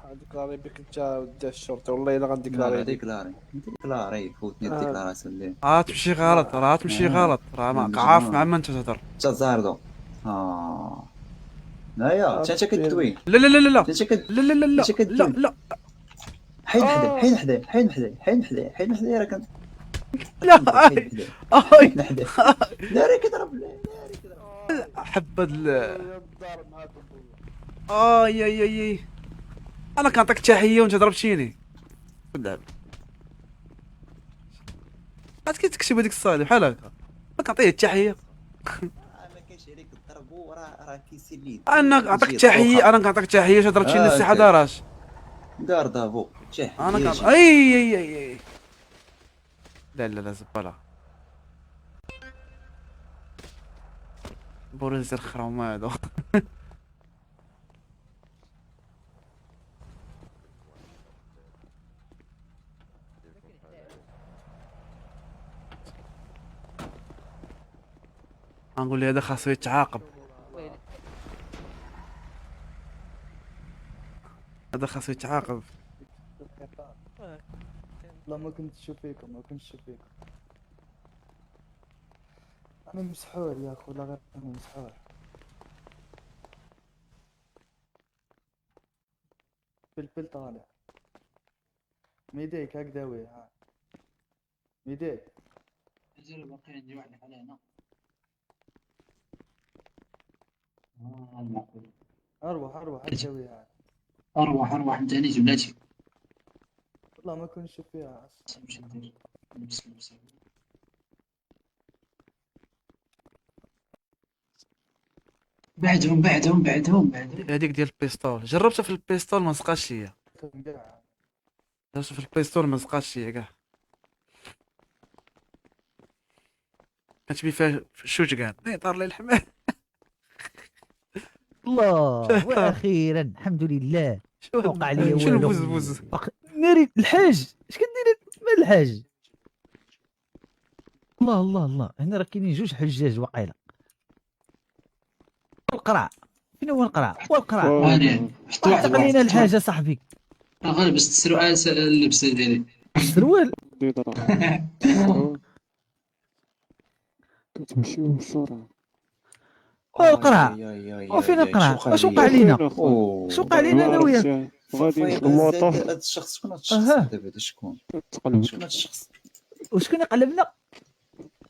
déclarer بك انت دا الشرطة والله الا غن déclarer. déclarer déclarer فوتني ال déclaration اللي تمشي غلط، راه تمشي غلط، راه ما عارف مع من تهضر. انت زاردو اه نايا انت كدوي. لا لا لا لا لا انت كد لا لا لا لا انت كدوي. لا لا. حيد حدايا، حيد حدايا، حيد حدايا، حيد حدايا، حيد حدايا، راه كنت لا. حيد حدايا، حيد حدايا. ناري كيضرب، ناري كيضرب. حبه اي اي اي اي، انا كنعطيك تحية وانت ضربتيني. لعب عاد كتكتب هذيك الصاله بحال هكا، ما كنعطيه التحية. ما كاينش عليك تضربو، راه كيسير ليه. انا نعطيك تحية، انا كنعطيك تحية، اش ضربتيني السي حضراش؟ garde à vous. انا كان اي اي اي اي. لا لا لا، زبالة بوليس الخرام هادو. غنقول لي هذا خاصو يتعاقب، هذا خاصو يتعاقب. لا ما كنتش نشوف فيكم، ما كنتش نشوف فيكم. انا مسحور يا اخو، لا غير انا مسحور. فلفل طالع ميديك هكذا وي، ها ميديك. مازال باقي عندي واحد الحالة هنا. المعقول. اروح اروح هكذا وي، ها. اروح اروح انت نيت بلاتي. والله ما كنتش نشوف فيها. نمشي ندير لبس لبس. بعدهم بعدهم بعدهم بعدهم. هذيك ديال ال pistol جربتها في ال pistol ما سقاش ليا، جربتها في ال pistol ما سقاش ليا كاع. كتبي فيها shotgun طار لي الحمام. الله، واخيرا الحمد لله. شو وقع لي شو والو. البوزبوز؟ ناري الحاج، اش كدير مال الحاج؟ الله الله الله، هنا راه كاينين جوج حجاج وقيله. القرع فين هو القرع؟ هو القرع. هاني، حط واحد عتق لينا واحد. الحاجة صاحبي. انا لبست السروال، اللبسه ديالي. السروال؟ كتمشيو بسرعة. القرع وفين القرع؟ اش وقع لينا؟ اش وقع لينا انا وياك؟ غادي هذا الشخص شكون؟ هذا الشخص دابا هذا شكون؟ شكون هذا الشخص؟ وشكون قلبنا؟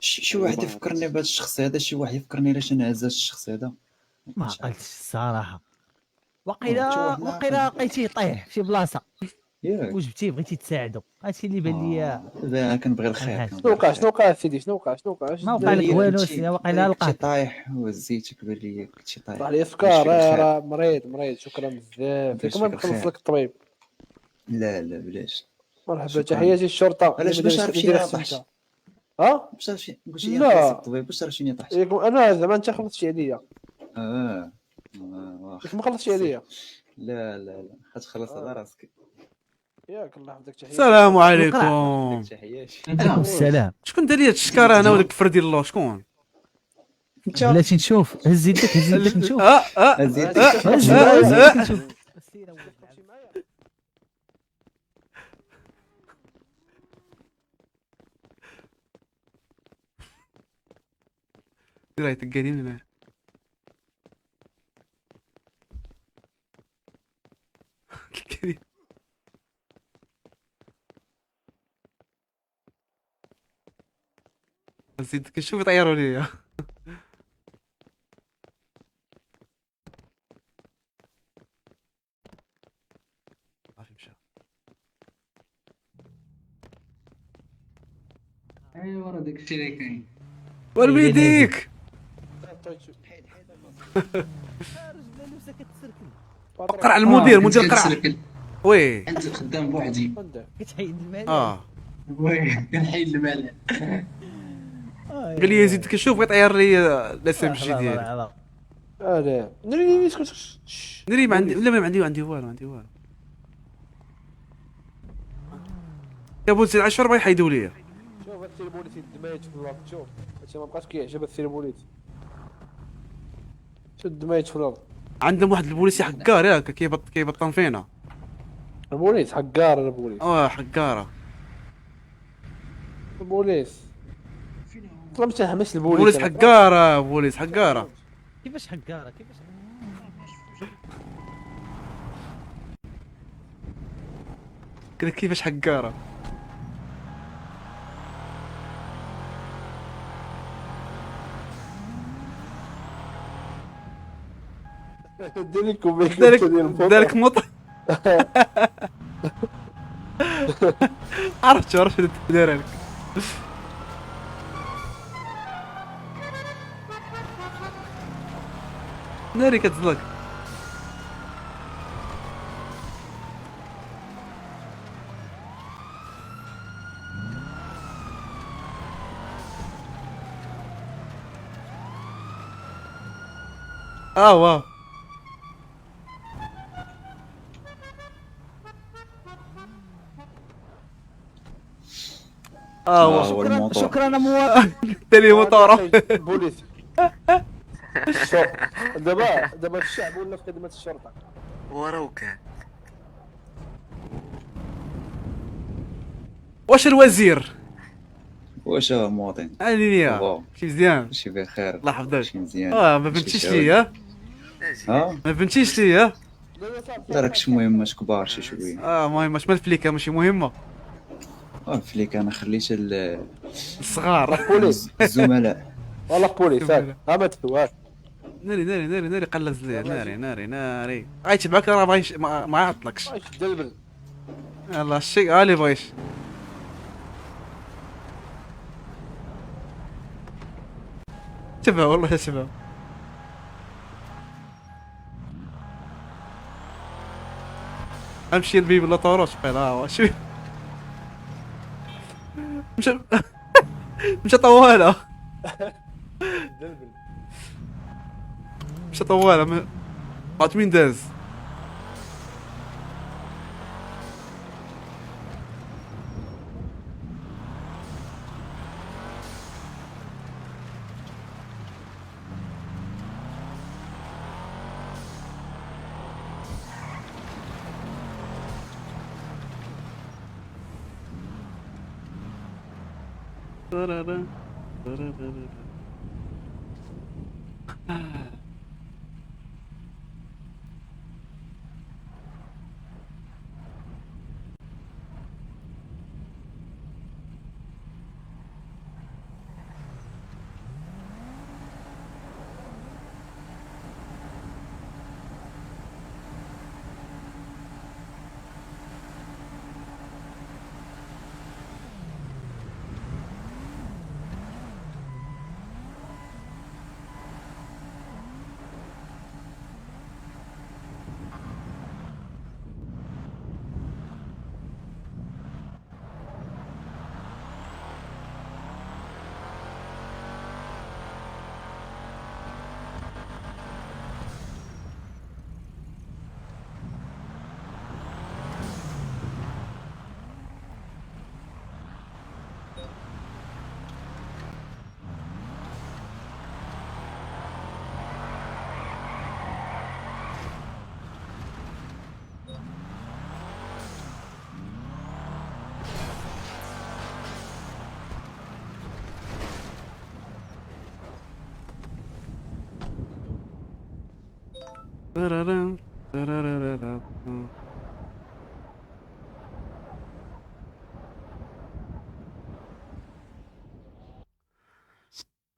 شي واحد يفكرني بهذا الشخص هذا، شي واحد يفكرني علاش انا هز هذا الشخص هذا. ما عقلتش الصراحة. وقيلا وقيلا لقيتيه طايح في شي بلاصة وجبتيه بغيتي تساعدو، هادشي اللي بان لي. دابا كنبغي الخير. شنو وقع؟ شنو وقع سيدي؟ شنو وقع؟ شنو وقع؟ ما وقع لك والو سيدي، وقيلا كنتي لقاك طايح وزيتك، بان لي كنتي طايح. طاح لي سكر، راه مريض مريض. شكرا بزاف. باش كما فيك نخلص الخير. لك الطبيب. لا لا بلاش. مرحبا، شكراً. تحياتي للشرطة. علاش باش عرف شي اللي طاحت؟ ها؟ باش عرف شي قلت لي لا. نخلص الطبيب، باش عرف شي طاحت؟ ياك انا زعما انت خلصتي عليا. واخا. ياك ما خلصتي عليا. لا لا لا، خاص على راسك. ياك الله يحفظك، تحياتي. السلام عليكم. تحياتي. عليكم السلام. شكون دار لي هاد الشكاره هنا وداك الفردي الله؟ شكون؟ بلاتي نشوف. هز يدك، هز يدك نشوف. هز يدك. هز يدك نشوف. راه تلقاني من هنا. تلقاني. زيد كنشوف يطيروا ليا. صافي مشى. ايوا راه داكشي اللي كاين. والويديك. قرع المدير، مدير قرع. oui. انت خدام بوحدي. كتحيد المال. oui كنحيد المال. قال لي يزيد كنشوف يطير لي ال SMG ديالي. لا نري اسكت. نري ما عندي، لا ما عندي، عندي والو، عندي والو. يا بوزي العشرة بغا يحيدوا لي. شوف هاد السيربوليتي الدمايج في الارض، شوف هادشي ما بقاش كيعجب السيربوليتي. شوف الدمايج في الارض. عندهم واحد البوليسي حكار ياك كيبطن فينا. البوليس حكار، البوليس. حكاره. البوليس طلع ما تحمس البوليس. بوليس حكاره، بوليس حكاره. كيفاش حقارة كيفاش؟ كذا كيفاش حقارة؟ دير لكم دارك مط. عرفت عرفت داير لك. ناري كتزلق. واو. واو. شكرا شكرا مواطن. تاني موطورة. بوليس. شوف دابا الشعب ولا في خدمة الشرطة. وراه كان واش الوزير؟ واش مواطن؟ عليا شي مزيان؟ شي بخير الله يحفظك. شي مزيان. ما بنتيش ليا. ها؟ ما بنتيش ليا. لا راك شي مهمات كبار شي شوية. مهمة مال فليكه ماشي مهمة. فليكه انا خليت الصغار بوليس الزملاء. والله بوليس ها ما تدوهاش. ناري ناري ناري ناري قلز ليه. ناري ناري ناري غايتبعك راه باغي ما يعطلكش. يلا الشيء اللي بغيش. تبع والله تبع. امشي البيب لا طوروش بقينا. ها هو شوف مشى مشى طواله مشى طواله. عرفت مين داز؟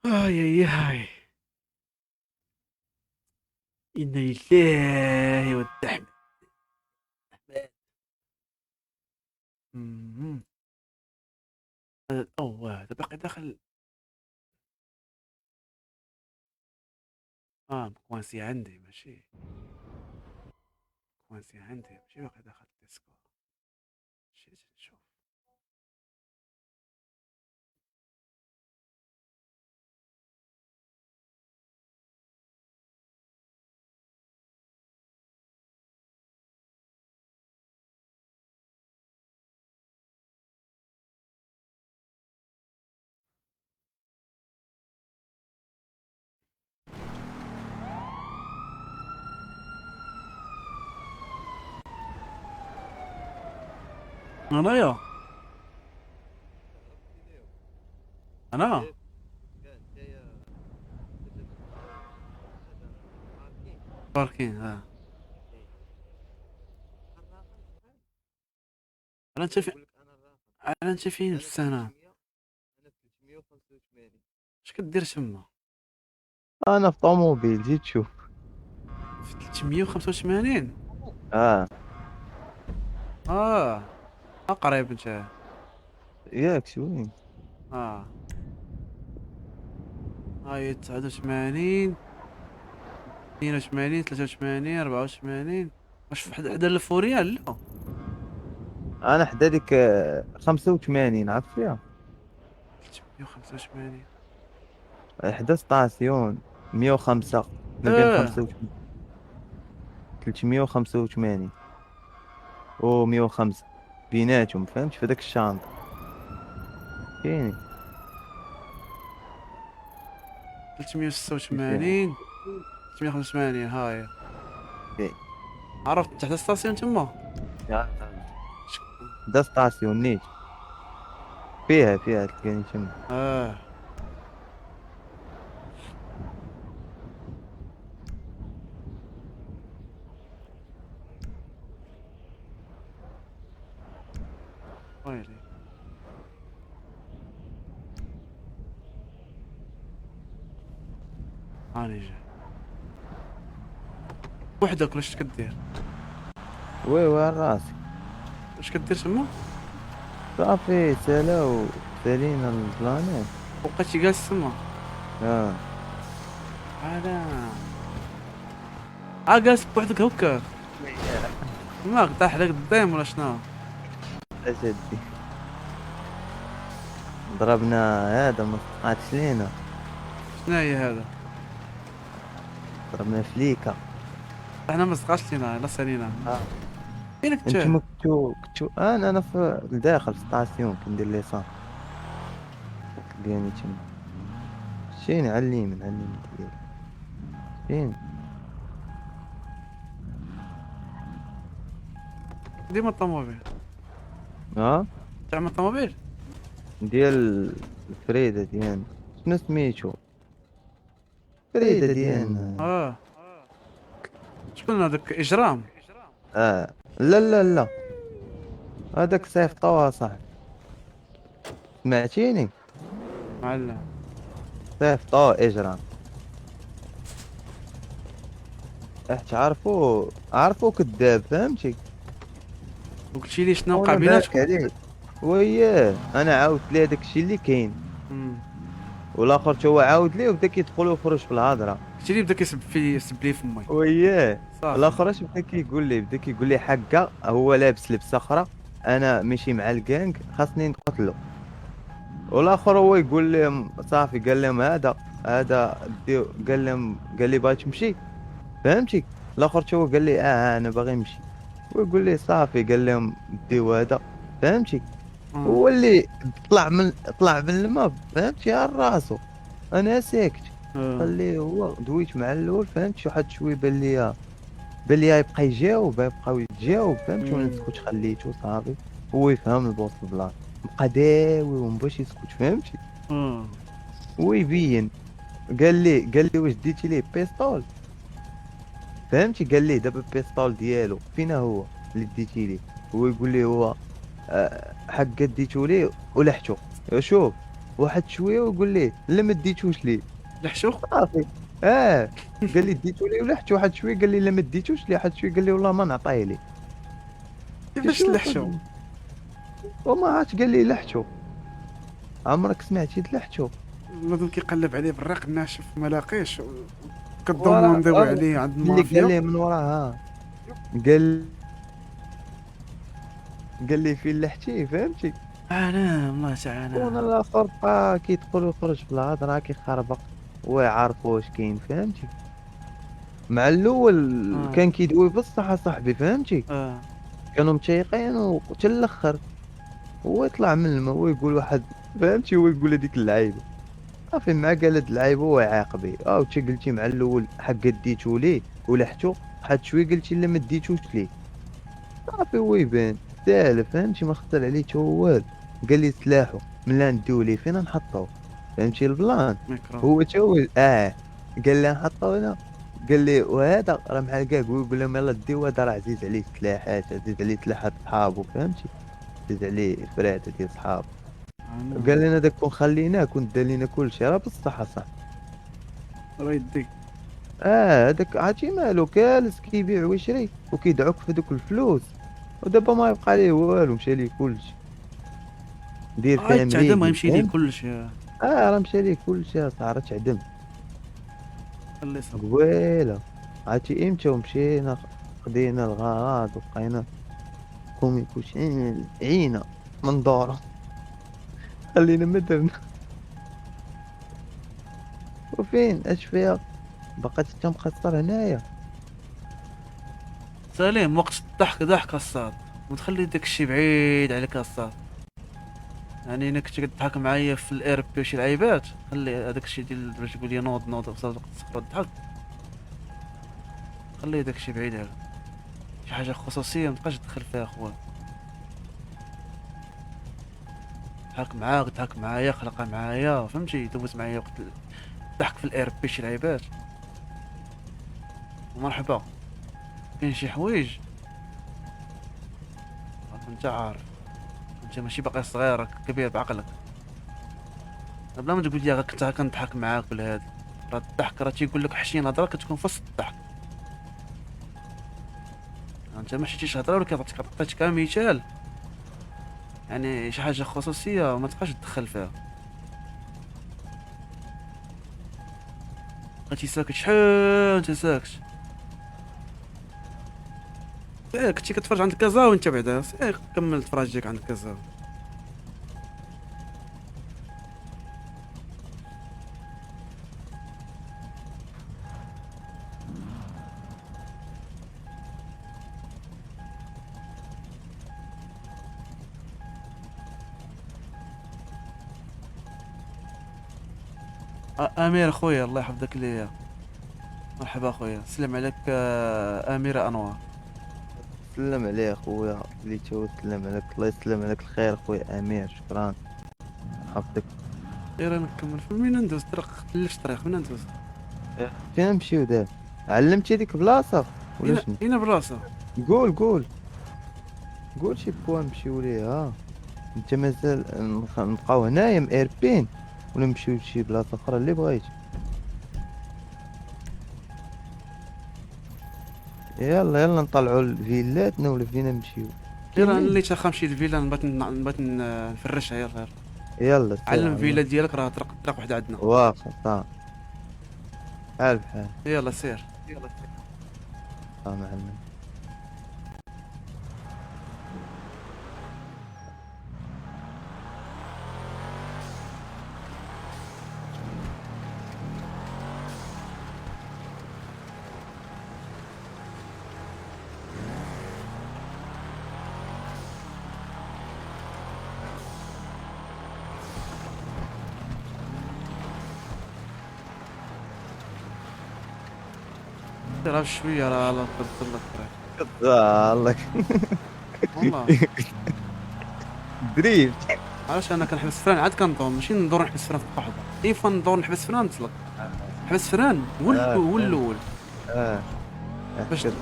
اي اي اي إنا لله والتحمد. أوه هذا باقي داخل. coincé عندي ماشي coincé عندي ماشي باقي داخل الديسكورد. شي نشوف. انايا انا parking. اه على انت في، على انت فين بالسنة؟ اش كدير تما؟ انا في طوموبيل جيت شوف. في 385. اه. اه قريب انت. ياك شوين. اه هاي 89 82 83 84. واش في حدا الفوريا؟ لا انا حدا ديك 85 عرفت فيها. 385. حدا station 105 ما بين 85 385 و 105 بيناتهم، فهمت؟ في داك الشانط كاين. 386 385 هاي. إيه. عرفت تحت station تما. حدا station نيت فيها تلقاني تما. اه ويلي هاني جاي وحدك ولا اش كدير؟ oui oui راسي. اش كدير تما؟ صافي سالاو سالينا البلانات. وبقيتي جالس تما؟ اه. على جالس بوحدك هكا؟ ما طاح عليك الضيم ولا شنو؟ اش هادي ضربنا هذا ما صدقاتش لينا. شنو هي هذا؟ ضربنا فليكا. حنا ما صدقاش لينا لا سالينا. فينك انت؟ انتم كنتو انا في الداخل في station كندير l'essence ديالي تما. شين على اليمين، على اليمين ديالي شين. ديما الطوموبيل. ها؟ تعمل الطوموبيل؟ ديال الفريدة ديالنا شنو سميتو؟ فريدة ديالنا. اه شكون هذاك؟ اجرام؟ اه لا لا لا هذاك صيفطوها صاحبي، سمعتيني؟ معلم صيفطوه اجرام. حيت عرفو كذاب، فهمتي؟ وقلتي لي شنو وقع وأنا بارك بيناتكم؟ عليه وياه انا عاودت ليه داك الشيء اللي كاين، والاخر تا هو عاود ليه وبدا كيدخل ويخرج في الهضرة. قلتي لي بدا كيسب في يسب لي فمي. وياه صافي. الاخر اش بدا كيقول لي؟ بدا كيقول لي حكا هو لابس لبسه اخرى، انا ماشي مع الكانغ خاصني نقتلو. والاخر هو يقول لهم صافي، قال لهم هذا قال لهم، قال لي باغي تمشي، فهمتي؟ الاخر تا هو قال لي انا باغي نمشي، ويقول لي صافي، قال لهم ديو هذا، فهمتي؟ هو اللي طلع من الماء، فهمتي؟ على راسو انا ساكت. خليه هو دويت مع الاول، فهمتي؟ واحد شوية بان لي يبقى يجاوب، يبقى يتجاوب، فهمتي؟ وانا نسكت خليته صافي هو يفهم البوس البلان، بقى داوي ومباش يسكت، فهمتي؟ ويبين. قال لي واش ديتي ليه pistolet، فهمتي؟ قال لي دابا ال pistolet ديالو فينا هو اللي ديتي ليه؟ هو يقول لي هو حقا ديتو ليه ولحتو. شوف واحد شوية ويقول لي لا ما ديتوش ليه. لحشو؟ صافي. قال لي ديتو ليه ولحتو. واحد شوية قال لي لا ما ديتوش ليه. واحد شوية قال لي والله ما نعطيه ليه. كيفاش لحشو؟ وما عرفتش، قال لي لحشو. عمرك سمعتي لحشو؟ بنادم كيقلب عليه بالريق الناشف ما لاقيش، كدومونديو عليه عند اللي المافيا. قال لي من وراها، قال لي فين لحتي، فهمتي؟ انا الله تعالى. وانا الاخر بقى كيدخل ويخرج في الهضرة كيخربق ويعرف واش كاين، فهمتي؟ مع الاول كان كيدوي بصح صاحبي، فهمتي؟ كانوا متيقين وحتى الاخر هو يطلع من الماء ويقول واحد، فهمتي؟ هو يقول هذيك اللعيبة صافي، مع قال هاد اللعيبة هو يعاقبي. وتا قلتي مع الاول حق ديتو ليه ولحتو، واحد شوية قلتي لا ما ديتوش ليه، صافي هو يبان ساهل، فهمتي؟ ما خسر عليه تا هو والو. قال لي سلاحو من لا نديو ليه فين نحطو، فهمتي ال plan؟ ميكرو. هو تا هو قال لي نحطو هنا، قال لي وهذا راه مع الكاع، يقول لهم يلا ديو هذا راه عزيز عليه التلاحات، عزيز عليه تلاحات صحابو، فهمتي، عزيز عليه الفرادة ديال صحابو. قال لنا داك كون خليناه كون دا لينا كلشي، راه بصح صح راه يديك. هذاك عرفتي مالو، كالس كيبيع ويشري وكيدعوك في دوك الفلوس، ودابا ما يبقى ليه والو، مشى ليه كلشي. دير فيها تعدم مريض، غيمشي ليه فهمت؟ كلشي. راه مشى ليه كلشي، صح، راه تعدم. الله يصبر. قبيله عرفتي امتى ومشينا خدينا الغراض وبقينا كومي كلشي عينا من دورو، خلينا ما درنا. وفين اش فيها بقات حتى مقصر هنايا. سليم وقت الضحك ضحك الصاد، وتخلي داك الشيء بعيد عليك الصاد. يعني انا كنت كتضحك معايا في ال RP وشي لعيبات، خلي هذاك الشيء ديال باش تقول لي نوض نوض وصافي وقت السخرة الضحك، خلي داك الشيء بعيد عليك. شي حاجة خصوصية ما تبقاش تدخل فيها خويا. ضحك معاك، ضحك معايا، خلقها معايا، فهمتي، دوز معايا وقت الضحك في ال RP شي لعيبات. ومرحبا. كاين شي حوايج راك انت عارف، انت ماشي باقي صغير، راك كبير بعقلك. بلا ما تقول لي غير كنت كنضحك معاك ولا هذا، راه الضحك راه تيقول لك حشين هضره كتكون في وسط الضحك. انت ما حشيتيش هضره ولكن عطيتك مثال، يعني شي حاجة خصوصية ما تبقاش تدخل فيها. بقيتي ساكت شحال انت ساكت، سير كنتي كتفرج عند كازا وانت بعدا، سير كمل تفرج ديالك عند كازا. امير خويا الله يحفظك ليا، مرحبا خويا، سلم عليك. اميره انوار. سلم عليه خويا اللي تو سلم عليك، الله يسلم عليك الخير خويا امير، شكرا حفظك. غير نكمل من ندوز طريق، تلفت طريق من ندوز. فين نمشيو دابا؟ علمتي ديك البلاصة ولا شنو؟ اين بلاصة؟ قول قول قول شي point نمشيو ليها. انت مازال نبقاو هنايا مقربين ولا نمشيو لشي بلاصة اخرى اللي بغيت؟ يلا يلا نطلعوا لفيلاتنا ولا فينا نمشيو؟ يلا اللي تاخا نمشي للفيلا، نبات نفرشها. يلا يلا يلا سير علم على الفيلا ديالك، راه طريق وحده عندنا. واخا صافي، بحال بحال. يلا سير. يلا سير. معلم. راه شوية راه على تبدل لك الطريق. الله. والله. drift. علاش انا كنحبس frein عاد كندور، ماشي ندور نحبس frein في واحدة. اي فان ندور نحبس frein نطلق. حبس frein هو هو الاول.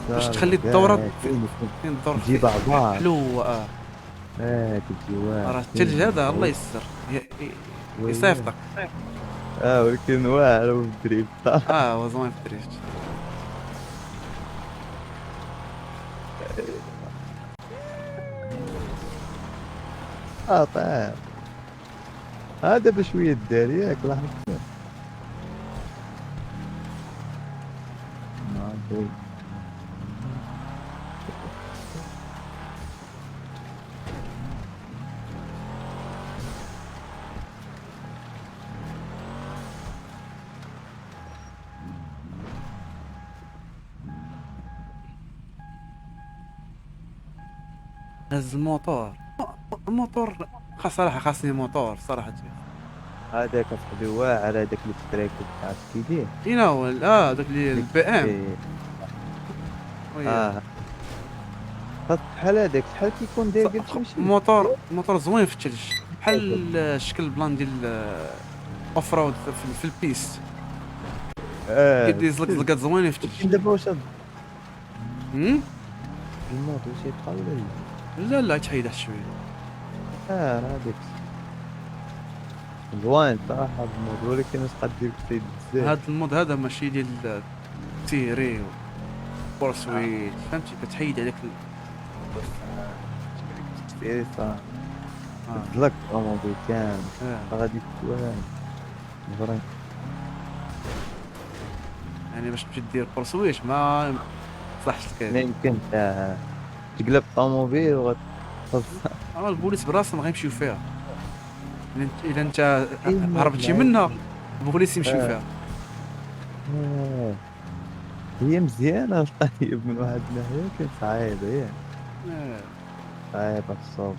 باش تخلي الدورة فين الدور تجيب عبار. حلوة. تجي واعر. راه الثلج هذا الله يستر. يصيفطك. ولكن واعر هو في ال drift. هو زوين في ال drift. طيب. هذا بشوية دار ياك لاحظت. هز الموتور. الموتور صراحة خاصني موتور صراحة. هذاك اصاحبي واعر، هذاك اللي في التراك تاع كيدير. اين هو؟ داك اللي البي ام. خاص بحال هذاك شحال كيكون داير قلت شي موتور زوين في الثلج، بحال الشكل ال plan ديال off-road في ال piste. آه. كيدير زلق زلقات زوينة في الثلج. دابا واش هاد هم؟ ال mod واش يبقى ولا لا؟ لا لا تحيد واحد شوية. اه راه هذيك زوين صراحة هاد ال mod، ولكن واش قد دير كتير بزاف. هاد ال mod هذا ماشي ديال tirer و poursuite، فهمتي؟ كتحيد عليك tirer صراحة تزلق الطوموبيل كامل. آه. غادي توان vrai. يعني باش تمشي دير poursuite ما صحش لك. ما يمكنش تقلب الطوموبيل وغتخص. راه البوليس براسهم غيمشيو فيها. الا انت هربتي منها البوليس يمشيو فيها. آه. هي مزيانة الطيب من واحد الناحية، ولكن صعيبة ياك. آه. صعيبة الصوبة.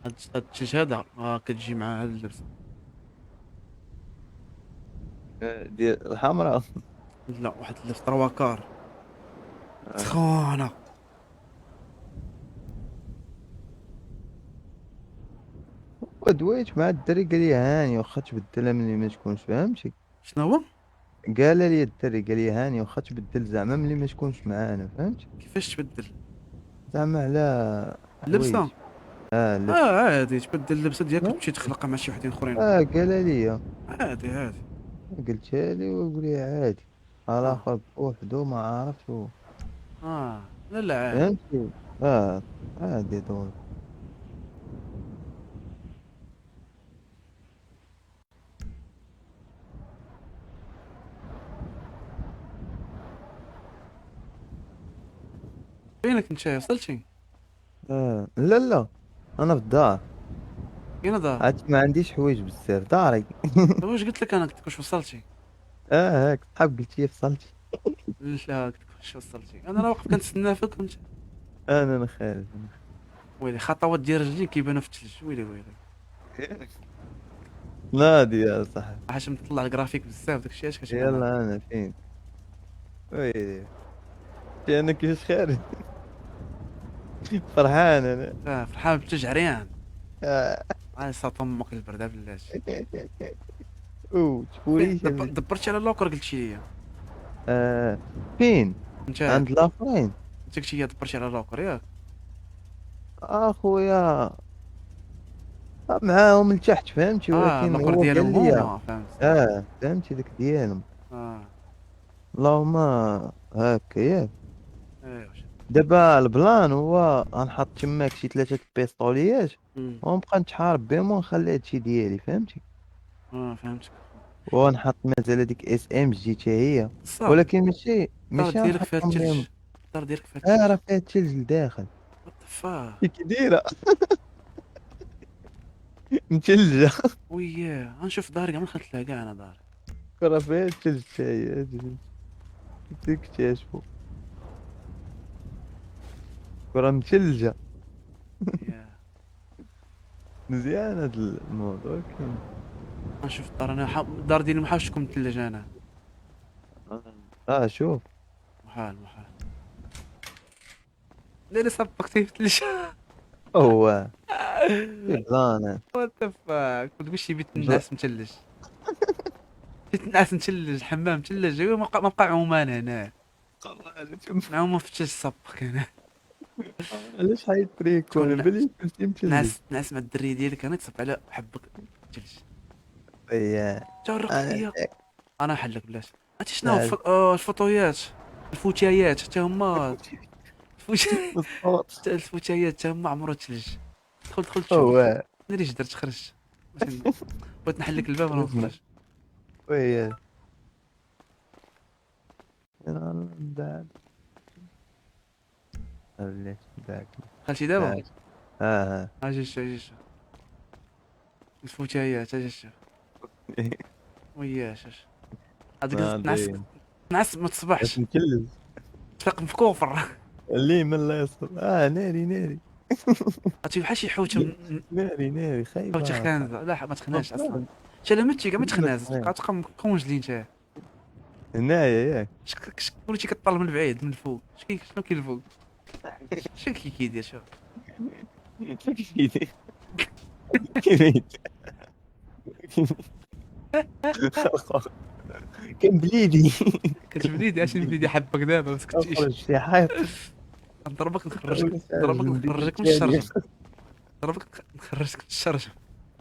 هاد الدجاج هذا كتجي مع هاد اللبس. ديال الحمراء. لا واحد اللبس trois quarts سخونة. ودويت مع الدري قال لي هاني واخا تبدلها ملي ما تكونش، فهمتي؟ شنو هو؟ قال لي الدري قال لي هاني واخا تبدل زعما ملي ما تكونش معانا، فهمتي؟ كيفاش تبدل؟ زعما على اللبسة؟ حوايج. اللبسة. عادي تبدل اللبسة ديالك وتمشي تخلقها مع شي وحدين اخرين. قال لي عادي عادي. قلتها لي ويقول لي عادي. الاخر بوحدو ما عرفتش هو. لا لا عادي. فهمتي؟ عادي دور. فينك انت وصلتي؟ لا لا انا في الدار. فين دار؟ عرفتي ما عنديش حوايج بزاف داري. واش قلت لك انا؟ قلت لك واش وصلتي؟ هاك صحاب قلت لي وصلتي. لا قلت لك واش وصلتي. انا راه واقف كنتسنى فيك كنت. انا خارج. ويلي خطوات ديال رجلي كيبانوا في الثلج. ويلي ويلي. نادي يا صاحبي. عشان مطلع الجرافيك بزاف داكشي علاش كتبان. يلا انا فين؟ ويلي انا كيفاش خارج؟ فرحان انا. فرحان بالثلج عريان. عايز امك البرده بلاتي. او تقولي دبرتي على locker قلتي لي. فين؟ انت عند الاخرين. انت قلتي لي دبرتي على locker ياك؟ اخويا معاهم لتحت فهمتي، ولكن ال locker هو ديالهم قال لي هما، فهمت. فهمتي داك ديالهم. اللهم هكا ياك. ايوا. دابا ال plan هو غنحط تماك شي 3 بيستوليات ونبقى نتحارب بهم ونخلي هادشي ديالي، فهمتي؟ فهمتك. ونحط مازال هذيك SMG حتى هي، صافي. ولكن ماشي الدار ديالك فيها غنحطهم الثلج. لهم. الدار ديالك فيها الثلج. راه فيها الثلج لداخل. what the fuck كي دايرة مثلجه. وياه غنشوف داري كاع ما دخلت لها كاع انا داري. راه فيها الثلج حتى هي. تكتشفو راه مثلجه. مزيان هاد الموضوع. كاين غنشوف الدار انا الدار ديالي ما حاولش تكون مثلجه انا. شوف. محال محال. لا لا سبقتي في الثلج. هو plan. what the fuck ما تقولش بيت الناس مثلج. بيت الناس مثلج، حمام مثلج، ما بقى عمان هنا. عمان في الثلج سبق هنا. علاش حيد تريكو؟ انا بالي كنتي مثلج. ناس مع الدري ديالك انا تصب على حبك الثلج. اييه. تورق فيا. انا نحلك بلاش. عرفتي شنو؟ الفوطويات الفوتايات حتى هما الفوتايات حتى هما عمرو الثلج. دخل دخل تشوف. انا اللي درت خرجت. بغيت نحلك الباب انا ما خرجت. وياه. انا بعد بلاتي بعد. دخلتي دابا؟ اجي شوف اجي شوف الفوتايات اجي شوف. وياه شوف. هذاك نعس نعس ما تصبحش. مكلز. تفيق مفكوفر. اللي من لا يصل. ناري ناري. عرفتي بحال شي حوته ناري ناري خايبة. حوته خانزه. لا ما تخناش اصلا. انت لا متي كاع ما تخناز، تبقى مكونجلي انت. هنايا ياك. وليتي كطل من بعيد من الفوق. شنو كاين الفوق؟ شنو كيدير؟ شوف شنو كيدير؟ كيدير كان بليدي. كنت بليدي. اش بليدي حبك دابا ما سكتيش. خرج شي حيط. نضربك نخرجك، نضربك نخرجك من الشرجم، نضربك نخرجك من الشرجم.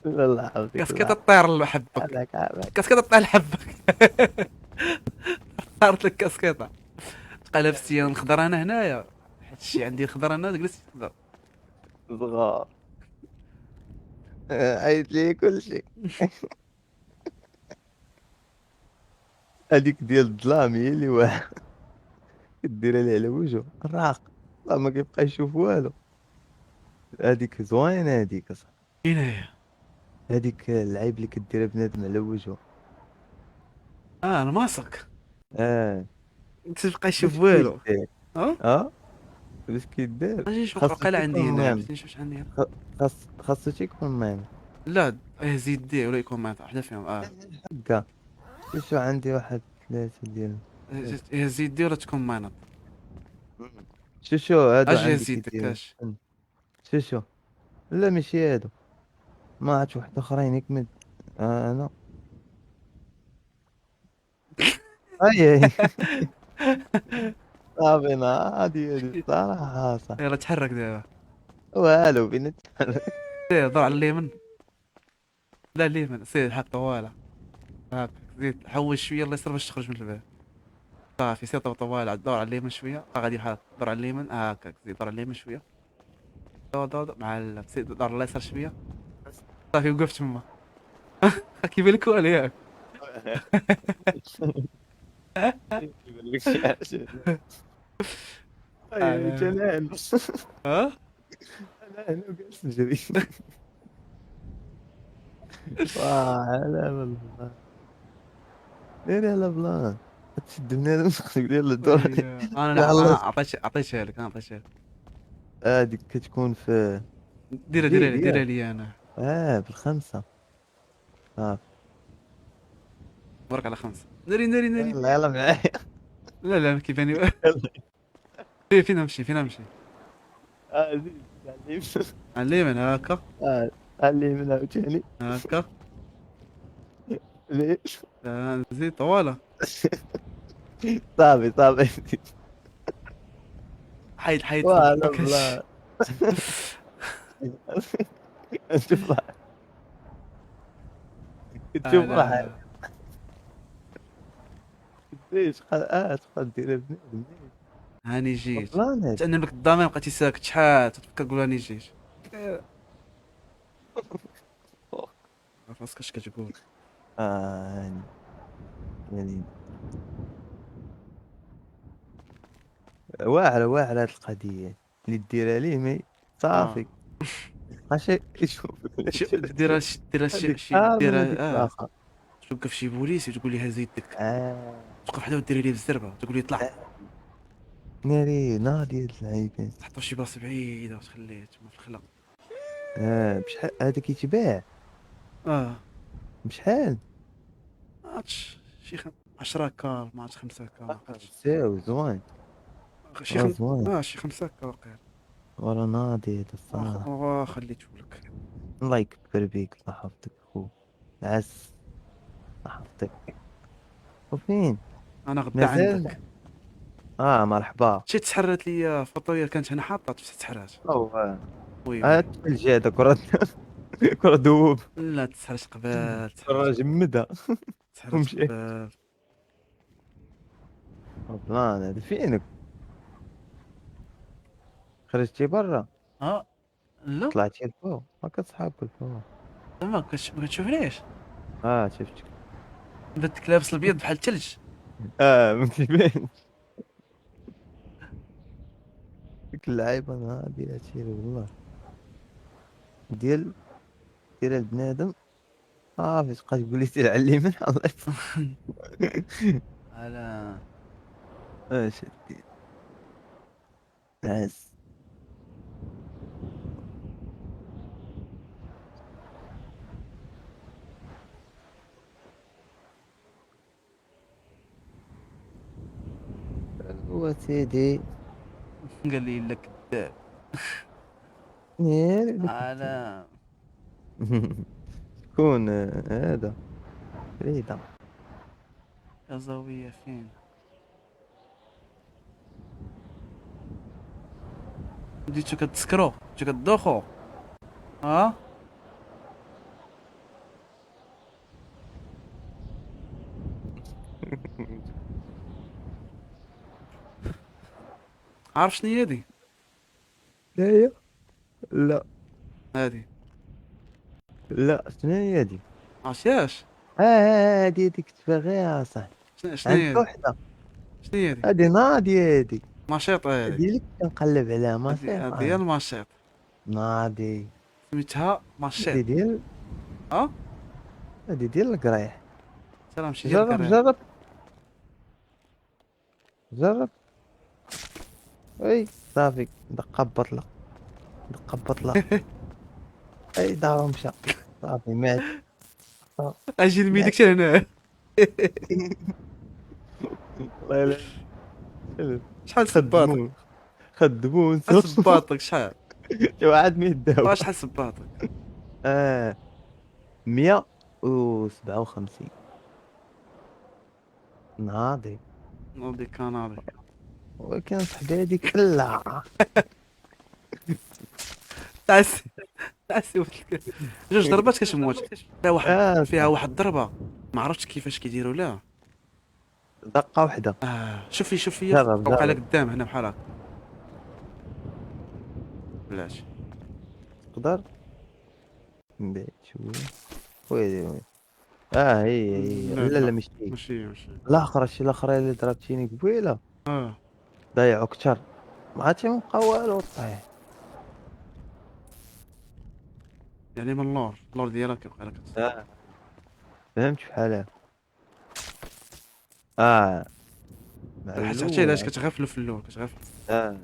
لا لا حفظك. كاسكيطه طير لحبك، كاسكيطه طير لحبك. طارت لك كاسكيطه. تبقى لابس الخضر. انا هنايا حيت شي عندي الخضر، انا جلست الخضر. صغار عيط لي كلشي. هذيك ديال الظلام هي اللي واعرة، كديرها ليه على وجهه الراق، والله ما كيبقى يشوف والو. هذيك زوينة هذيك اصاحبي. فين هي؟ هذيك العيب اللي كديرها بنادم على وجهه. الماسك. اه انت تبقى يشوف والو. اه باش كيدير. اجي نشوف وقيلا عندي هنا، نشوف شحال عندي هنا. خاصو تيكون مان. لا هز يديه ولا يكون مان وحده فيهم. حكا شو عندي واحد ثلاثة ديال هز يديه ولا تكون مانط. شو هادو اجي هز يدك. اش شو لا ماشي هادو، ما عرفتش واحد اخرين يكمل. انا اي صافي ناضي هادي الصراحة صح. يلا تحرك دابا. والو فين نتحرك؟ سير دور على اليمين. لا اليمين سير حط طواله هاك، زيد حول شوية الله يستر باش تخرج من الباب. صافي سير طواله دور على اليمين شوية، غادي بحال دور على اليمين هاكاك، زيد دور على اليمين شوية، دور دور مع زيد دور على اليسار شوية. صافي وقف تما. كيبان لك والو ياك؟ كيبان لك شي حاجة. انا هنا. ها؟ انا هنا وجالس نجري. واه لا والله ديري على plan تشد بنادم تقول يلا دور. انا عطيتها لك، انا عطيتها لك. هذيك كتكون في ديرها ديرها ديرها لي انا. بالخمسة. صافي برك على خمسة. ناري ناري ناري. يلا يلا معايا. لا لا ما كيباني. فين نمشي؟ فين نمشي؟ زيد على اليمين. على اليمين هاكا. على اليمين عاوتاني هاكا. ليش؟ زيد طواله. صافي صافي حيد حيد. والله شوف راح تشوف راح ليش تبقى دير بنادم. هاني جيت تأنب لك الضمان بقيتي ساكت شحال تفكر تقول هاني جيت. عرف راسك اش كتقول. يعني واعرة واعرة هاد القضية اللي ديرها ليه mais صافي ماشي يشوف. ديرها ديرها شي ديرها توقف شي بوليس وتقول لي هز يدك. توقف حدا وديري ليه بالزربه تقول لي طلع. ناري ناضي هاد اللعيبات. تحطو شي بلاصة بعيدة وتخليه تما في الخلا. بشحال هذا كيتباع؟ بشحال؟ ما عرفتش شي 10 كار ما عرفتش 5 كار ما عرفتش. ساوي زوين شي شي 5 كار وقيلا. ورا ناضي هذا الصراحة. خليته لك. الله يكبر بيك الله يحفظك خو العز الله يحفظك. وفين؟ انا غدا عندك. مرحبا. شي تسحرات ليا فوطويه كانت هنا حاطه تسحرات. oui الثلج هذا كرة ذوب. لا تسحرش قبل. كرة جمدها. تسحرش قبل. plan هذا فينك؟ خرجتي برا؟ لا طلعتي الفوق ما كتصحابك الفوق. ما كتشوفنيش. شفتك. بدك لابس الابيض بحال الثلج. ما كيبانش ديك اللعيبة ناضيه هادشي والله ديال البنادم. صافي تبقى تقول لي سير على اليمين الله على اش دير عز. ايوا سيدي. قال لي الا كذاب. ناري ولا على شكون هذا؟ فريدة. يا زاوية فين بديتو كتسكرو، بديتو كدوخو. ها عارف شنو هي هادي؟ لا هي لا. هادي. لا، شنو هي هادي؟ عرفتيهاش؟ اه اه، هادي هاديك تبغيها صاحبي. شنو هي عندك هادي؟ وحدة. شنو هي هادي؟ هادي ناضية هادي. ماشيط هادي. هادي اللي كنت كنقلب عليها. هادي ماشيط. هادي هي الماشيط. ناضي. سميتها هادي ماشيط. ديال اه هادي ديال القرايح. سلام شي ديال جرب. القرايح. جرب جرب. اي صافي، دقة بطلة، دقة بطلة. اي دارو مشى، صافي مات. اجي نميدك مات. حتى هنا. الله يلا. شحال صباطك؟ خدمون خدمون. شحال صباطك؟ شحال؟ شو عاد ميت دابا. شحال صباطك؟ اه 157. ناضي. ناضي كناضي. ولكن صاحبي هذيك لا. تعس تعس. جوج ضربات كتموت فيها واحد. اه فيها واحد الضربة ما عرفتش كيفاش كيديروا لها. دقة وحدة. شوفي شوفي. جرب. وقع على جرب. قدام هنا بحال هكا بلاش. تقدر من بعيد شوية. ويلي ويلي، اه هي هي. لا. لا لا. لا. ماشي هي. ماشي ماشي. الاخرى، شي الاخرى اللي ضربتيني قبيله. اه. ضيعوا كتر، ما عرفتي ما بقى والو طيح. يعني من اللور، اللور ديالها كيبقى لك. اه فهمت بحال اه مع حتى حتى الاول. علاش كتغفلوا في الاول كتغفل. اه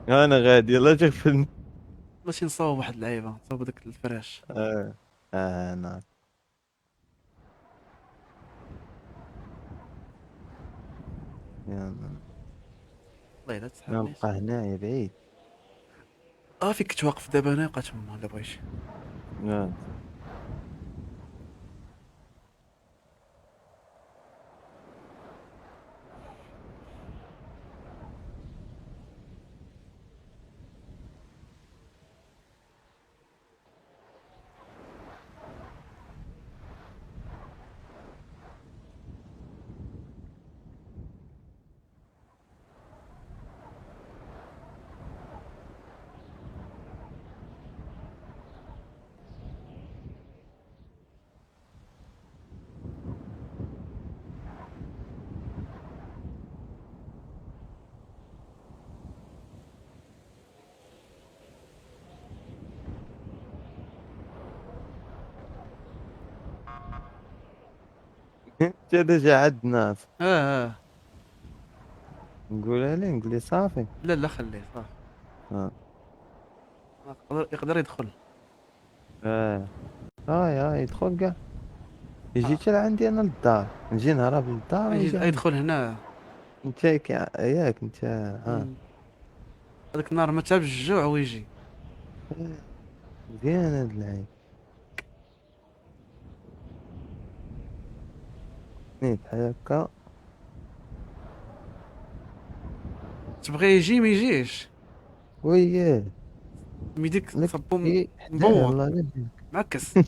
انا غادي، يلا تغفلني. ماشي نصاوب واحد اللعيبه، نصاوب داك الفراش. اه اه نعم. يلا. والله الا تسحبني. نبقى هنايا بعيد. اه فيك توقف دابا هنا، يبقى تما الا بغيتي. نعم. انت déjà عند الناس. اه اه. نقولها ليه؟ نقول ليه صافي. لا لا، خليه صافي. اه. يقدر يدخل. اه اه يدخل كاع، يجي حتى لعندي انا للدار، نجي نهرب للدار. يجي ويجي عندي. يدخل هنا. انت ياك انت اه. هذاك النهار ما تابش الجوع ويجي. مزيان هاد اللعيب نيت بحال هكا. تبغي يجي ما يجيش. وياه. ميديك صبو إيه، حداه. مبوط. والله لا بيك. معكس.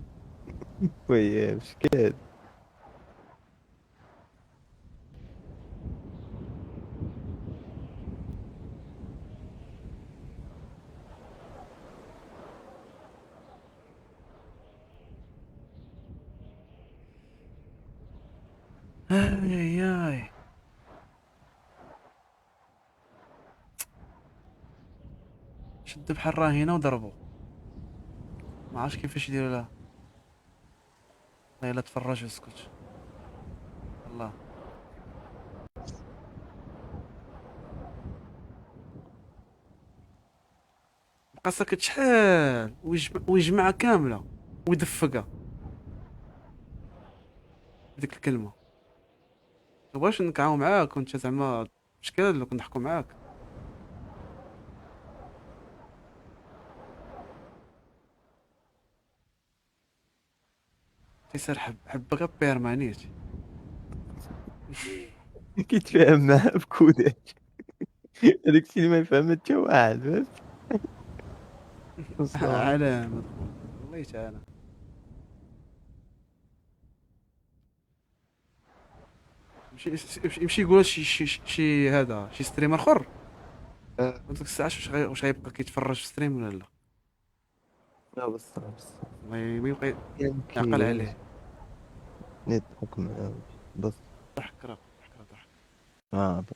وياه مشكل. اي اي، شد بحال راه هنا وضربو، ما عرفتش كيفاش يديروا لها. والله الا تفرج واسكت الله. بقى ساكت شحال ويجمعها كاملة ويدفقها ديك الكلمة. مبغاش نكعاو معاك وانت زعما مشكل لو كنضحكو معاك. تيسير حبك بيرمانيت. كيتفاهم معاه بكودات، هذاك الشيء اللي ما يفهم حتى واحد، فهمت؟ علامة والله تعالى. يمشي يقول شي شي شي هذا شي streamer اخر ديك الساعة واش غيبقى كيتفرج في stream ولا لا؟ لا بصح بصح ما يبقى يعقل عليه. نضحك معاه بس. ضحك راه ضحك ضحك.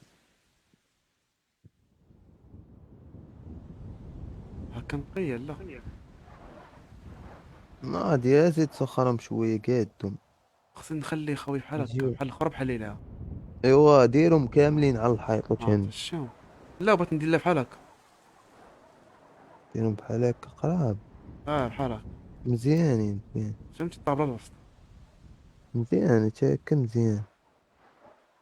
هكا نقية لا ما غادي زيد سخرهم شوية قادهم. خصني نخلي خوي بحال هكا بحال الاخر بحال ليلى. ايوا ديرهم كاملين على الحيط وتهن. لا بغيت ندير لها بحال هكا. ديرهم بحال هكا قراب. بحال هكا مزيانين مزيان. فهمتي الطابله الوسط مزيان حتى هكا مزيان.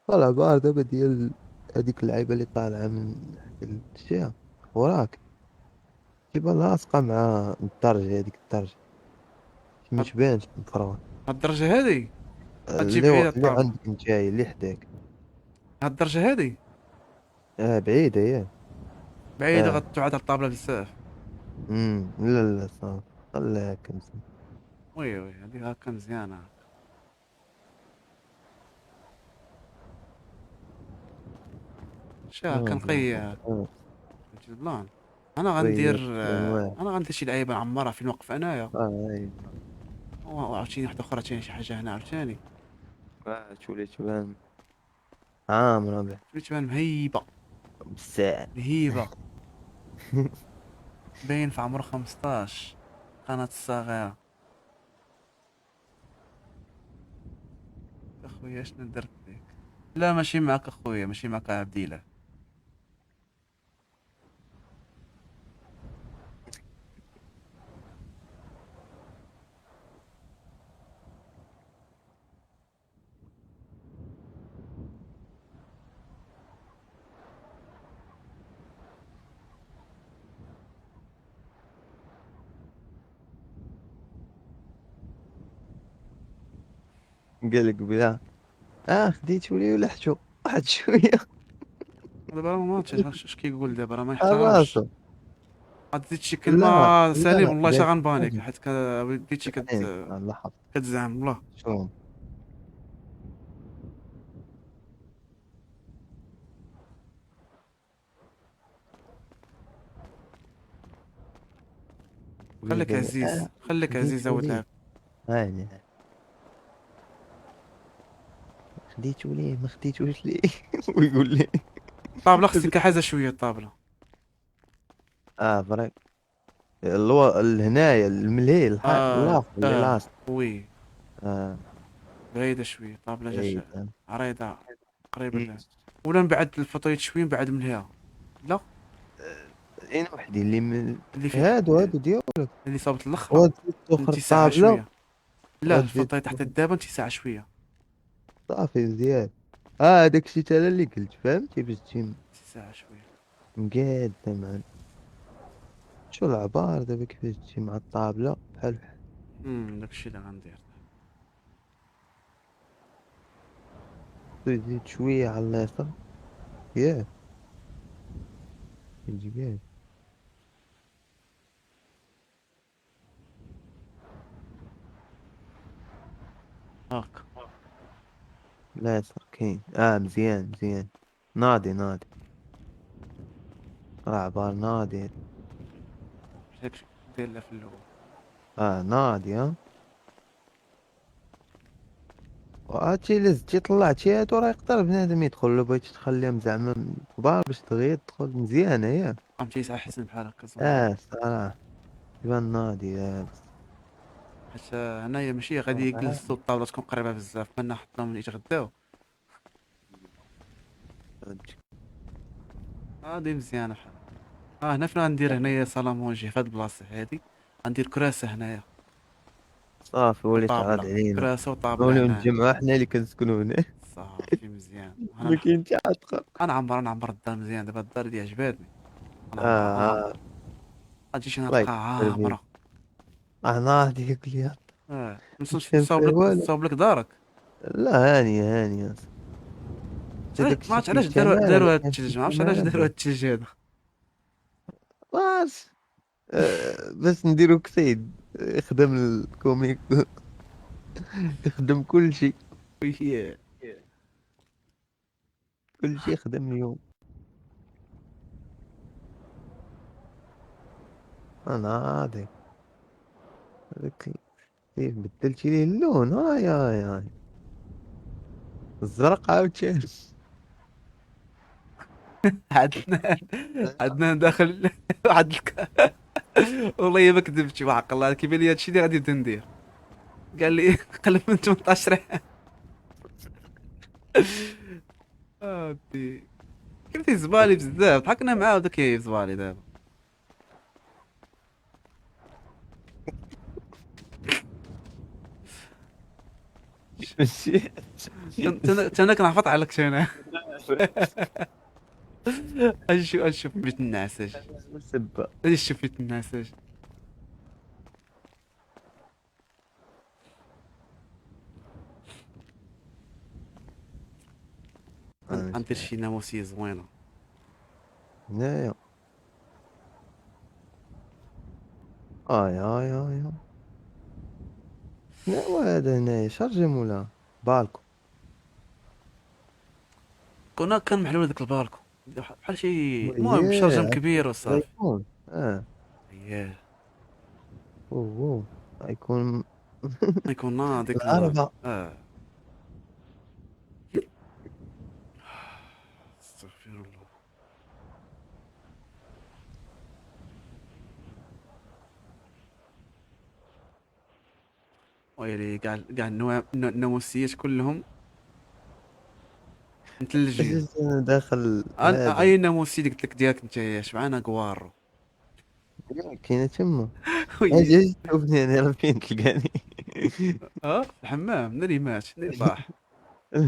طالع بار دابا ديال هذيك اللعيبة اللي طالعه من الشيء وراك تيبان لاصقه مع الدرجة، هذيك الدرجة ما تبانش مفروض. هاد الدرجة هادي غتجي اللي بعيدة اللي الطابله. عندك نتايا اللي حداك هاد الدرجة هادي بعيدة ياك بعيدة غتعاد على الطابله بزاف. لا لا صافي خليها هكا مزيان. oui oui هادي هكا مزيانه. شا كنقيه فهمتي ال plan. انا غندير انا غندير شي لعيبة نعمرها فين نوقف انايا. وعاوتاني واحدة اخرى تاني شي حاجة هنا عاوتاني. تولي تبان عامرة بعد. تولي تبان مهيبة بزاف مهيبة. باين في عمره 15 قناة الصغيرة. اخويا شنو درت لك؟ لا ماشي معك اخويا، ماشي معك عبد الله. قال لك بلا خديت ولي ولا حشو واحد شوية. دابا راه ما عرفتش اش كيقول دابا، راه ما يحترمش. راسو غتزيد شي كلمة سليم والله شا غنبانيك، حيت بديت شي كتزعم والله. شو خليك عزيز، خليك عزيز اود لعب. هاني خديتو ليه ما خديتوش ليه ويقول لي الطابله خصك كحازه شوية الطابله. فريق هنايا الملهي الاخر اللي لاصق. oui بعيدة شوية الطابله، جات عريضة قريبه ولا نبعد ال fauteuil شوية نبعد من هنا. لا اين وحدي اللي من اللي هادو هادو ديالك اللي صابت الاخر الطابله. لا ال fauteuil تحت دابا انت ساعة شوية صافي مزيان. هذاك الشيء تا اللي قلت فهمتي باش تجي ساعة شوية مقاده مع شو العبار دابا كيفاش تجي مع الطابله بحال بحال. داكشي اللي غندير. تزيد شوية على اليسار ياك يجي هاك. لا يسار كاين. مزيان مزيان ناضي ناضي راه عبار ناضي. داكشي دير في الاول. ناضي. ها وهادشي اللي زدتي طلعتي هادو راه يقدر بنادم يدخل. لو بغيتي تخليهم زعما كبار باش دغيا تدخل مزيانه ياك. فهمتي ساعة حسن بحال هكا. الصراحة يبان ناضي. حيت هنايا ماشي غادي يجلسوا الطاولة تكون قريبه بزاف، منا حطهم يتغداو. هادي مزيانه بحال. هنا فين غندير هنايا salle à manger، في هاد البلاصة هادي غندير كراسة هنايا. صافي وليت عاد وطابله، علينا. كراسة وطابله نوليو هنا. نتجمعو حنا اللي كنسكنو هنا. صافي مزيان. ما كاين حتى حد خا. انا نعمر الدار مزيان دابا، الدار دي عجباتني. اه اه. غتجي شي نهار الله تلقاها يكبر بيك. عامرة. اه ناضي لي. اه. مش فاهم نصاوب لك والو. نصاوب لك دارك. لا، هانية هانية. ما عرفتش علاش داروا هاد الثلج، ما عرفتش علاش داروا هاد الثلج هذا. واش باش نديرو كسيد يخدم ال comique، يخدم كل شيء. كل شيء يخدم اليوم. انا ناضي هذاك كيف بدلتي ليه اللون؟ هاي هاي هاي الزرق عاوتاني. عدنان داخل واحد والله ما كذبتي وحق الله، كيبان لي هادشي اللي غادي نبدا ندير. قال لي قلب من 18 عام. ودي كنتي زبالي بزاف، ضحكنا معاه وداك زبالي دابا. ماشي. انا كنعفط عليك انا. اجي اجي شوف بيت النعاس، اجي. سبة. اجي شوف بيت النعاس، اجي. غندير شي ناموسيه زوينة. هنايا اي اي اي، شنو هو هذا هنايا؟ شرجم ولا بالكو؟ كنا كان محلول داك البالكو بحال شي، المهم شرجم كبير وصافي. غيكون اه. اييه. اوه، غيكون يكون ناضي. العربة. اه، استغفر الله. ويلي، كاع الناموسيات كلهم مثلجين. داخل. انا اي ناموسيه اللي قلت لك ديالك انت شبعانه كوارو. كاينه تما، اجي اجي تشوفني انا، راه فين تلقاني؟ اه، في الحمام. ناري مات، ناري طاح.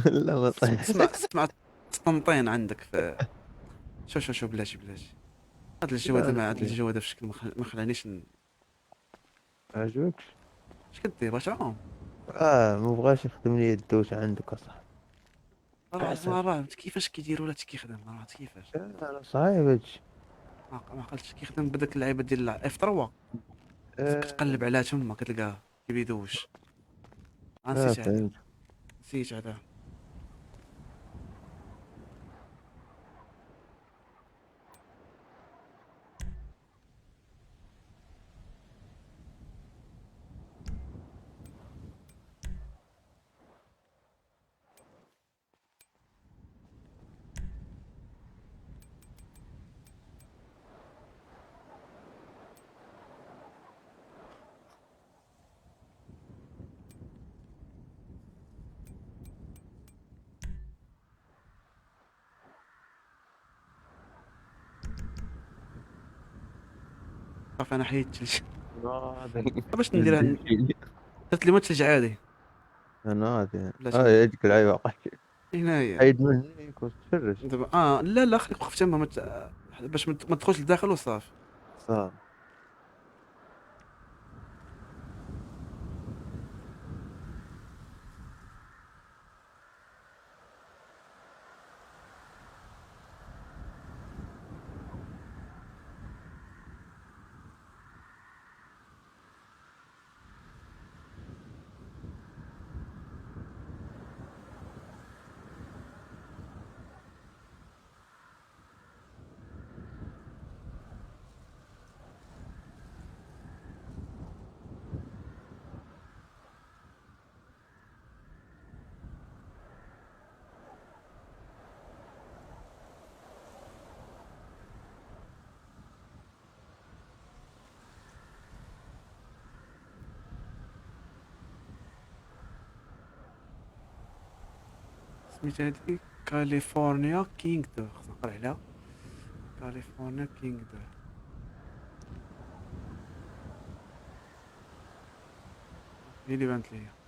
لا ما طاح. سمع سمع تطنطين عندك في، شوف شوف شوف، بلاتي بلاتي، هذا الجو هذا مع هذا الجو هذا في شكل ما خلانيش عجبكش؟ اش كدير؟ باش تعوم؟ اه، ما بغاش يخدم لي الدوش عندك اصاحبي. راه كيفاش كيديروا لا كيخدم، راه كيفاش؟ لا، صعيب هادشي. ما عقلتش، كيخدم بداك اللعيبة ديال F 3، كتقلب عليها تما كتلقاه كيبي يدوش. نسيت هذا، نسيت هذا. صافي انا حيدت الثلج باش نديرها، درت لي ما الثلج عادي. انا هادي اه هذيك العيبه. هنايا. حيد من هناك وتفرش. دابا اه لا لا، خليك وقف تما باش ما تدخلش لداخل وصافي. صافي. سميت هادي California King 2، خصنا نقرا عليها California King 2. هي اللي بانت ليا.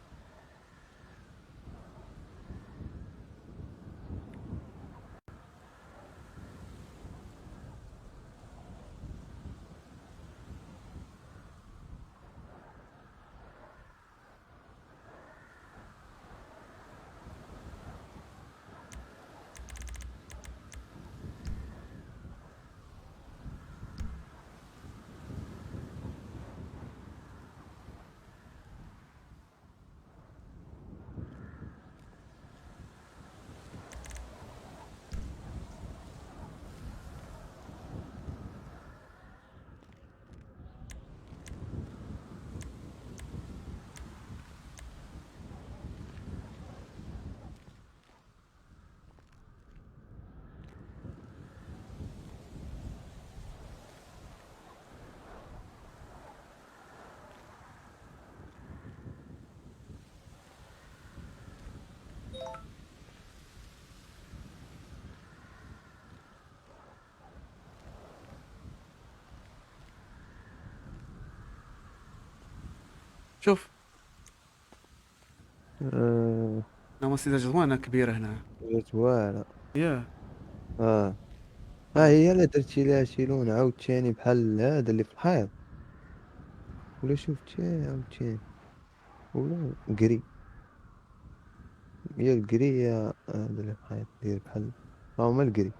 شوف. آه، لا سيدة زوينة كبيرة هنا. جات واعرة. يا اه ها هي لا درتي لها شي لون عاوتاني بحال هذا اللي في الحيط، ولا شفتي عاوتاني ولا gris، يا ال gris يا هذا اللي في الحيط، دير بحال ها هما ال gris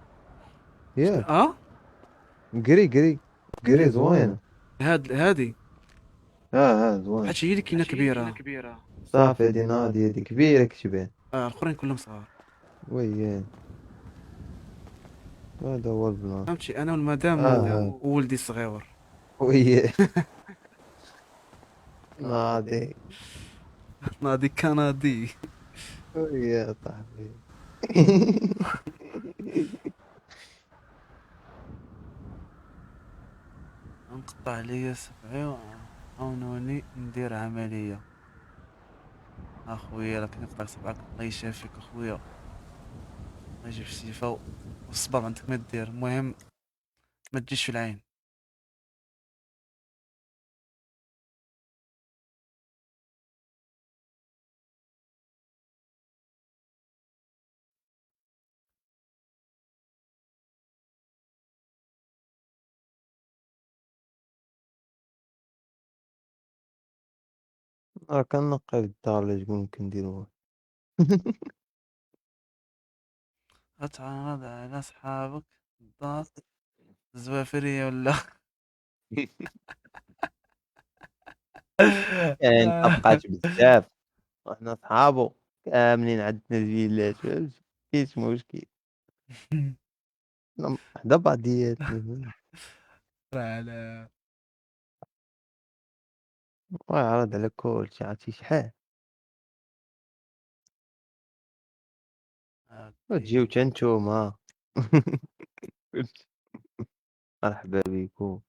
ياك. اه gris gris gris زوينة. هادي اه زوينة. حيت هي اللي كاينه كبيرة. صافي هادي ناضية، هادي كبيرة كتبان. الاخرين كلهم صغار. وياه هذا هو ال plan. فهمتي، انا والمدام آه. وولدي الصغيور. وياه ناضي. ناضي كندي. وياه صاحبي. نقطع ليا صبعي وعاونوني ندير عملية. اخويا راه كنقطع صبعك، الله يشافيك اخويا، الله يجيب الشفاء والصبر، ما عندك ما دير، المهم ما تجيش في العين. راه كنقي في الدار اللي تقول كنديروها. غتعرض على صحابك الدار الزوافرية ولا؟ يعني طبقات بزاف وحنا صحابو كاملين عندنا الفيلات، فهمتي؟ كاينش مشكل، حنا حدا بعضياتنا. راه على ويعرض على كلشي، عرفتي شحال وتجيو تا نتوما. مرحبا بكم.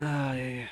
آه.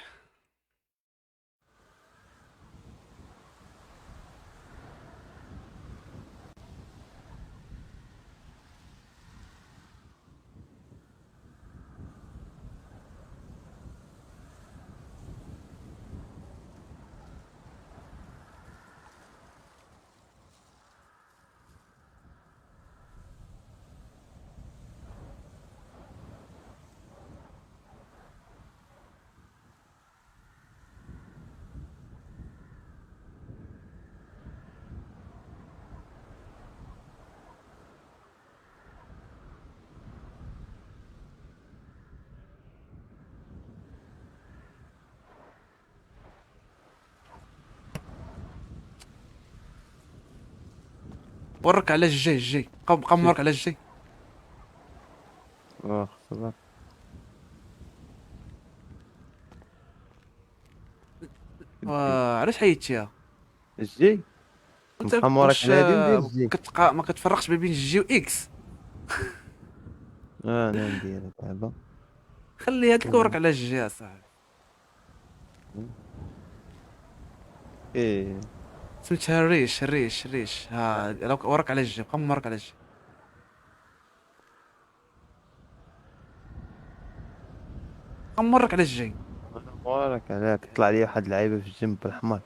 ورك على ال G ال G، بقى مورك على ال G. واخ صبر. علاش حيدتيها؟ ال G انت بقى مورك واش على هادي وندير ال G. كتبقى ما كتفرقش ما بين ال G و X. انا ندير دابا. خلي هاد ورك على ال G اصاحبي. ايه سميتها الريش الريش الريش. ها ورك على ال G، بقى مورك على ال G. غنمرك على الجاي. مبارك عليك، طلع لي واحد اللعيبة في الجنب بالحمر.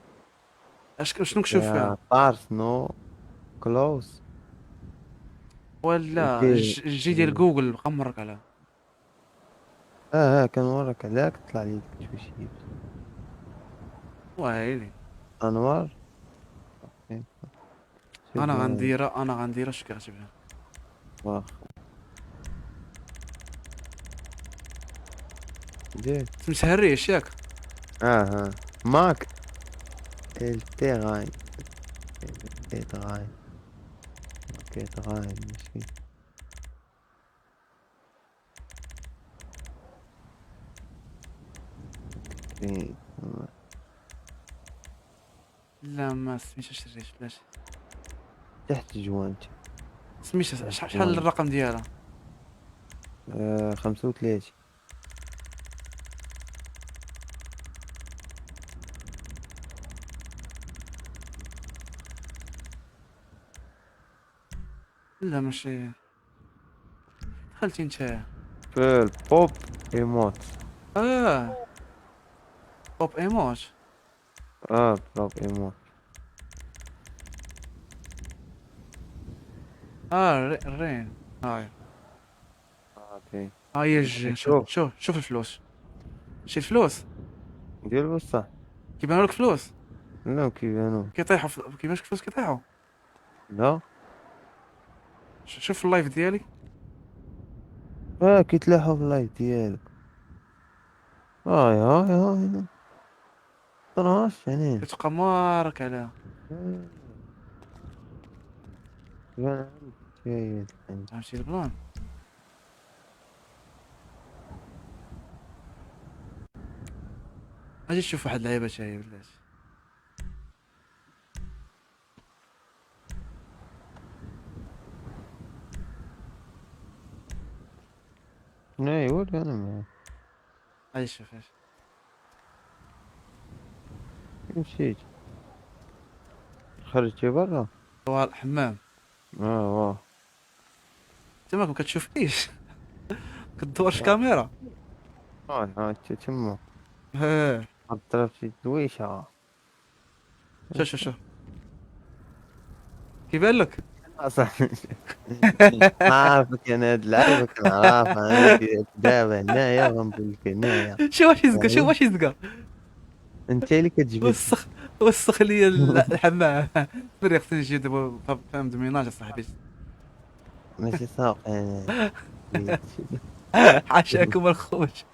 اش شنو كتشوف فيها؟ طارس نو كلوز ولا okay. ال G ديال جوجل بقى مرك عليها. اه كنورك عليك، طلع لي ديك التويشيب. ويلي انوار. okay. شوف انا هاي. غنديرها، انا غنديرها. اش كتعجبني؟ واخ دير. سميتها الريش ياك؟ اه ماك التيغاين التيغاين ماك التيغاين ماشي. okay. لا ما سميتهاش الريش، بلاش. تحت جوانتي. سميتها شحال الرقم ديالها؟ 35. لا ماشي. دخلتي انت في ال pop emote. Pop emote. Pop emote. الرين هاي. okay. هاي ال G. شوف شوف شوف الفلوس. شي الفلوس ديال بصح كيبانوا لك فلوس؟ لا كيبانو. كيطيحوا كيفاش الفلوس كيطيحوا؟ لا. شوف ال live ديالي. كيتلاحوا في ال live ديالك. هاي هاي هاي 12 يعني. كتبقى مارك عليها. فهمتي ال plan؟ اجي تشوف واحد اللعيبة تاهي بلاتي. ايوا انا معاك. اجي شوف اجي. مشيت خرجتي برا؟ هو الحمام. واه. تماك ما كتشوفنيش. كدور في الكاميرا. انت تما. ها. ضربت شي دويشه. شوف شوف شوف كيبان لك؟ اصاحبي عارفك انا هاد اللعيبة كنعرفها انا. دابا هنايا غنقول لك هنايا. شوف واش يزكى، شوف واش يزكى. انت اللي كتجبد. وسخ لي الحمام. فري خصني نجي دابا femme de ménage اصاحبي. ماشي ساق انا. حاشاكم الخوت.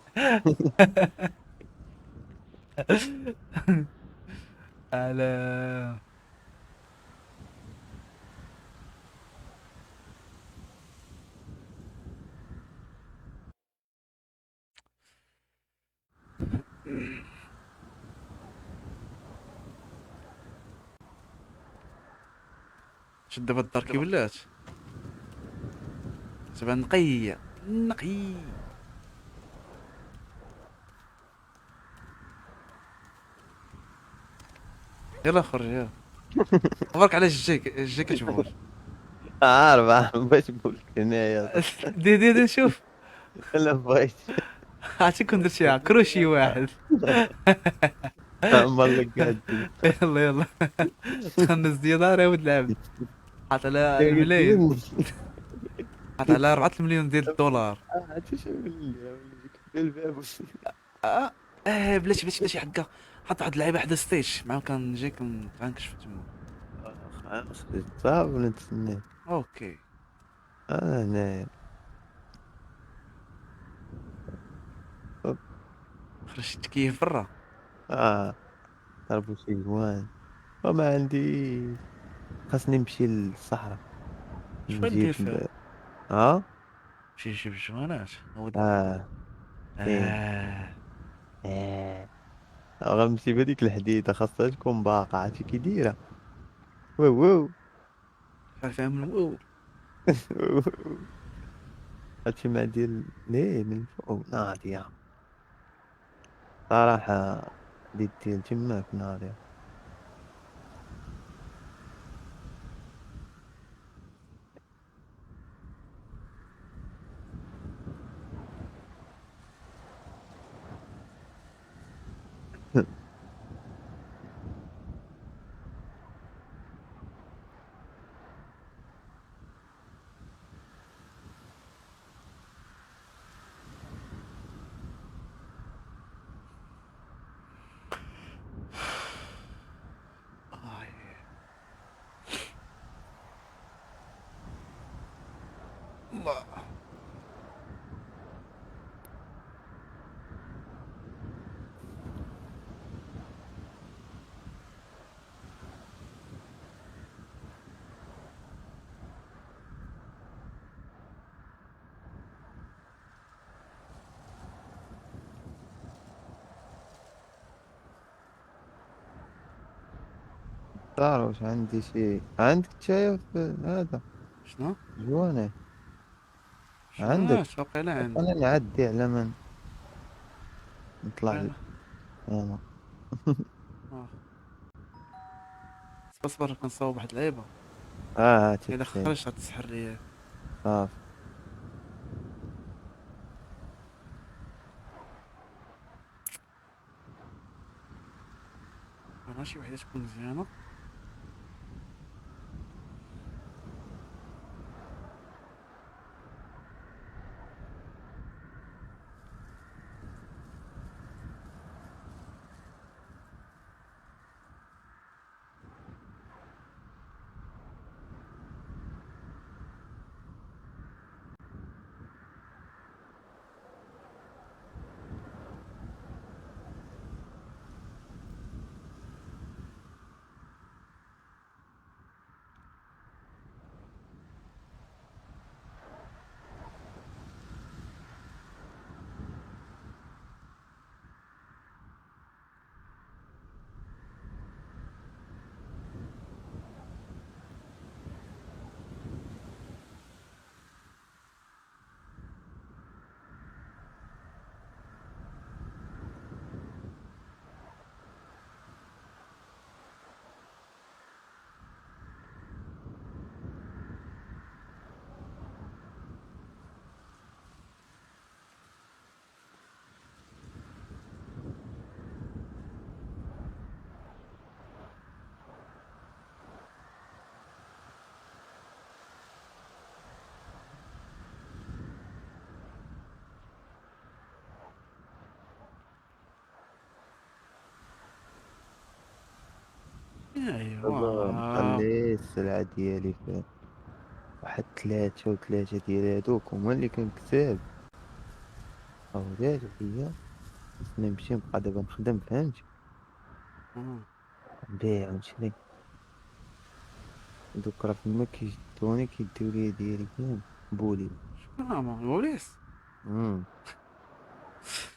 على شد دابا الدار كي ولات تبان نقية نقي. يلا خرج يلا. مبارك على الجيك، الجيك كتبول. عارف عارف باش نقول لك هنايا. دي دي دي شوف. لا بغيت. عرفتي كون درتيها كروشي واحد. عمر لك قاعد. يلا يلا خنز ديال داري ولد العبد. حاط على الملايين، حاط على 4 المليون ديال الدولار. عرفتي شنو الباب. بلاتي بلاتي بلاتي حكا. حط واحد اللعيبة حدا stage مع كنجي كنكشف تما. صافي ولا نتسنى؟ okay. انا هنايا. خرجت تكيف برا. ضربوا شي جوان وما عندي، خاصني نمشي للصحراء. شنو غدير فيها؟ نمشي نجيب الجوانات. غنمشي بهذيك الحديدة خاصها تكون باقا. عرفتي كي دايرة؟ واو واو. شحال فيها من واو. هادشي مع ديال ليه من الفوق ناضيه صراحة. ديال تماك ناضيه. الله. الدار واش عندي شي، عندك تايا في هذا؟ شنو؟ جواني عندك؟ علاش واقيلا عندي. انا نعدي على من نطلع لا. انا. صبر صبر كنصاوب واحد اللعيبة. اه الا تتسال. خرجت غتسحر ليا. صافي. راه شي وحده تكون مزيانه. دابا ايوا مخلي السلعة ديالي في واحد ثلاثة وثلاثة ديال هادوك هما اللي كنكتب أو دار هي، خصني نمشي نبقى دابا نخدم، فهمتي؟ نبيع ونشري. دوك راه فما كيشدوني كيديو لي ديالي كامل بولي. شكون هما البوليس؟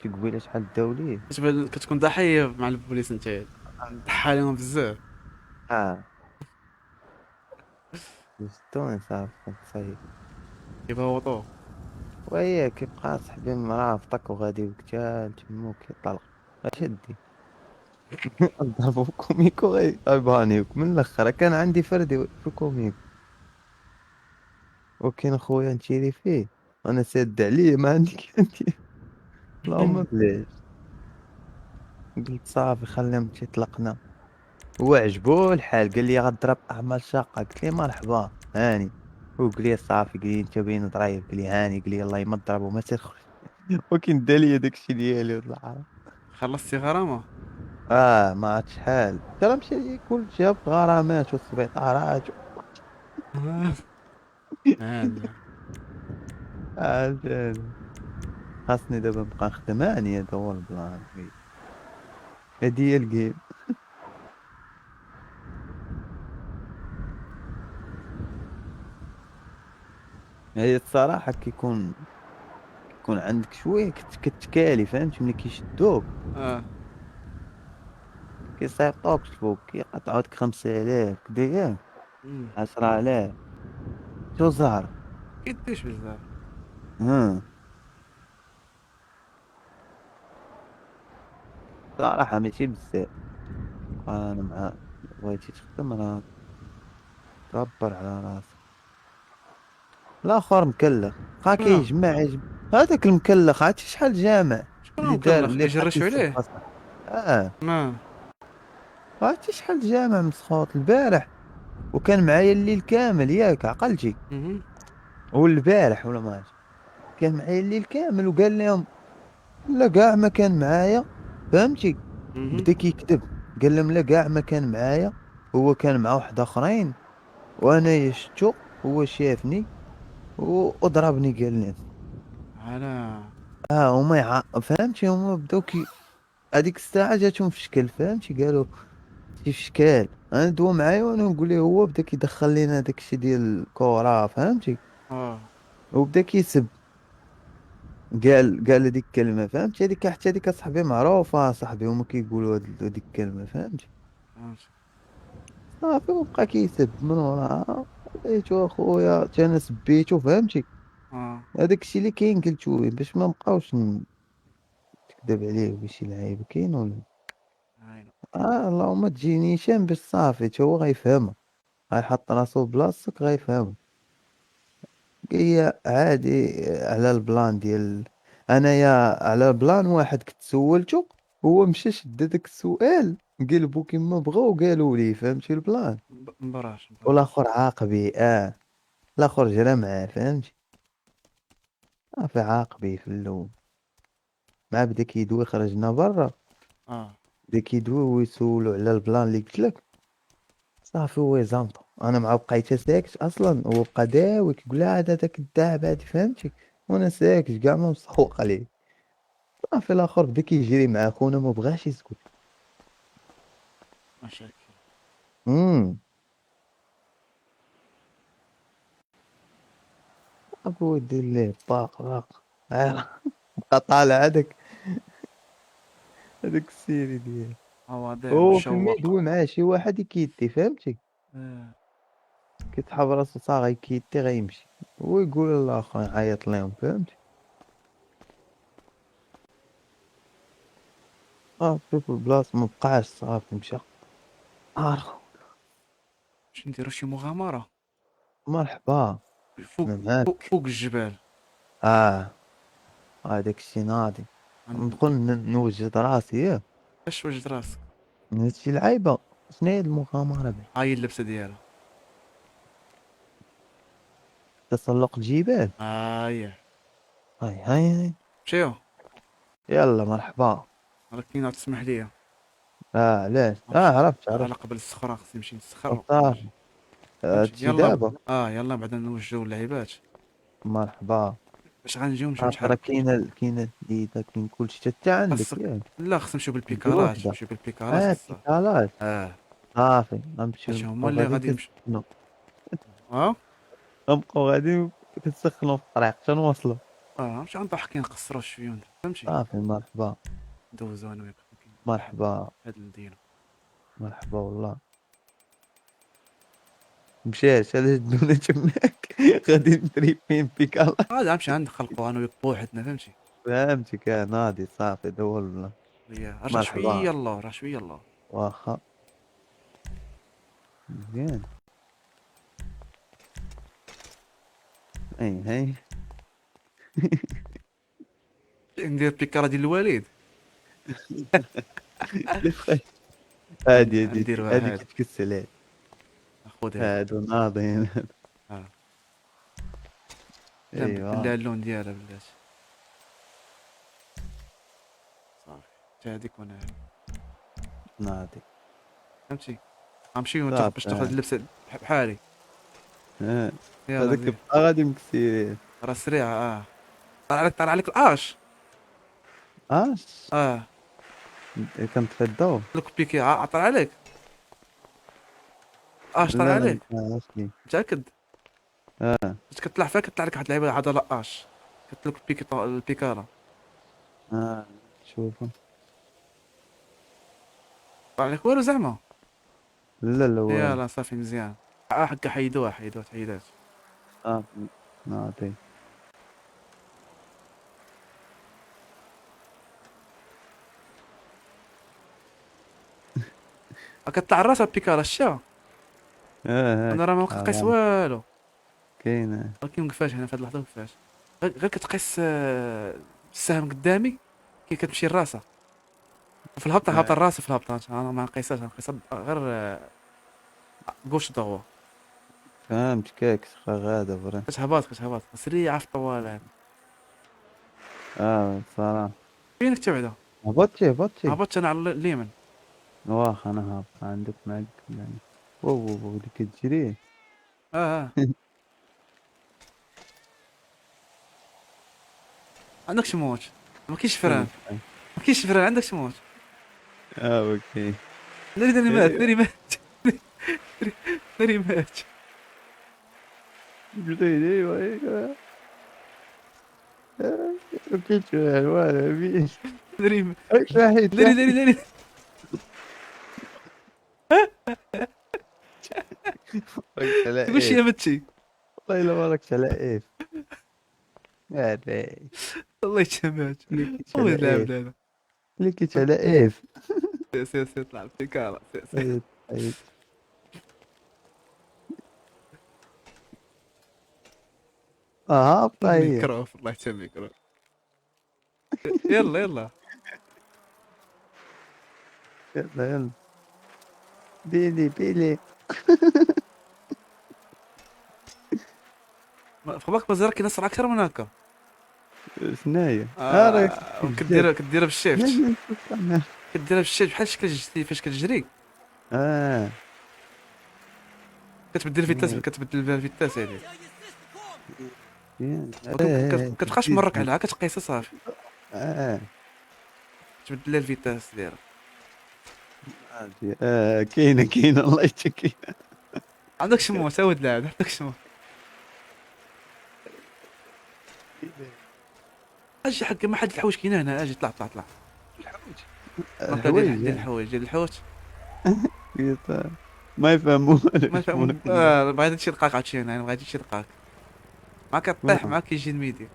شي قبيلة شحال داو ليه. كتبان كتكون ضحية مع البوليس انت، ضحى عليهم بزاف. اه شدوني صافي كنتصيد. كيبوطوك. وهي كيبقى صاحبي مرافطك وغادي وقتال تما وكيطلق اش هدي ضربو في كوميكو غيبانيوك من الاخر. كان عندي فردي في كوميكو وكاين خويا نتيري فيه، انا ساد عليه ما عندي كندير، اللهم بلاش. قلت صافي خليهم تيطلقنا. هو عجبو الحال قال لي غضرب اعمال شاقه، قلت ليه مرحبا هاني. وقال لي صافي، قال لي انت باين ضريب، قال لي هاني، قال لي الله ما تضربو ما تخرج. ولكن دا لي داكشي ديالي وطلع. خلصتي غرامة؟ ما عرفت شحال ترى مشى لي كلشي غرامات والسبيطارات. خاصني دابا نبقى نخدم هاني، هذا هو ال plan، هادي هي ال game. هي الصراحة كيكون عندك شوية كتكالي، فهمتي؟ ملي كيشدوك كيصيفطوك الفوق، كيقطعوك 5000 كدا ياك 10000 شو زهر كيديش بزاف. صراحة ماشي بزاف. انا مع بغيتي تخدم راه تعبر على راسك. الاخر مكلخ بقى كيجمع يجمع هذاك المكلخ، عرفتي شحال جامع شكون المكلخ؟ كيجرشوا عليه؟ عرفتي شحال جامع مسخوط البارح، وكان معايا الليل كامل ياك عقلتي؟ هو البارح ولا ما عرفت، كان معايا الليل كامل وقال لهم لا كاع ما كان معايا، فهمتي؟ بدا كيكذب قال لهم لا كاع ما كان معايا، هو كان مع واحد اخرين وانا شفتو هو شافني وضربني قال لي على هما فهمتي، هما بداو كي هذيك الساعة جاتهم في شكل، فهمتي، قالوا شي في شكال. انا دوا معايا وانا نقول له، هو بدا كيدخل لينا داك الشيء ديال الكره، فهمتي، وبدا كيسب، قال هذيك الكلمة، فهمتي، هذيك حتى هذيك اصاحبي معروفة صاحبي، هما كيقولوا هذيك الكلمة، فهمتي. فهمت. صافي وبقى كيسب من وراها، لقيتو اخويا حتى انا سبيتو، فهمتي. هذاك الشيء اللي كاين قلتو ليه باش ما نبقاوش نكذب عليه ولا شي لعيبة كاين ولا عينو. اللهم تجي نيشان باش صافي تا هو غيفهمها، غيحط راسو بلاصتك غيفهمها. هي عادي على ال plan ديال انايا، على ال plan واحد كنت سولته، هو مشى شد داك السؤال قلبو كيما بغا وقالوا لي، فهمتي ال plan. مبراش. والاخر عاقبي، الاخر جرى معاه، فهمتي، صافي عاقبي في الاول مع بدا كيدوي، خرجنا برا. بدا كيدوي ويسولو على ال plan اللي قلت لك، صافي هو يزامطو. انا مع بقيت ساكت اصلا، هو بقى داوي كيقول لها هذا داك الدعب هادي، فهمتي، وانا ساكت كاع ما مسوق عليه. صافي الاخر بدا كيجري مع خونا ما بغاش يسكت. مشاكل. ابو دير ليه باق باق، بقى طالع هذاك السيري ديالو. مواضيع هو في مشوقة. يدوي معاه شي واحد يكيتي، فهمتي، كيتحب راسو صا غيكيتي غيمشي، هو يقول للاخر يعيط لهم، فهمتي. صافي في البلاصة ما بقاش، صافي مشى. عارف. باش نديرو شي مغامرة. مرحبا. فوق أنا معاك. فوق الجبال. هذاك الشيء ناضي. ندخل نوجد راسي، ياك. اش وجد راسك؟ هادشي العيبة. شنو هي المغامرة بعدا؟ ها هي اللبسة ديالها. تسلق الجبال. هي. هاي هاي هاي. مشيو. يلا مرحبا. ولكن تسمح لي. علاش؟ عرفت، عرفت. على قبل الصخرة خصني نمشي نسخر. صافي. فهمتي؟ هادشي يلا دابا. يلا بعدا نوجدو اللعيبات. مرحبا. باش غنجيو نمشيو راه نتحركو. كاينه الجديدة، كاين كلشي حتى عندك، ياك. لا خصنا نمشيو بالبيكالات، وحدة. نمشيو بالبيكالات خصنا. البيكالات. صافي غنمشيو باش هما نبقاو اللي غاديين غادي يمشيو. كنسخنو. غنبقاو غاديين كنسخنو في الطريق حتى نوصلو. نمشيو نضحكين نقصرو شوية، فهمتي؟ صافي مرحبا. ندوزو انا وياك. مرحبا. هاد المدينة. مرحبا والله. مشات علاش دونا تماك؟ غادي نتريبين بيكالا. غادي نمشي عند خلقو انا وياك بوحدنا، فهمتي؟ فهمتك، ناضي صافي هذا هو ال plan. يا، رجع مرحبا. شوية الله، رجع شوية الله. واخا. مزيان. اي هاي. ندير بيكالا ديال الوالد. هادي هادي نديروها هادي هادي. كتكسل هادي. خذها. هادو ناضيين. لا، ايوا. لا اللون ديالها بلاتي. صافي حتى هذيك وانا ناضي. فهمتي؟ غنمشيو صافي. باش تاخذ اللبسه بحالي. يلا هذاك زين. تبقى غادي مكسيرين. راه سريعة. طلع عليك الاش. اش؟ كنطفي الضوء. لوك بيكي، طلع عليك. اش طلع لا، لا، عليك؟ ما طلعش لي. متأكد؟ باش كتطلع فيها كتطلع لك واحد اللعيبة عضلة اش. كتلوك بيكي البيكالا. شوفوا. طلع عليك والو زعما؟ لا، لا، والو. يلا صافي مزيان. حكا حيدوها، تحيدات. نعطي. كطلع الراس البيكالا شتا. انا راه ما كنقيس والو. كاينه. ولكن وقفاش هنا في هاد اللحظة وقفاش. غير كتقيس السهم قدامي كي كتمشي الراسه. وفي الهبطه هابطة الراس في الهبطه انا ما نقيسهاش، نقيسها غير gauche droite. فهمت كاك غادا vrai. كتهبط سريعة في الطوال. الصراحة. فينك انت بعدا؟ هبطتي. هبطت انا على اليمين. واخا انا هابط عندك ما عندك يعني. واو، واو، واو، ديك كتجري. عندك موت، ما كاينش frein، ما كاينش frein، عندك موت. اه okay. ناري ناري مات، ناري مات، ناري مات. ناري ناري ناري ناري. تقول شي متشي. والله الا باركت على اف هذا. الله يتشمات، الله يلعب هذا. كليكيت على F. سير سير سير، طلع بيكالا، سير سير. طيب. اه طيب. ميكروف، الله يتشم ميكروف. يلا يلا. يلا يلا، بيلي بيلي. فباك مازال كاين اسرع اكثر من هكا. شناهي؟ آه، كديرها بال shift، كديرها بال shift بحال شكل جدي فاش كتجري. كتبدل ال vitesse، كتبدل ال vitesse يعني كتبقاش مرك عليها، كتقيسها صافي. تبدل لها ال vitesse ديالها. كاينه كاينه، الله يتكي. عندك شمو ساود لاعب، عندك شمو. اجي حق ما حد الحوايج كاينه هنا، اجي طلع طلع طلع. الحوايج ديال الحوايج، ديال الحوت. ما يفهموا. ما يفهموا. بغيت شي لقاك عاوتاني هنا، بغيت شي لقاك. ما كطيح معاك كيجي الميدي.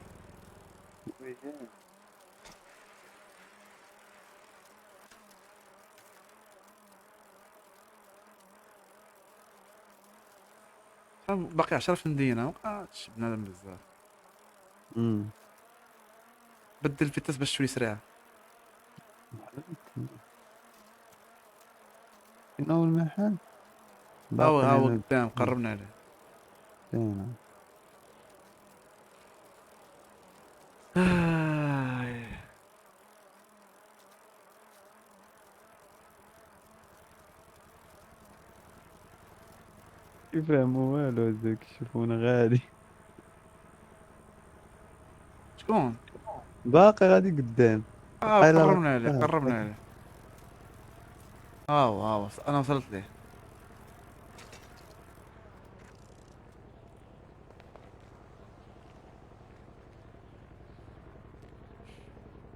باقي 10 في المدينة، مابقاتش بنادم بزاف. بدل ال vitesse باش تولي سريعة. فين هو المحل؟ هاو هاو قدام، قربنا عليه. يفهموا والو هذوك، يشوفونا غادي. شكون؟ باقي غادي قدام. قربنا عليه، قربنا عليه. هاو هاو انا وصلت ليه.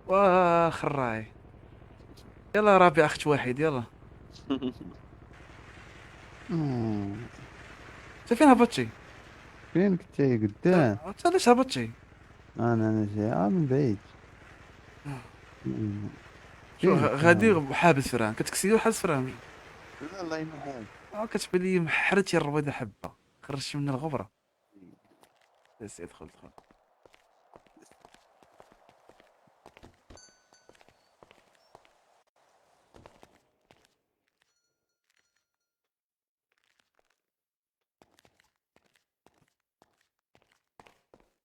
واه خراي. يلا رابع اخت واحد، يلا. انت فين هبطتي؟ فين كنتي قدام؟ انت علاش هبطتي؟ انا جاي من بعيد. شو غادي حابس frein، كتكسيدي وحابس frein. لا الله ما حابس. كتبان لي محرتي الرويضه حبه، خرجتي من الغبرة. سير دخل دخل.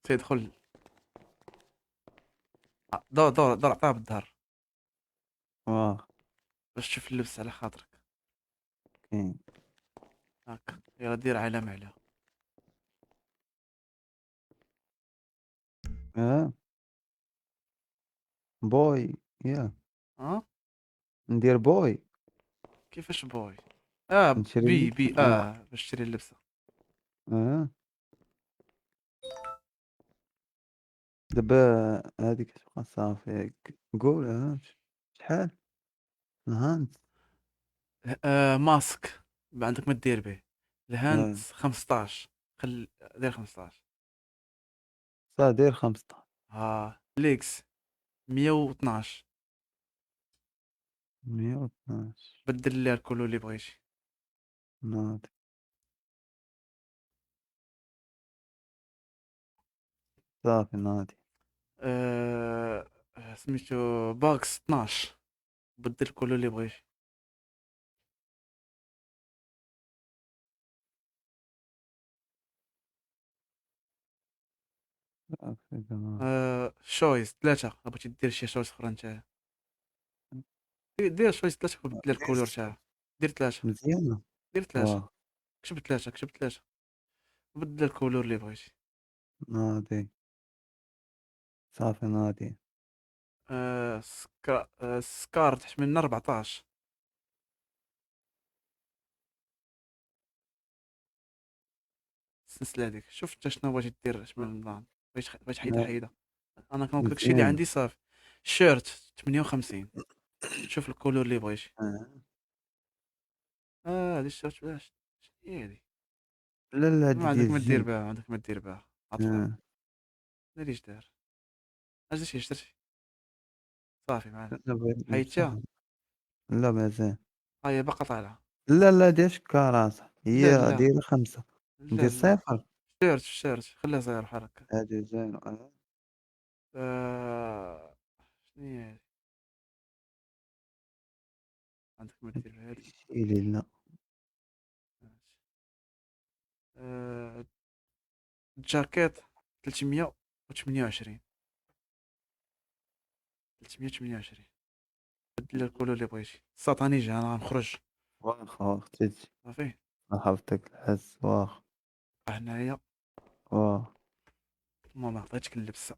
تدخل. دور دور دور، عطاها بالظهر. واه باش تشوف اللبس على خاطرك. كاين هاكا، يلا دير علامة عليها. buy يا ندير buy. كيفاش buy؟ B B باش تشري اللبسة. دابا هذيك كتبقى صافي. قول شحال ال hand؟ mask ما عندك ما دير به. ال hand 15، خل دير 15. صافي دير 15. legs 112. 112. بدل ليها ال couleur اللي بغيتي. ناضي صافي ناضي. سميتو bags 12، بدل ال couleur اللي بغيتي. shoes 3، بغيتي دير شي shoes اخرى انت دير shoes 3 وبدل ال couleur تاعها. دير 3 مزيانة. دير 3، كتب 3، كتب 3، بدل ال couleur اللي بغيتي. ناضي. صافي ناضي. سكار تحت منا 14. السلسلة هذيك، شوف انت شنو بغيتي دير، اش من ال plan بغيت تحيدها حيدها. انا كنقول داكشي اللي مزيان. عندي صافي. shirt 58، شوف ال couleur اللي بغيتي. هادي ال shirt بلاش، شنو هي هادي؟ لا لا، ما هادي عندك ديال ما دير الجيم. بها، ما عندك ما دير بها. اطلع. ناري اش دار، اش درتي، اش درتي؟ صافي معنا. لا بغيت حيدتيها؟ لا مازال. ها هي باقا طالعه. لا لا، ديال شكارة صاحبي. لا هي لا. ديال 5. لا ندير لا. 0. shirt shirt خليها صغير بحال هكا. هادي زين. شنو هي هادي؟ عندك ما دير بهادي. إلي لا. الجاكيت 328، 328. بدل ال couleur اللي بغيتي. ساطاني جا، انا غنخرج. واخا واخا تيجي. صافي. حفظك الحس واخا. هنايا. واه. المهم عطيتك اللبسه.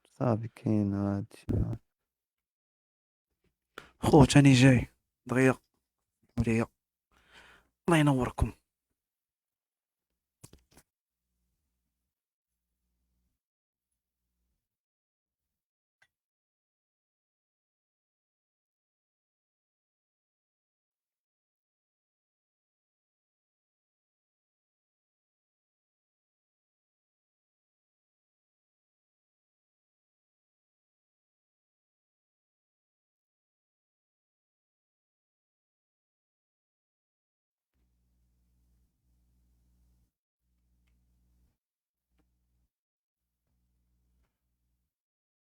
صافي كاين هادشي. خو تاني جاي دغيا وليا، الله ينوركم.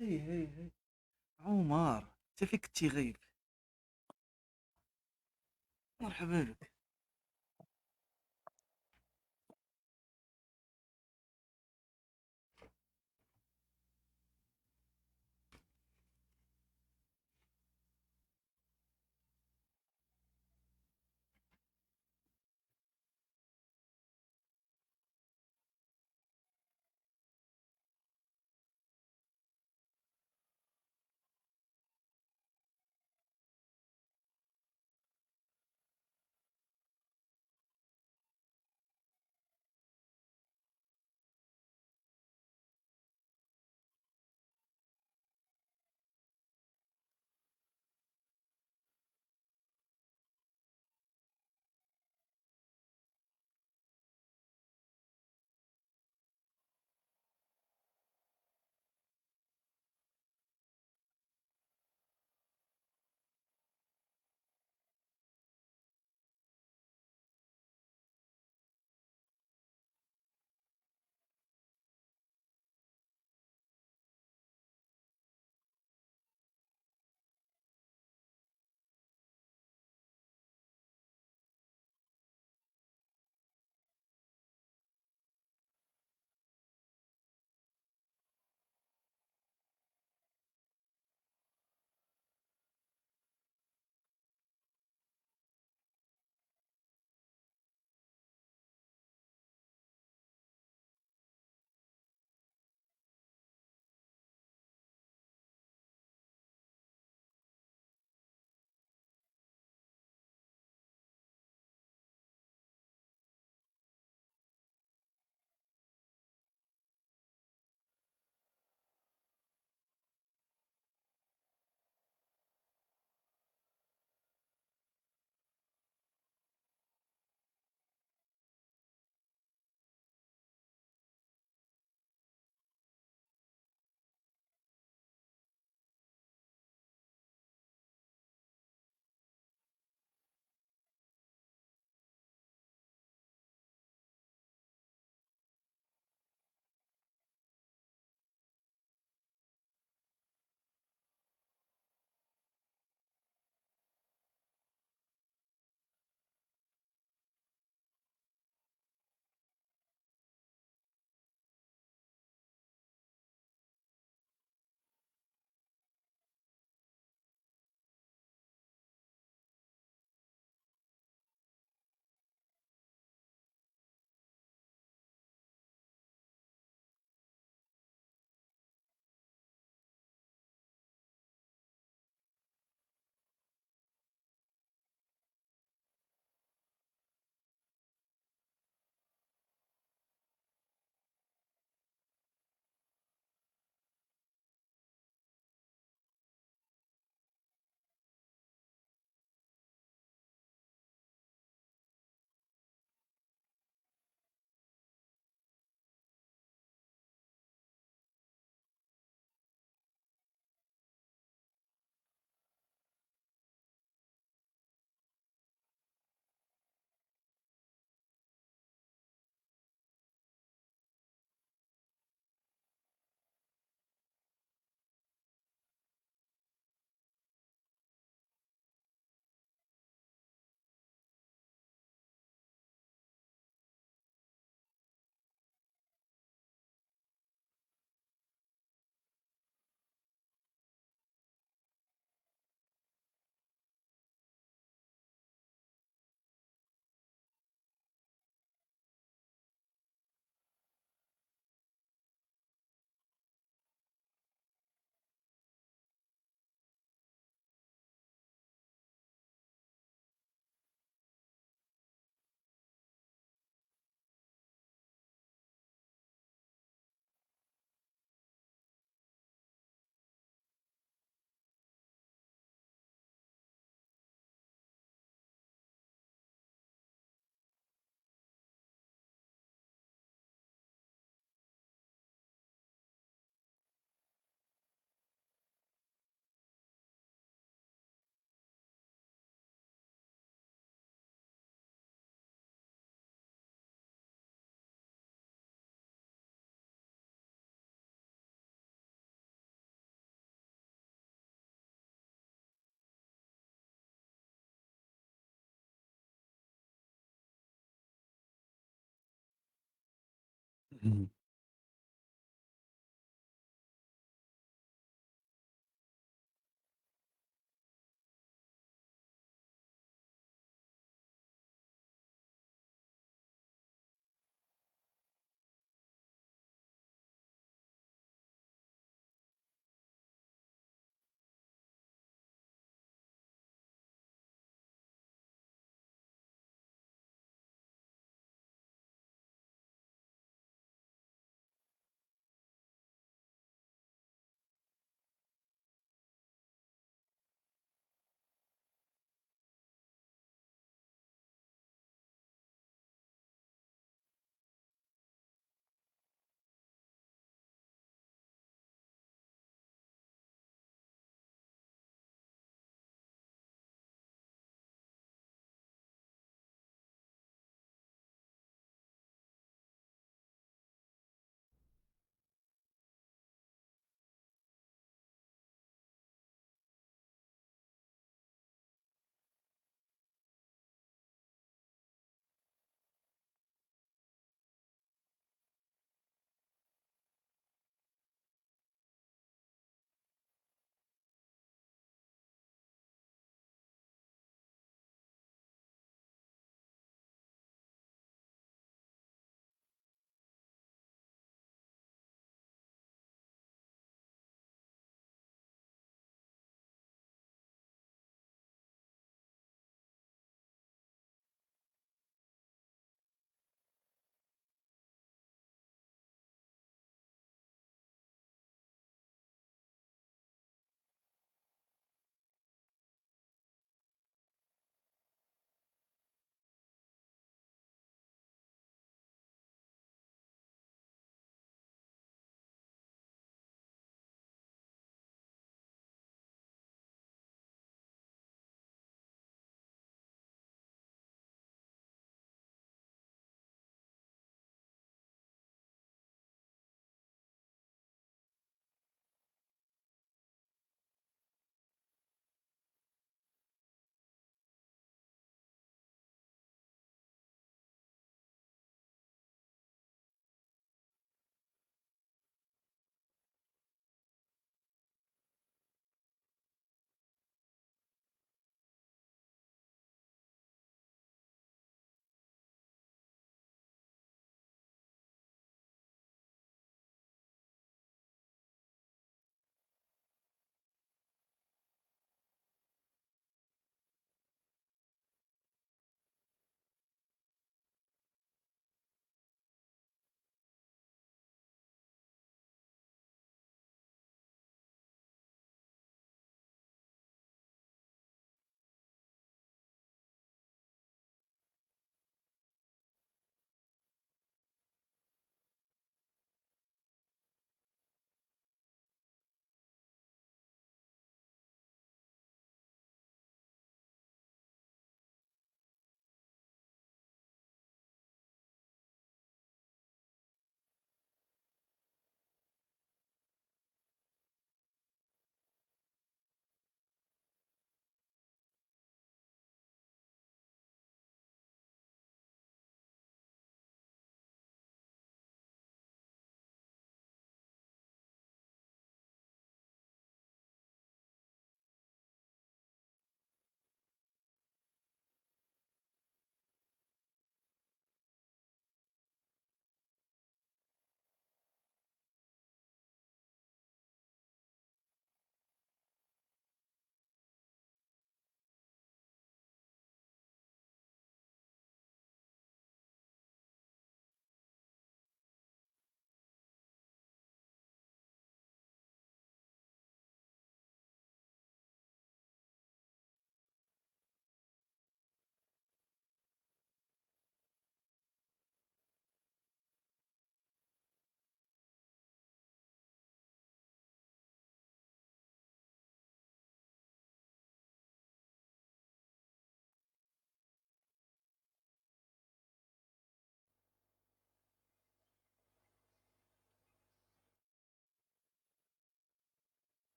هي هي هي عمر، انت فيك كنتي غايب، مرحبا بك.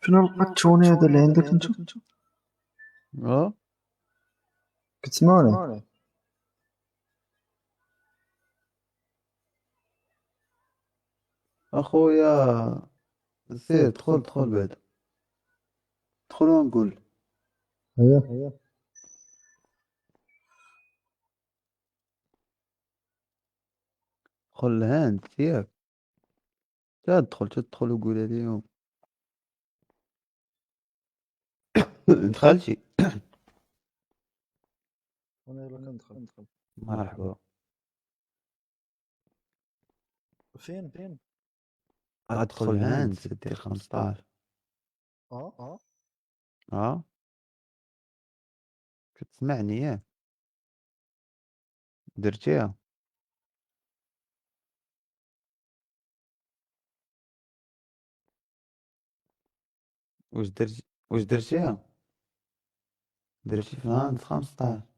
فين لقى التوني هذا اللي عندك انت؟ اه كتسمعوني؟ اخويا سير دخل، دخل بعد، دخل ونقول. هيا دخل ال hand ياك، تدخل تدخل وقول اليوم دخلتي. انا يلا كندخل. مرحبا. فين فين؟ ادخل hand دير 15. اه اه اه كتسمعني ياك؟ درتيها؟ واش درتي؟ واش درتيها؟ درتي في ال hand 15.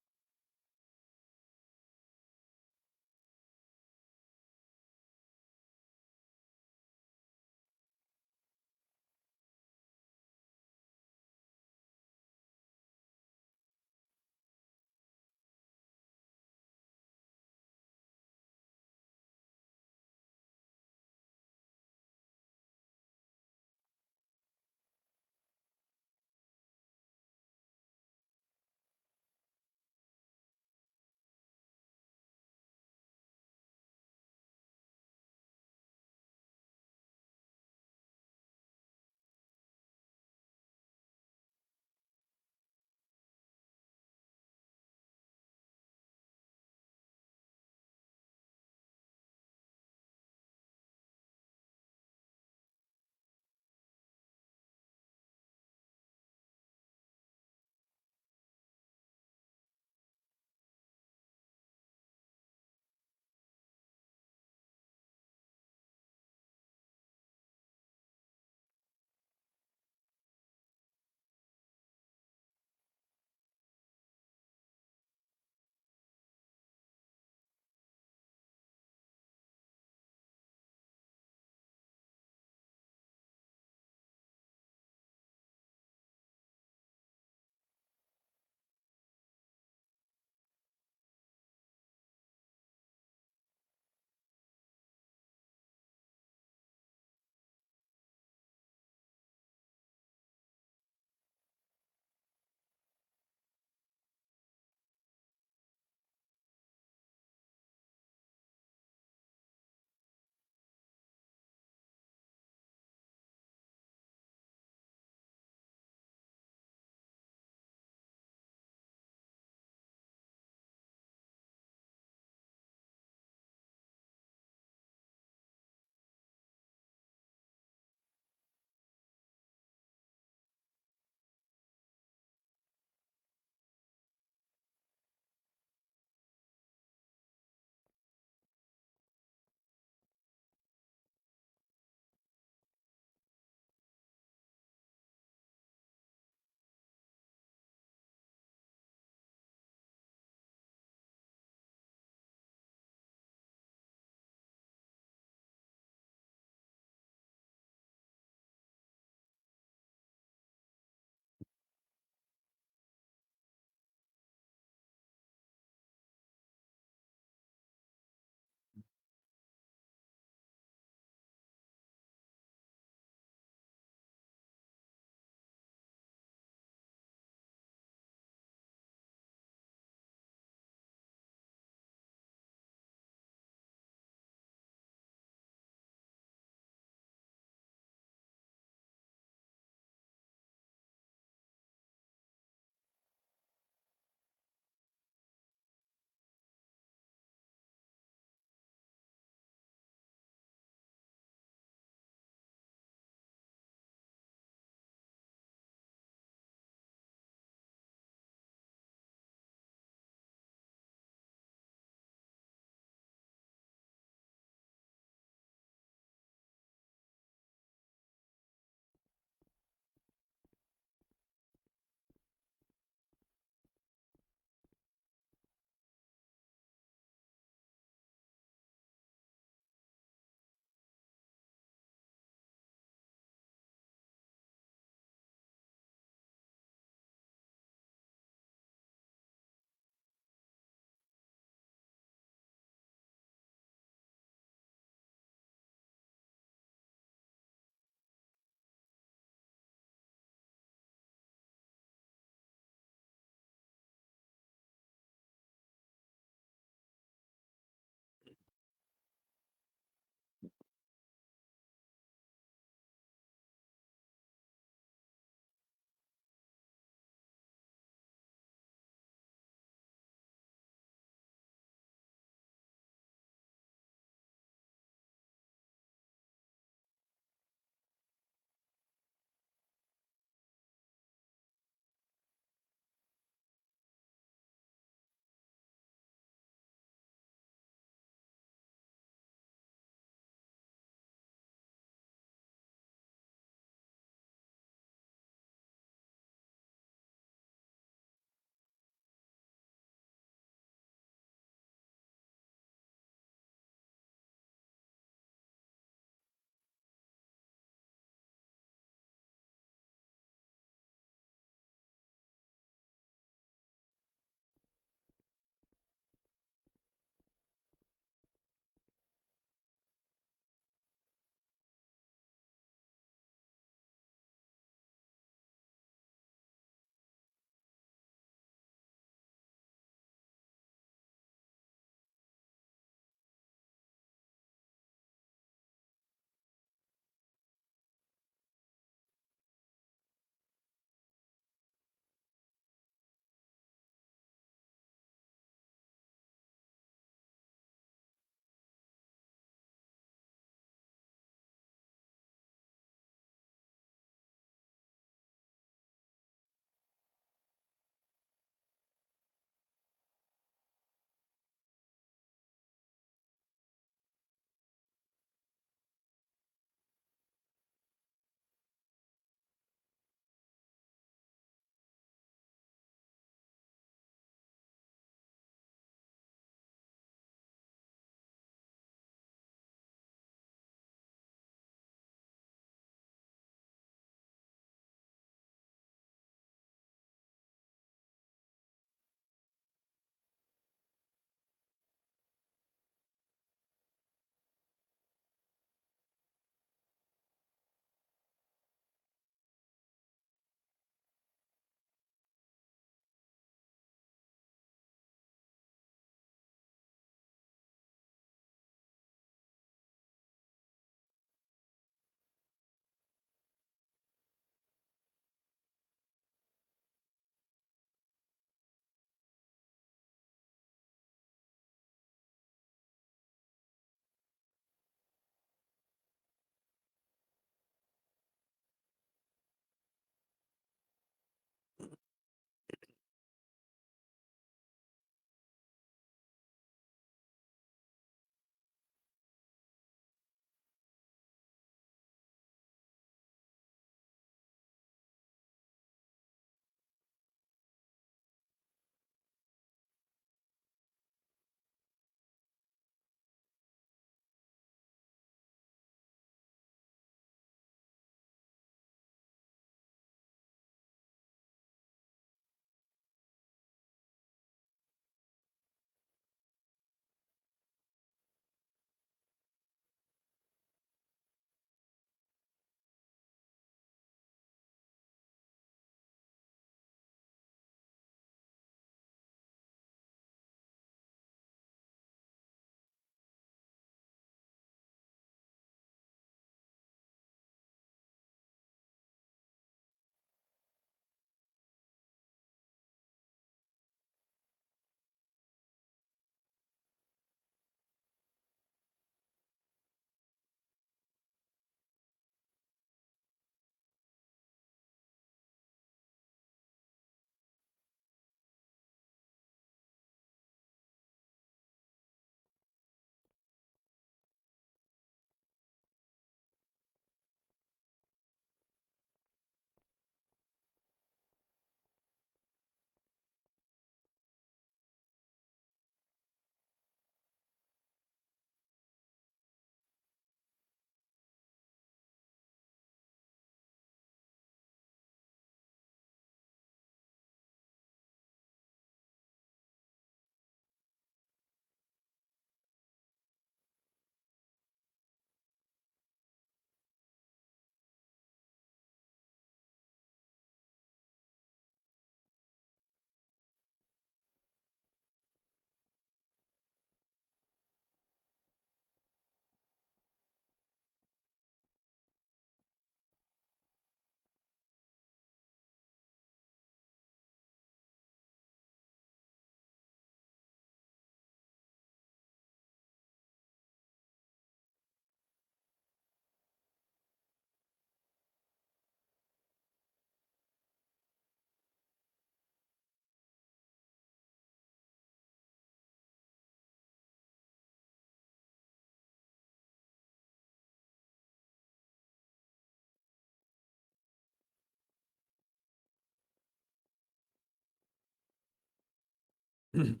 السلام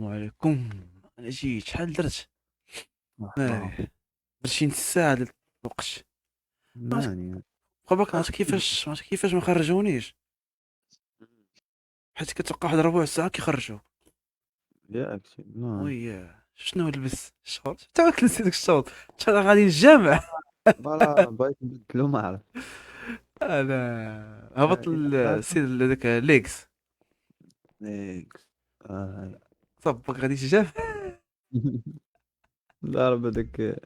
عليكم. انا جيت، شحال درت؟ ناري، درت شي نص ساعة ديال الوقت. ناني. بقى عرفت كيفاش، عرفت كيفاش ما خرجونيش، حيت كتبقى واحد ربع ساعة كيخرجوك. ياك نعم. oui، شنو لبس؟ الشورت حتى واك لبست داك الشورت، شحال غادي للجامع. voilà بغيت نبدلو ما عرفت. انا هبط السيد هذاك ليكس. ليكس آه. صبك غادي للجامع. ضرب هذاك.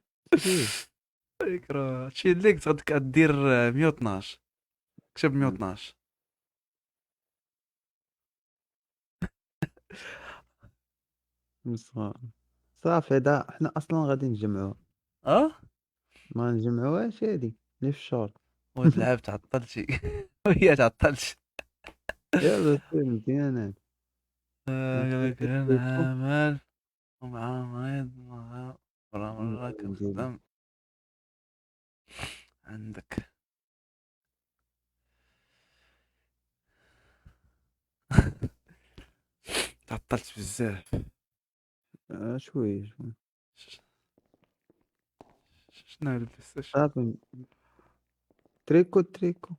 فكرة شي ليكس غادي دير 112، كتب 112. مصغر صافي. هذا حنا اصلا غادي نجمعوه. اه ما نجمعوهاش هادي اللي في الشورت. وتلعب تعطلتي، وهي تعطلت. يلا سير مزيان هادي. قال لك انا عمل ومع مريض مع مرة مرة كنخدم عندك. تعطلت بزاف. شوي شوي. شنو لبست؟ صافي tricot tricot.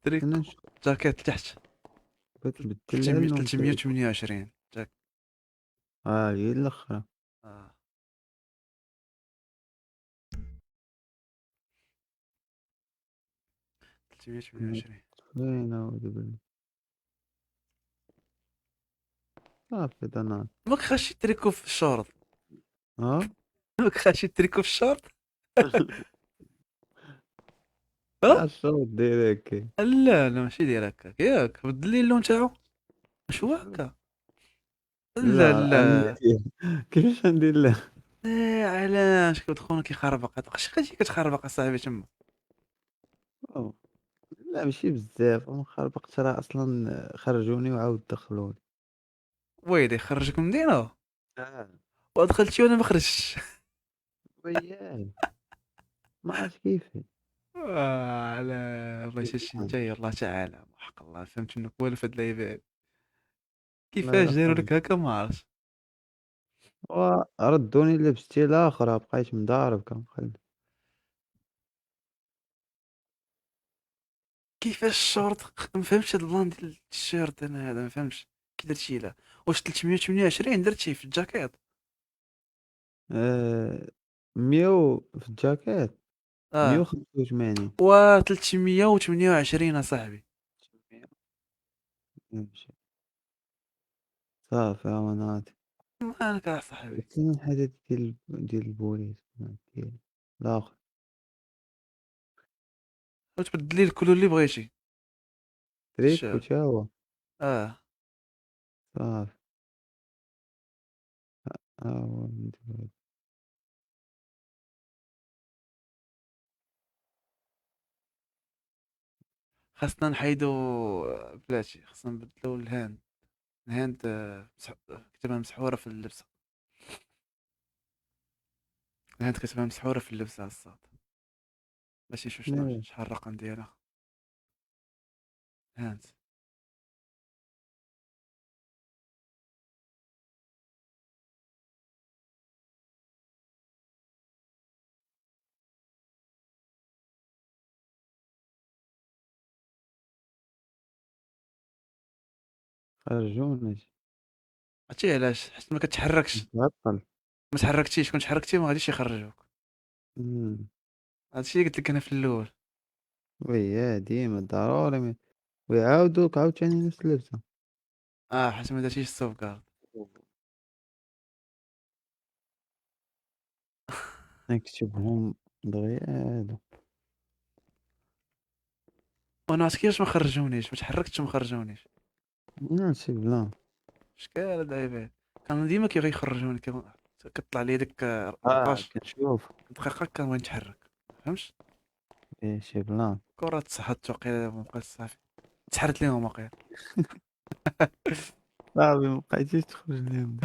tricot جاكيت لتحت. بغيت نبدل لها اللون. 328 جاك. هي الاخرى. آه. 328. وين هو دابا؟ صافي دنا. ماك خاشي تريكو في الشورت. اه ماك خاشي تريكو في الشورت. الشورت داير هكا. لا لا ماشي داير هكاك، ياك بدل لي اللون تاعو، واش هو هكا؟ لا لا. كيفاش ندير له؟ إيه، علاش كتخون كيخربق؟ اش كتجي كتخربق اصاحبي تما؟ أوه. لا ماشي بزاف، انا خربقت راه اصلا خرجوني وعاود دخلوني. ويلي خرجك من المدينة؟ اه. ودخلتي وانا ما خرجتش. وياه ما عرفت كيف. على والله شي انت، الله تعالى وحق الله فهمت منك والو في هاد اللعيبة. كيفاش داروا لك هكا ما عرفتش. وردوني لبستي الاخرى، بقيت مضارب كنقلب. كيفاش الشورت؟ ما فهمتش هاد ال plan ديال التيشيرت انا هذا، ما فهمتش كي درتي له. واش 328 درتي في الجاكيت؟ 100 في الجاكيت. 185. و 328 اصاحبي. ماشي. صافي ها هو ناضي. مالك اصاحبي؟ كاين حاجة ديال البوليس ديال الاخر. وتبدل لي ال couleur اللي بغيتي. تريكو تا هو. صافي ها هو ندير. خاصنا نحيدو بلاتي، خاصنا نبدلو ال hand. ال hand كتبها مسحورة في اللبسة. ال hand كتبها مسحورة في اللبسة الصاد. باش نشوف شنو شحال الرقم ديالها. hand خرجوني. عرفتي علاش؟ حيت ما كتحركش. تعطل. ما تحركتيش، كون تحركتي ما غاديش يخرجوك. هادشي اللي قلت لك انا في الاول. وياه ديما ضروري ويعاودوك عاوتاني نفس اللبسه. اه حيت ما درتيش ال sauvegarde. نكتبهم دغيا هادو. وانا عرفت كيفاش ما خرجونيش، ما تحركتش وما خرجونيش. ماشي plan. شكال هاد العباد كانوا ديما كيبغيو يخرجوني، كطلع لي ديك 14 كنشوف دقيقة كنبغي نتحرك، فهمت؟ إيه شي plan. كرة تسحت وقيلا ما بقاش صافي، تسحرت ليهم وقيلا. صافي ما بقيتيش تخرج لهم.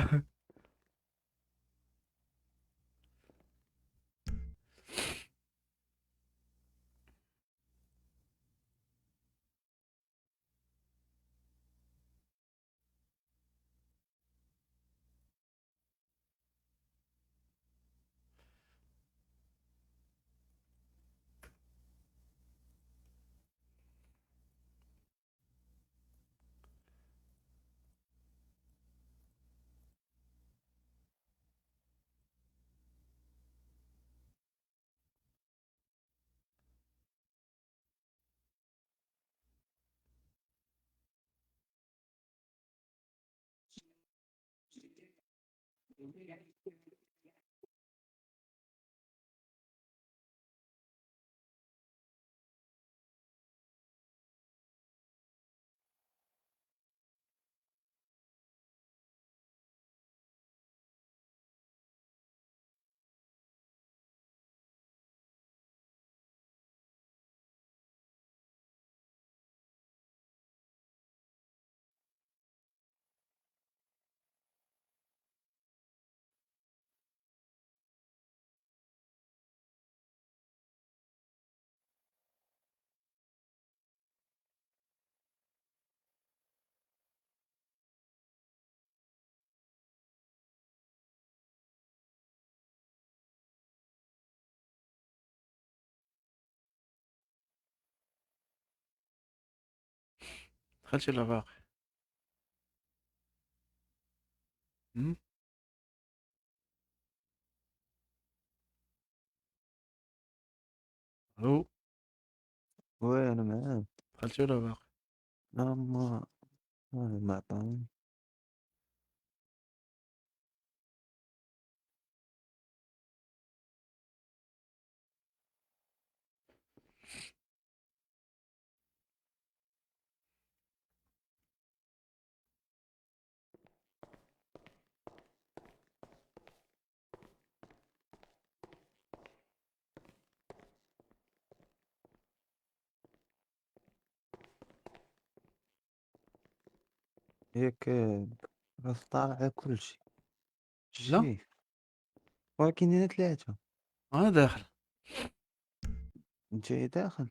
دخلتي ولا باقي؟ أم؟ الو. oui انا معاك. دخلتي ولا باقي؟ لا ما عطاني. ياك راس طالع على كلشي. لا شي ولكن انا ثلاثة. انا داخل. انت داخل.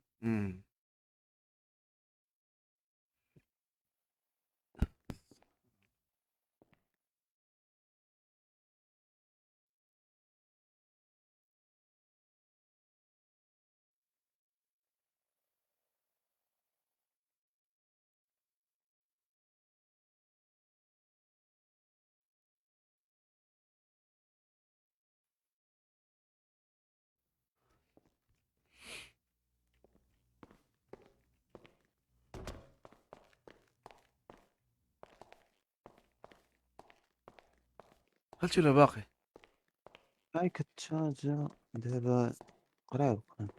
دخلتي ولا باقي؟ هاي كتشارجا دابا قراب قراب.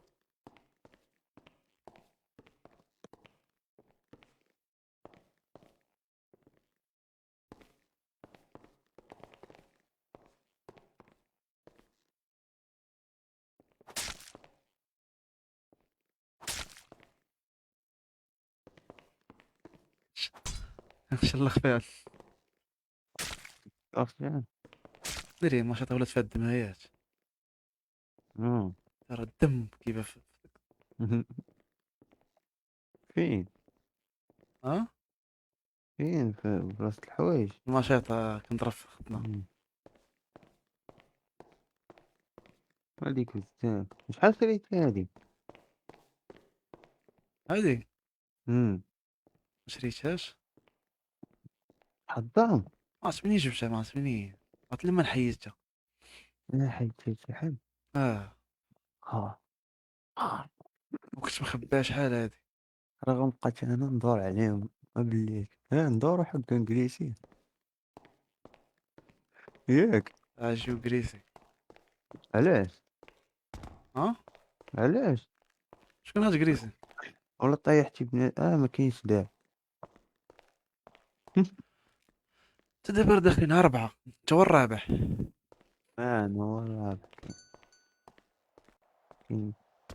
ان شاء الله خفاف. عرفت. دري ما شاء ولات فيها الدمايات. ترى الدم كيف فين؟ ها؟ فين في بلاصة الحوايج؟ المشيطة كنضرب في خطنا. هاديك بزاف. شحال شريتي هادي؟ هادي؟ ما شريتهاش. حظها؟ ما عرفت منين جبتها، ما عرفت منين، عرفت لما حيدتها. انا حيدتها شحال؟ اه ها. وكنت مخبيها شحال هادي. راه غنبقى انا ندور عليهم بالليل. ها ندورو حق انجليزي ياك. اجيو كريسي. علاش؟ ها؟ علاش؟ شكون هاد كريسي؟ ولا طيحتي بنا ما كاينش داعي. انت دابا داخلين 4، انت هو الرابح. انا هو الرابح.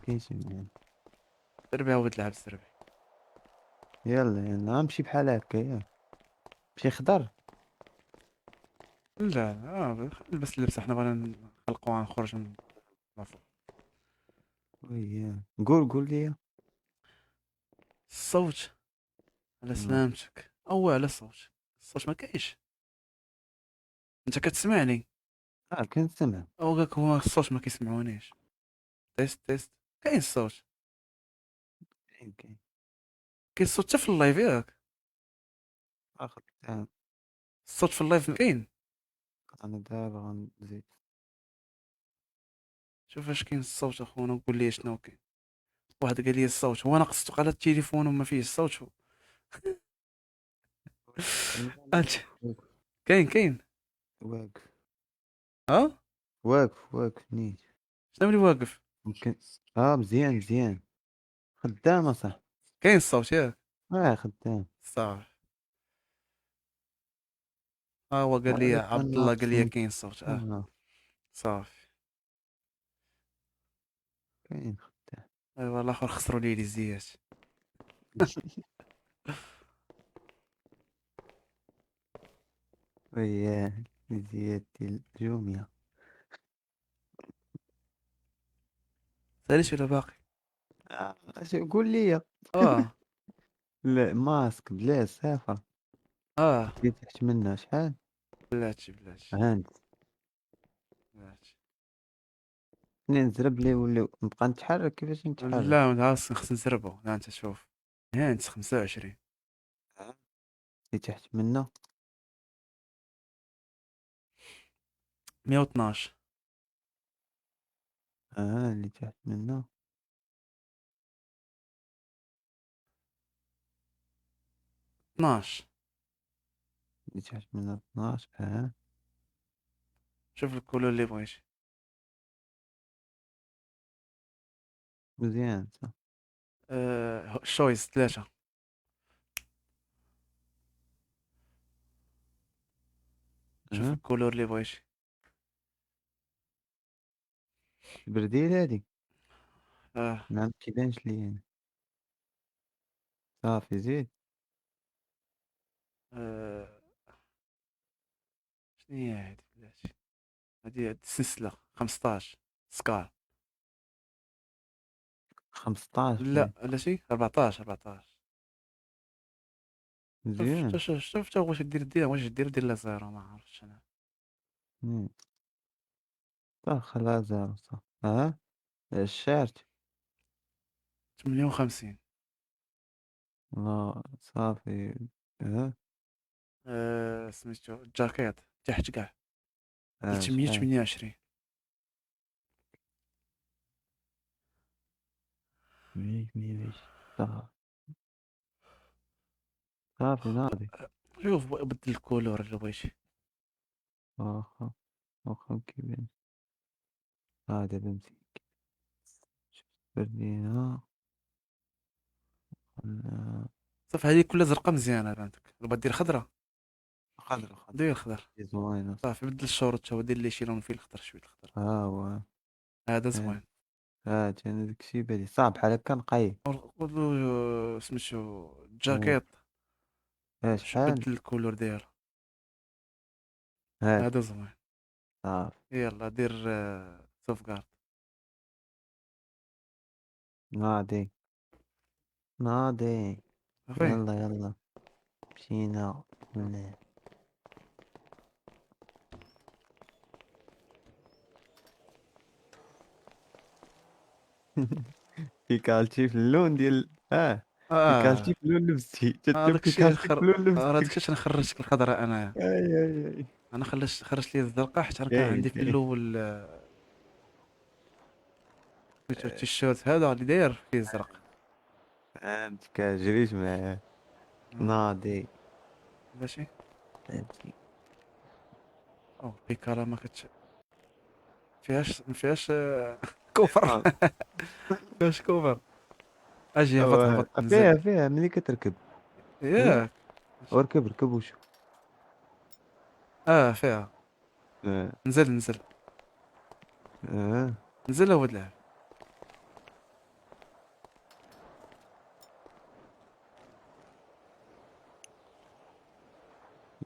كاين شي معنى. سربي هو تلعب سربي. يلا يلا نمشي بحال هكا ياك. مشي خضر. لا لا لبس اللبسه، حنا بغينا نخلقوها نخرج من لافوق. وياه قول قول لي الصوت على سلامتك. او على الصوت، الصوت ما كاينش. انت كتسمعني؟ كنسمع. او قالك هو الصوت ما كيسمعونيش. test test، كاين الصوت. كاين كاين كاين الصوت حتى في ال live ياك؟ اخر الصوت في ال live كاين. انا دابا غنزيد. شوف اش كاين الصوت اخونا وقول لي شنو كاين. واحد قال لي الصوت هو ناقص على التليفون وما فيه الصوت. انت كاين كاين واقف. ها واقف واقف نيت. شنو اللي واقف؟ يمكن مزيان مزيان خدام صح. كاين الصوت ياك؟ خدام صافي. هو قال لي عبد الله قال لي كاين الصوت. صافي كاين خدام. ايوا الاخر خسروا لي الزيات. وياه الزيات ديال جوميا. ساليت ولا باقي؟ قول لي. لا ماسك بلا صفر. اللي تحت منها شحال؟ بلاتي بلاتي. هانت بلاتي. نزرب لي ولا نبقى نتحرك؟ كيفاش نتحرك؟ لا خص نزربو. لا انت شوف هانت 25. اللي تحت منه 112. اللي تحت منه 12. اللي تحت منه 12. شوف ال couleur اللي بغيتي. مزيان صح. shoes 3. شوف ال couleur اللي بغيتي. البرديل هادي. ما كيبانش لي انا. صافي زيد. شنو هي هادي؟ بلاتي هادي السلسلة 15 سكار. 15. لا لا شي 14 14. مزيان. شوف شوف واش دير دير واش دير دير لا zéro ما عرفتش انا. صح خلاها zéro صح. الشارت 58. الله صافي. سميتو الجاكيط تحت كاع 328. صافي ناضي. شوف بدل ال couleur اللي بغيتي. واخا واخا كيبان. دابا مزيان. شفت بردينا. صافي هذه كلها زرقاء مزيانه عندك. دابا دير خضرة. خضرة خضرة دير خضر زوينة. صافي بدل الشورت تا هو، دير لي شي لون فيه الخضر شوية الخضر. هو هذا زوين. انا داكشي بالي صعب بحال هكا نقي. سميتو الجاكيط. شحال؟ بدل ال couleur ديالو. هذا زوين. صافي يلا دير sauvegarde. ناضي ناضي. يلا يلا مشينا. بيكالتي في اللون ديال بيكالتي في اللون لبستي. بيكالتي في اللون لبستي. راه داكشي انا خرجتك الخضراء انايا. اي انا خرجت لي الزرقاء حيت راه كان عندي في الاول التيشيرت هذا اللي داير فيه الزرق. فهمتك، جريت معاه ناضي. ماشي. فهمتي. او بيكالا ما كتش فيهاش، ما فيهاش coffre، فيهاش coffre. اجي هبط هبط. فيها نزل. فيها ملي كتركب. ياك. وركب ركب وشوف. فيها. آه. نزل نزل. اه نزل هو اللاعب.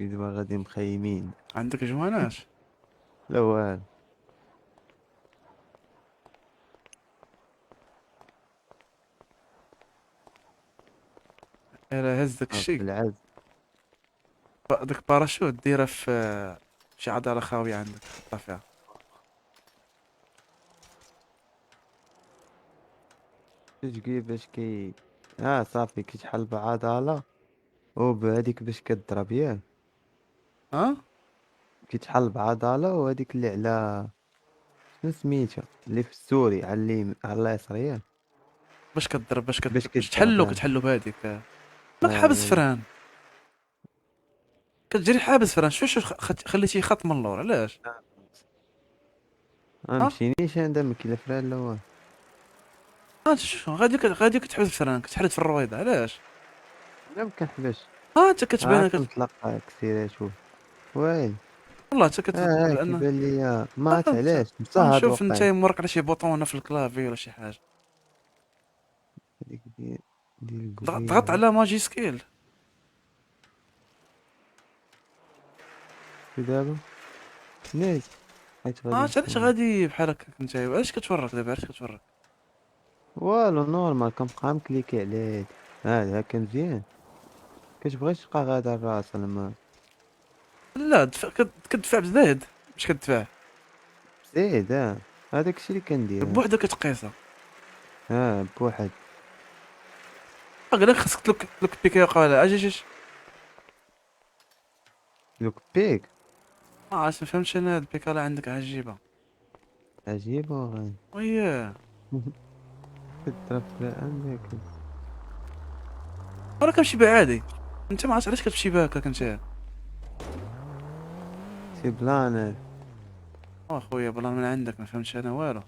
دابا غادي مخيمين. عندك جوانات؟ لا والو. يلا هز داك الشيء. العز. داك باراشوت ديرة في شي عضلة خاوية عندك، حطها فيها. تجي باش كي صافي كيتحل بعضلة وبهذيك باش كضرب، ياك؟ ها؟ كيتحل بعضلة، وهذيك اللي على شنو سميتها اللي في السوري على اليمين على اليسار، ياك؟ باش كضرب، باش باش باش تحلو، كتضرب. كتحلو بهذيك. ماك حابس frein، كتجري حابس frein. شوف شوف، خليتي خط من اللور، علاش؟ مشينيش انا دابا كاين لا frein لا والو. شوف غادي غادي كتحبس frein، كتحرد في الرويضه، علاش؟ لا ما كنحبسش. انت كتبان كنطلق كثير، شوف ويلي. والله انت كت لأن- كيبان لي ما عرفت علاش بصح هاد شوف انت الوقت. مورك على شي bouton هنا في ال clavier ولا شي حاجة. هذيك ديال القبيلة. ضغط على majuscule. شو دابا نيت حيت غادي علاش نكون- غادي بحال هكاك انت؟ علاش كتورك دابا؟ علاش كتورك؟ والو normal كنبقى مكليكي على هادي. هكا مزيان. كتبغي تبقى غادا الراس لما لا كتدفع بزايد، باش كتدفع زيد. هذاك الشيء اللي كندير. بوحدك كتقيسها. بوحد. قال لك خاصك تلوك بيك يا قال. اجي اجي اجي. لوك بيك. ما عرفتش، ما فهمتش انا هاد البيكالا عندك عجيبة. عجيبة وغادي. وياه. كتضرب في عندك. راه كنمشي بها عادي، انت ما عرفتش علاش كتمشي بها هكاك انت. سي بلان. اخويا بلان من عندك، ما فهمتش انا والو.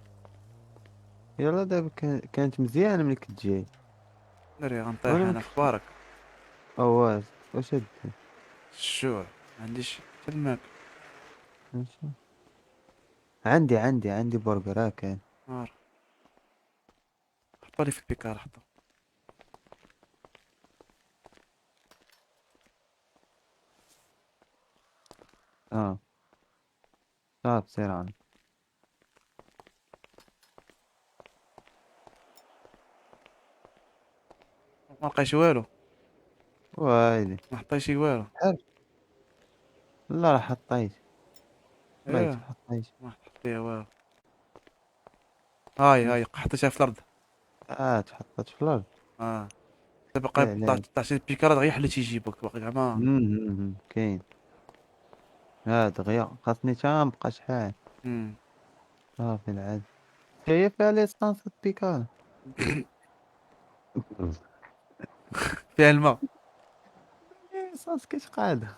يلا دابا كانت مزيانة ملي كنت جاي. دري غنطيح وأنا انا ما في اخبارك. أواز واش هاد الجوع ما عنديش حتى الماكل. ماشي. عندي برجر، كاين. نار. حطوا لي في البيكار، حطوا. صافي سير عندي. ما لقيتش والو. ويلي. ما حطيتش والو. حلو. لا راه حطيت. ما إيه. حطيت. ما حطيت والو. هاي هاي حطيتها في الارض. تحطت في الارض. دابا قريب فعلاً. طلعت شي بيكارات غير حليتي يجيبك باقي زعما. كاين. دغيا خاصني تا نبقى شحال. صافي العاد. هي فيها l'essence بيكال. فيها الماء. l'essence كيتقاد.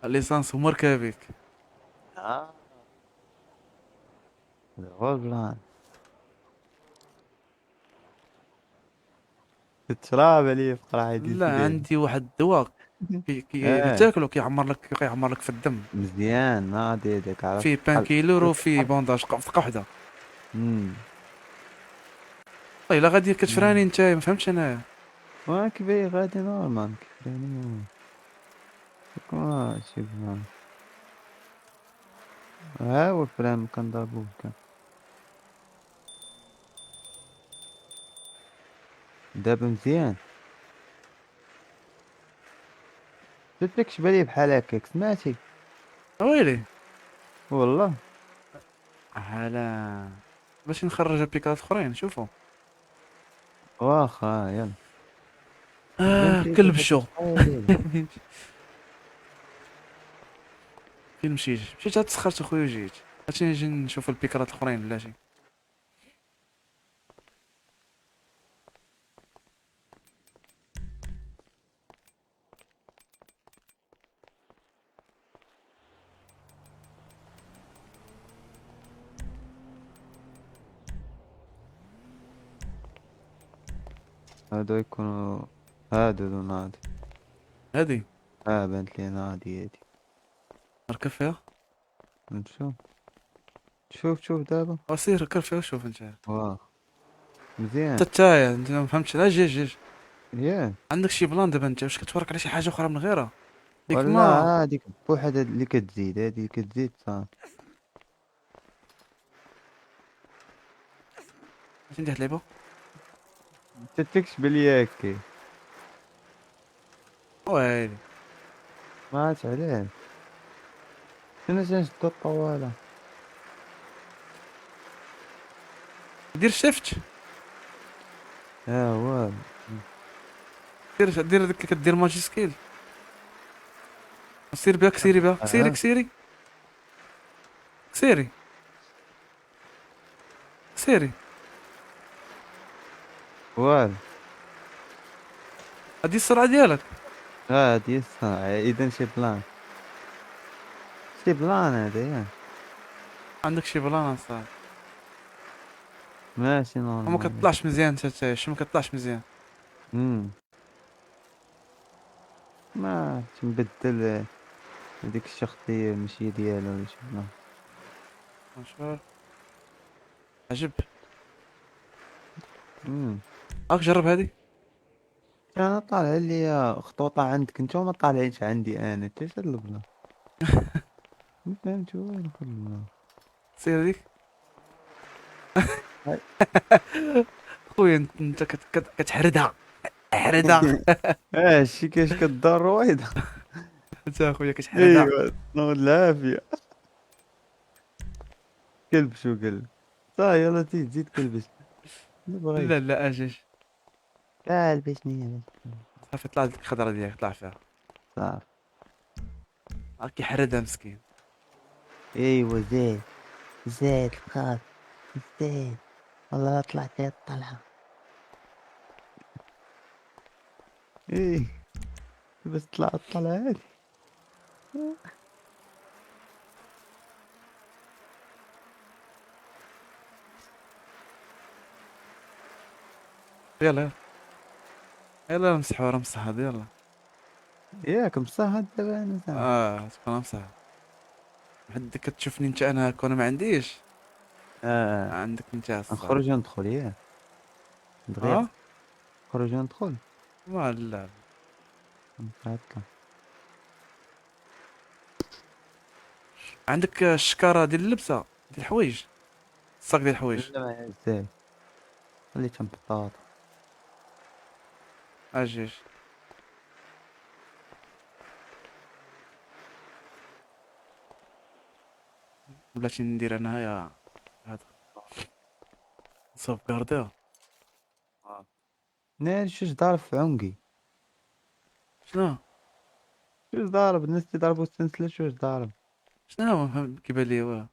l'essence هما ركابيك. هذا هو ال plan. التراب عليا في قراعي ديال لا الفيديو. عندي واحد الدواء كي تاكلو كيعمر لك في الدم. مزيان ناضي هذاك، عرفت؟ فيه painkiller وفيه bandage في دقه وحده. طيب الا غادي كتفراني انت، ما فهمتش انايا. واه كيفاش غادي normal كيفراني. شي plan. ها هو ال frein كنضربو هكا. دابا مزيان. درت لك شبالي بحال هكاك، سمعتي؟ ويلي. والله. هلا باش نخرج بيكات اخرين شوفوا. واخا يلا. كلب شو. فين مشيت؟ مشيت عاد تسخرت اخويا وجيت. هادشي نجي نشوف البيكرات الاخرين ولا شي. هادو يكونوا هادو ناضي. هادي بانت لي ناضي هادي. ركب فيها. نشوف شوف شوف دابا. سير ركب فيها وشوف انت. واه مزيان. انت تايا انت ما فهمتش. لا جي جي ياه عندك شي plan دابا انت؟ واش كتفرق على شي حاجة اخرى من غيرها؟ ديك ولا ما هاديك بوحدها اللي كتزيد، هادي اللي كتزيد صافي. عرفتي ندير لعبه؟ انت تكشب ليا هكا. ويلي ما عرفتش علاش. شنو تنشدو الطوالة؟ دير shift. هو دير ديك كدير majuscule. سير بها كسيري بها كسيري كسيري كسيري كسيري. والو هادي السرعة ديالك. هادي السرعة. إذا شي plan، شي plan هذا ياك. عندك شي plan اصاحبي؟ ماشي وما normal. كتطلعش مزيان انت حتى شي، ما كتطلعش مزيان. ما عرفتش نبدل هذيك الشخصية ماشي ديالو ولا شي plan. نشوف. عجب. هاك جرب هادي. انا طالع لي خطوطة عندك انت وما طالعينش عندي انا. انت اش هاد ال plan؟ ما فهمت والو في ال plan. سير هذيك. خويا انت كتحردها حردها. شي كاش كدار رويضة. انت اخويا كتحردها. ايوا نوض العافية. كلب شو قال؟ صافي يلا تزيد كلبش. لا لا اجي كلبشني. صافي طلع ديك الخضرة ديالك طلع فيها. صافي. كيحردها مسكين. ايوا زيد زيد الخاف زيد. والله طلعت يا الطلعة. ايه بس طلع الطلعة هادي. يلا يلا يلا مسحوا راه مسح هذا. يلا ياك مصح دابا انا زعما. تكون مسح. حد كتشوفني انت انا هكا وانا ما عنديش. عندك انت الصح. نخرج وندخل ياك. دغيا. نخرج وندخل. ما لا. نتعطل. عندك الشكاره ديال اللبسه ديال الحوايج، الصاك ديال الحوايج. لا ما عزاي. خليتهم بطاطا. اجيش. بلاتي ندير انا يا هذا sauvegarder. ناري شوش ضارب في عنقي. شنو؟ شوش ضارب الناس تيضربوا السلسلة. شوش ضارب؟ شنو هو؟ فهم كيبان لي والو.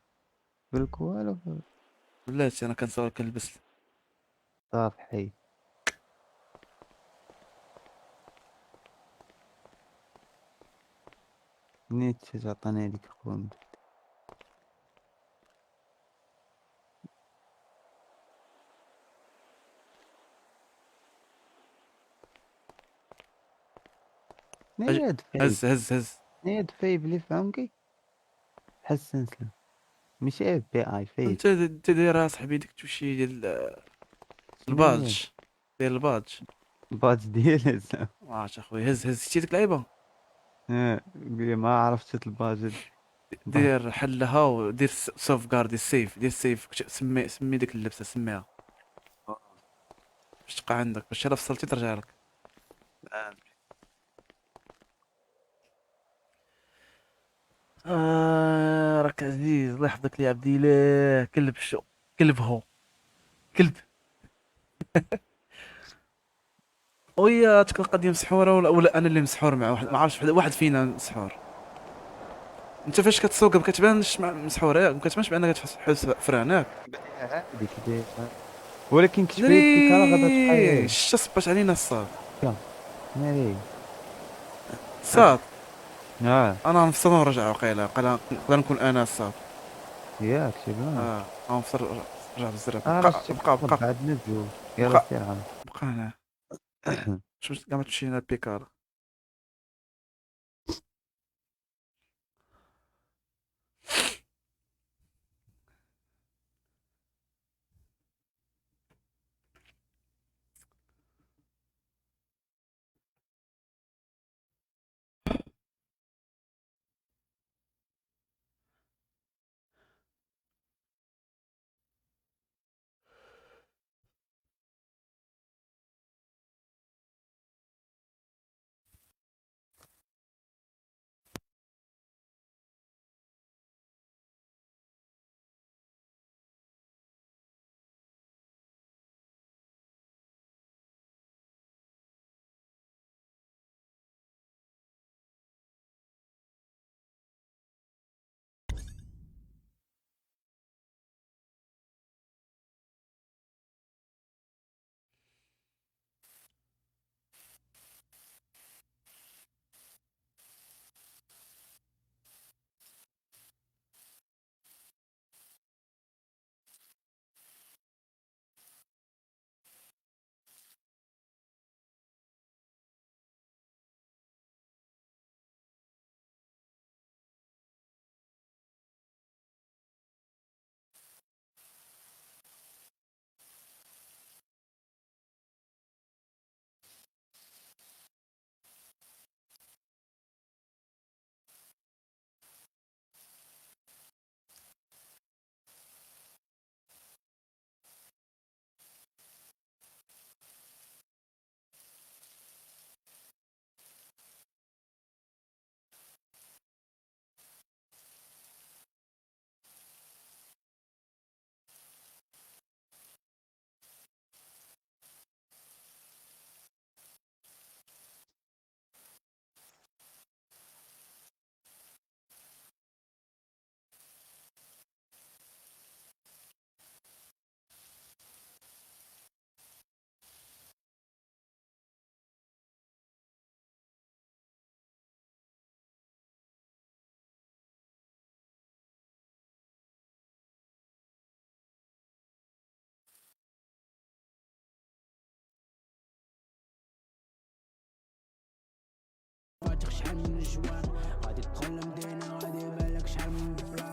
بالك والو. بلاتي انا كنصور كنلبس. صافي حي. نيت تعطيني هذيك القوة. نيت فايب. هز هز هز. نيت فايب اللي في عنقي بحال السلسلة. ماشي FBI فايب. انت داير اصاحبي ديك التوشي ديال ال badge. ديال ال badge. ال badge ديال زعما. ما عرفتش اخويا. هز هز شتي ديك اللعيبة؟ ما عرفتش ال badge. دير حلها ودير sauvegarde دير save، دير save. سمي ديك اللبسه سميها باش تبقى عندك، باش الا فصلتي ترجع لك. راك عزيز الله يحفظك لي عبد الله. كلب شو كلب هو كلب. ويا تكون القضية مسحوره ولا انا اللي مسحور مع واحد ما عرفتش. واحد فينا مسحور. انت فاش كتسوق ما كتبانش مسحور ياك؟ ما كتبانش بانك تحس فرانك عادي كداير، ولكن كتبان فيك راه غادا تبقى. شتا صبات علينا الصاد. ناري صاد. انا نفصل ونرجع وقيلا وقيلا نقدر نكون انا الصاد. ياك شي plan. نفصل رجع بالزرب. بقى بقى بقى عندنا الجوج. يلا سير عم. بقى هنا. شوف كاع ما تمشي هنا البيكار.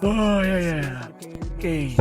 يا يا كاين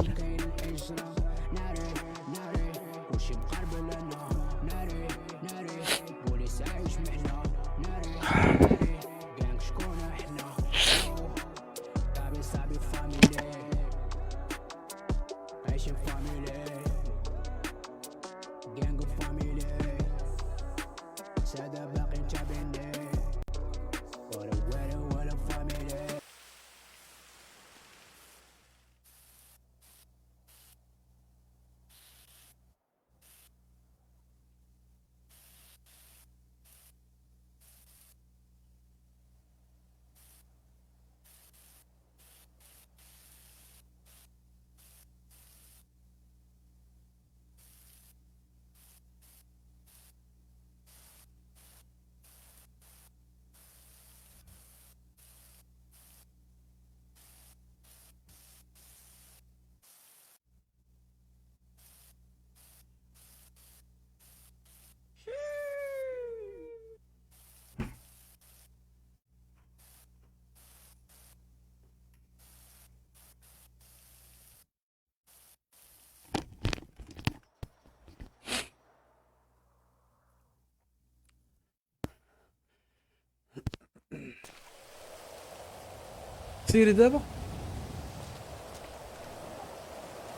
سيري دابا.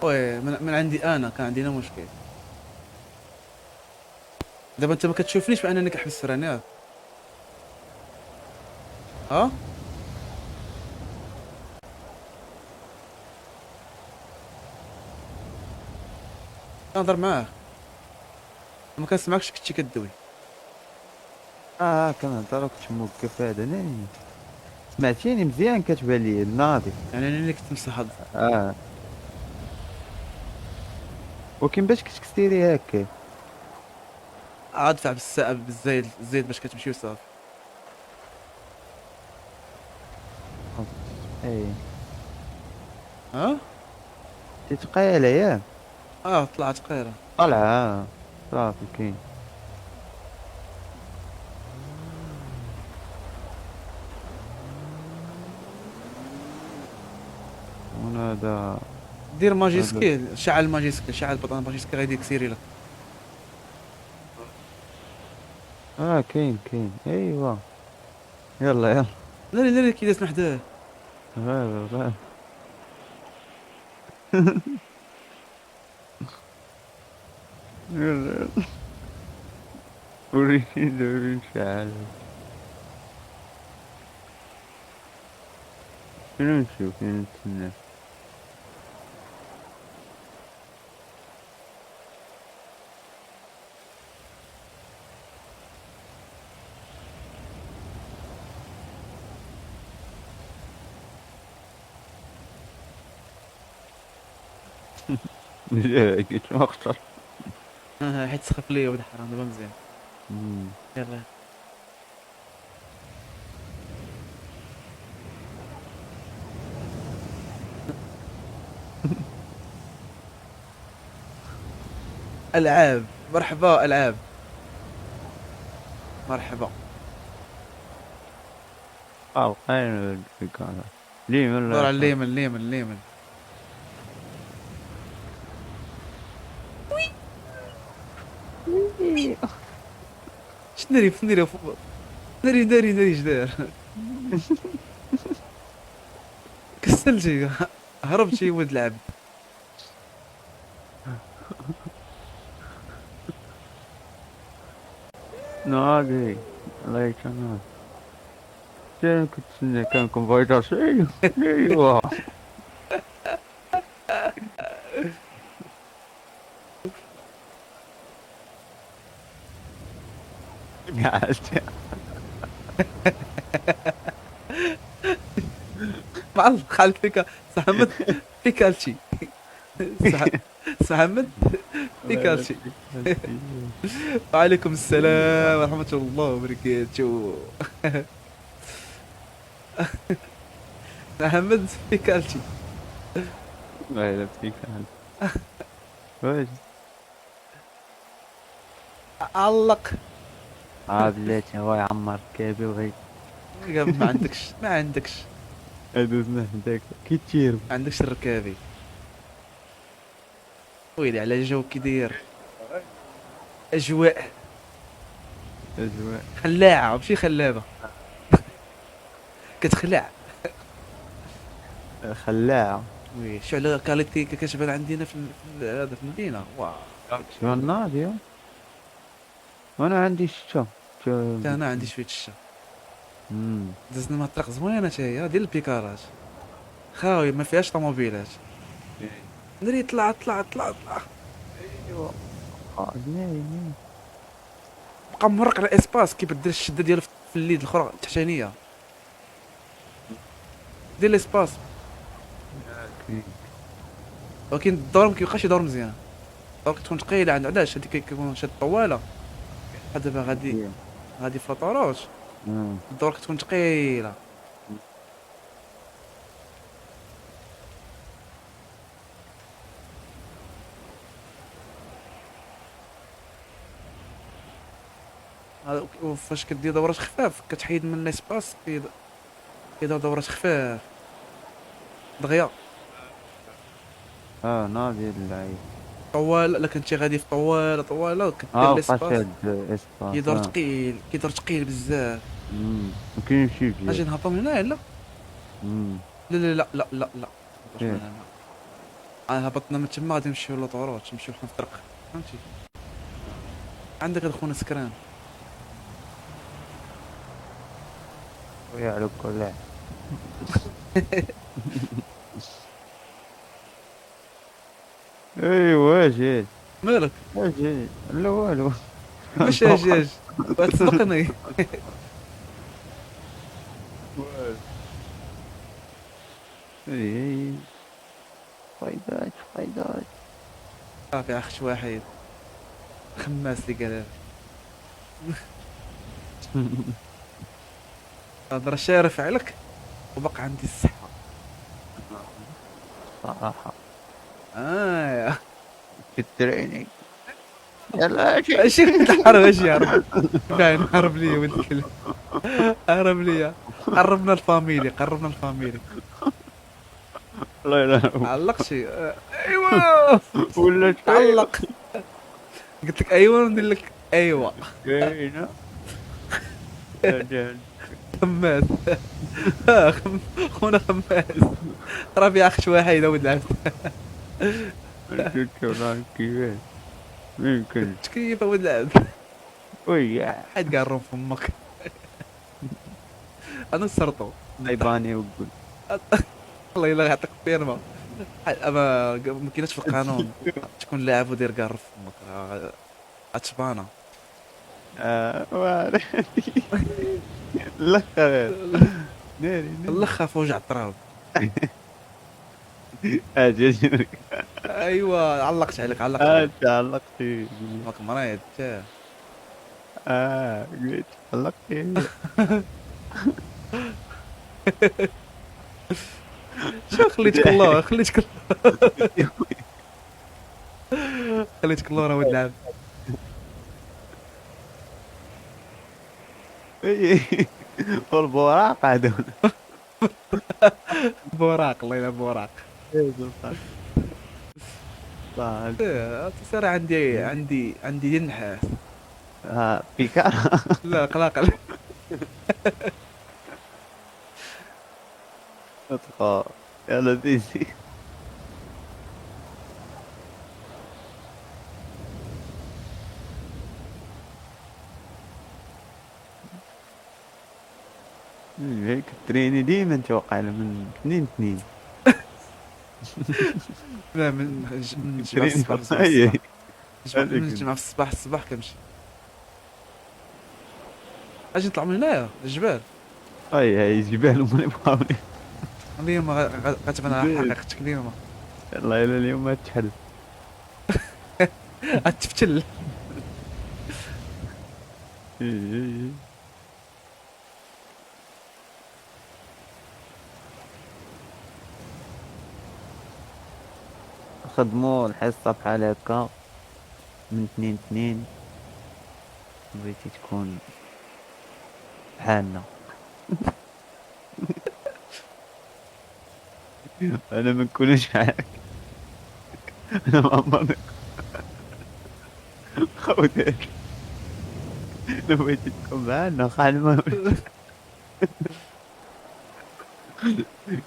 oui من عندي انا كان عندنا مشكل. دابا انت ما كتشوفنيش بانني كنحبس frein ياك؟ ها كنهضر معاه ما كنسمعكش كنتي كدوي. كنهضر وكنت موقف هذا. ناني سمعتيني مزيان كتبان لي ناضي. يعني انا اللي كنت مسحض. ولكن باش كتكسيري هكا عاد دفع بالساعة بالزايد الزايد باش كتمشي وصافي. اي ها تتقيلة ياك؟ طلعت قيلة. طلعة صافي كاين. هذا دير majuscule، شعل majuscule، شعل bouton majuscule غادي يكسيري لك. كاين كاين، ايوا يلا يلا. ناري ناري كي داز من حداه. غير غير يلا يلا. وريني دابا نشعل. شنو نشوف؟ شنو نتسنى؟ قلت ما اختار. حيت سخف ليا ولد الحرام. دابا مزيان. يلا العاب، مرحبا العاب، مرحبا. بقينا اليمين. دور على اليمين اليمين اليمين. ناري ناري ناري ناري ناري، اش داير؟ كسلتي، هربتي ولد العبد. نادي الله يسلمك. كنت تسنى كان كونفايتر. ايوا قعدت معلق على الفكرة سحمد بيكالتشي، سحمد بيكالتشي. وعليكم السلام ورحمة الله وبركاته. محمد بيكالتشي. والله الا بيكالتشي. واش علق؟ بلاتي، هو يعمر كابي وغي ما عندكش، ما عندكش. دوزنا حداك كي تير. ما عندكش الركابي. ويلي على الجو كي داير، اجواء اجواء خلاعه ماشي خلابة، كتخلع. خلاعه. oui، شو على qualité كتبان عندنا في هذا في المدينة، واو. شو الناضيه. وانا عندي الشتا. حتى انا عندي شوية الشتا. دزنا مع الطريق زوينة حتى هي ديال البيكاراج، خاوي ما فيهاش طوموبيلات. ناري طلع طلع طلع طلع. ايوا ناري. بقى مورق على espace، كيبدل الشدة ديالو في اليد الاخرى التحتانيه ديال l'espace، ولكن الدور ما كيبقاش يدور مزيان، الدور كتكون ثقيلة عنده. علاش؟ هادي كيكون شاد طواله بحال دابا غادي غادي في l'autoroute، الدور كتكون ثقيلة. وفاش كدير دورات خفاف كتحيد من l'espace، كيدير دورات خفاف دغيا. ناضي اللعيب. طوال الا كنتي غادي في طواله طواله كدير l'espace espace كيدور ثقيل، كيدور ثقيل بزاف. ممكن يمشي فيه. اجي نهبطو من هنا. لا لا لا لا لا لا لا، هبطنا من تما غادي نمشيو l'autoroute، نمشيو حنا في الطريق فهمتي. عندك هاد خونا سكران. ويا على كل. ايوا اجي. مالك؟ اجي. لا والو. ماشي اجي اجي تسبقني. اي فايدات فايدات. صافي اخش واحد خماس اللي قالها هذا شارف عليك وبقى عندي الصحة صراحة. في التريني يلا اجي. اجي الحرب، اجي هرب باين، هرب لي ولد الكلب، هرب لي. قربنا الفاميلي، قربنا الفاميلي. الله يلا علقتي. ايوا ولا علق. قلت لك ايوا ندير لك ايوا. كاينه. خماس. خونا خماس راه فيها اخ واحد ولد العبد. كيفاش يمكن تكيف ولد العبد. ويا حيد كاع الروم فمك. انا سرطو نايباني وقول الله الا يعطيك فيرما. اما ما كايناش في القانون تكون لاعب ودير كاع في فمك راه غتبانا. الاخر ناري الاخر فوجع التراب. اجي اجي. ايوا علقت عليك علقت. انت علقتي. راك مريض انت. قلت علقتي. شو خليتك الله خليتك خليتك الله راه ولد العب. والبوراق هذول. بوراق الله يلعب بوراق. صار عندي عندي عندي النحاس. بيكار. لا قلاقل. ادخل يلا ديزي. هيك تريني ديما نتوقع من 2 2. لا من الجمعة الصباح. من الجمعة في الصباح الصباح كنمشي. اجي نطلع من هنايا الجبال. اي اي الجبال هما اللي بغاوني. اليوم غتبان على حقيقتك اليوم. والله الا اليوم تحل. غتفتل. خدموا الحصة بحال هكا من 2 2 بغيتي تكون بحالنا. انا ما نكونش معاك. انا ما عمرني خوتك. انا بغيتي تكون معانا خا ما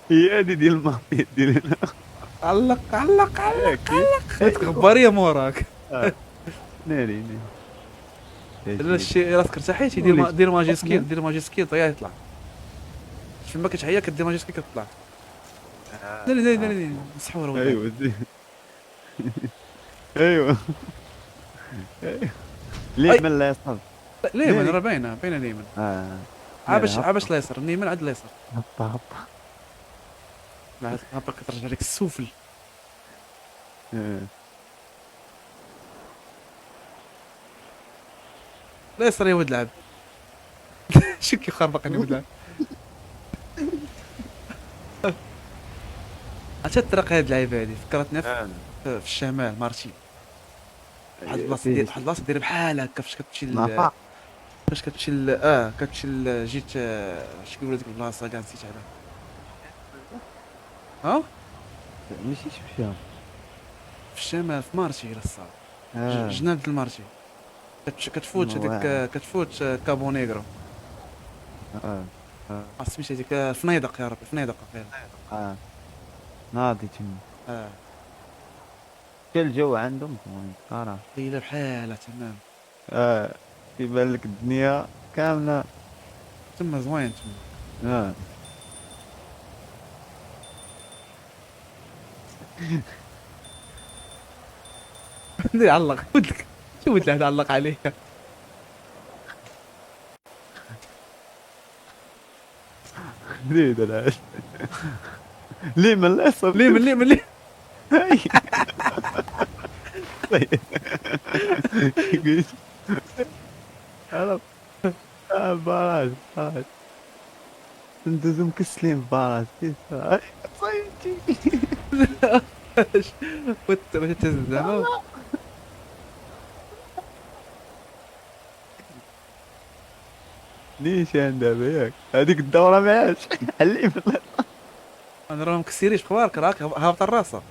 هي هادي ديال المافيا ديالنا. علق علق علق علق. غباريه موراك. ناري ناري. لا الشيء راسك ارتاحيتي. دير magic skill دير magic skill طيا يطلع. فين كتعيا كدير magic skill كتطلع. ناري ناري ناري مسحور. ايوا ايوا اليمين اليسار. اليمين راه باينة باينة اليمين. عابش عابش اليسار اليمين عند اليسار. هبا هبا لا هبا كترجع لك السفل. اليسار يا ولد العب. شو كيخربق يا ولد العب. عرفتي الطريق هاد اللعيبة هادي فكرتني في الشمال مارتي. واحد البلاصة ديال واحد البلاصة دايرة بحال هكا فاش كتمشي فاش كتمشي كتمشي جيت اش كيقولوا ديك البلاصة كاع نسيت عليها. ها ماشي شفتها في الشمال في مارتي الصاد. جناب المارتي كتفوت هذيك كتفوت كابو نيغرو. سميت هذيك فنيدق يا ربي فنيدق. ناضي تما. حتى الجو عندهم زوين صراحة. ليلة بحالها تمام. كيبان لك الدنيا كاملة تما زوين تما. علق ولدك شو ولد هذا علق عليه. ليه ده ليه من اليسار ليه من ليه من ليه. هلا باراج باراج ندوزو مكسلين في باراج. صيدتي باش تهز زعما. نيشان دابا ياك هذيك الدورة معاش. علي من اليسار. انا راه مكسيريش بخبارك، راك هابط الراسه.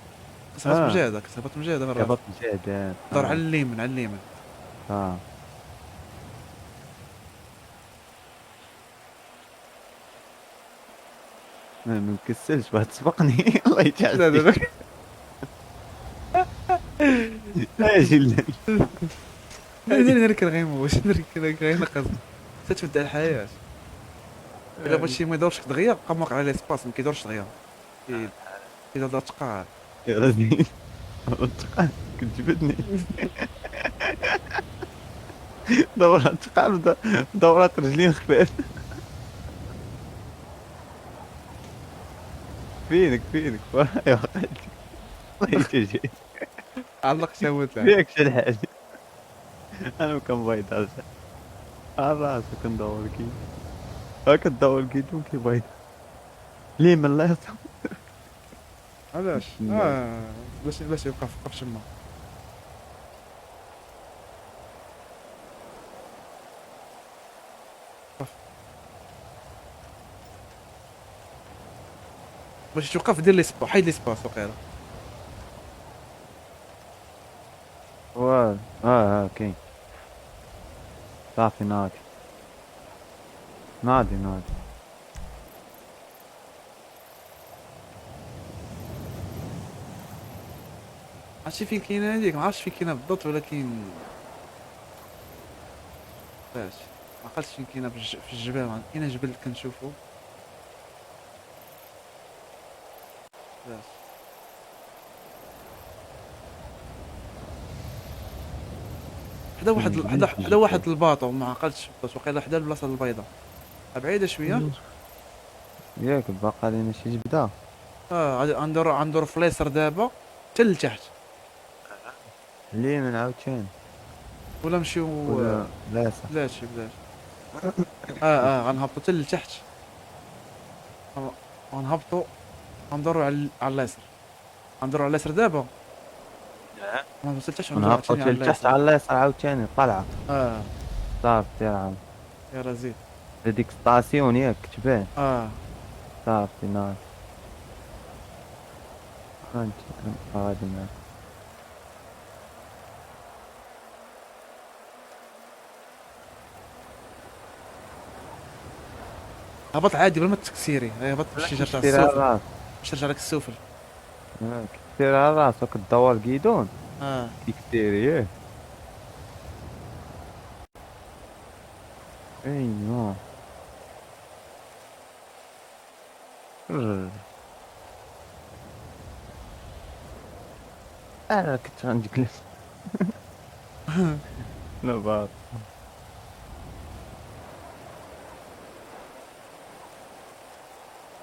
كتهبط مجهده، كتهبط مجهده من الراس. هبط مجهد. دور على اليمين، على اليمين. ما مكسلش باه تسبقني. الله يجعل. لا لا لا يا جلال. لا نركن غيموت، نركن غينقز حتى تبدا الحياة. الا بغيتي ما يدورش دغيا بقى موقع على l'espace، ما كيدورش دغيا، كيدور تقال. يا رزين تقال كتجبدني. دورات تقال، دورات رجلين خفاف. فينك فينك يا وقعتك. الله يتجي. علق شاوت. فيك شي الحاجة. انا ما كنبيضاش على راسك، كندور كي هاكا كدور كيدون كيبيض ليه من الله يرحم. علاش؟ باش يوقف، وقف تما. باش توقف دير l'espace، حيد l'espace وقيلا. واه كاين صافي. ناضي ناضي ناضي. عرفتي فين كاينه هذيك؟ ما عرفتش فين كاينه بالضبط، ولكن باش ما عقلتش فين كاينه في الجبال. كاينه جبل كنشوفو. باش حدا واحد، حدا واحد ال bateau، ما عقلتش بالضبط، وقيلا حدا البلاصة البيضاء بعيدة شوية. ياك باقا لينا شي جبده. غادي غندور في اليسار دابا حتى لتحت. اليمين عاوتاني ولا نمشيو؟ ولا لا صح. بلاش بلاش. غنهبطو حتى لتحت، غنهبطو غندورو على اليسار، غندورو على اليسار دابا. غنوصل لتحت، غنهبطو حتى لتحت على اليسار عاوتاني طالعه. صافي سير عاود. يلا زيد. هذيك station ياك كتبان. صافي ناضي. انت غادي معاك. هبط عادي بلا ما تكسيري، هبط باش ترجع السفل، باش ترجع لك السفل. كثير على راسك كدور guidon. كثير ياك. ايوا انا كنت غنجلس. لا باط.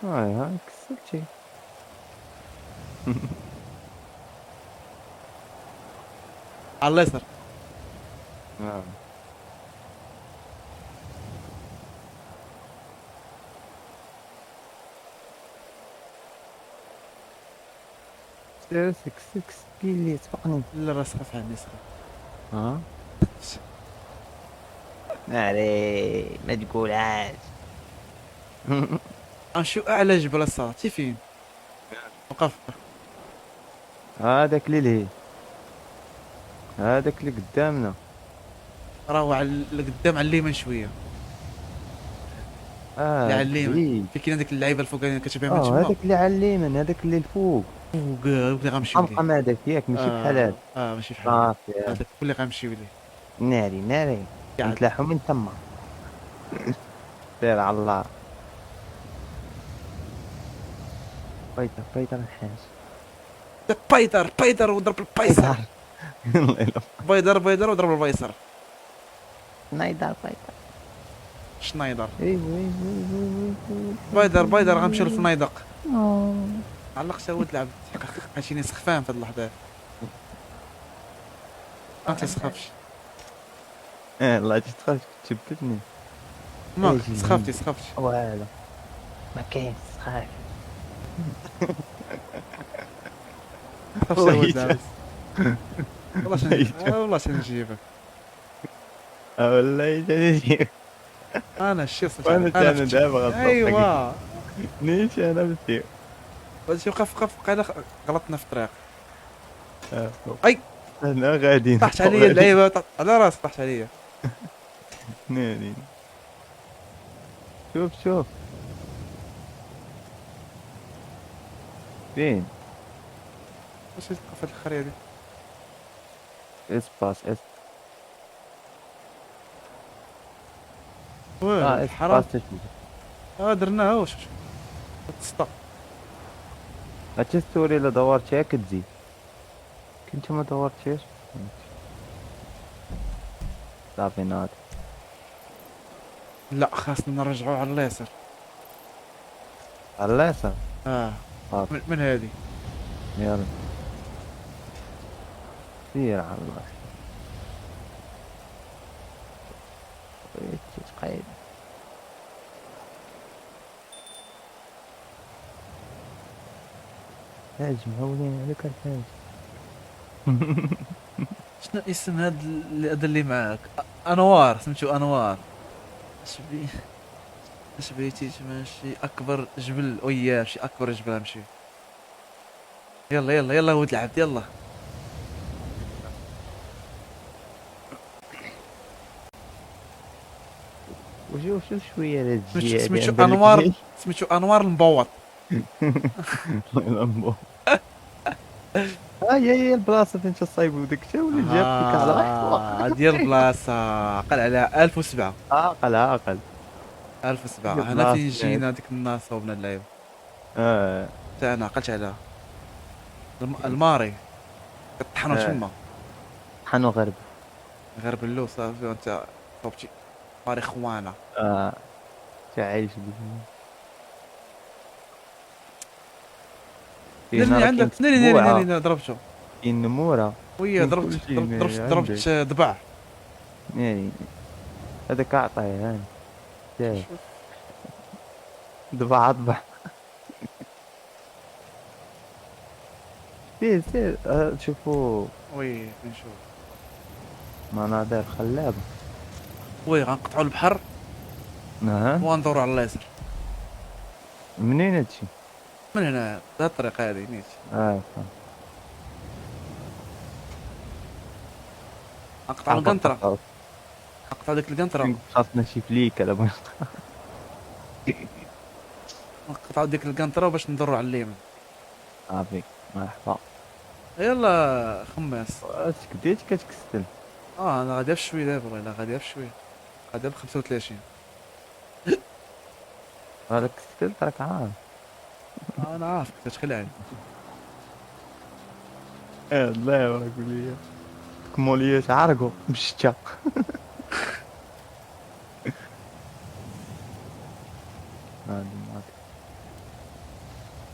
ها كسلتي. على اليسار. سير سك سك اللي سبقني. لا راه سقف عندي سقف. ناري ما تقولهاش. غنمشيو اعلى جبل الصراحة. تي فين؟ وقف. هذاك اللي لهي، هذاك اللي قدامنا. راه هو على اللي قدام على اليمين شوية. اللي على اليمين في كاين هذيك اللعيبة الفوقانيه كتبان من تما. هذاك اللي على اليمين، هذاك اللي الفوق. فوق اللي غنمشيو ليه. حمقى هذاك ياك، ماشي بحال هذا. ماشي بحال هذا. هذاك اللي غنمشيو ليه. ناري ناري نتلاحو من تما. سير على الله. بيضر بيضر الحاج. بيضر بيضر وضرب البيصر. بيضر بيضر وضرب البيصر. شنايدر بيضر. شنايدر. oui oui oui oui. بيضر بيضر غنمشيو للفنيدق. علق سويت لعبت عشيني سخفان في هاد اللحظة. ما تسخفش. الله تسخف تشبتني. ما سخفتي سخفتي. والو ما كاين سخاف. والله والله شنجيبك. والله شنجيبك. انا الشي وصلت. انا دابا غنطلق. ايوا نيت انا بسير. هادشي وقف وقف وقيلا غلطنا في الطريق. اي انا غادي طاحت عليا اللعيبة، طاحت على راسي، طاحت عليا. ناري. شوف شوف فين واش تلقى في هاد الخريه هادي؟ espace اس واه حرام. espace تشوف. درناها واش تسطا. هادشي story الا دورتيها كتزيد، كنت ما دورتيهاش صافي ناضي. لا خاصنا نرجعو على اليسار. على اليسار؟ صافي. من هادي. يلا سير على الله. بغيتي تقيد. حاج معولين عليك الحاج. شنو اسم هاد هذا اللي معاك؟ انوار، سميتو انوار. اش بغيتي تمشي؟ اكبر جبل. وياه شي اكبر جبل نمشي. يلا يلا يلا ولد العبد يلا. وشوف شوف شوية على الجهة هادي سميتو عند بالك انوار، ليش؟ سميتو انوار المبوط. المبوط. هي هي البلاصة فين تصايبوا داك الشيء واللي جاب فيك على هادي هي البلاصة. عقل على 1007. عقل، عقل. 1007. هي هنا البلاصة فين جينا ديالك. ديك النهار صوبنا اللعيبة. حتى انا عقلت عليها. الماري كطحنوا تما. طحنوا غرب. غرب اللو صافي وانت صوبتي ماري خوانا. تعيش بيه. ناري كاين راه عندك. كاين ناري، ناري، سبوعة. ناري، ناري، ضربته. كاين نمورة. ويا، كاين كلشي ناري ضربت عندك. ضبع. ناري. هذاك عطيه هاني. شايف. ضبع، ضبع. سير، سير. شوفوا. oui، نشوف. مناظر خلابة. oui، غنقطعوا البحر. وندوروا على اليسار. منين هادشي؟ من هنا، بهاد الطريقة هادي نيت. فهمت. نقطعوا القنطرة. نقطعوا ديك القنطرة. خاصنا شي فليك على بغينا. نقطعوا ديك القنطرة باش ندوروا على اليمين. صافي، مرحبا. يلا خماس. اش بديت كتكسل؟ انا غادي بشوي دابا، والله الا غادي بشوي. غادي ب 35. راك كسلت، راك عارف. انا عارف كتخلعني. الله يبارك ليا. كموليات عرقوا بالشتا. هادي ماك.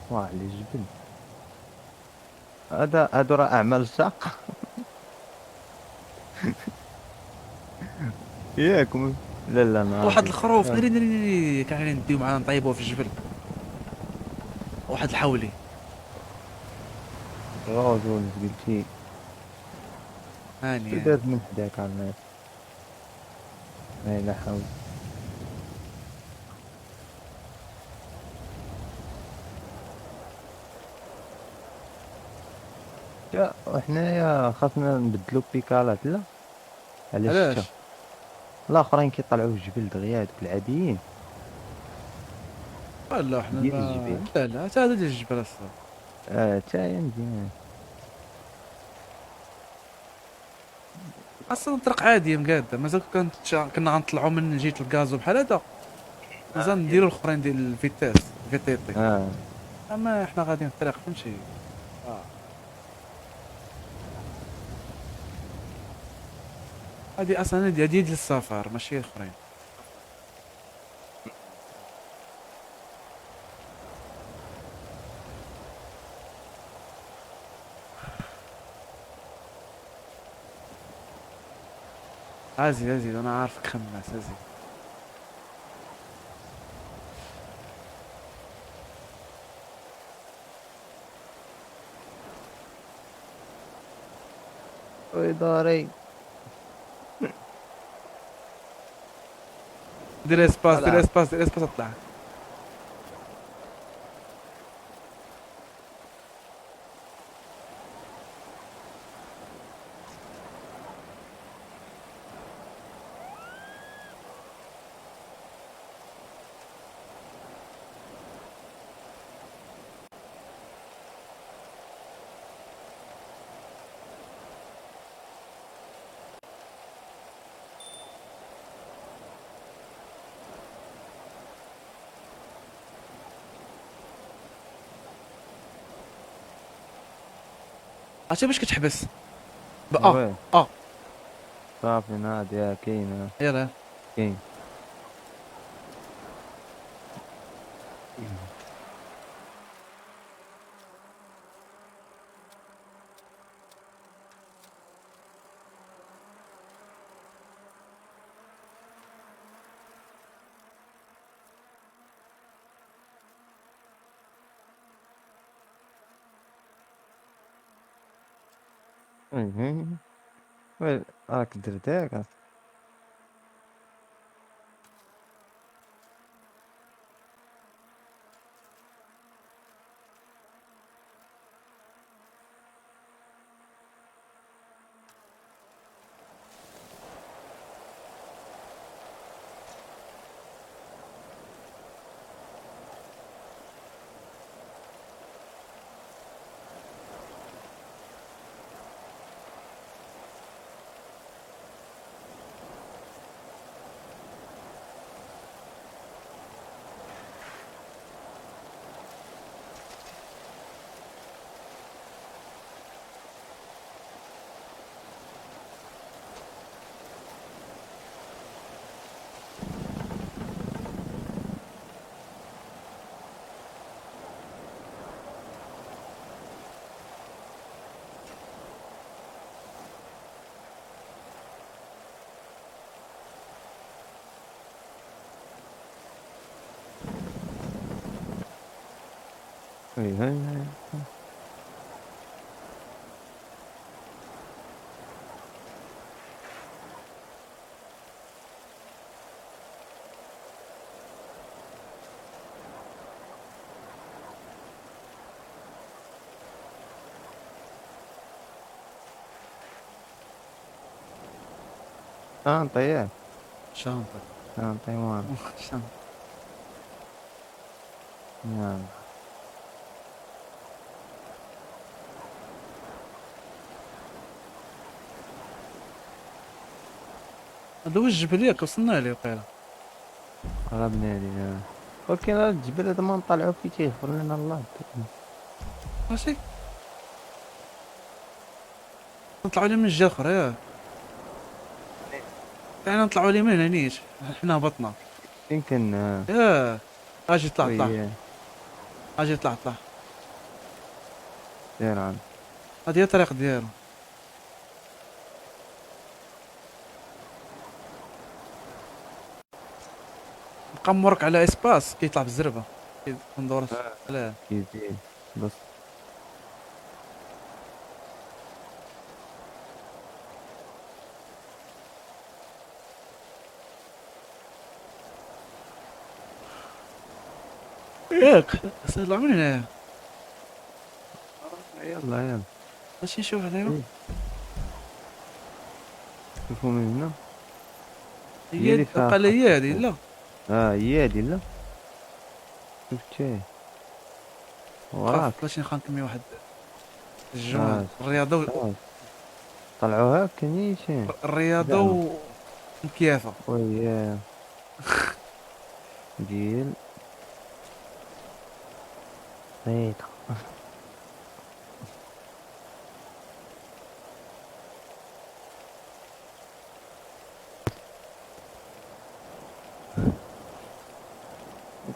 واه على الجبل. هادو راه أعمال شاقة. ياكم. لا، لا، أنا واحد عارف. الخروف، ناري، ناري، ناري، كان علينا نديو معنا نطيبوه في الجبل. واحد الحولي. غوز ولد قلتي. هاني. شو داز من حداك على الناس؟ لا لا حول. يا وحنايا خاصنا نبدلو بيكالات، لا؟ على علاش؟ الشتا. الاخرين كيطلعوا في الجبل دغيا، هذوك العاديين. لا، حنا ديال ما- الجبل. لا، لا، حتى هذا ديال الجبل اصلا. حتى هي مزيان. اصلا الطريق عادية مقادة، مازال كنا غنطلعوا من جهة الكازو بحال هذا. مازال نديروا الاخرين ديال ال vitesse، VTT. اما حنا غاديين في الطريق، فهمتي؟ هادي اصلا هادي ديال السفر ماشي الاخرين. ازيد ازيد، انا عارفك خماس، ازيد. وي داري. دير espace، دير طلع. espace، دير espace، طلع. عرفتي باش كتحبس بأ ا صافي ناضي كاين. يلا كاين. راك درتك. هاي هاي هاي. شانطة ياك؟ شانطة. شانطة وين؟ شانطة. نعم. هذا هو الجبل ياك وصلنا ليه وقيلا. قربنا ليه، ولكن راه الجبل هذا ما نطلعو فيه تيغفر لنا الله. ماشي نطلعو ليه من الجهة الأخرى ياك. يعني نطلعو ليه من هنا نيت، حنا هبطنا. يمكن. ياه اجي طلع طلع. اجي طلع طلع. سير عاد. هادي هي الطريق ديالو. بقى مورك على espace كيطلع بالزربه ندور علاه كيزيد بس. ياك طلع من هنايا. يلا يلا ماشي نشوف هنايا. شوفوا من هنا. هي بقى هي هادي لا. هي هادي لا. شفتي وراك. بلاتي نخا نكمي واحد الجون. الرياضة طلعوها هكا نيشان. الرياضة ومكيافة. وياه ديال بيضة.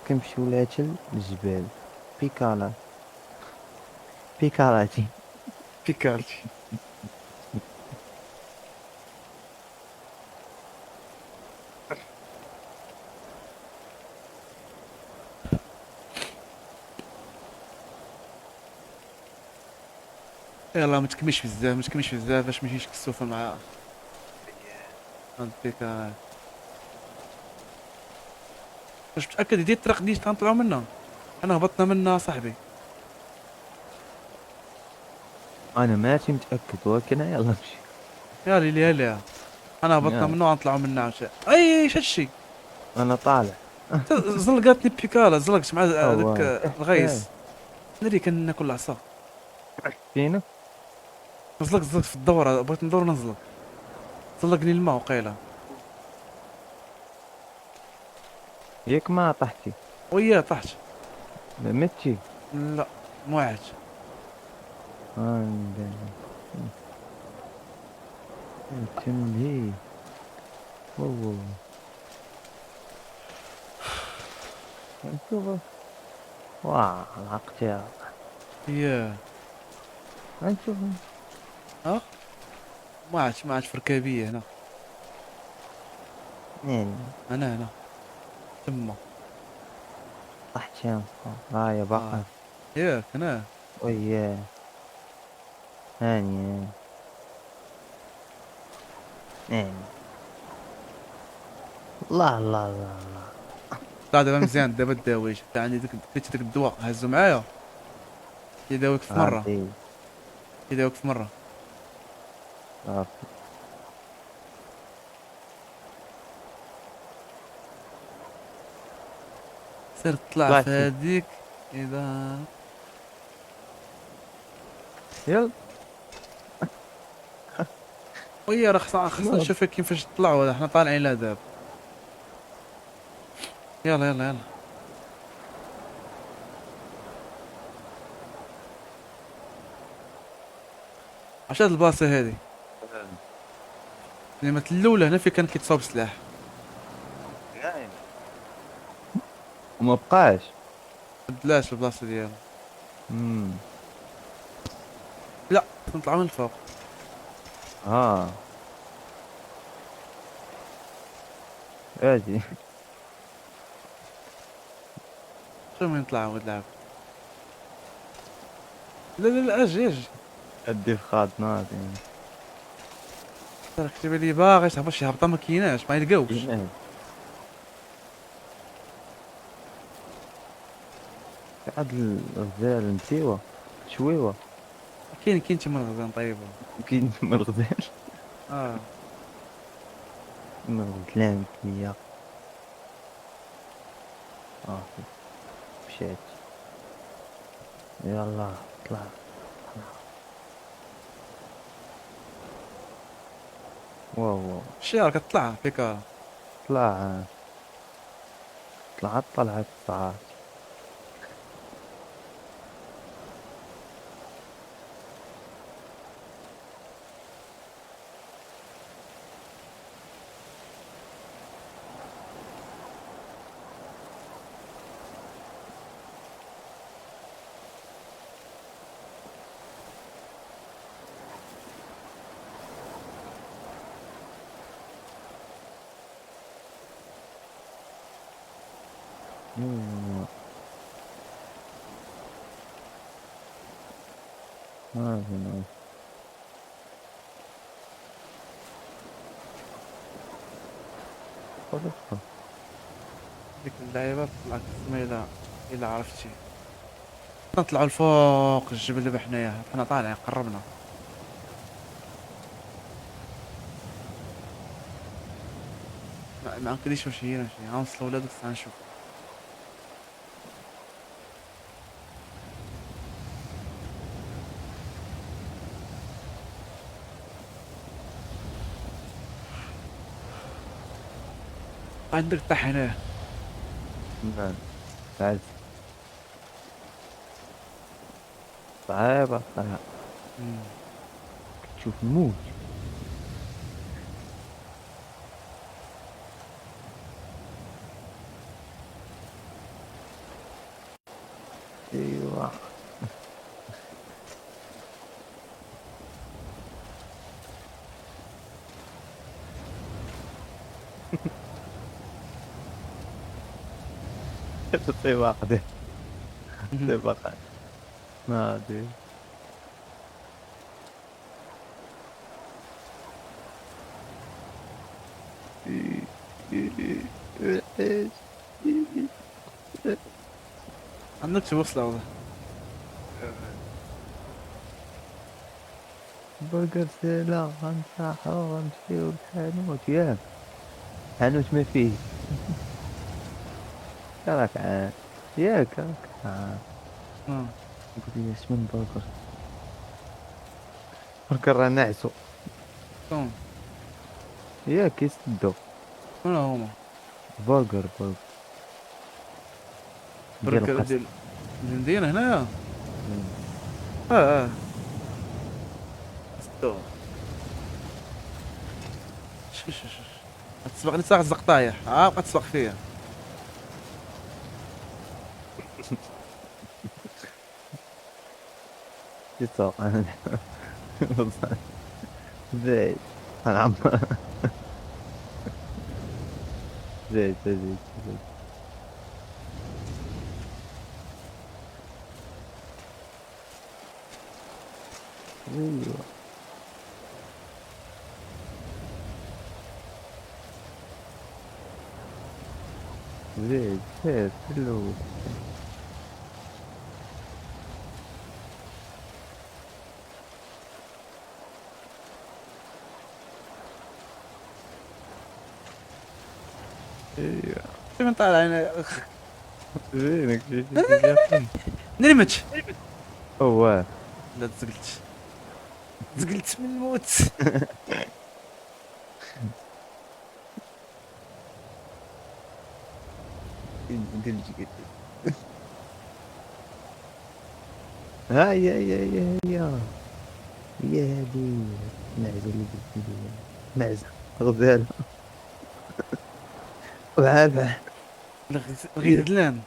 كنمشيو لهاتل الجبال بيكالا بيكالاتي بيكالتي. يلا ما تكميش بزاف، ما تكميش بزاف باش ما يجيش السوفه مع بيكا. باش متأكد ديال الطريق ديال تنطلعو منها. حنا هبطنا منها صاحبي. انا ماشي متأكد ولكن يلا نمشي. يا ليلي يا ليلي انا هبطنا منه غنطلعو منها عاوتاني. اي اش هادشي؟ انا طالع. زلقاتني بيكالا، زلقت مع هذاك الغيس. ناري كناكل العصا. فينا؟ زلقت زلقت في الدورة، بغيت ندور نزلق. زلقني الماء وقيله. ياك ما طحتي؟ ويا طحت. متي؟ لا ما عاد. تملي واو نشوف. واه العقتي. ياه نشوف. ها ما عادش في ركابيه هنا. نين انا هنا تما طحت يا ها يا باقا. ياك هنا. وياه هاني هاني. الله الله الله الله. لا دابا مزيان، دابا داويت عندي ديك ديك الدواء هزو معايا يداويك في مرة، يداويك في مرة. سير طلع في هذيك إذا يلا. وهي راه خصنا نشوف كيفاش تطلعوا، حنا طالعين لها دابا. يلا يلا يلا. عرفتي هاد البلاصة هادي اللي الاولى هنا فين كان كيتصاوب سلاح وما بقاش بدلاش البلاصة ديالو. لا نطلعو من الفوق. اجي شو من نطلعو نلعب. لا لا لا اجي اجي. ادي في خاطنا ناضي. راه كتب لي باغي تهبط شي هبطه ما كايناش، ما يلقاوش. عاد الغزال نتيوا شويوه. كاين تما الغزال طيبة. كاين تما الغزال. تما الغزلان كنيا. مشات. يلا طلع. واو واو. شي راه كتطلع فيك. طلع طلعت طلعت طلعت. ديك اللعيبة طلعت تما الا عرفتي. نطلعوا لفوق الجبل دابا حنايا، حنا طالعين قربنا. ما نقدرش واش هي ماشي غنوصلوا ولا ديك الساعة نشوف. عندك طيح هنا. نعم عز صعيبة الطلعة. تشوف الموت. ايوا سباق ده سباق ما ادري. عندك توصل والله. برجر سيلا غنصاحو غنمشيو للحانوت. ياك حانوت ما فيه. راك عارف ياك راك عارف. قلت لي اش من برجر؟ برجر راه ناعسو. شكون؟ ياك كيسدو. شكون هما؟ برجر برجر برجر ديال المدينة هنايا. شوف شوف شوف، تسبقني ساعة الزق طايح، بقى تسبق فيا. تسوق انا زيد انا زيد زيد زيد. ايوه زيد زيد في الاول. ايوه فين طالع انا؟ زينك. نرمت. اوه لا تزقلت، تزقلت من الموت. ها هي هي هي هي هي هادي المعزة اللي قلت لي، معزة غزالة بحال بحال الغزلان.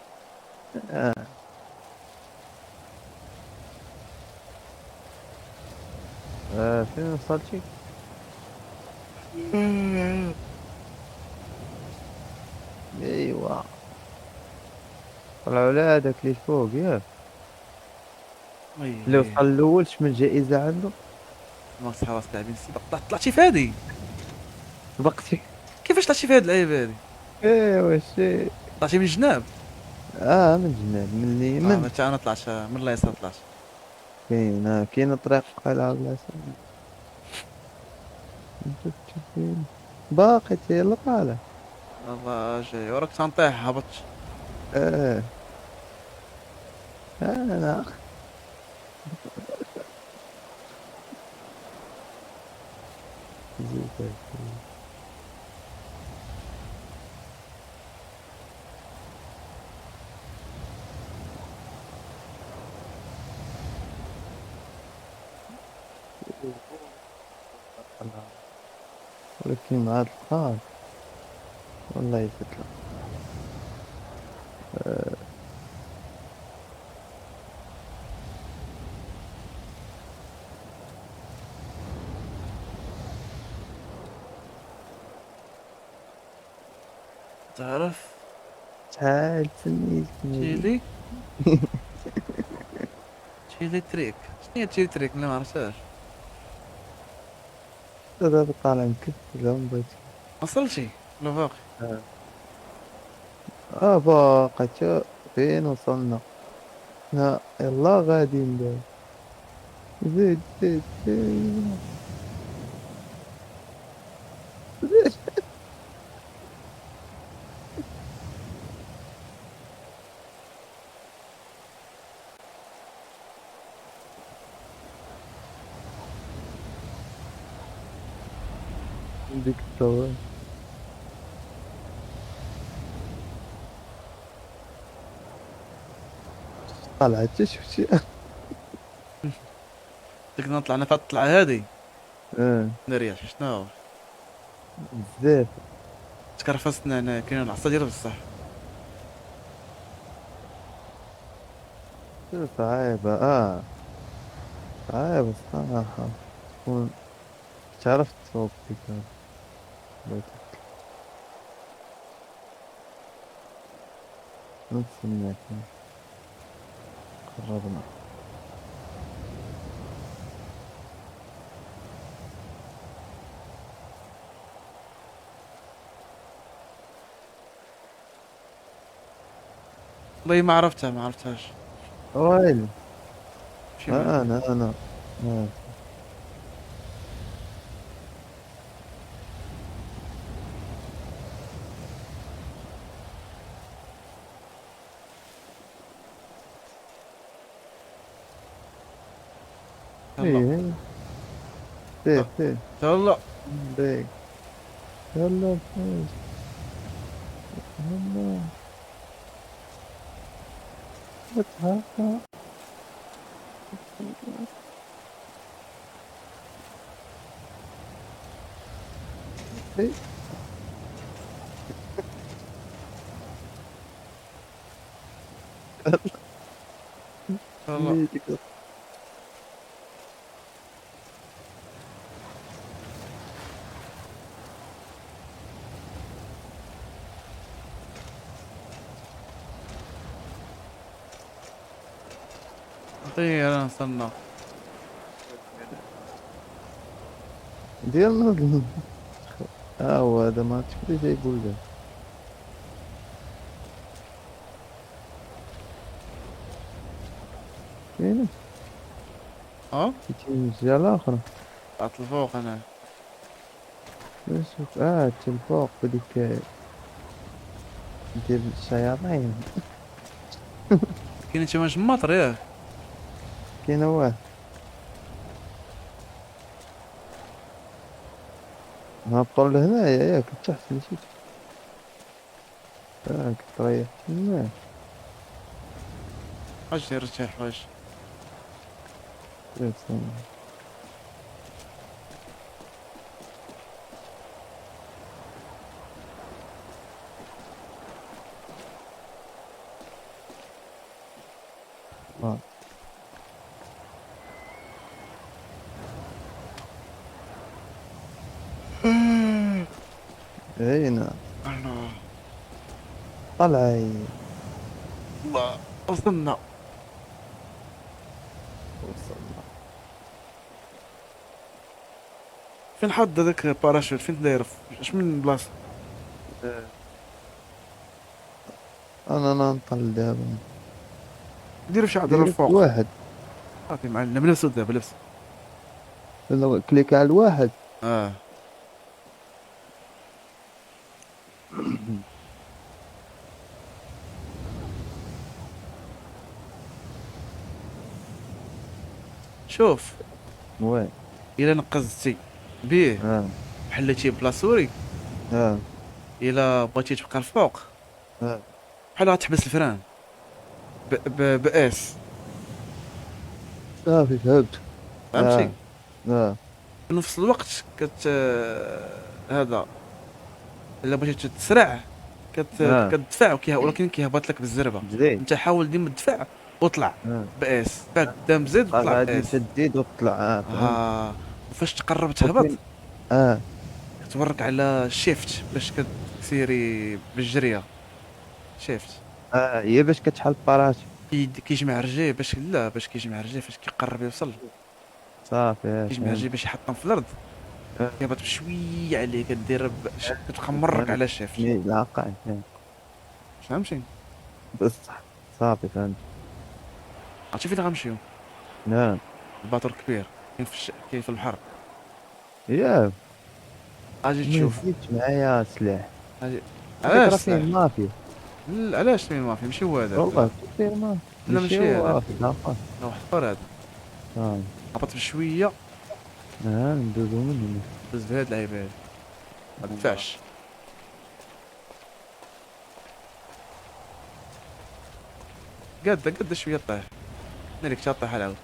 فين وصلتي؟ ايوا طلعوا على هذاك اللي فوق ياك؟ اللي وصل الاول شمن جائزة عنده؟ ما صح راسك لاعبين السباق. طلعتي في هادي؟ سبقتي. كيفاش طلعتي في هاد اللعيبة هادي؟ ايوا شي طلعتي من الجناب؟ من الجناب، من اليمين. حتى انا طلعت من اليسار طلعت. كاينه طريق على اليسار. باقي تيلا طالع. الله جاي وراك تنطيح هبط. انا زيد. ولكن مع هاد القاع والله يفتح. تعرف شحال تسنيت تشيلي تشيلي تريك. شنو هي تشيلي تريك؟ ما عرفتهاش. هذا طالع مكتب لا بغيت. وصلتي ولا باقي؟ باقي. تا فين وصلنا؟ لا يلا غادي دابا. زيد زيد زيد زيد. ديك الطوال طلعت حتى شفتي. ديك طلعنا في الطلعة هادي. نريح شنو بزاف تكرفصنا هنا، كاين العصا ديال بصح صعيبة. صعيبة الصراحة تكون تعرف تسوق ديك. نتسناك قربنا. والله ما عرفتها، ما عرفتهاش. ويلي. انا انا ايه سير سير. يلا بيك. يلا فاش. يلا فتحة. الله. طير انا وصلنا. ديال ها هو هذا ما عرفتش كيفاش تيقول له. كاينه اه تيمشي على الاخر. طلعت الفوق انا. شوف تي الفوق بديك ديال الشياطين. كاين تما جماطر ياك؟ كاين واحد نهبطو لهنايا ياك لتحت ماشي كتريح تما. اجي ارتاح واش. هينا الله طلعي. الله وصلنا. وصلنا. فين حط هذاك باراشوت؟ فين داير؟ اش من بلاصة؟ انا نطل دابا. ديروا شي عضلة ديروا الفوق. واحد. صافي معلم لبسو دابا لبسو. لا، clique على الواحد. شوف. oui. الا نقزتي بيه حليتي ب la souris. الا بغيتي تبقى الفوق. بحال غتحبس ال frein ب S. صافي فهمت. فهمتي؟ في نفس الوقت كت هذا الا بغيتي تسرع كتدفع ولكن كيهبط لك بالزربه. انت حاول ديما تدفع وطلع ب S، دفع قدام زيد وطلع غادي ب S. تزيد وتطلع. فهمت. وفاش تقرب تهبط كتورك على shift باش كتسيري بالجريه. shift. هي باش كتحل باراشوت. كيجمع رجليه باش لا، باش كيجمع رجليه فاش كيقرب يوصل. صافي، كيجمع فهمت. رجليه باش يحطهم في الارض. كيهبط بشوية عليه، كدير كتبقى مرك على shift. العقل، فهمتي؟ بصح صافي فهمت. عرفتي فين غنمشيو؟ نعم. ال bateau الكبير كاين كاين في البحر. ياك. اجي ما تشوف. هزيتش معايا سلاح. اجي. هذاك علاش راه فيه سلاح؟ المافيا. لا، علاش فيه المافيا؟ ماشي هو هذاك. والله فيه المافيا. لا، ماشي ماشي هو، هذاك. في الآخر. لا، واحد اخر هذا. هبط بشوية. ندوزو من هنا. دوز بهاد اللعيبة هادي. ما تدفعش. قادة قادة شوية طيح. ناريك تا طيح العاود.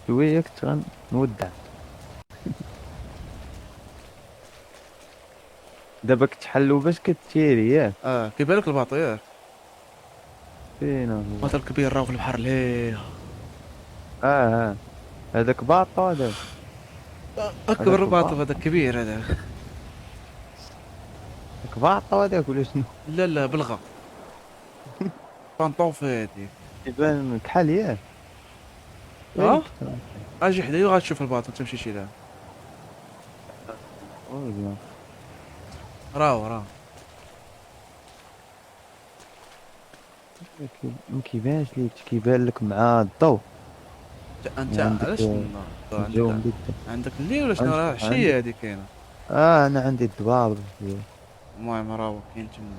شوية كنت غنودع. دابا كتحلو باش كتيري ياك؟ كيبان لك ال bateau ياك؟ فين هو؟ ال bateau الكبير راهو في البحر ليه. هذاك bateau هذاك. أكبر هذاك bateau bateau. هذاك كبير هذاك. هذاك bateau هذاك ولا شنو؟ لا لا بلغة. بانطوفة هذيك. يبان كحال ياك؟ اجي حدايا وغتشوف ال bateau تمشي شي لها. والله. راهو. ما كيبانش ليك، كيبان لك مع الضوء. انت عندك علاش الجو مبدل. عندك الليل ولا شنو؟ راه عشية هذه كاينة. انا عندي الضباب. المهم راهو كاين تما.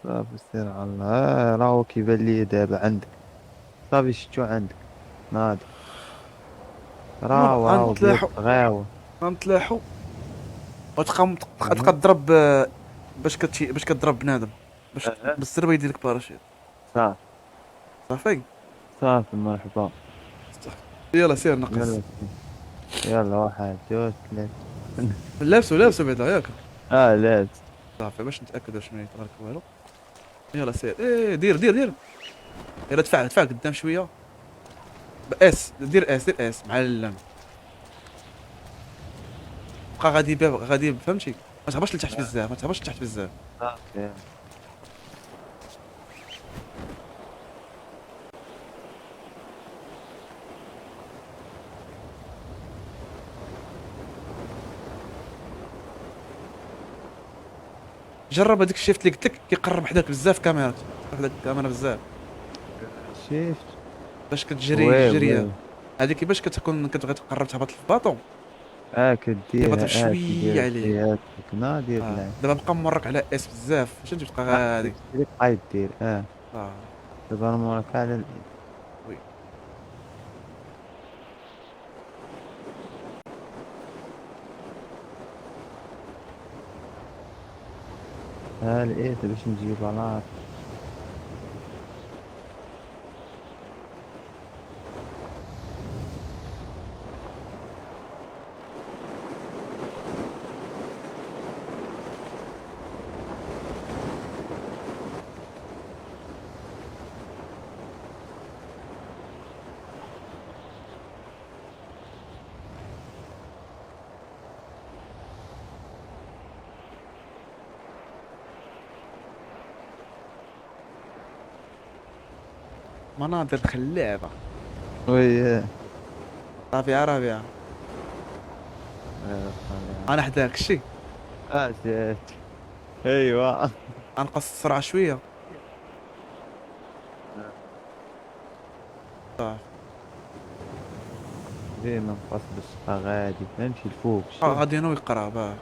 صافي سير على الله. راهو كيبان لي دابا عندك. صافي شتو عندك. ناضي. راهو غنتلاحو. غاو. غنتلاحو. وتبقى تبقى تضرب، باش كتضرب بنادم. باش بالسربه يدير لك باراشوت. صافي صافي صافي مرحبا. يلا سير نقص. يلا يلا، واحد جوج ثلاثة. لابسو لابسو بعدا ياك؟ اه لابس. صافي باش نتاكد واش ما يطرالك والو. يلا سير، ايه دير دير دير، يلا دفع دفع قدام شوية. S دير S دير S معلم. بقى غادي باب غادي، فهمتي؟ ما تهبطش لتحت بزاف، ما تهبطش لتحت بزاف. صافي. جرب هذيك ال shift اللي قلت لك، كيقرب حداك بزاف كاميرات، حداك الكاميرا بزاف. shift باش كتجري oui الجريه oui. هذيك باش كتكون كتبغي تقرب تهبط في ال bateau. اه كدير كيهبط بشوية عليه. نادي. آه. دابا بقى مورك على S بزاف، فهمتي؟ تبقى غادي. بقى دير اه. آه. دابا انا مورك على ال oui. ها ال S باش نجيب على مناظر خلابة. oui. ربيعة ربيعة. انا حداك شي. اه شفت، ايوا. انقص السرعة شوية. صافي. ديما نقص باش تبقى غادي، فهمتي؟ الفوق. اه غادي انا ويقرا باه.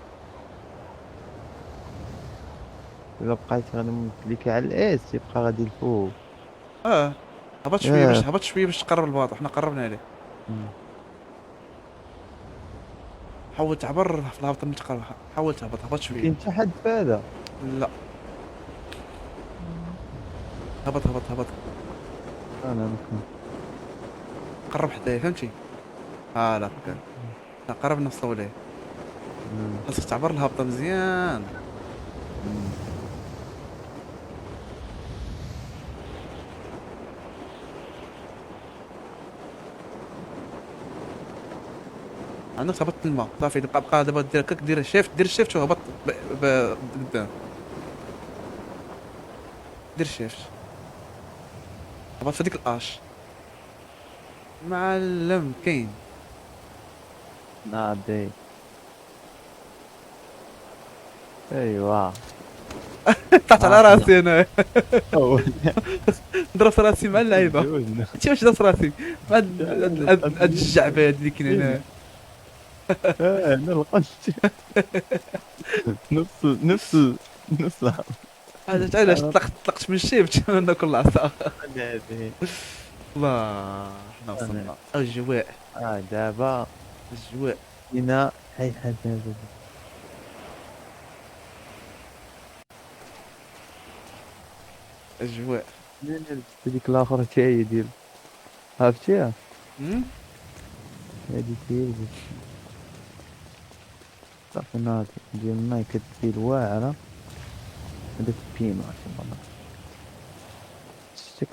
الا بقيت غادي مكليكي على ال S يبقى غادي الفوق. اه هبط شوية باش هبط شوية باش تقرب ال bateau، حنا قربنا عليه. حاول تعبر في الهبطه من تقرب، حاول تهبط، هبط شوية. كاين حتى حد في هذا؟ لا هبط هبط هبط. انا نكون قرب حدايا، فهمتي؟ اه لا لا قرب نوصلوا ليه. خاصك تعبر الهبطه مزيان. عندك تهبط الماء صافي. بقى بقى دابا دير هكاك، دير shift، دير shift وهبط قدام. دير shift هبط في ديك الاش معلم. كاين ناضي. ايوا. طلعت على راسي انا، ضربت راسي مع اللعيبة. انت واش ضربت راسي مع هاد الجعبه هاد اللي كاين هنا. انا لقيت نفس نفس نفس. علاش طلقت من ال shift ناكل العصا. الله حنا وصلنا اجواء. دابا اجواء هنا. حي حي حي. اجواء. هذيك الاخر حتى هي ديال، عرفتيها؟ هادي تي صافي ناضي ديال نايك ديال واعرة. هذاك بيما والله شتك.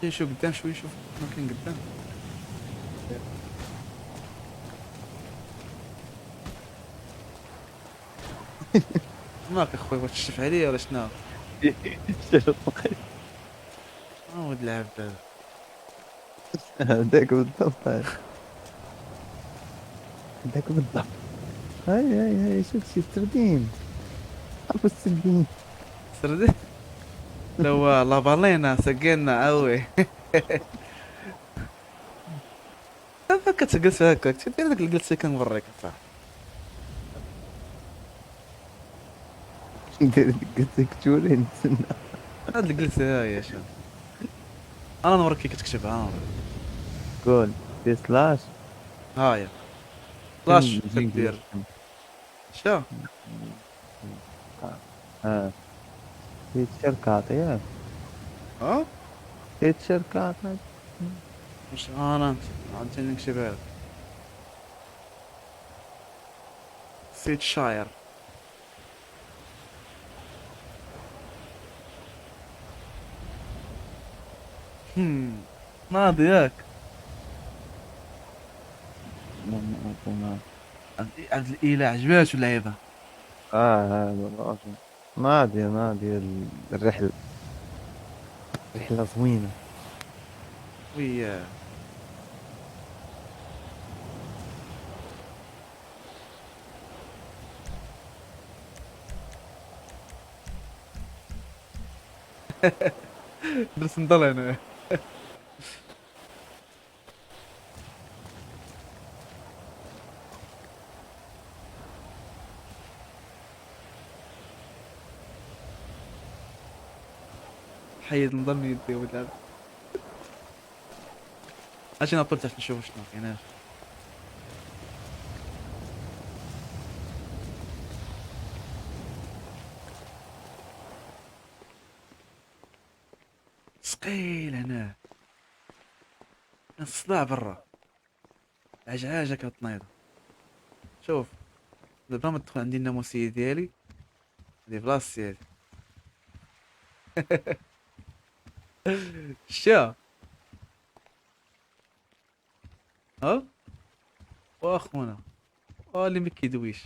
شوف قدام شوي، شوف ما كاين قدام. ماك اخويا، واش تشف عليا ولا شنو؟ ولد العبد هذاك بالضبط، هذاك بالضبط. هاي هاي هاي، شوف شي السردين، عرفوا السردين. السردين لو لا بالينا سقينا قوي. كتجلس هكاك، تدير ديك الجلسة كنوريك صح. ندير قلت لك توري نتسنى. هاد الجلسة ها هي شوف، انا نوريك كي كتكتبها. انا نوريك. قول دي slash. ها هي slash كدير شا. اه feature quatre ياك؟ اه feature quatre. مش انا عاوتاني نكتبها لك. سيت شاير. ناضي ياك؟ عبد الاله عجباتو اللعيبة. اه ناضية ناضية الرحلة، رحلة زوينة. وياه درت نضل انا. حيد نضل من يدي ولد العبد. اجي نهبط تحت نشوف شنو كاين. ثقيل هنا، الصداع برا، عجعاجة كتنايض. شوف دابا ما تدخل عندي الناموسية ديالي، هادي بلاصتي هادي. شتا ها واخونا اللي ما كيدويش.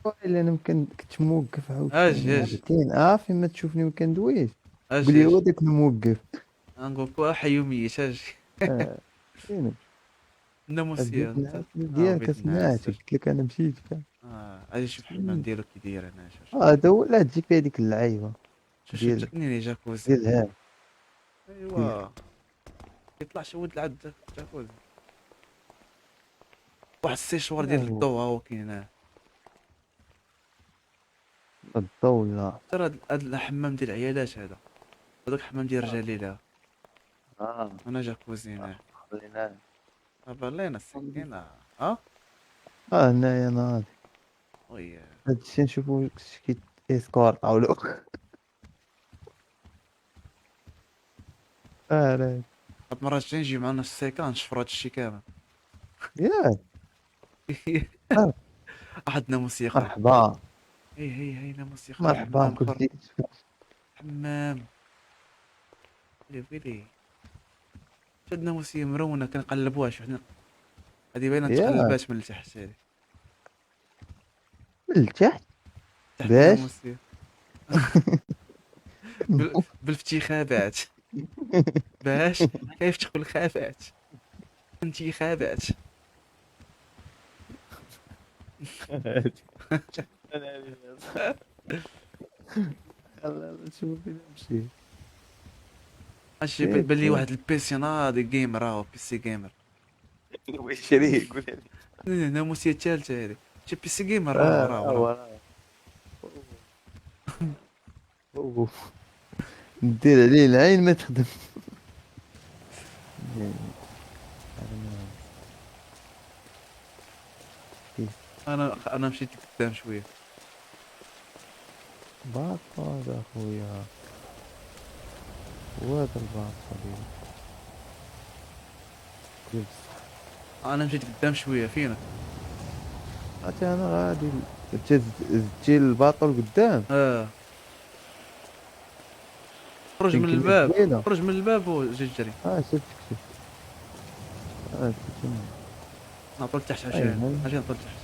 ويلي انا كنت موقف عاوتاني. اجي اجي. عرفتين؟ فين ما تشوفني ما كندويش. اجي قول لي اجي. هو داك الموقف. نقول لك حي وميت. اجي. فين؟ الناموسية بيت انت. النعاس ديالك بيت النعاس. سمعت قلت لك انا مشيت. اجي شوف الحمام ديالو كي داير هنا. شوف هذا هو. لا تجيك فيه هذيك اللعيبة شوف ديال شوف نيني جاكوزي. ديال ها. ايوا يطلع شي ولد العبد جاكوزي. واحد السيشوار ديال الضو ها هو كاين هنا. الضو لا. ترى هاد الحمام ديال العيالات هذا، هذاك الحمام ديال الرجال لا. انا جاكوزي هنا. خلينا. بالينا السكينة. هنايا ناضي. وي. هادشي نشوفو كي escort او لا. لا. هاد المرة الجاية نجيب معنا السيكا نشفرو هادشي كامل. ياك. واحد ناموسية أخرى. مرحبا. هي هي هي ناموسية أخرى. مرحبا، حمام آخر. كنت حمام. ويلي ويلي. شاد ناموسية مرونة كنقلبوها شي وحدة. هادي باينة ياك. تقلبات من التحت هادي. من التحت؟ تحت باش؟ الناموسية. بالافتخابات. باش كيف تدخل الخافات؟ انتخابات. يلا نشوف فين نمشي. اش بان لي واحد ال PC ناضي gamer، هو PC gamer. شري قول لي. الناموسية الثالثة هذه. شي PC gamer راه راه راه. ندير عليه العين ما تخدم. انا مشيت قدام شوية. باطل هذا اخويا، وهذا الباطل ديالي. انا مشيت قدام شوية. فينا؟ حتى انا غادي. انت زدتي الباطل قدام. خرج من يمكن الباب، قبيلة. خرج من الباب وجي جري. شفتك شفتك. شفتك. نهبط لتحت أيوة. عشان اجي نهبط لتحت.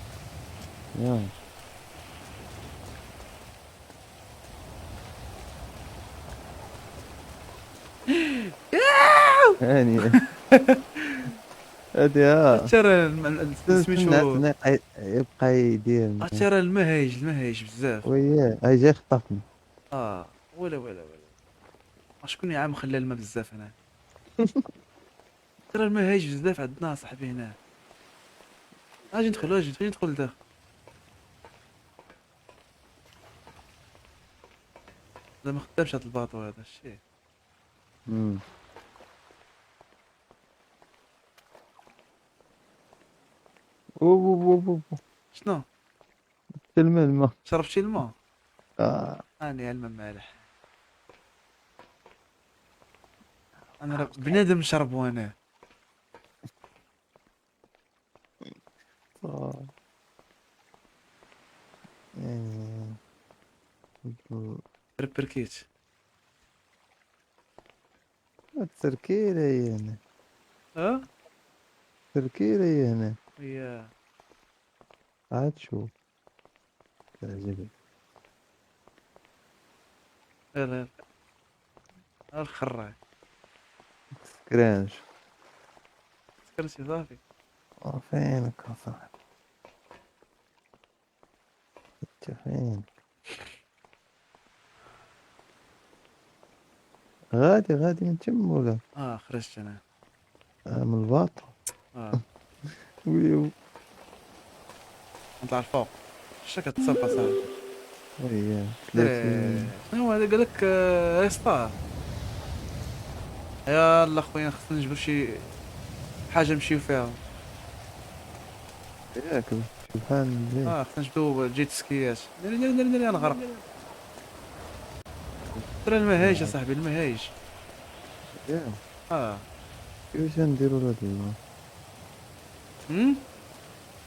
يلا. هاني هادي ها. ترى سميتو يبقى يدير. ترى المهايج، المهايج بزاف. وياه هاي جاي خطفني. ولا ولا ولا. شكون يا عم خلى الماء بزاف هنا؟ ترى الماء هايج بزاف عندنا صاحبي هنا. اجي ندخل، اجي اجي ندخل لداخل. لا ما خدامش هاد ال bateau هذا الشيء. أوه. شنو؟ الماء الماء. شربتي الماء؟ آه. اني الماء مالح. انا راه بنادم شربو انا. بركيت. التركيرة هي هنا. ها؟ التركيرة هي هنا. يا عاد شوف تعجبني. يلا يلا الخراي. سكرانش. سكرتي صافي. فينك اصاحبي؟ انت فين؟ غادي غادي من تم ولا؟ خرجت انا. من ال bateau. ويو. نطلع الفوق. شتا كتصب اصاحبي؟ وياه، 30. شنو هذا؟ قال لك restart. يلا خويا خصنا نجبو شي حاجة نمشيو فيها. ياك سبحان الله. خصنا نجبدو jet ski ات. ناري ناري ناري ناري نغرق. ترى الماء هايج اصاحبي، الماء هايج. ياك. كيفاش نديرو لهاد الماء؟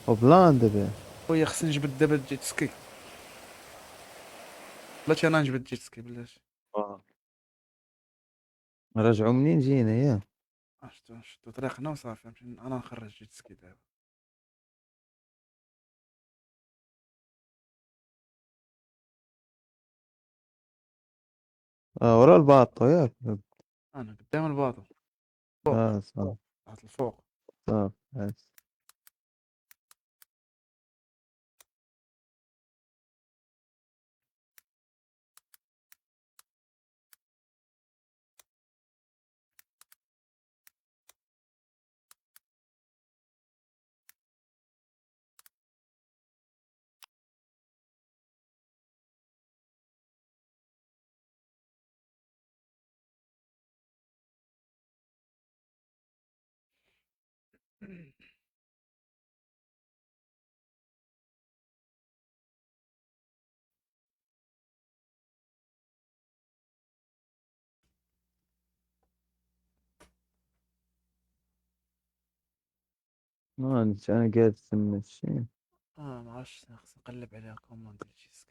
وبلان دابا. خويا خصني نجبد دابا ال jet ski. بلاتي انا نجبد jet ski بلاتي. نرجعو منين جينا يا؟ شتو طريقنا وصافي، نمشي انا نخرج jet ski دابا. ورا ال bateau ياك؟ انا قدام ال bateau. صافي. طلعت الفوق. صافي، عاد. ما عرفتش انا جالس تما هادشي. ما عرفتش، خصني نقلب عليها commande ديال jet ski.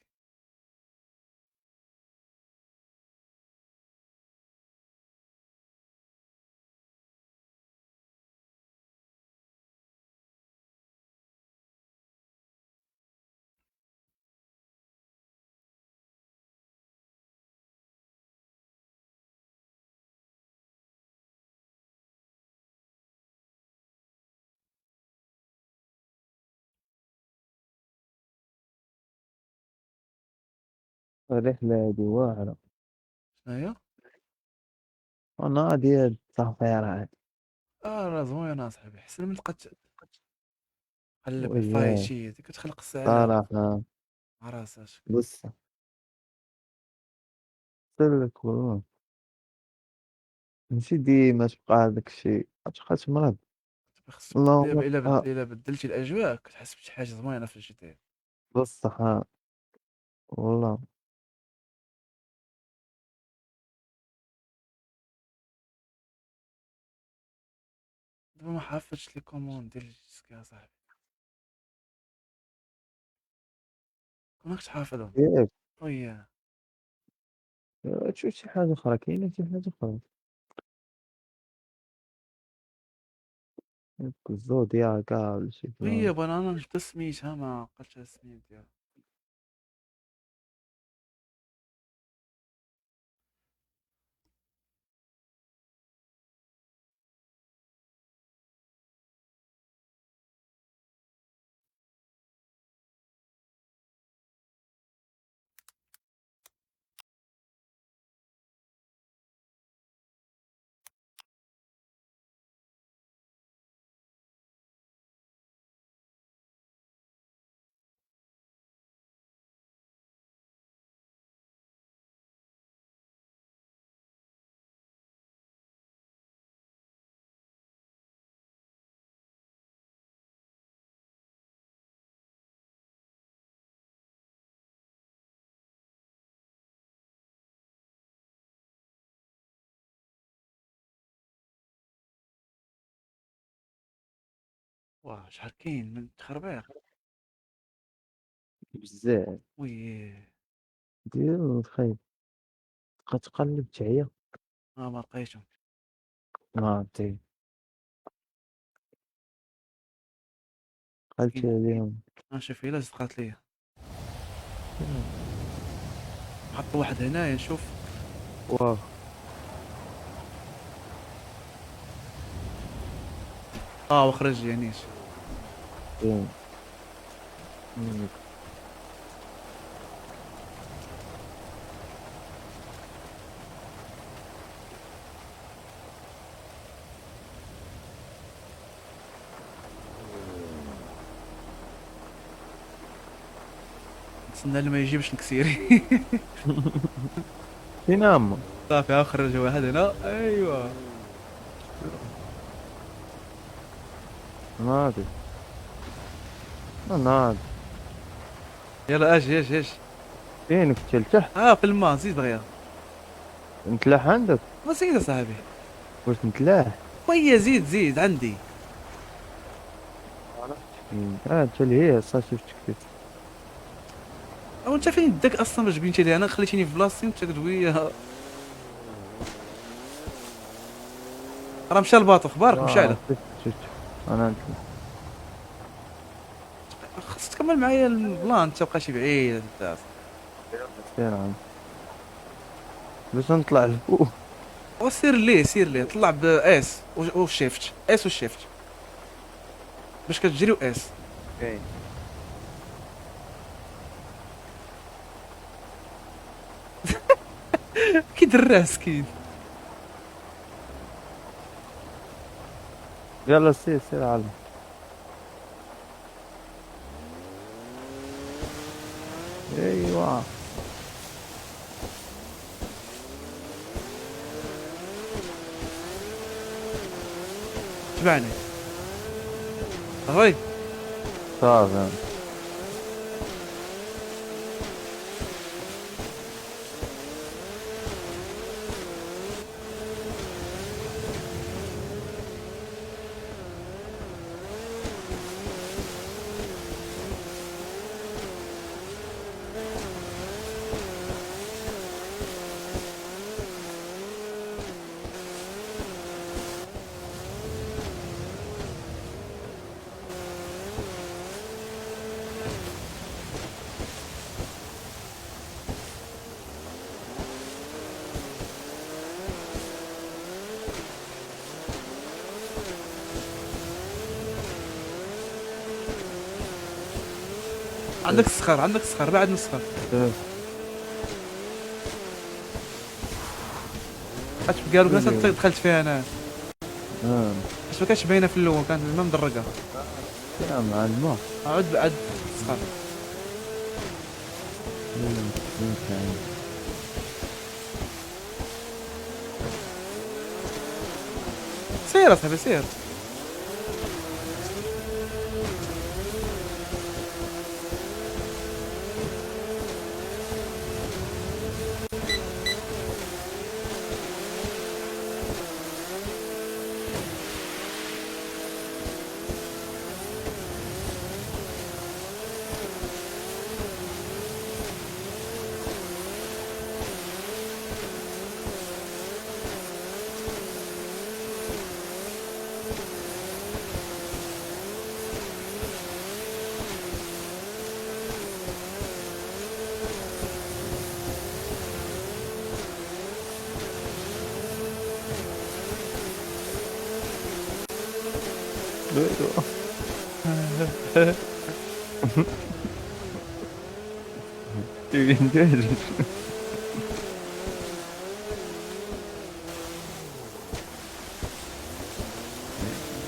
الرحلة هادي واعرة. شناهي؟ أنا ديال التسافير هادي. راه زوينة اصاحبي، حسن من تبقى تقلب وياه. الفايشي هذيك كتخلق السعادة. صراحة. مع راسك. بص. سلك والله. ماشي ديما تبقى هذاك الشيء، تبقى تمرض. خصك اللهم الا بدلتي الاجواء كتحس بشي حاجة زوينة في ال GTA. بصح والله. دابا ما حافظش les commandes ديال ال jet ski اصاحبي. ما كنتش حافظهم. ياك. وياه. تشوف شي حاجة أخرى، كاينة شي حاجة أخرى. ياك الزودياكا ولا شي وي بلان. بغينا انا نجبد سميتها ما عقلتش على السميت ديالها. واه شحال كاين من تخربيق. بزاف. oui. دير خايب، تبقى تقلب تعيا. ما لقيتهم. ما عرفتي قلت عليهم. شوف الا صدقات ليا. حط واحد هنايا نشوف. واه وخرج يانيش. كاين. نتسنى اللي ما يجيبش نكسيري. فين هما؟ صافي ها خرج واحد هنا. ايوا ناضي ناضي. يلا اجي اجي اجي. فين كنت لتحت؟ في الماء زيد دغيا. نتلاح عندك؟ ما زيد اصاحبي. واش نتلاح؟ ويا زيد زيد عندي. انت اللي هي صافي شفتك كيف. او انت فين داك اصلا باش بينتي لي؟ انا خليتيني في بلاصتي وانت كتقول راه مشى ال bateau، اخبارك مشى له. شفت انا نتلاح. خاصك تكمل معايا ال plan، انت بقى شي بعيد انت. سير عم باش نطلع لفوق. وسير ليه سير ليه، طلع ب S و shift، S و shift باش كتجري و S. كاين. كي دراه مسكين. يلا سير سير عالم. ايوا تبعني صافي صافي. عندك الصخر، عندك الصخر، بعد من الصخر. اش قالوا لك دخلت فيها انا. اش ما كانتش باينة في الاول، كانت الماء مدرقه. يا مع الماء. عود بعد الصخر. سير اصاحبي سير.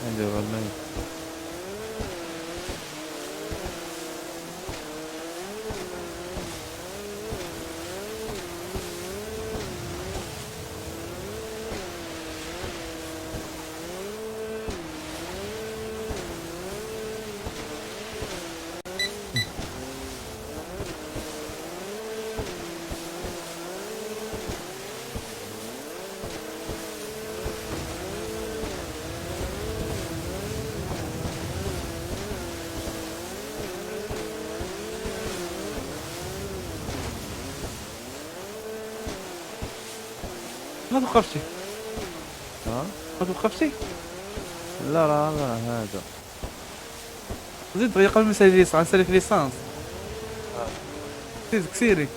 هذا والله. ما توقفتي؟ ها؟ ما توقفتي؟ لا لا لا هذا زيد دغيا قبل ما نسالي l'essence، نسالي في l'essence. سير سيري.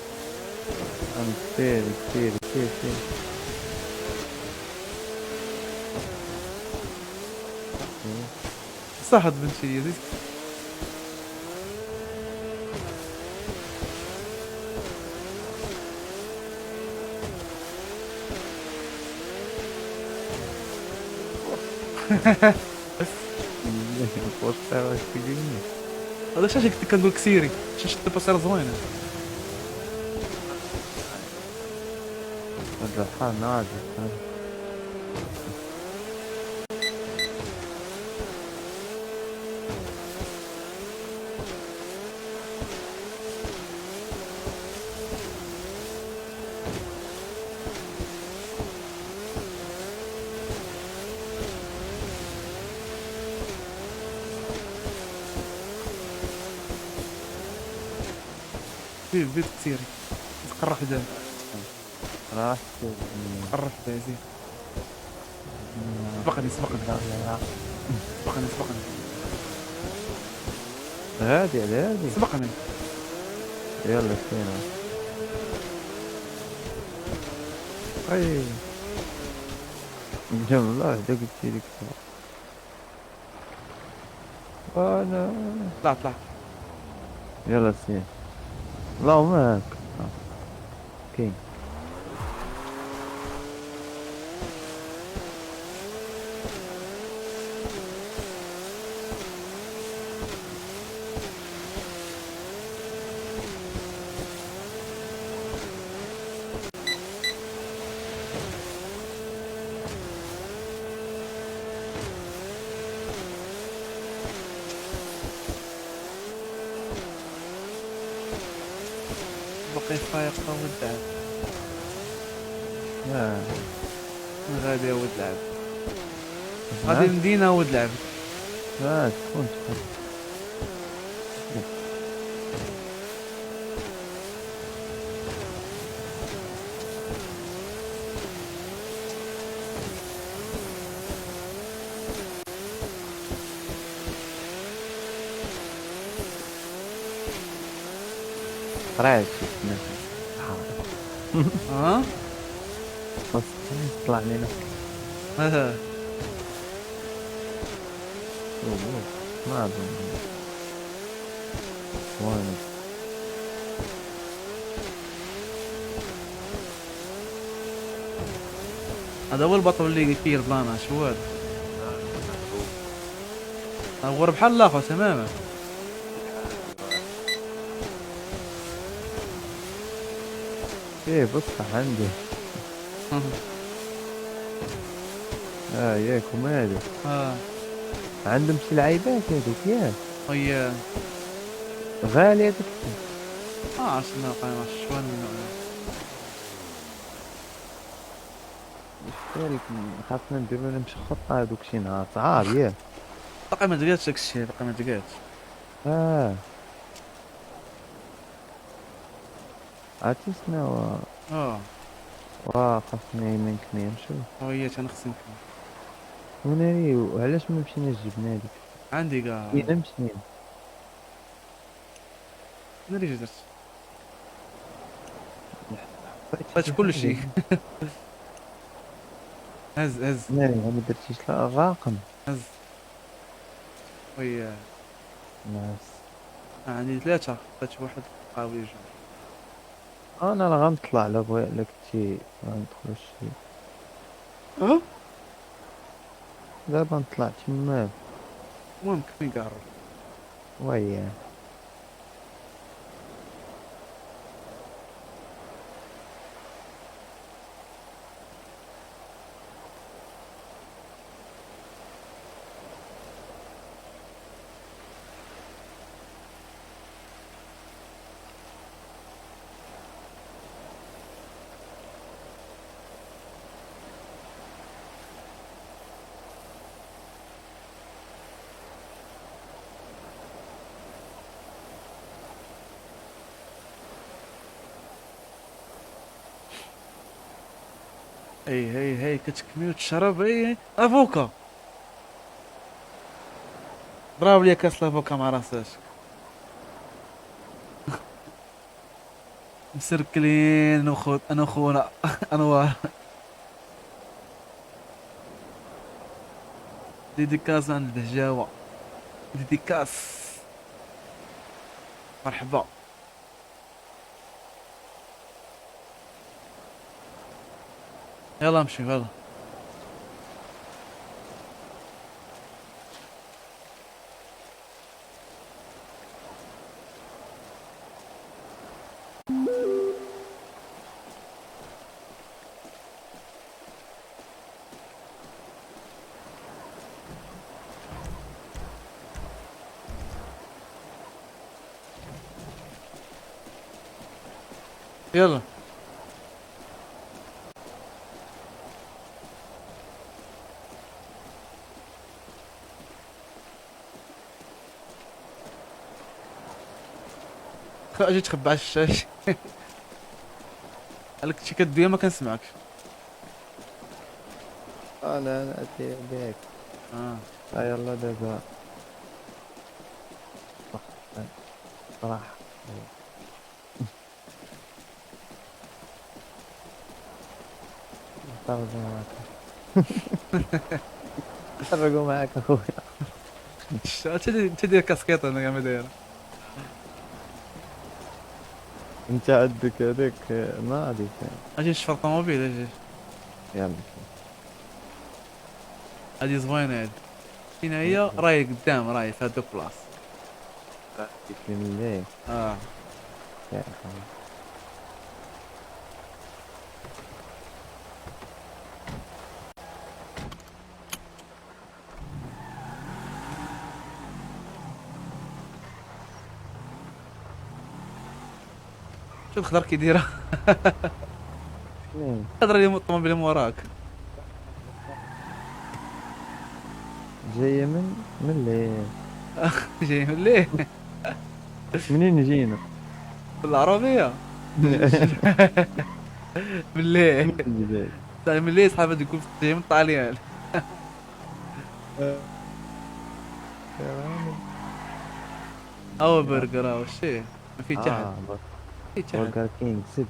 سيري سيري سيري سيري. صح هاد بنتي زيد. هذا شاش كنت كنقول كسيري، شاش الباسير زوينة. هذا الحال ناضي. زيد زيد كسيري، تقرح حدايا. راح قرب حدايا زيد. سبقني سبقني سبقني سبقني. غادي على هادي. سبقني. يلا سينا. اي جملة وحدة قلت لك سبق. انا طلع طلع. يلا سينا. اللهم هاك. كاين. باقي فايق ولد العب. غادي يا ولد العب. غادي المدينة ولد العب. تكون تكون. قريت ها؟ بس طلع لنا. ما اظن. وين؟ هذا هو البطل اللي فيه البلانة. شو هذا؟ هو بحال الاخر تماما. ايه بصح عندي. ياك ومالو. عندهم شي لعيبات هذوك ياك. وياه. غالي هذاك الشيء. عرفت ما شوان منه. بالك خاصنا نديرو لهم شي خطة هذوك شي نهار صعاب ياك. باقي ما دقاتش داك الشيء، باقي ما دقاتش. عرفتي شنو؟ واه خاصني من كني نمشيو. وهي انا خصني نكمل. وناري وعلاش ما مشيناش جبنا هذيك؟ عندي كاع. فين مشينا؟ انا اللي درت. عطيت كل شيء. هز هز. ناري ما درتيش لا الرقم. هز. وي ناس. عندي ثلاثة، عطيت واحد قاوي جوج. انا راه غنطلع لا بغي لا كنتي غندخلو شي. دابا نطلع تما. المهم كمل كاع. وياه. اي هي هي كتكمي وتشرب. اي avocat، ضرب لي كاس l'avocat مع راسك. مسركلين انا وخو انا وخونا انوار. dédicace عند البهجاوة، dédicace. مرحبا. يلا امشي يلا. يلا اجي تخبى على الشاشة. قالك شي كدوية ما كنسمعكش. انا اتي بك. يلا دابا صراحة طرقوا معاك، طرقوا معاك اخويا. انت دير كاسكيط انا كاع ما داير. انت عندك هذاك ناضي. اجي نشفر الطوموبيل اجي. يلا هادي زوينة هادي. فين هي؟ راهي قدام، راهي في هاد بلاص. من ليه؟ يا أخي. شوف الخضر كي دايرة. الخضر اللي الطوموبيل موراك. جاية من ليه؟ جاية من ليه؟ منين جينا؟ بالعربية. من ليه؟ من ليه صحابي تقول جاي من الطاليان. او برجر او شي ما في تحت. برجر كينغ سد.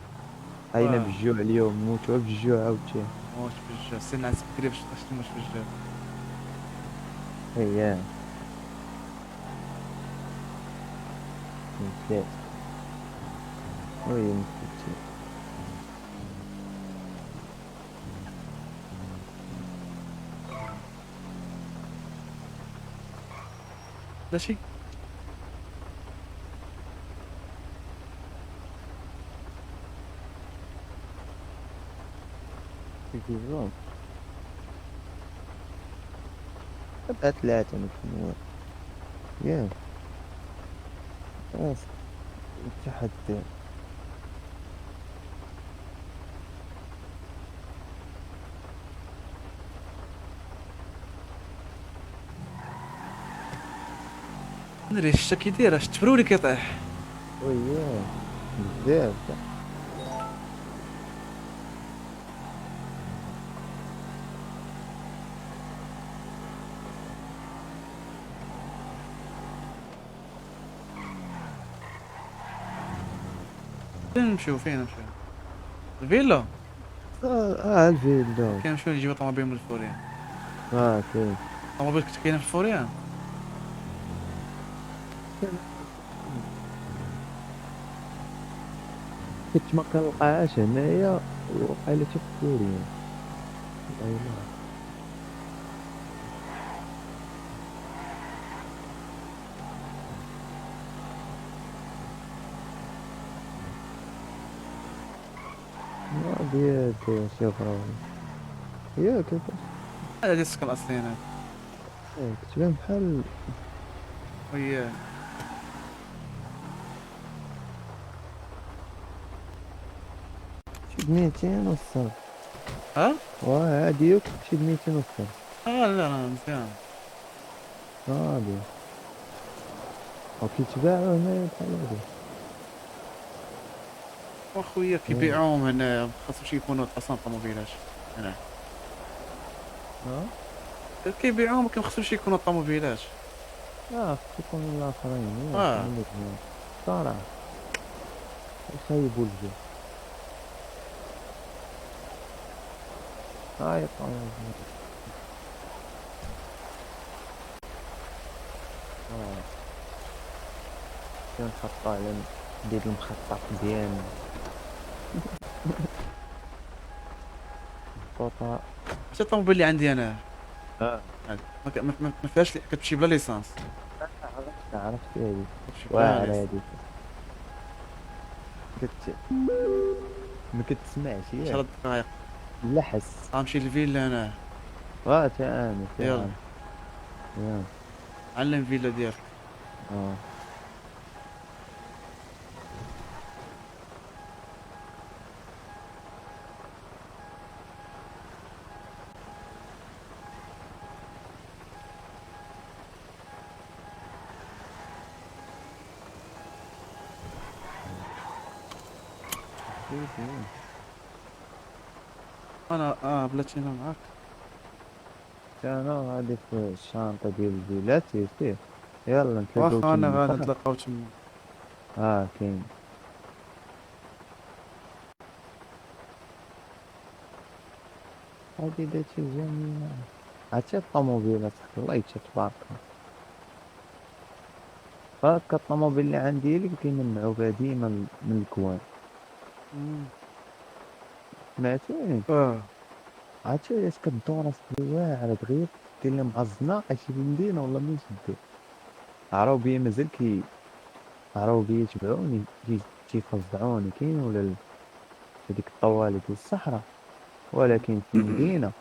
عينا بالجوع اليوم، موتوا بالجوع عاوتاني. موت بالجوع، سير نعس بكري باش تموت بالجوع. اييه مشيت. oui مشيت. ماشي. كيفاش؟ 7 3 ما كاين والو. ياك التحدي. دري الشتا كي دايرة، شت برولي كيطيح. وياه بزاف. فين نمشيو؟ فين نمشيو؟ الفيلا؟ الفيلا. كنمشيو نجيبو طوموبيل من الفوريان. كاين. طوموبيل كنت كاينه في الفوريان؟ كنت ما كنلقاهاش هنايا، وقيلا حتى في الفوريان. والله ما عرفت. ديال شي أخرى. ياك كيفاش؟ هذا ديال السكن الأصليين هذا. إيه، كتبان بحال وياه. شي بميتين والصرف. ها؟ واه عادي ياك شي بميتين والصرف. لا لا مزيان. عادي. وكيتباعو هنايا بحال هادي. واخويا كيبيعوهم هنايا، خاصهم شي يكونوا اصلا طوموبيلات. انا اه كيبيعوهم، ما خصهمش يكونوا الطوموبيلات. اه خص يكونوا الاخرين ياك. اه. هما اللي زوين صراحة، يخيبوا الجو. هاي الطوموبيل. اه كنحطو على دير المخطط ديالنا محطوطة. حتى الطوموبيل اللي عندي انا اه ما فيهاش، كتمشي بلا l'essence. عرفت عرفت هادي. كتمشي بلا واعرة l'essence. هادي، كت ما كتسمعش. 10 ياك. دقائق. لحس. غنمشي للفيلا انا. واه تا انا تا يلا. انا. يلا. علم فيلا ديالك. اه انا بلاتي انا معاك. تا انا غادي في الشانطة ديال الفيلا. سير سير، يلا نتلاقاو واخا انا تما. غادي صافي. نتلاقاو تما. اه كاين هادي داتي جميلة. عرفتي الطوموبيل اصاحبي، الله يتشا تبارك الله. هاكا الطوموبيل اللي عندي اللي كيمنعو بها ديما من الكوان. سمعتيني؟ اه. عرفتي علاش كدور اصاحبي؟ واعرة دغيا دير لهم مع الزناقة شي المدينة ولا منين شدو عروبية مازال كي عروبية تبعوني تيفزعوني كاين ولا هذيك الطوالي ديال الصحراء، ولكن في المدينة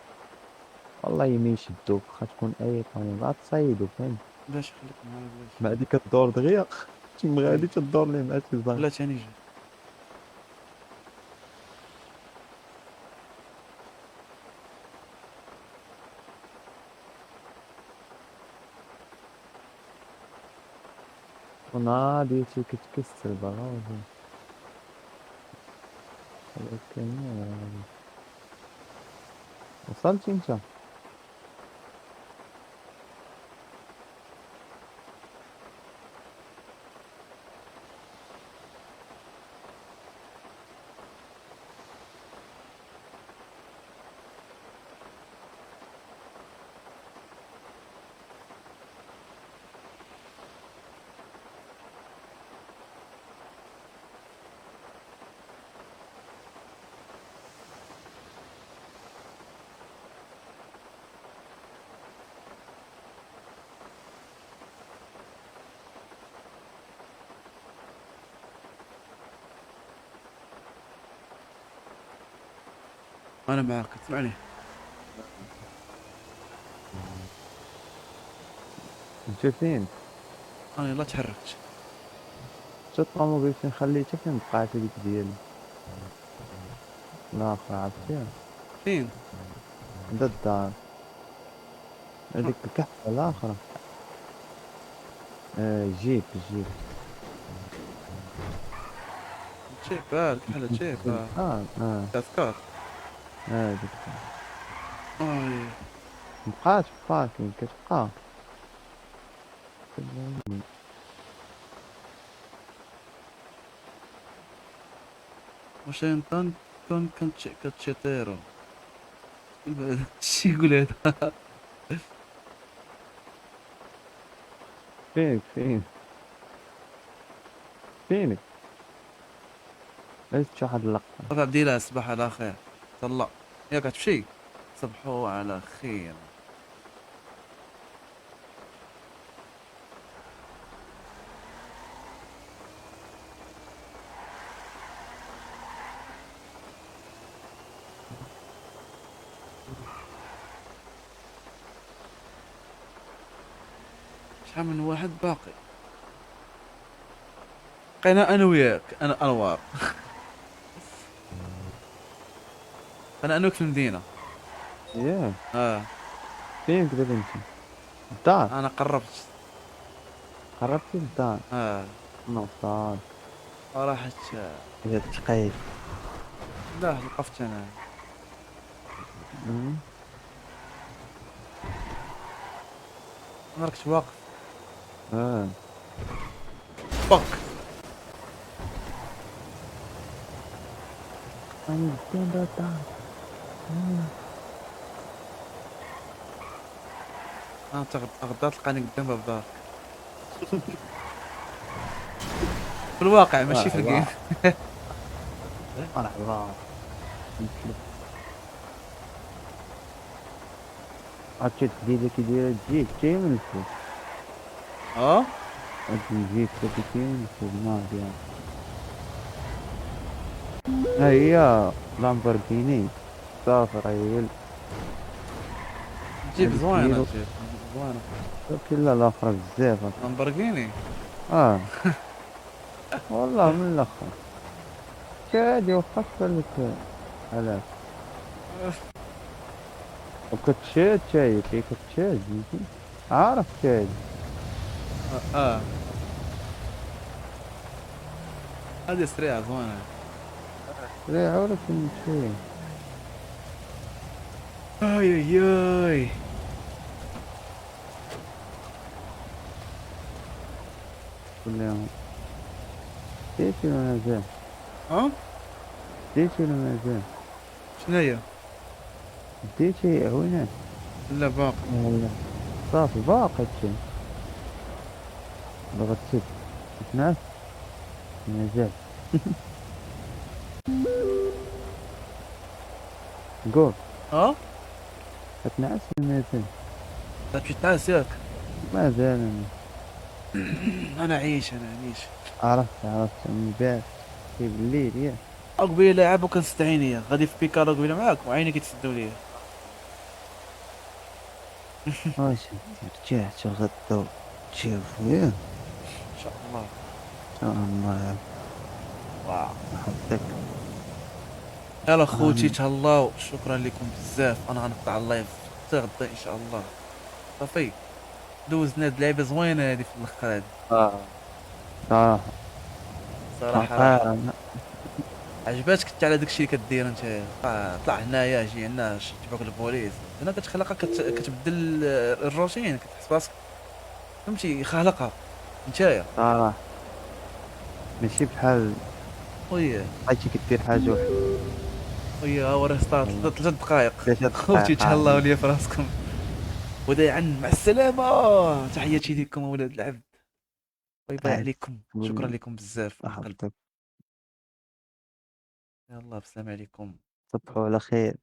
والله ما يشدوك واخا تكون اي طوموبيل غتصيدو، فهمت؟ بلاش، خليك معايا بلاش. مع ديك كدور دغيا تم غادي تدور ليه مع شي زنقة. بلاتي انا جاي. وناضي تي كتكسل باغا، ولكن وصلتي انت؟ انا معاك، تسمعني؟ انت فين؟ انا يلا تحركت. حتى الطوموبيل فين خليتها؟ فين بقات هذيك ديالي الاخر، عرفتيها؟ فين؟ عند الدار هذيك الكحفة الاخرى. آه جيب جيب. جيب بحال جيب. اه اه. تذكر. هذيك. اي. بقات في parking كتبقى. واشنطن كون كنت كتشيطيرو شي يقول هذا. فينك فين فينك؟ عشت واحد اللقطة. صافي عبد الله، صباح على خير. تهلا ياك، تمشي، صبحوا على خير. شحال من واحد باقي؟ بقينا انا وياك، انا انوار، انا وياك في المدينه. ياه. اه. فينك دابا انت؟ الدار؟ انا قربت. قربتي للدار؟ اه. نوصل. راحت. يا الثقيل. لا وقفت انا. انا كنت واقف. اه fuck. انت غدا تلقاني قدام باب دارك في الواقع ماشي في ال game. مرحبا. عرفتي الجديدة كي دايرة تجيك جاي من الفوق. اه هاد الجيب كي جاي من الفوق ناضية. ها هي لامبورغيني صافي راه هي جيب زوينة، جيب زوينة. ولكن لا الاخرى بزاف. لامبورغيني. اه والله من الاخر هادي واخا تبان لك علاش وكتشاد تا هي كي كتشاد فهمتي عارف تشاد. هذه سريعة زوينة. سريعة ولكن شوية. اي اي اي كل يوم ديتي ولا مازال؟ اه ديتي ولا مازال؟ شنو هي؟ ديتي عوينات؟ لا باقي. لا صافي باقي هادشي. بغات تسد تنعس مازال. قول. اه تنعس ولا مازال؟ تمشي تنعس ياك؟ مازال انا. انا عايش، انا عايش. عرفت من بعد في بالليل ياك. قبيلة لاعب وكنسد عينيا غادي في بيكالو قبيلة معاك وعيني كيتسدوا ليا. واش رجعت غدا تشوف ياك؟ ان شاء الله. ان شاء الله. واو. نحطك. يلا خوتي تهلاو، شكرا لكم بزاف. انا غنقطع ال live حتى غدا ان شاء الله. صافي دوزنا هاد اللعيبة زوينة هادي في الاخر هادي. صراحة. صراحة. عجباتك انت على داكشي اللي كدير انت؟ طلع هنايا جي هنا تبعوك البوليس هنا كتخلقها كتبدل الروتين، كتحس براسك فهمتي خالقها نتايا. صراحة ماشي بحال oui بقيتي كدير حاجة وحدة. oui ها هو restart 3 دقائق. 3 دقائق. خوتي تهلاو ليا في راسكم وداعا مع السلامة. تحياتي لكم اولاد العبد، bye bye عليكم، شكرا لكم بزاف من قلب. يلا بسلام عليكم، تصبحوا على خير.